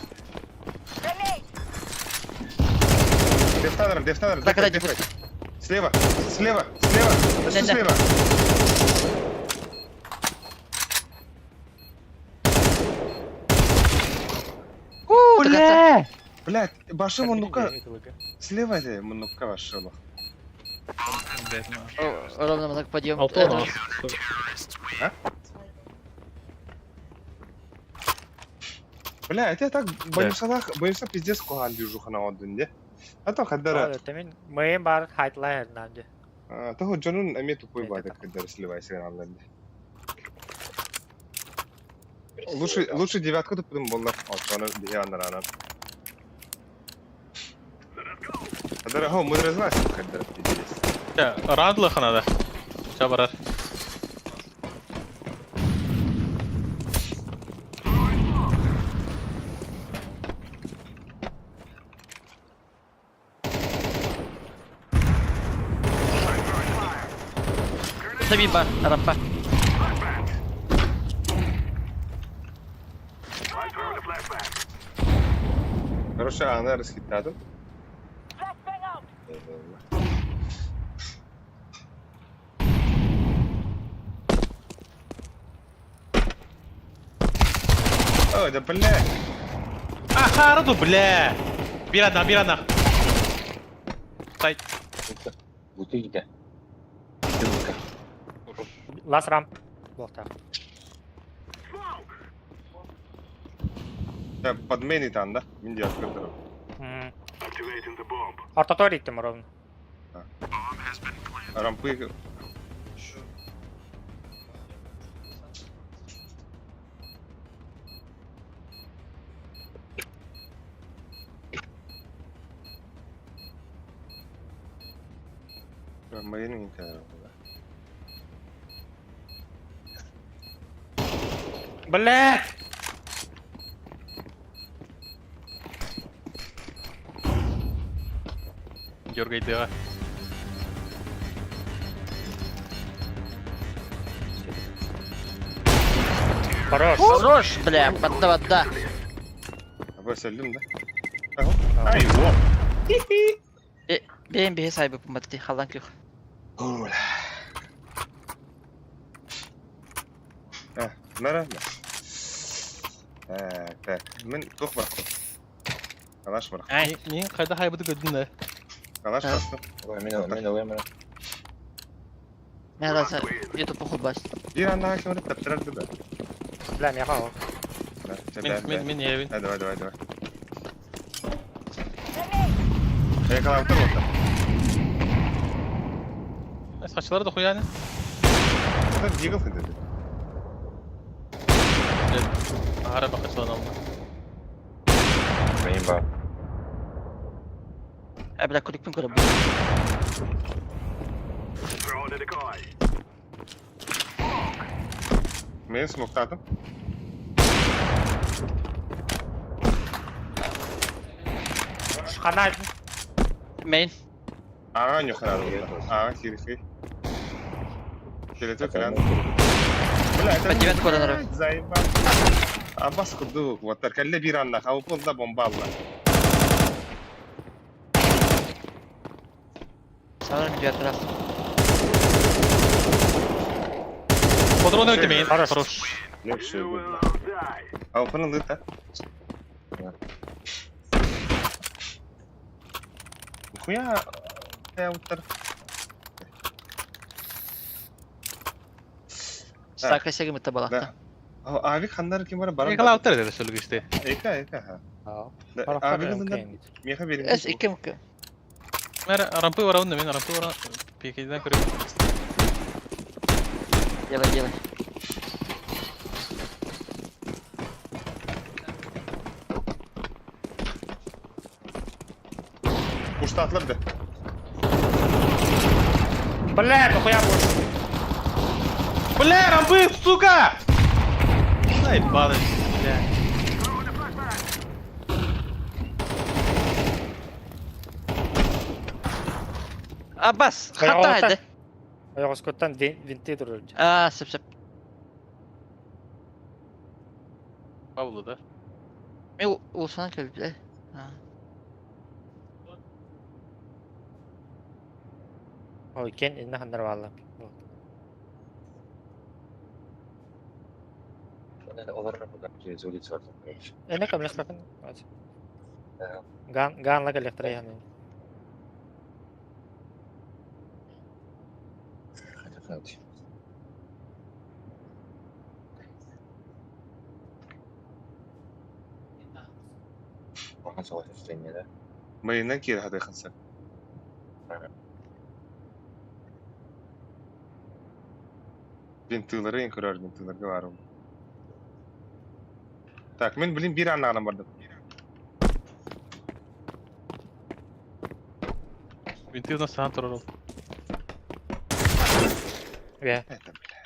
Speaker 2: Дефтанер, дефтанер,
Speaker 1: Так,
Speaker 2: дефай,
Speaker 1: да,
Speaker 2: дефай. Слева, слева, слева, да что
Speaker 1: Да, да.
Speaker 2: слева?
Speaker 1: Бля!
Speaker 2: Блядь, башым он ну-ка, слева это, ну-ка ваша.
Speaker 1: Ровно так подъем.
Speaker 6: Алтон.
Speaker 2: Бля, это я так боюсь, Аллах, боюсь, пиздец, куган движуха на отдынде. А то хаддара,
Speaker 3: Мен майын бар хайтла нанде.
Speaker 2: а то джонун эме тупой
Speaker 3: Это
Speaker 2: бады,
Speaker 3: так.
Speaker 2: когда сливайся на отдынде. Лучше, лучше девятку тупым болла. Вот, она, я на рана. Дорогой, мы разлазим, когда пиздец.
Speaker 6: Радлых надо. Ча барар.
Speaker 1: Tabii бар, рампа.
Speaker 2: Хорошо, она расхитата. Ой, да бля.
Speaker 6: А, хараду, бля. Бир одна, бир одна. Стай.
Speaker 9: Бутылка.
Speaker 3: Last ramp. Буолта.
Speaker 2: Да, подменит там, да? Минди открыт.
Speaker 3: Ортотор иттим ровно.
Speaker 2: Рампы. Мои да.
Speaker 3: Блядь!
Speaker 6: Дергай дыра.
Speaker 3: Хорош.
Speaker 1: Хорош, бля, подда вода.
Speaker 2: А вы да? Ага. Ай, во!
Speaker 1: Бэйм бэйэ сайбы пуматти, халан күх.
Speaker 2: А, нара? Так, так. Мен тух барахтым. Калаш барахтым.
Speaker 1: Ай.
Speaker 6: Мин кайда хайбыды көдүн да.
Speaker 2: Калаш барахтым.
Speaker 9: Мин мин ылыам.
Speaker 1: Мен разы ютуб похуй бас.
Speaker 2: Бир анда кемер таптырар да.
Speaker 3: Бля, меха ол.
Speaker 6: Мин мин мин евин.
Speaker 2: Давай, давай, давай. Я калам тур вот.
Speaker 6: Сачылар да хуяны.
Speaker 2: Это дигл хыды.
Speaker 6: Ара бакачылан алма.
Speaker 9: Мин бар.
Speaker 1: Ә, бля, күлікпен көріп.
Speaker 2: Мен смоктадым.
Speaker 3: Хана.
Speaker 1: Мейн.
Speaker 2: Ага, нюхана. Ага, хирхи. Келету кран. Бля, это...
Speaker 1: По девятку ранору.
Speaker 2: Заебал. Абас курду, вот так, калле бир анна, хауп да бомбалла.
Speaker 1: Sanırım девятый раз.
Speaker 6: Патроны өтө мейн.
Speaker 3: Хорош.
Speaker 6: Хорош.
Speaker 2: Легче было. А у лыта. Нихуя я утар.
Speaker 1: Стака сегім это была.
Speaker 2: Да. А авик хандар ким бар баран.
Speaker 6: Николай утар деди сөлүк иште.
Speaker 2: Эка, эка ха.
Speaker 3: Авик
Speaker 2: Меха берин.
Speaker 1: Эс икки мукы.
Speaker 6: Мэр рампы барабын да мен рампы бара пикеден көрөм.
Speaker 1: Делай, делай.
Speaker 2: Уштатлар да.
Speaker 3: Бля, нахуя больше?
Speaker 6: Бля, рампы, сука! Заебалась, бля.
Speaker 1: Аббас,
Speaker 3: Хайа,
Speaker 1: хата
Speaker 3: ота.
Speaker 1: еді.
Speaker 3: Ойоҕоскуттан винты турар.
Speaker 1: А, сөп сөп.
Speaker 6: Павло, да?
Speaker 1: Мен улсана келіп, бля. А.
Speaker 3: Ой, кен инна хандар баалла.
Speaker 9: Олар через улицу артым, короче.
Speaker 3: Эне көмлес бакын. Ган ганла электро яны.
Speaker 9: Хотя Охан согласен, да?
Speaker 2: Майынан кир хады ханса. Винтылары ең көрөр, винтыларга барым. Так, мен блин бир аннағынан бардым.
Speaker 6: Винты сахан турар ол.
Speaker 3: Бе.
Speaker 2: Это, бля.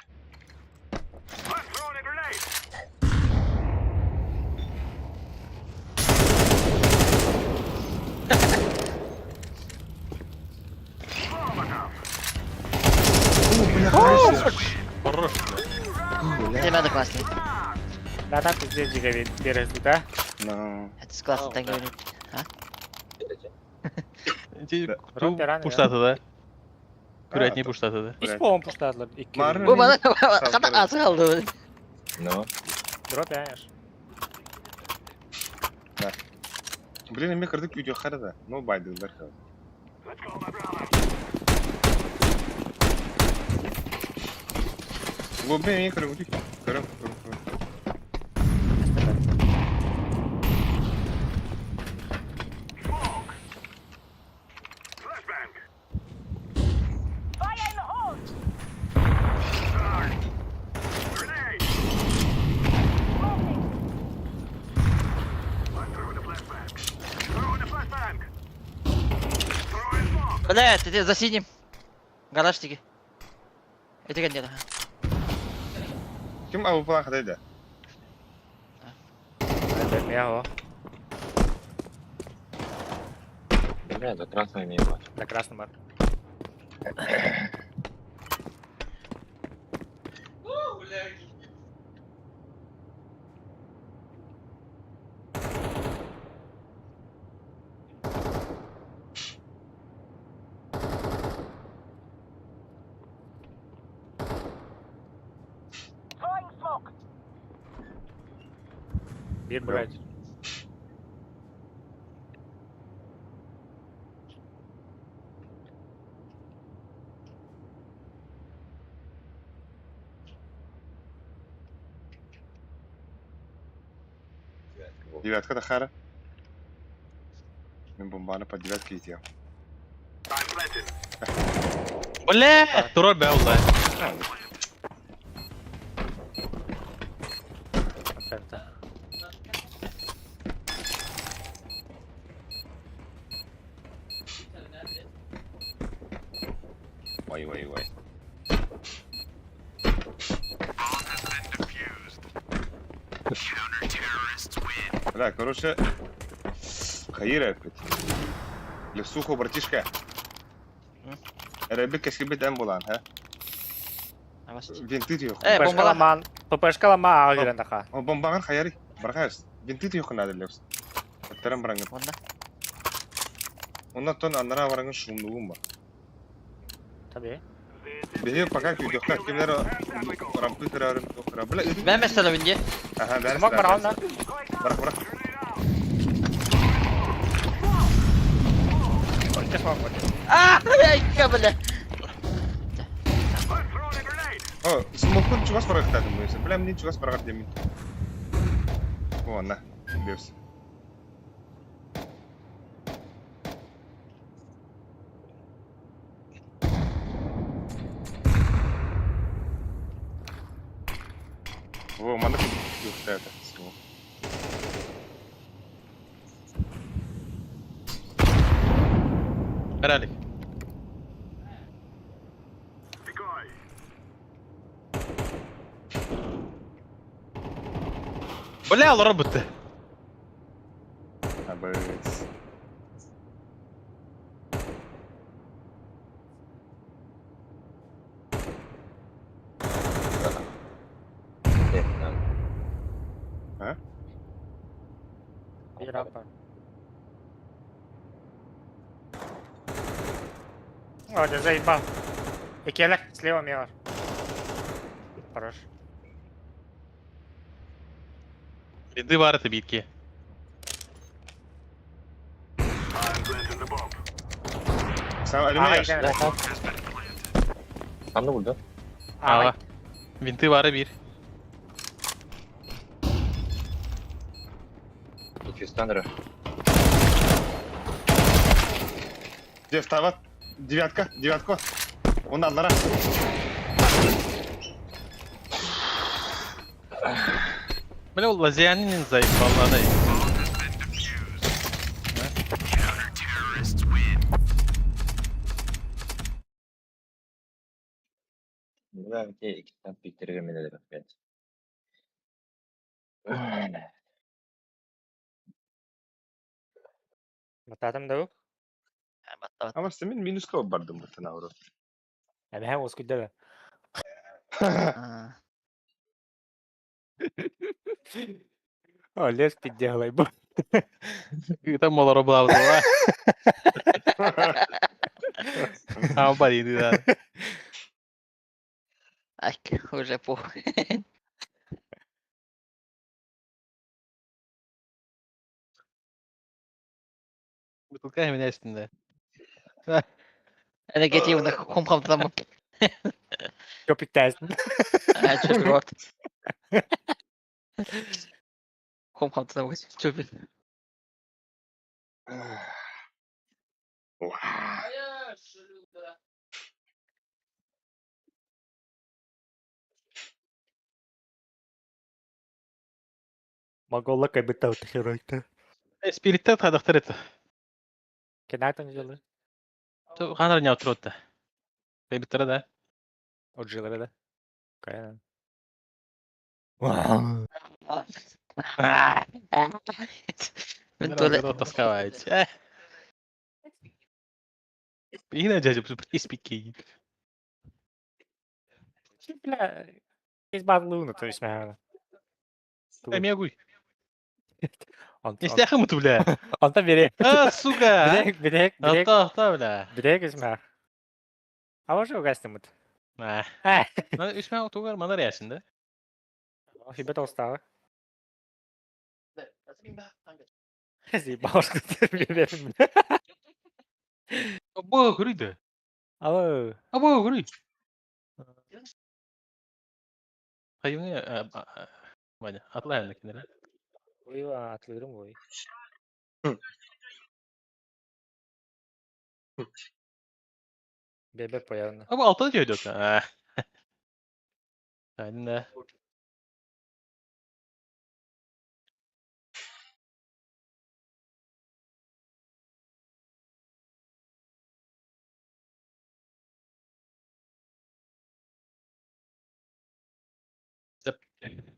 Speaker 6: Хорош.
Speaker 1: Ты надо классный.
Speaker 3: Да, да, пиздец, дига березду, да?
Speaker 2: Ну.
Speaker 1: Это с классным так говорит.
Speaker 6: Ти
Speaker 3: Рот рано,
Speaker 6: пуштаты да? Курятник
Speaker 2: А,
Speaker 6: пуштаты да?
Speaker 3: Үс полон пуштадылар. Икки.
Speaker 2: Мары-
Speaker 1: Бу бана хата асы алды.
Speaker 9: Ну,
Speaker 3: Дроп яш.
Speaker 2: Блин, мне кырдык видео харада. Ну, байдылар. Лобби мне кырдык. Кырым, кырым, кырым.
Speaker 1: Бля, ты за синим. Гараж таки. Это нет.
Speaker 2: Ким абы план хадайда?
Speaker 3: Я о.
Speaker 9: бля, за красной мимо.
Speaker 3: На красном бар. Бир, блядь.
Speaker 2: Девятка да хара. Мен бомбаны по девятке идти.
Speaker 6: Бля, турар бә улай.
Speaker 3: Это.
Speaker 9: Ой, ой, ой.
Speaker 2: Бля, короче, Хаира опять. Лесуху, братишка. Ребек кесибет амбулан, ха? Винты тюх.
Speaker 1: Э,
Speaker 3: ППшка
Speaker 1: бомбала.
Speaker 3: ламан. ППшка лама агырын таха.
Speaker 2: Бомбаган хаяри. Бархайс. Винты тюх надо левс. Тарам баранган.
Speaker 1: Онда.
Speaker 2: Онна тон аннара баранган шумнугум бар.
Speaker 3: Tabii.
Speaker 2: Беге пока күйдөхкә кемнәр рампы кырарым тохра. Бля,
Speaker 1: Мен mesela бинге.
Speaker 2: Аха, бәрс.
Speaker 3: Смок бар ална.
Speaker 2: Барак, барак.
Speaker 3: Икки смок бар.
Speaker 1: А, я бля.
Speaker 2: О, смокун чугас барак тадым буйса. Бля, мне чугас барак демин. О, на, левс. О, манда это, смок.
Speaker 6: Эралик. Бля, олар бітті.
Speaker 2: Абыц.
Speaker 9: А?
Speaker 3: Bir rampa. О, да заебал. Экелер, слева мелор. Хорош.
Speaker 6: Винты бар это битки.
Speaker 2: Сам
Speaker 3: Ага,
Speaker 2: алюминий.
Speaker 3: идем.
Speaker 9: Ханны булды.
Speaker 3: Ага.
Speaker 6: Ага. Винты бары бир.
Speaker 9: 200 лира.
Speaker 2: Где встават? Девятка, девятка. Он аллара.
Speaker 6: Бля, ол лазиянин заебалады.
Speaker 9: Бля, иккиттэн Питергэ мин элбэхпит.
Speaker 3: Батаатым да
Speaker 1: Батта
Speaker 2: А может, мен минуска бардым бу науру.
Speaker 3: Эмэһэ уоскуйда да.
Speaker 1: батта.
Speaker 3: О, лес піддягли бу.
Speaker 6: Там молоро была. А, блин, да.
Speaker 1: Ай, уже похуй.
Speaker 6: Бутылка меня üstünde.
Speaker 1: Energetiği хом хом там.
Speaker 3: Köpük dersin.
Speaker 1: Çok rahat. Хом хом там çok.
Speaker 3: Моголла кайбыта утахиройта.
Speaker 6: Спириттер хадахтар это.
Speaker 3: Кенатан жылы.
Speaker 6: Ханар не отротта. Бебиттер да.
Speaker 3: Отжилы да. Каян.
Speaker 1: Мен туалет.
Speaker 6: Таскавать. Yine дядя приспики.
Speaker 3: Бля, из бадлуна, то есть, наверное.
Speaker 6: Эмегуй.
Speaker 3: Он,
Speaker 6: Не стяхам это, бля.
Speaker 3: он там бери.
Speaker 6: А, сука.
Speaker 3: Бирек, бирек, бирек.
Speaker 6: Ата, ата, бля.
Speaker 3: Бирек измә. А уже угастымыт.
Speaker 6: А. Үсмә тугар манар ясында.
Speaker 3: Хибет остағы. Заебал, что ты берем.
Speaker 6: Бо, көрүйді.
Speaker 3: Алло.
Speaker 6: Або, көрүй. Хайымны, Ваня, атлайын кинер.
Speaker 3: Ой, атлырым ой. Бебе появна.
Speaker 6: Або алтын жойдот. Айдын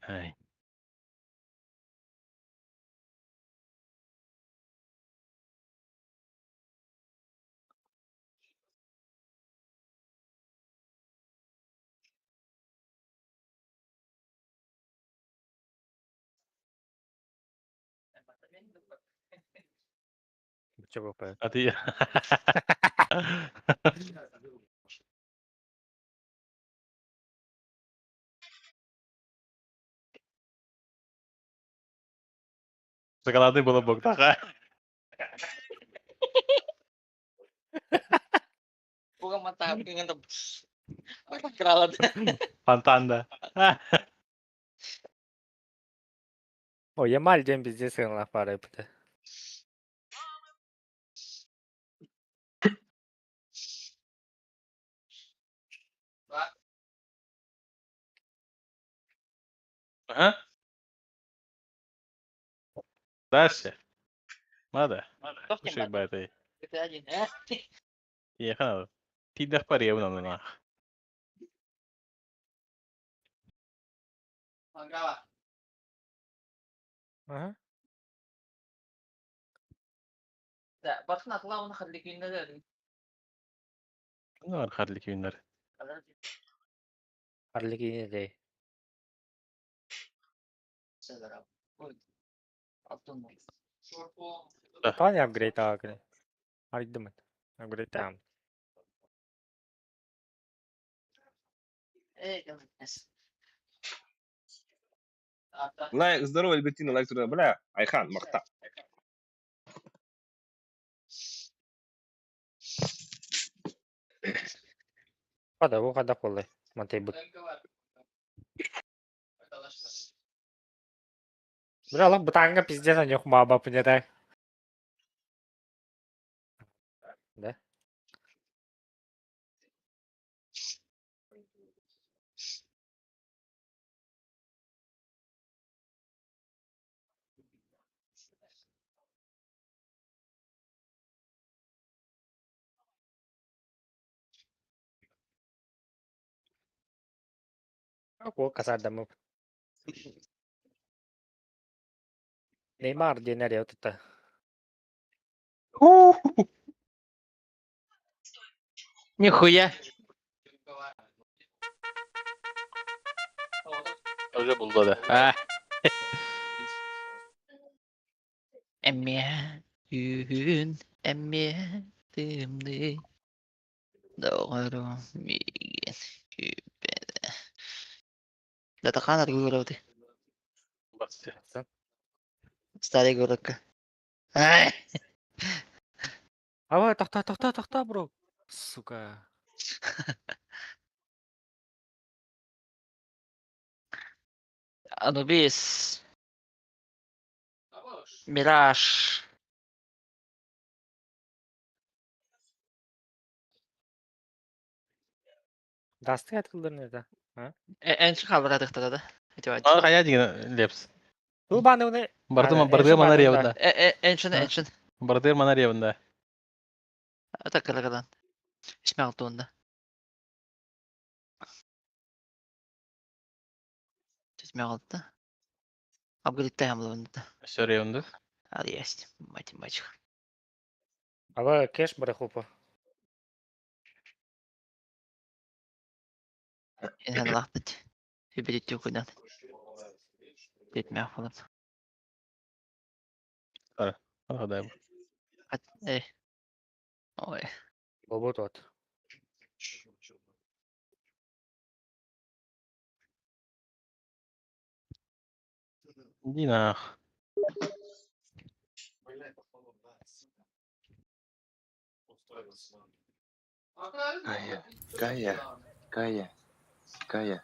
Speaker 6: Ай.
Speaker 3: Чего по?
Speaker 6: А ты... Шоколадный было бог, да? Фонтан, да.
Speaker 3: О, Ямаль день везде сырла пара пыта.
Speaker 6: Ага. Дальше. Надо. Слушай, бай, Ехала. Тидах паревна на.
Speaker 3: Ага.
Speaker 1: Bakın akla onu halli günler.
Speaker 6: Ne var harli günler?
Speaker 3: Харлики де. Таня апгрейд агры. Ардымыт. Апгрейд там.
Speaker 2: Лайк, здорово, Альбертина, лайк туда. Бля, Айхан, махта.
Speaker 3: Хада, бу хада колы. Мантай бут. Бля, лак бутанга пиздец, а нюх маба понятая. Да? О, касардаммыт. Неймар диэн эрэ тутта.
Speaker 1: Нихуя.
Speaker 6: Уже булду да. А.
Speaker 1: Эмиэ түүн, эмиэ тымныы Доҕорум миигин күүппэтэ. Датахаан аргы көрөбүтүй? Старый городка. Ай!
Speaker 3: Ава, тохтоо, тохтоо, тохтоо, бро. Сука.
Speaker 1: Анубис. Мираж.
Speaker 3: Дастык атылларын это.
Speaker 1: Эн хаалбатахтара да.
Speaker 6: А хайа деген Лепс.
Speaker 3: Бу баны
Speaker 6: Бардыма бардыа манарьябында.
Speaker 1: Эншин, эншин.
Speaker 6: Бардыа манарьябында.
Speaker 1: Это кыргыдан. Исмәгыл туында. Исмәгыл да. Апгрейдтай хамлабында.
Speaker 6: Сөрьябында.
Speaker 1: Ал есть, математика.
Speaker 3: Ава кэш барахупа.
Speaker 1: Инхан лахтыт. Хибрид юкудан. Детмях болот.
Speaker 6: Ага,
Speaker 1: Эй. Ой.
Speaker 3: Болбот от.
Speaker 6: Иди нах.
Speaker 9: Кая, Кая, Кая, Кая,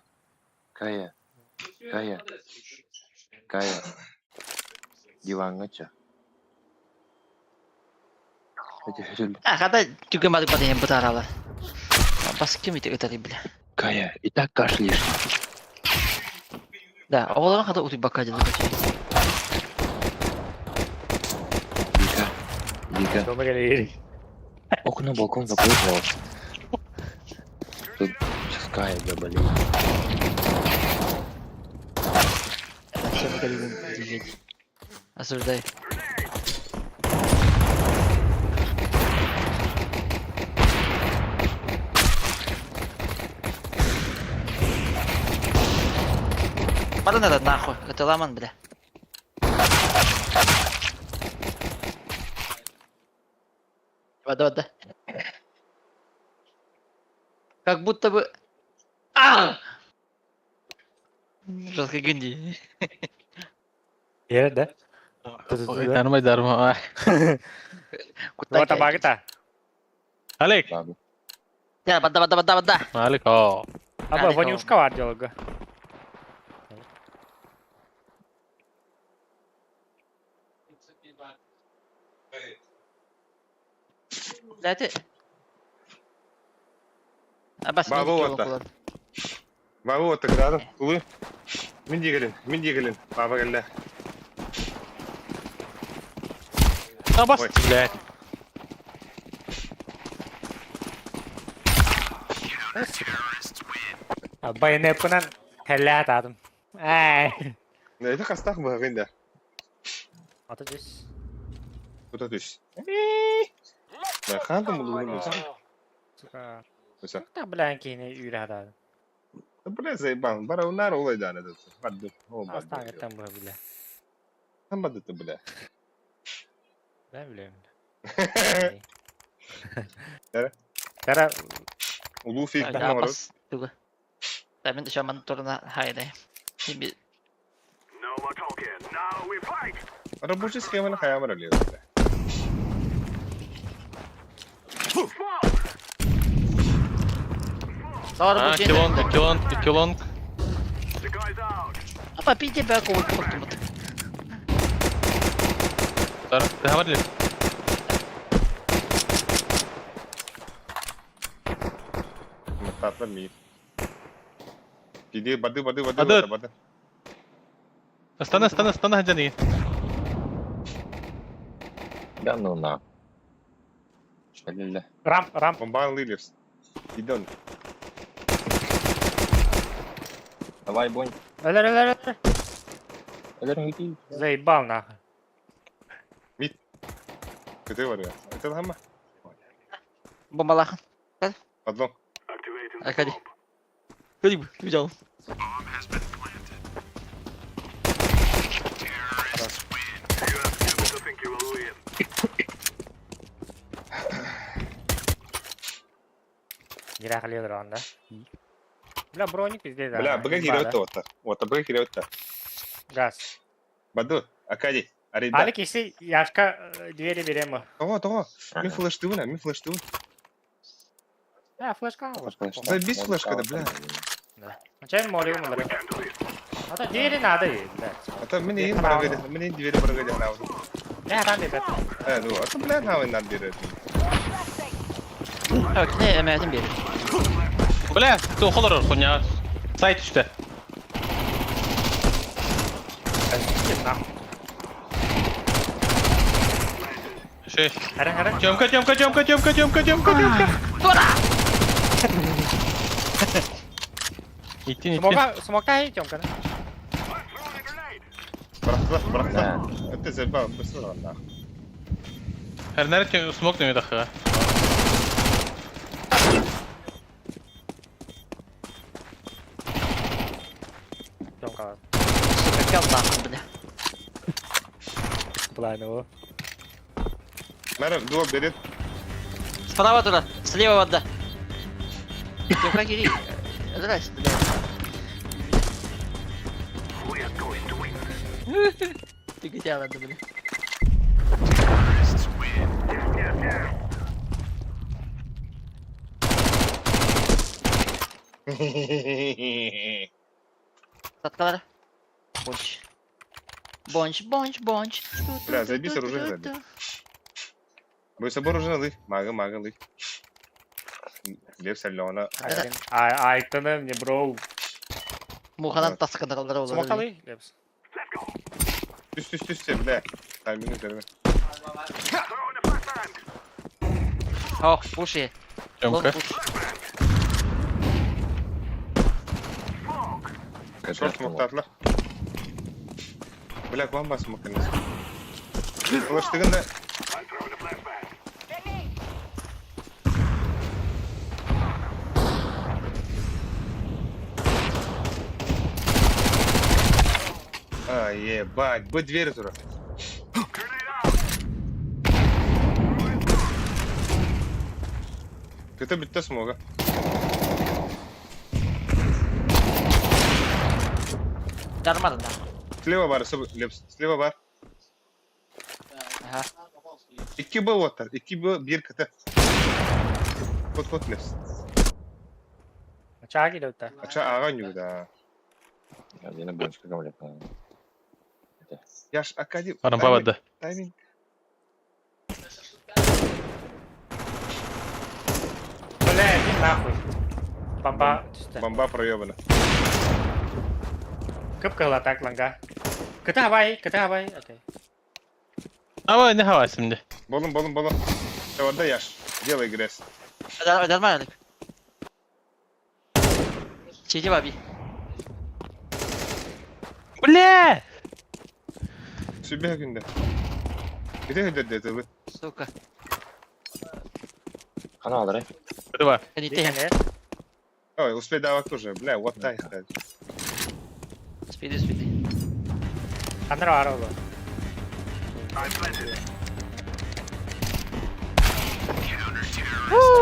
Speaker 9: Кая, Кая, Кая. Диваҥҥа ча.
Speaker 1: А, когда түгем алып бадайын бутарала. Бас ким ите өтәри бля.
Speaker 9: Кая, и так кашляешь.
Speaker 1: Да, оҕолорун хата утуйбакка дьылы
Speaker 9: Вика, Вика.
Speaker 3: Дома галереи.
Speaker 9: Окна, балкон закрой, пожалуйста. Тут сейчас Кая заболеет.
Speaker 1: Осуждаю. Бары надо нахуй, это ламан, бля. Вода, вода. Как будто бы... А! Жестко гынди.
Speaker 3: Е, да?
Speaker 6: Дармай дарма.
Speaker 3: Вот багыта.
Speaker 6: Алек.
Speaker 1: Я, вода, вода, вода, вода.
Speaker 6: Алек, о.
Speaker 3: Аба, вонюшка бар делга.
Speaker 1: Дайте. Абас,
Speaker 2: Баба Баба градом. Кулы. Мин дигелин, мин дигелин. Баба келді.
Speaker 6: Абас, блядь.
Speaker 3: Байнепкынан хәлләт адым. Әй.
Speaker 2: Это хастах бығында.
Speaker 3: Ата түс.
Speaker 2: Куда түс? Да, хантым булуын.
Speaker 3: Сука.
Speaker 2: Сука.
Speaker 3: Та блин кини үйрәді.
Speaker 2: Да, бля, заебал. Бара унар олай да, этот. Бадды. О, бадды.
Speaker 3: Астан там бля.
Speaker 2: Там бадды ты, бля.
Speaker 3: Да, бля.
Speaker 2: Тара.
Speaker 3: Тара.
Speaker 2: Улуу фиг.
Speaker 1: Абас. Туга. Да, мен шаман турна хайда.
Speaker 2: Рабочий схема на хаямара лез, бля.
Speaker 6: А, килонг, килонг, килонг.
Speaker 1: Апа, пейте бәк ол қортымыт.
Speaker 6: Тара, ты говорили?
Speaker 2: Маттатла мир. Иди, бады, бады, бады,
Speaker 6: Бады.
Speaker 2: бады, бады.
Speaker 6: Астана, астана, астана, хаджани.
Speaker 9: Да ну на. Ля-ля.
Speaker 3: Рамп, рамп.
Speaker 2: Бомбан Лилевс. Идон.
Speaker 9: Давай, Бонь.
Speaker 3: Өлөр, өлөр, өлөр.
Speaker 9: Өлөр үти.
Speaker 3: Заебал нахуй.
Speaker 2: Кыты бар я. Это хамма.
Speaker 1: Бомбалахан.
Speaker 2: Подлом.
Speaker 1: Аркадий. Көрүк, взял.
Speaker 3: Гирахали дрон, да? Бля, броник пиздец.
Speaker 2: Бля, БГ кириөттө ота. Ота БГ кириөттө.
Speaker 3: Газ.
Speaker 2: Баду, Аркадий, Арида.
Speaker 3: Алик, если Яшка двери берем.
Speaker 2: Того, того. Ми флештуна, ми флештуна.
Speaker 3: Да, флешка.
Speaker 2: Забей флешка, да, бля.
Speaker 3: Да. Вначале молим, молим. А то двери надо, бля.
Speaker 2: А то мне им барагады, мне двери барагады на.
Speaker 3: Не, там ребят.
Speaker 2: Э, ну, а то бля на надо берет.
Speaker 1: Так, не, эмээтин биэр.
Speaker 6: Бля, ты холор хуйня. Сайт үстэ.
Speaker 3: Нахуй.
Speaker 6: Шесть.
Speaker 3: Хара, хара.
Speaker 6: Тёмка, Тёмка, Тёмка, Тёмка, Тёмка, Тёмка, Тёмка. Идти, идти.
Speaker 3: Смока, смока и Тёмка, да?
Speaker 2: Бырахта, бырахта. Это заебал, быстро нахуй.
Speaker 6: Эрнер смок не даха.
Speaker 3: Тёмка.
Speaker 1: Сука, кел нахуй, бля.
Speaker 3: Планово.
Speaker 2: Мэрэ, дуо берет.
Speaker 1: Справа туда, слева вода. Тёмка, кири. Здрасте, бля. Ты где надо, бля? Саткалар. Бонч. Бонч, бонч, бонч.
Speaker 2: Бля, заебись, оружие забил. Бой собой оружие лых. Мага, мага лых. Лев Алена.
Speaker 3: Айтыны мне, бро.
Speaker 1: Муханан таскандар олар.
Speaker 3: Смокалы, Лепс.
Speaker 2: Түс, түс, түс, бля. Тайминг üzerine.
Speaker 1: О, пуши.
Speaker 6: Тёмка.
Speaker 2: Шорт муктатлы. Бля, бомба смокнес. Флештыгында. А, ебать, бы дверь тура. Это битте смога.
Speaker 1: Нормально, да.
Speaker 2: Слева бар, Лепс, слева бар.
Speaker 1: Ага.
Speaker 2: 2 Б оттар, 2 Б, 1 КТ. Кот кот Лепс.
Speaker 3: Чаги да.
Speaker 2: Ача ага нюда.
Speaker 9: Один бончика гамлет.
Speaker 2: Яш Акади.
Speaker 6: Арампа бадда.
Speaker 2: Тайминг.
Speaker 3: Бля, иди нахуй. Бомба.
Speaker 2: Бомба проебана.
Speaker 3: Кып-кыла так ланга. Кыта хавай, кыта хавай. Окей.
Speaker 6: Ама не хава şimdi.
Speaker 2: Болун, болун, болун. Orada Яш. Делай грязь.
Speaker 1: Нормально. Сиди, баби.
Speaker 6: Бля!
Speaker 2: Сүбэ күндэ. Где где где ты?
Speaker 1: Сука.
Speaker 9: Хана алыр,
Speaker 6: Давай.
Speaker 1: Не ты.
Speaker 2: Ой, успей давать тоже. Бля, вот так.
Speaker 1: Спиди, спиди.
Speaker 3: Анра аролу.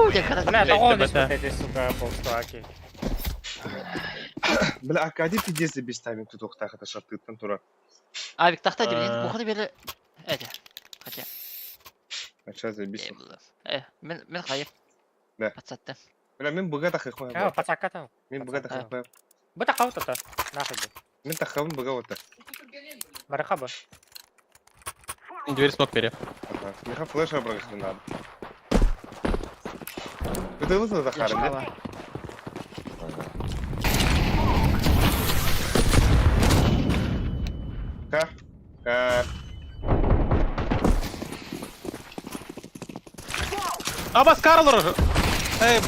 Speaker 3: Бля,
Speaker 6: Блядь,
Speaker 3: того не
Speaker 6: ТБТ.
Speaker 3: смотрите, сука, полстаки.
Speaker 2: Бля, Акади пиздец без тайминг тут охтах это шартыттан тура.
Speaker 1: Авик тахта дебин. Буханы бери. Эти. Хотя.
Speaker 2: А сейчас заебись.
Speaker 1: Мен мен хайыр.
Speaker 2: Да.
Speaker 1: Пацатты.
Speaker 2: Бля, мен быга тахых
Speaker 3: А, пацака там.
Speaker 2: Мен быга тахых
Speaker 3: Бу тахау то Нахуй.
Speaker 2: Мен тахабын быга ота.
Speaker 3: Мархаба.
Speaker 6: Дверь смок пере.
Speaker 2: Ага. Меха флеш абрагах не надо. Это лысый Захар, да? Ка? Ка.
Speaker 6: Абас Карлор! Эй,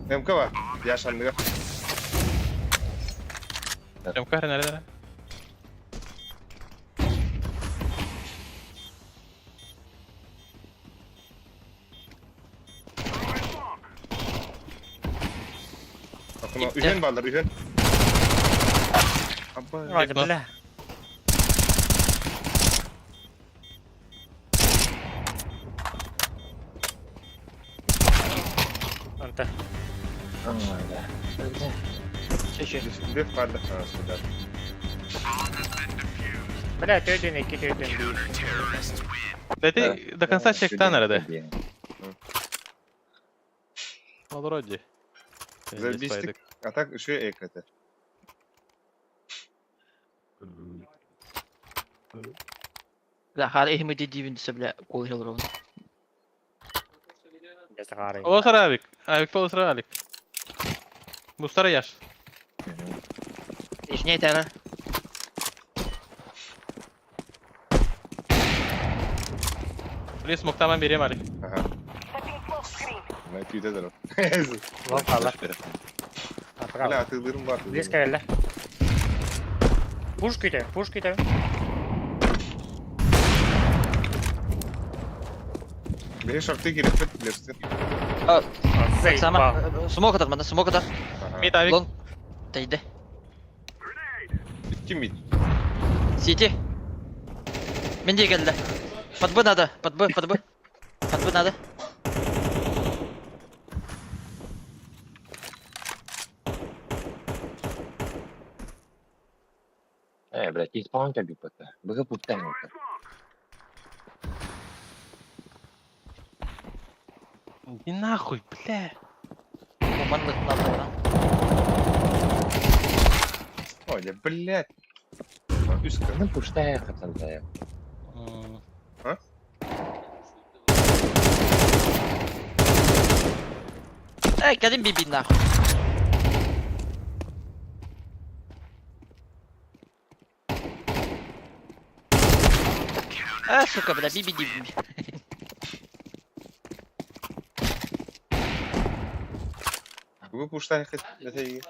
Speaker 2: МК бар. Яшанныга.
Speaker 6: МК nerede nerede?
Speaker 2: Окно. Үһен балдар, үһен. Абба.
Speaker 3: Вроде, бля. Анта.
Speaker 1: Чөчө.
Speaker 2: Деф барды. А, сюда.
Speaker 3: Бля, төден, iki төден değil.
Speaker 6: Dedi до конца чекта nerede? Вроде.
Speaker 2: Забистик. А так еще эк это.
Speaker 1: Бля, хар ehimi dediğim düse бля кол хил ровно.
Speaker 6: Олосар авик. Авик олосар алик. Бустара яш.
Speaker 1: Ишне тара.
Speaker 6: Блин, смок там берем алик.
Speaker 2: Ага. На күйде дұрып.
Speaker 3: Лон қалар.
Speaker 2: Бля, атылырым бар.
Speaker 3: Близко келді. Пуш күйді, пуш күйді.
Speaker 2: Бери шорты керек бит, білерсің.
Speaker 1: Сама. Смок атар мана, смок атар.
Speaker 6: Мид авик.
Speaker 1: Лон. Тейде.
Speaker 2: Ким мид?
Speaker 1: Сити. Менде келді. Под Б надо, под Б, под Б. Под Б надо.
Speaker 9: Э, блядь, ти спаун тебя бит Быга пуптен это.
Speaker 6: Иди нахуй, бля.
Speaker 1: Бомбаны надо lan.
Speaker 2: Ой, блядь. Үскі.
Speaker 9: Ну пуштая хатан да.
Speaker 6: М,
Speaker 1: Эй, кадим биби нахуй. А, сука, бля, биби биби.
Speaker 2: Бүгін пуштай хет. Нәтәйге.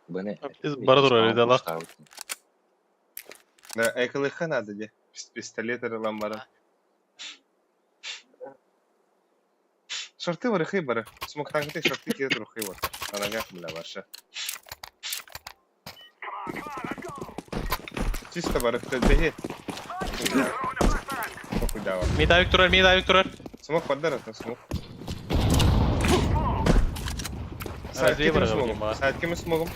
Speaker 9: Быны.
Speaker 6: Из Бардура дала.
Speaker 2: На экылыха надо де. Пистолет ламбара. Шорты бар, хый бар. Смок танкты шорты кире рухы бар. Анага бля ваша. Чисто бар, беге. Похуй дава.
Speaker 6: Мид авик турар, мид авик турар.
Speaker 2: Смок поддар, это смок.
Speaker 6: Разве
Speaker 2: Саат
Speaker 6: бар
Speaker 2: смогом.
Speaker 6: бомба?
Speaker 2: Саат кем смогом?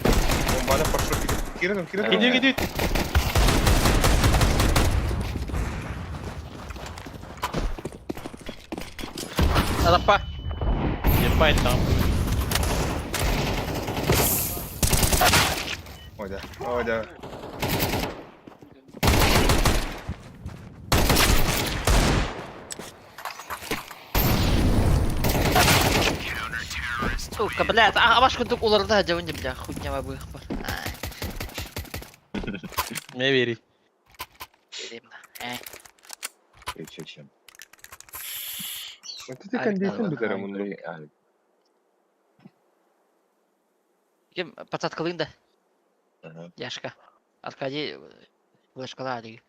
Speaker 2: Бомбаны пошел. Кире, кире.
Speaker 6: Иди, иди.
Speaker 1: Арапа.
Speaker 6: Ебать там.
Speaker 2: Ой, да. Ой, да.
Speaker 1: Сука, блядь, а ваш кудук уларда дявни, бля, хуйня обоих бар.
Speaker 6: Не вери.
Speaker 9: Чем?
Speaker 2: Ты кондицион битер мунду.
Speaker 1: Ким подсадкалын да? Яшка. Аркадий флешкала диги.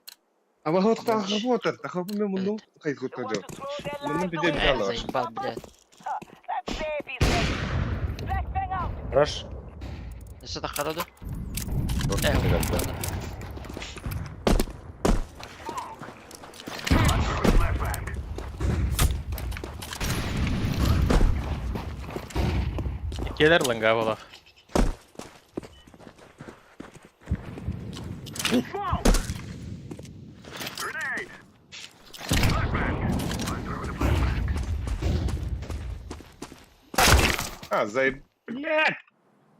Speaker 2: А вот так работает. Так мы мунду хайт гот надо. Мунду биде битала.
Speaker 1: Заебал, блядь.
Speaker 3: Хорош.
Speaker 1: Что так хорошо?
Speaker 6: Келер ланга була.
Speaker 2: А, заеб... Блядь!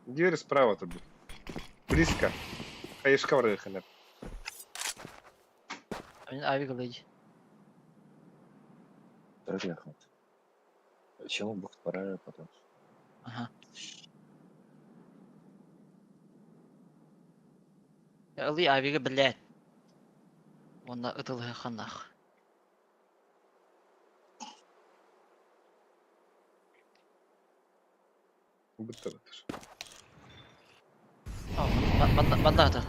Speaker 2: Дверь справа тут. Близко. Хаешка в рыхане.
Speaker 1: Авик лыди.
Speaker 9: Чему бухт пора потом?
Speaker 1: Ага. Ылый авига, блядь. Онна ытылы ханах.
Speaker 2: Быттабыттар.
Speaker 1: Манна атар.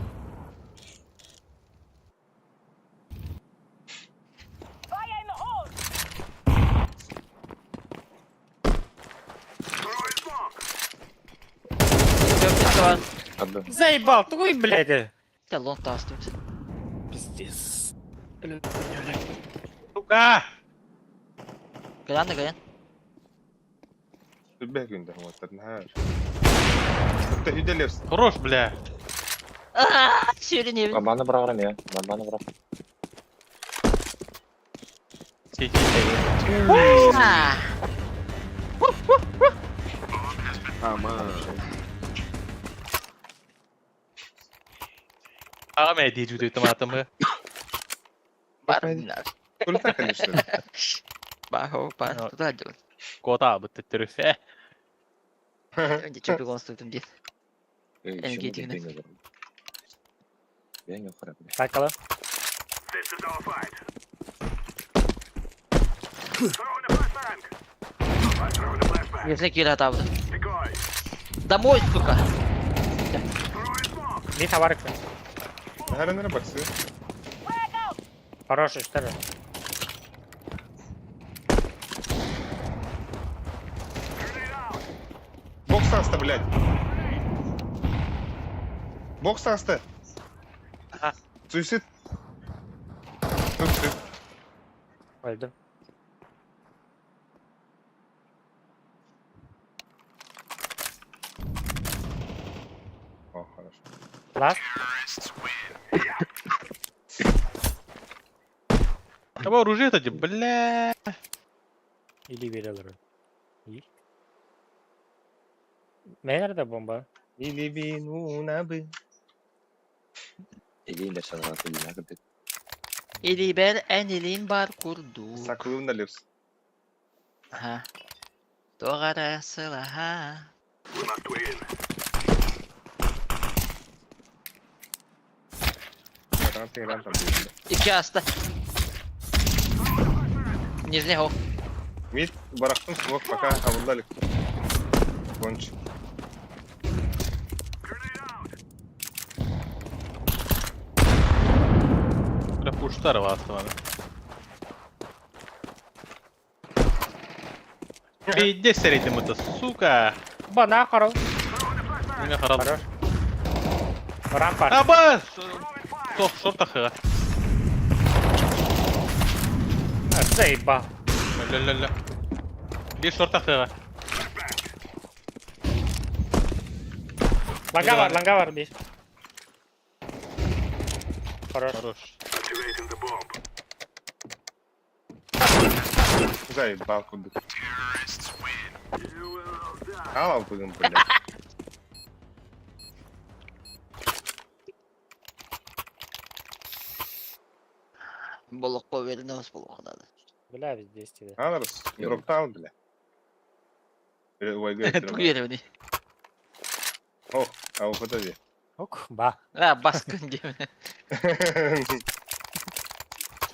Speaker 3: Заебал, твой, блядь.
Speaker 1: Те лонг таастыбыт.
Speaker 3: Пиздец.
Speaker 6: Сука!
Speaker 1: Гран да гран.
Speaker 2: Түбэх күндэ хуаттар наар. Өттө үдэ левс.
Speaker 6: Хорош, бля.
Speaker 1: Сүүрүн эбин.
Speaker 9: Бомбаны быраҕарым я. Бомбаны бырах.
Speaker 6: Сети.
Speaker 2: Ама.
Speaker 6: Аҕам ээ дии дьүдүй томатымы.
Speaker 1: Бар.
Speaker 2: Култа, конечно.
Speaker 1: Бахо, бар. Туда дьон.
Speaker 6: Кота быт төттөрү.
Speaker 1: Önce çöpü konuşturdum diye.
Speaker 9: Эй,
Speaker 1: Эн
Speaker 9: еще
Speaker 1: кетигинэ.
Speaker 9: Бэйэҥ охора, бля.
Speaker 3: Сакала.
Speaker 1: Если кира табды. Домой, сука.
Speaker 3: Мид хабарык.
Speaker 2: Наһаа баксы.
Speaker 3: Хороший, что ли?
Speaker 2: Бокс аста, блядь. Бокс аста.
Speaker 3: Ага.
Speaker 2: Суицид. Суицид.
Speaker 3: Öldüm.
Speaker 2: О, хорошо.
Speaker 3: Last.
Speaker 6: Аба оружие это бля.
Speaker 3: Или veriyorlar. İyi. Nerede bomba?
Speaker 2: Или вину на бы.
Speaker 9: Илиин да санаата илиин кырдык.
Speaker 1: Илибер энилин бар курду.
Speaker 2: Сакылын да левс.
Speaker 1: Ага. Тоғара сылаха. İki hasta. Нижний хол.
Speaker 2: Мид барахтым смог пока абылдалик. Конч.
Speaker 6: Бля, пуштар ваастаманы. Пиздец этим это, сука.
Speaker 3: Bana харал.
Speaker 6: Неме харал.
Speaker 3: Хорош. Рампа.
Speaker 6: Аба! Тох, шортах.
Speaker 3: Заебал.
Speaker 6: Ля-ля-ля. Бир шортах.
Speaker 3: Ланга var, ланга var bir. Хорош.
Speaker 6: Хорош.
Speaker 2: Заебал кудык. Алал бүгін, блядь.
Speaker 1: Болоққа верін болоққа
Speaker 3: Бля, здесь тебе.
Speaker 2: Аларс, дроптал, бля. Ой,
Speaker 1: Тугеревни.
Speaker 2: Ох, а у подожди.
Speaker 3: Ок, ба.
Speaker 1: А, баскын деймін.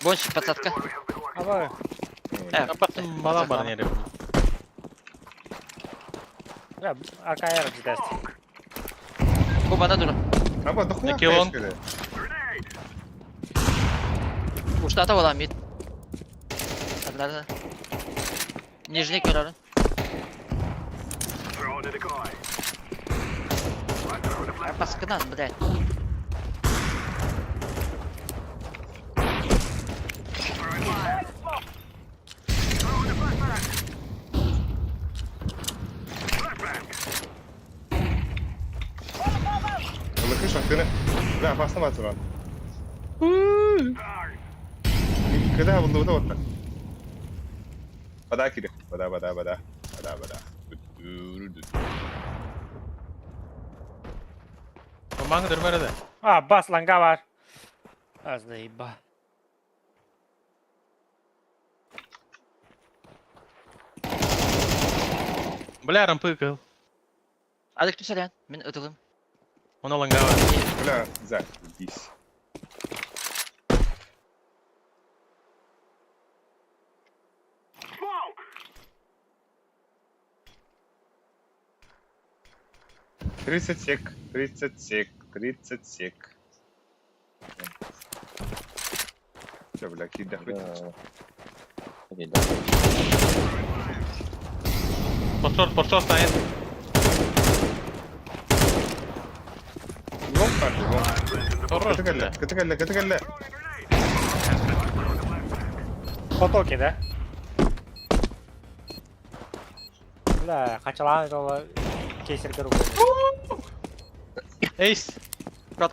Speaker 1: Больше подсадка.
Speaker 3: Аба.
Speaker 6: Апаттым мала бар не
Speaker 3: Бля, АКР даст.
Speaker 1: Бу бана дур.
Speaker 2: Аба, дохуя
Speaker 6: Накилон.
Speaker 1: Уштата бола мид. Адларда. Нижний көрөрүн. Баскынан, блядь.
Speaker 2: Лыкы шахтыны. Бля, опасно батыран. Когда был вот так. Вода кири. Вода, вода, вода. Вода, вода.
Speaker 6: Маңы дүрмәрі
Speaker 3: А, бас, ланга var. А, заеба.
Speaker 6: Бля, рампы кыл.
Speaker 1: Адык түсәрен. Мен ытылым.
Speaker 6: Оны лангава.
Speaker 2: Бля, заебись. 30 сек, 30 сек, 30 сек. Все, бля, киирдэхпит.
Speaker 6: Пошор, пошор, Сайн.
Speaker 2: Лонг парти, лонг.
Speaker 6: Хорош,
Speaker 2: Кыты кэллэ,
Speaker 6: бля.
Speaker 2: кыты кэллэ, кыты кэллэ.
Speaker 3: Потоки, да? Бля, хачалаан это кейсерге руку.
Speaker 6: Эйс.
Speaker 1: Рот.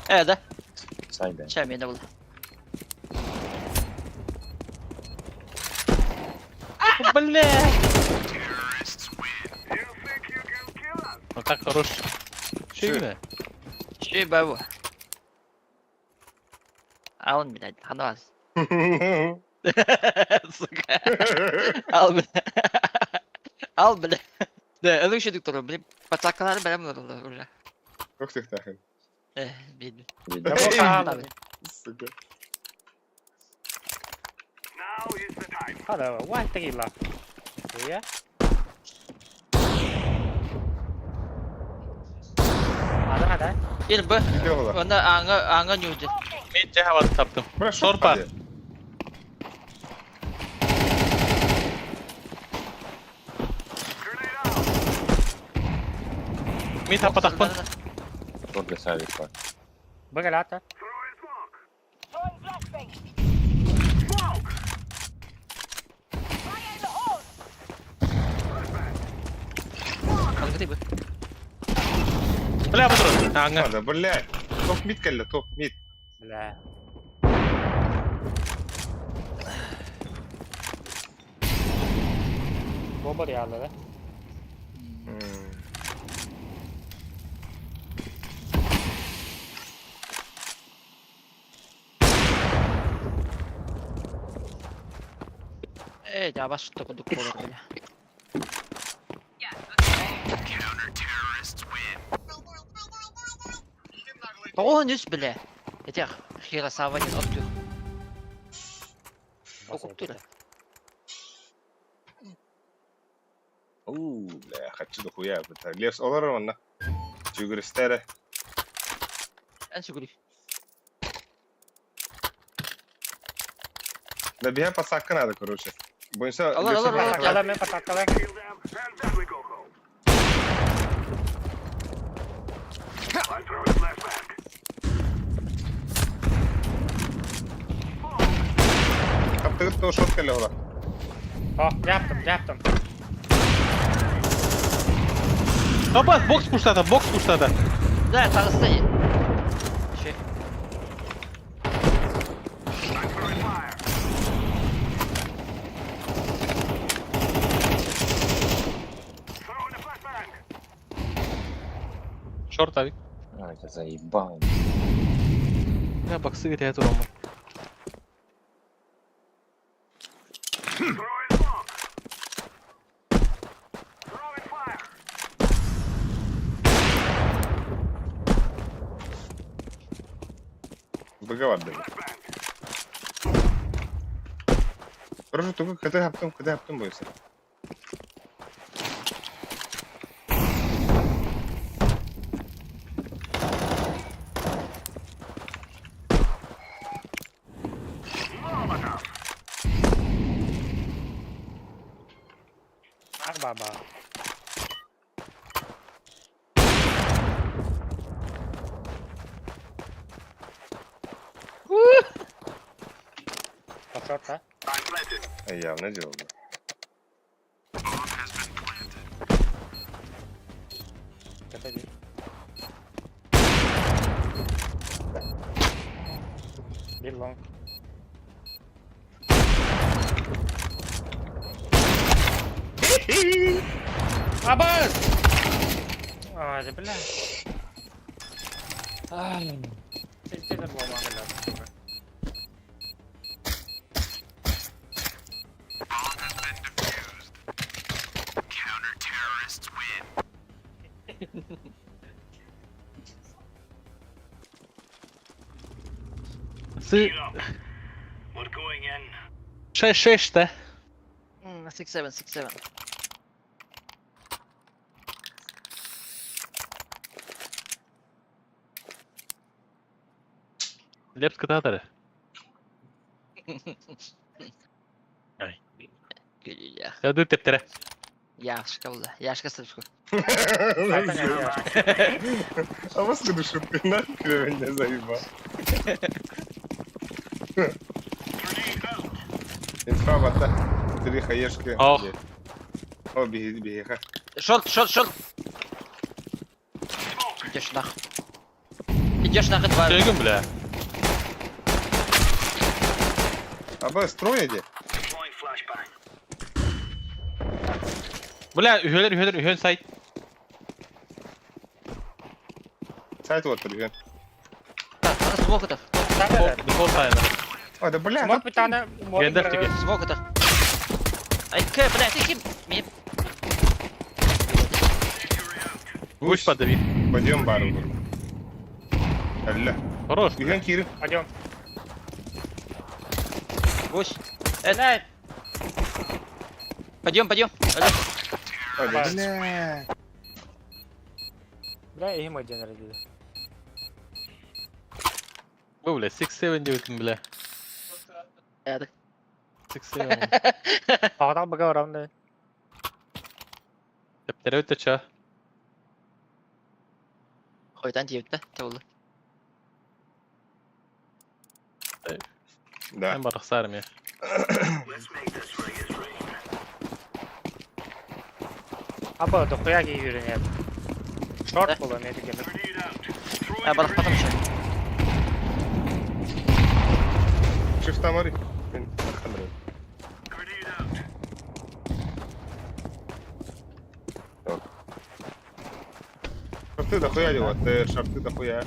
Speaker 1: Э, да.
Speaker 9: Сайбен.
Speaker 1: Чем я был?
Speaker 6: Бля. Ну так хорош. Чигне.
Speaker 1: Че бабу. А он, блядь, ханвас. Сука. Ал, бля. Ал, бля. Да, ну еще доктор, блин, пацакалар бәрем уже.
Speaker 2: Ох ты тахын.
Speaker 1: Э, бедный.
Speaker 2: Сука.
Speaker 3: Хада, вай тагила. Я? Хада, хада.
Speaker 1: Ир б.
Speaker 2: Видео было.
Speaker 1: Она аңа аңа нюди.
Speaker 6: Мен жахават таптым.
Speaker 2: Бля,
Speaker 6: Шорпа.
Speaker 2: шорпа.
Speaker 6: Мен таппатақпын.
Speaker 9: Только савик бар.
Speaker 3: Багалата.
Speaker 1: Алгы б.
Speaker 6: Бля, бұтырын. Аңа.
Speaker 2: Хада, бля. Топ мид кэллэ, топ мид.
Speaker 3: Бля. Бомба реально, да?
Speaker 2: М.
Speaker 1: Э, я вас что кудук болар, бля. Тоғыз бля. Этих хера саванин оттур. Окуптур.
Speaker 2: У, бля, хочу дохуя. Это Левс олар онна. Жүгірістере.
Speaker 1: Эн сүгүрүй.
Speaker 2: Да бия пасакка надо, короче. Бойынша
Speaker 1: Алар,
Speaker 2: Левсі
Speaker 1: алар, алар.
Speaker 3: Патаккала, мен патаккала.
Speaker 2: Хаптыгыт то шот кэллэ ола.
Speaker 3: О, жаптым, жаптым.
Speaker 6: Апа, бокс пуштады, бокс пуштады.
Speaker 1: Да, тағысы. Şey.
Speaker 6: Шорт авик.
Speaker 9: А, это заебал.
Speaker 6: Бля, боксы грязь рома.
Speaker 2: Быга бар dedi. Короче, тугу кыты хаптым, кыты хаптым бойынша.
Speaker 3: Арбаба. Пошорта.
Speaker 2: А явно делал. да.
Speaker 3: Это бир. Бир лонг. Абас! Ай, да бля. Ай. Сен болмаған бля.
Speaker 6: Сы... Шесть, шесть, да?
Speaker 1: 6-7, 6-7.
Speaker 6: Лепс кытаатары.
Speaker 1: Күлүүлээх.
Speaker 6: Ядыр тептері.
Speaker 1: Яшка була. Яшка сырышку.
Speaker 2: А вас ты шутка, нахуй меня заебал. Инфа вата. Три хаешки.
Speaker 6: Ох.
Speaker 2: О, беги, беги, ха.
Speaker 1: Шорт, шорт, шорт. Идешь нах. Идешь нах, два.
Speaker 6: Тегін, бля.
Speaker 2: А б, строй иди.
Speaker 6: Бля, үһөлөр, үһөлөр, үһөн сайт.
Speaker 2: Сайт вот, привет.
Speaker 1: Так, ана смок это.
Speaker 6: Дефолт сайт.
Speaker 2: О, да бля,
Speaker 3: Смок битаны.
Speaker 6: Гендер теге.
Speaker 1: Смок это. Ай, к, бля, ты ким? Мен
Speaker 6: Гусь подави.
Speaker 2: Пойдем бару. Алла.
Speaker 6: Хорош.
Speaker 2: Үһөн киирин.
Speaker 3: Пойдем.
Speaker 1: гусь. Это. Пойдем, пойдем. Алло.
Speaker 2: О, да бля.
Speaker 3: Бля, им один родили.
Speaker 6: Бу, бля, 6-7 дейтін, бля.
Speaker 1: Это.
Speaker 6: 6-7.
Speaker 3: Ағдан бұға орамды.
Speaker 6: Тептері өте ча.
Speaker 1: Хойтан тиепті, табылды.
Speaker 2: Да.
Speaker 6: Мен барықсарым, я.
Speaker 3: Аба, дохуя кей үйренеді. Шорт болу не деген.
Speaker 1: А, барық потом еще.
Speaker 2: Шифта мори. Мен хандры. Шорты дохуя делать, ты шорты дохуя.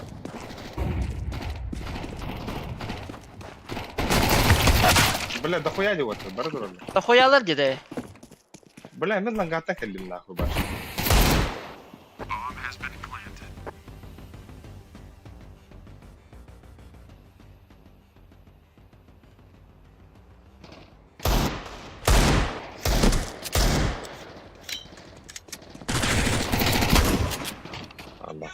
Speaker 2: Бля, дохуя делать, бар дорога.
Speaker 1: Дохуялар деді.
Speaker 2: Бля, мен лангата келдим нахуй баш.
Speaker 9: Allah.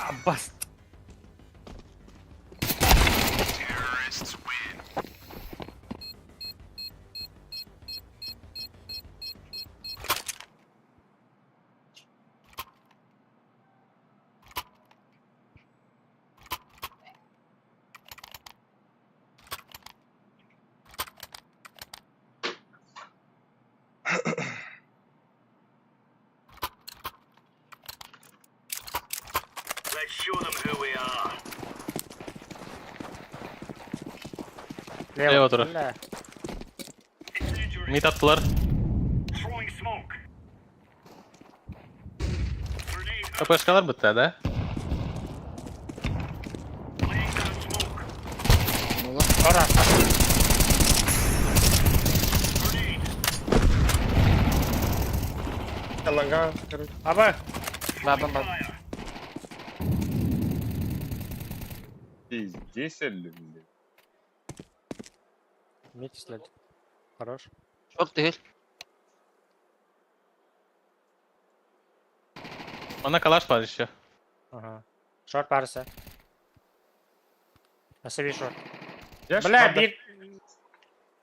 Speaker 3: Аббас.
Speaker 6: Лево тұр.
Speaker 3: Бля.
Speaker 6: Мид аттылар. КПшкалар бітті, да?
Speaker 3: Ора.
Speaker 2: Ланга, короче.
Speaker 3: Аба.
Speaker 1: Бабам, бабам.
Speaker 2: Пиздец, блин.
Speaker 3: Митислер. Хорош.
Speaker 1: Шорт түгел.
Speaker 6: Ана калаш бар еще.
Speaker 3: Ага. Шорт барысы. Насыби шорт.
Speaker 2: Я ж
Speaker 3: Бля,
Speaker 2: правда-
Speaker 3: bir...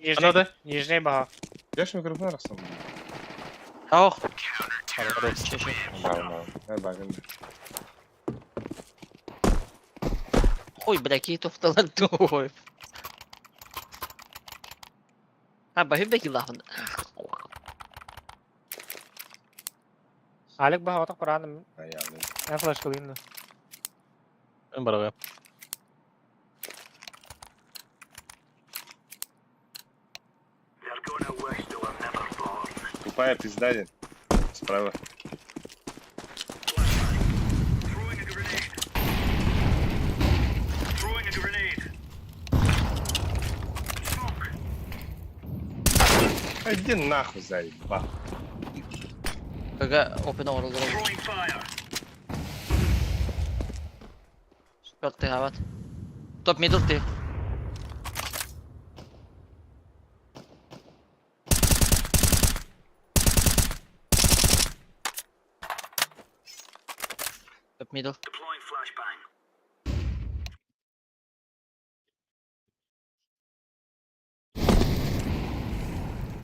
Speaker 3: Нижний,
Speaker 6: Ана да?
Speaker 3: нижний баға.
Speaker 2: Я ж микрофон расслабил.
Speaker 1: Ох.
Speaker 6: Хорош.
Speaker 1: Че, че.
Speaker 9: Bravo, bravo.
Speaker 2: Я баган.
Speaker 1: Хуй, бля, какие тофталар туой. А, бахым беки лахын.
Speaker 3: Алик баға отақ бұраным.
Speaker 2: Аяғым.
Speaker 3: Мен флешка қылайын.
Speaker 6: Мен барға.
Speaker 2: Тупая пизда, дед. Справа. А Иди нахуй, заебал.
Speaker 1: Кага опен орылды. Шорт ты ават. Топ мидл ты. Top middle.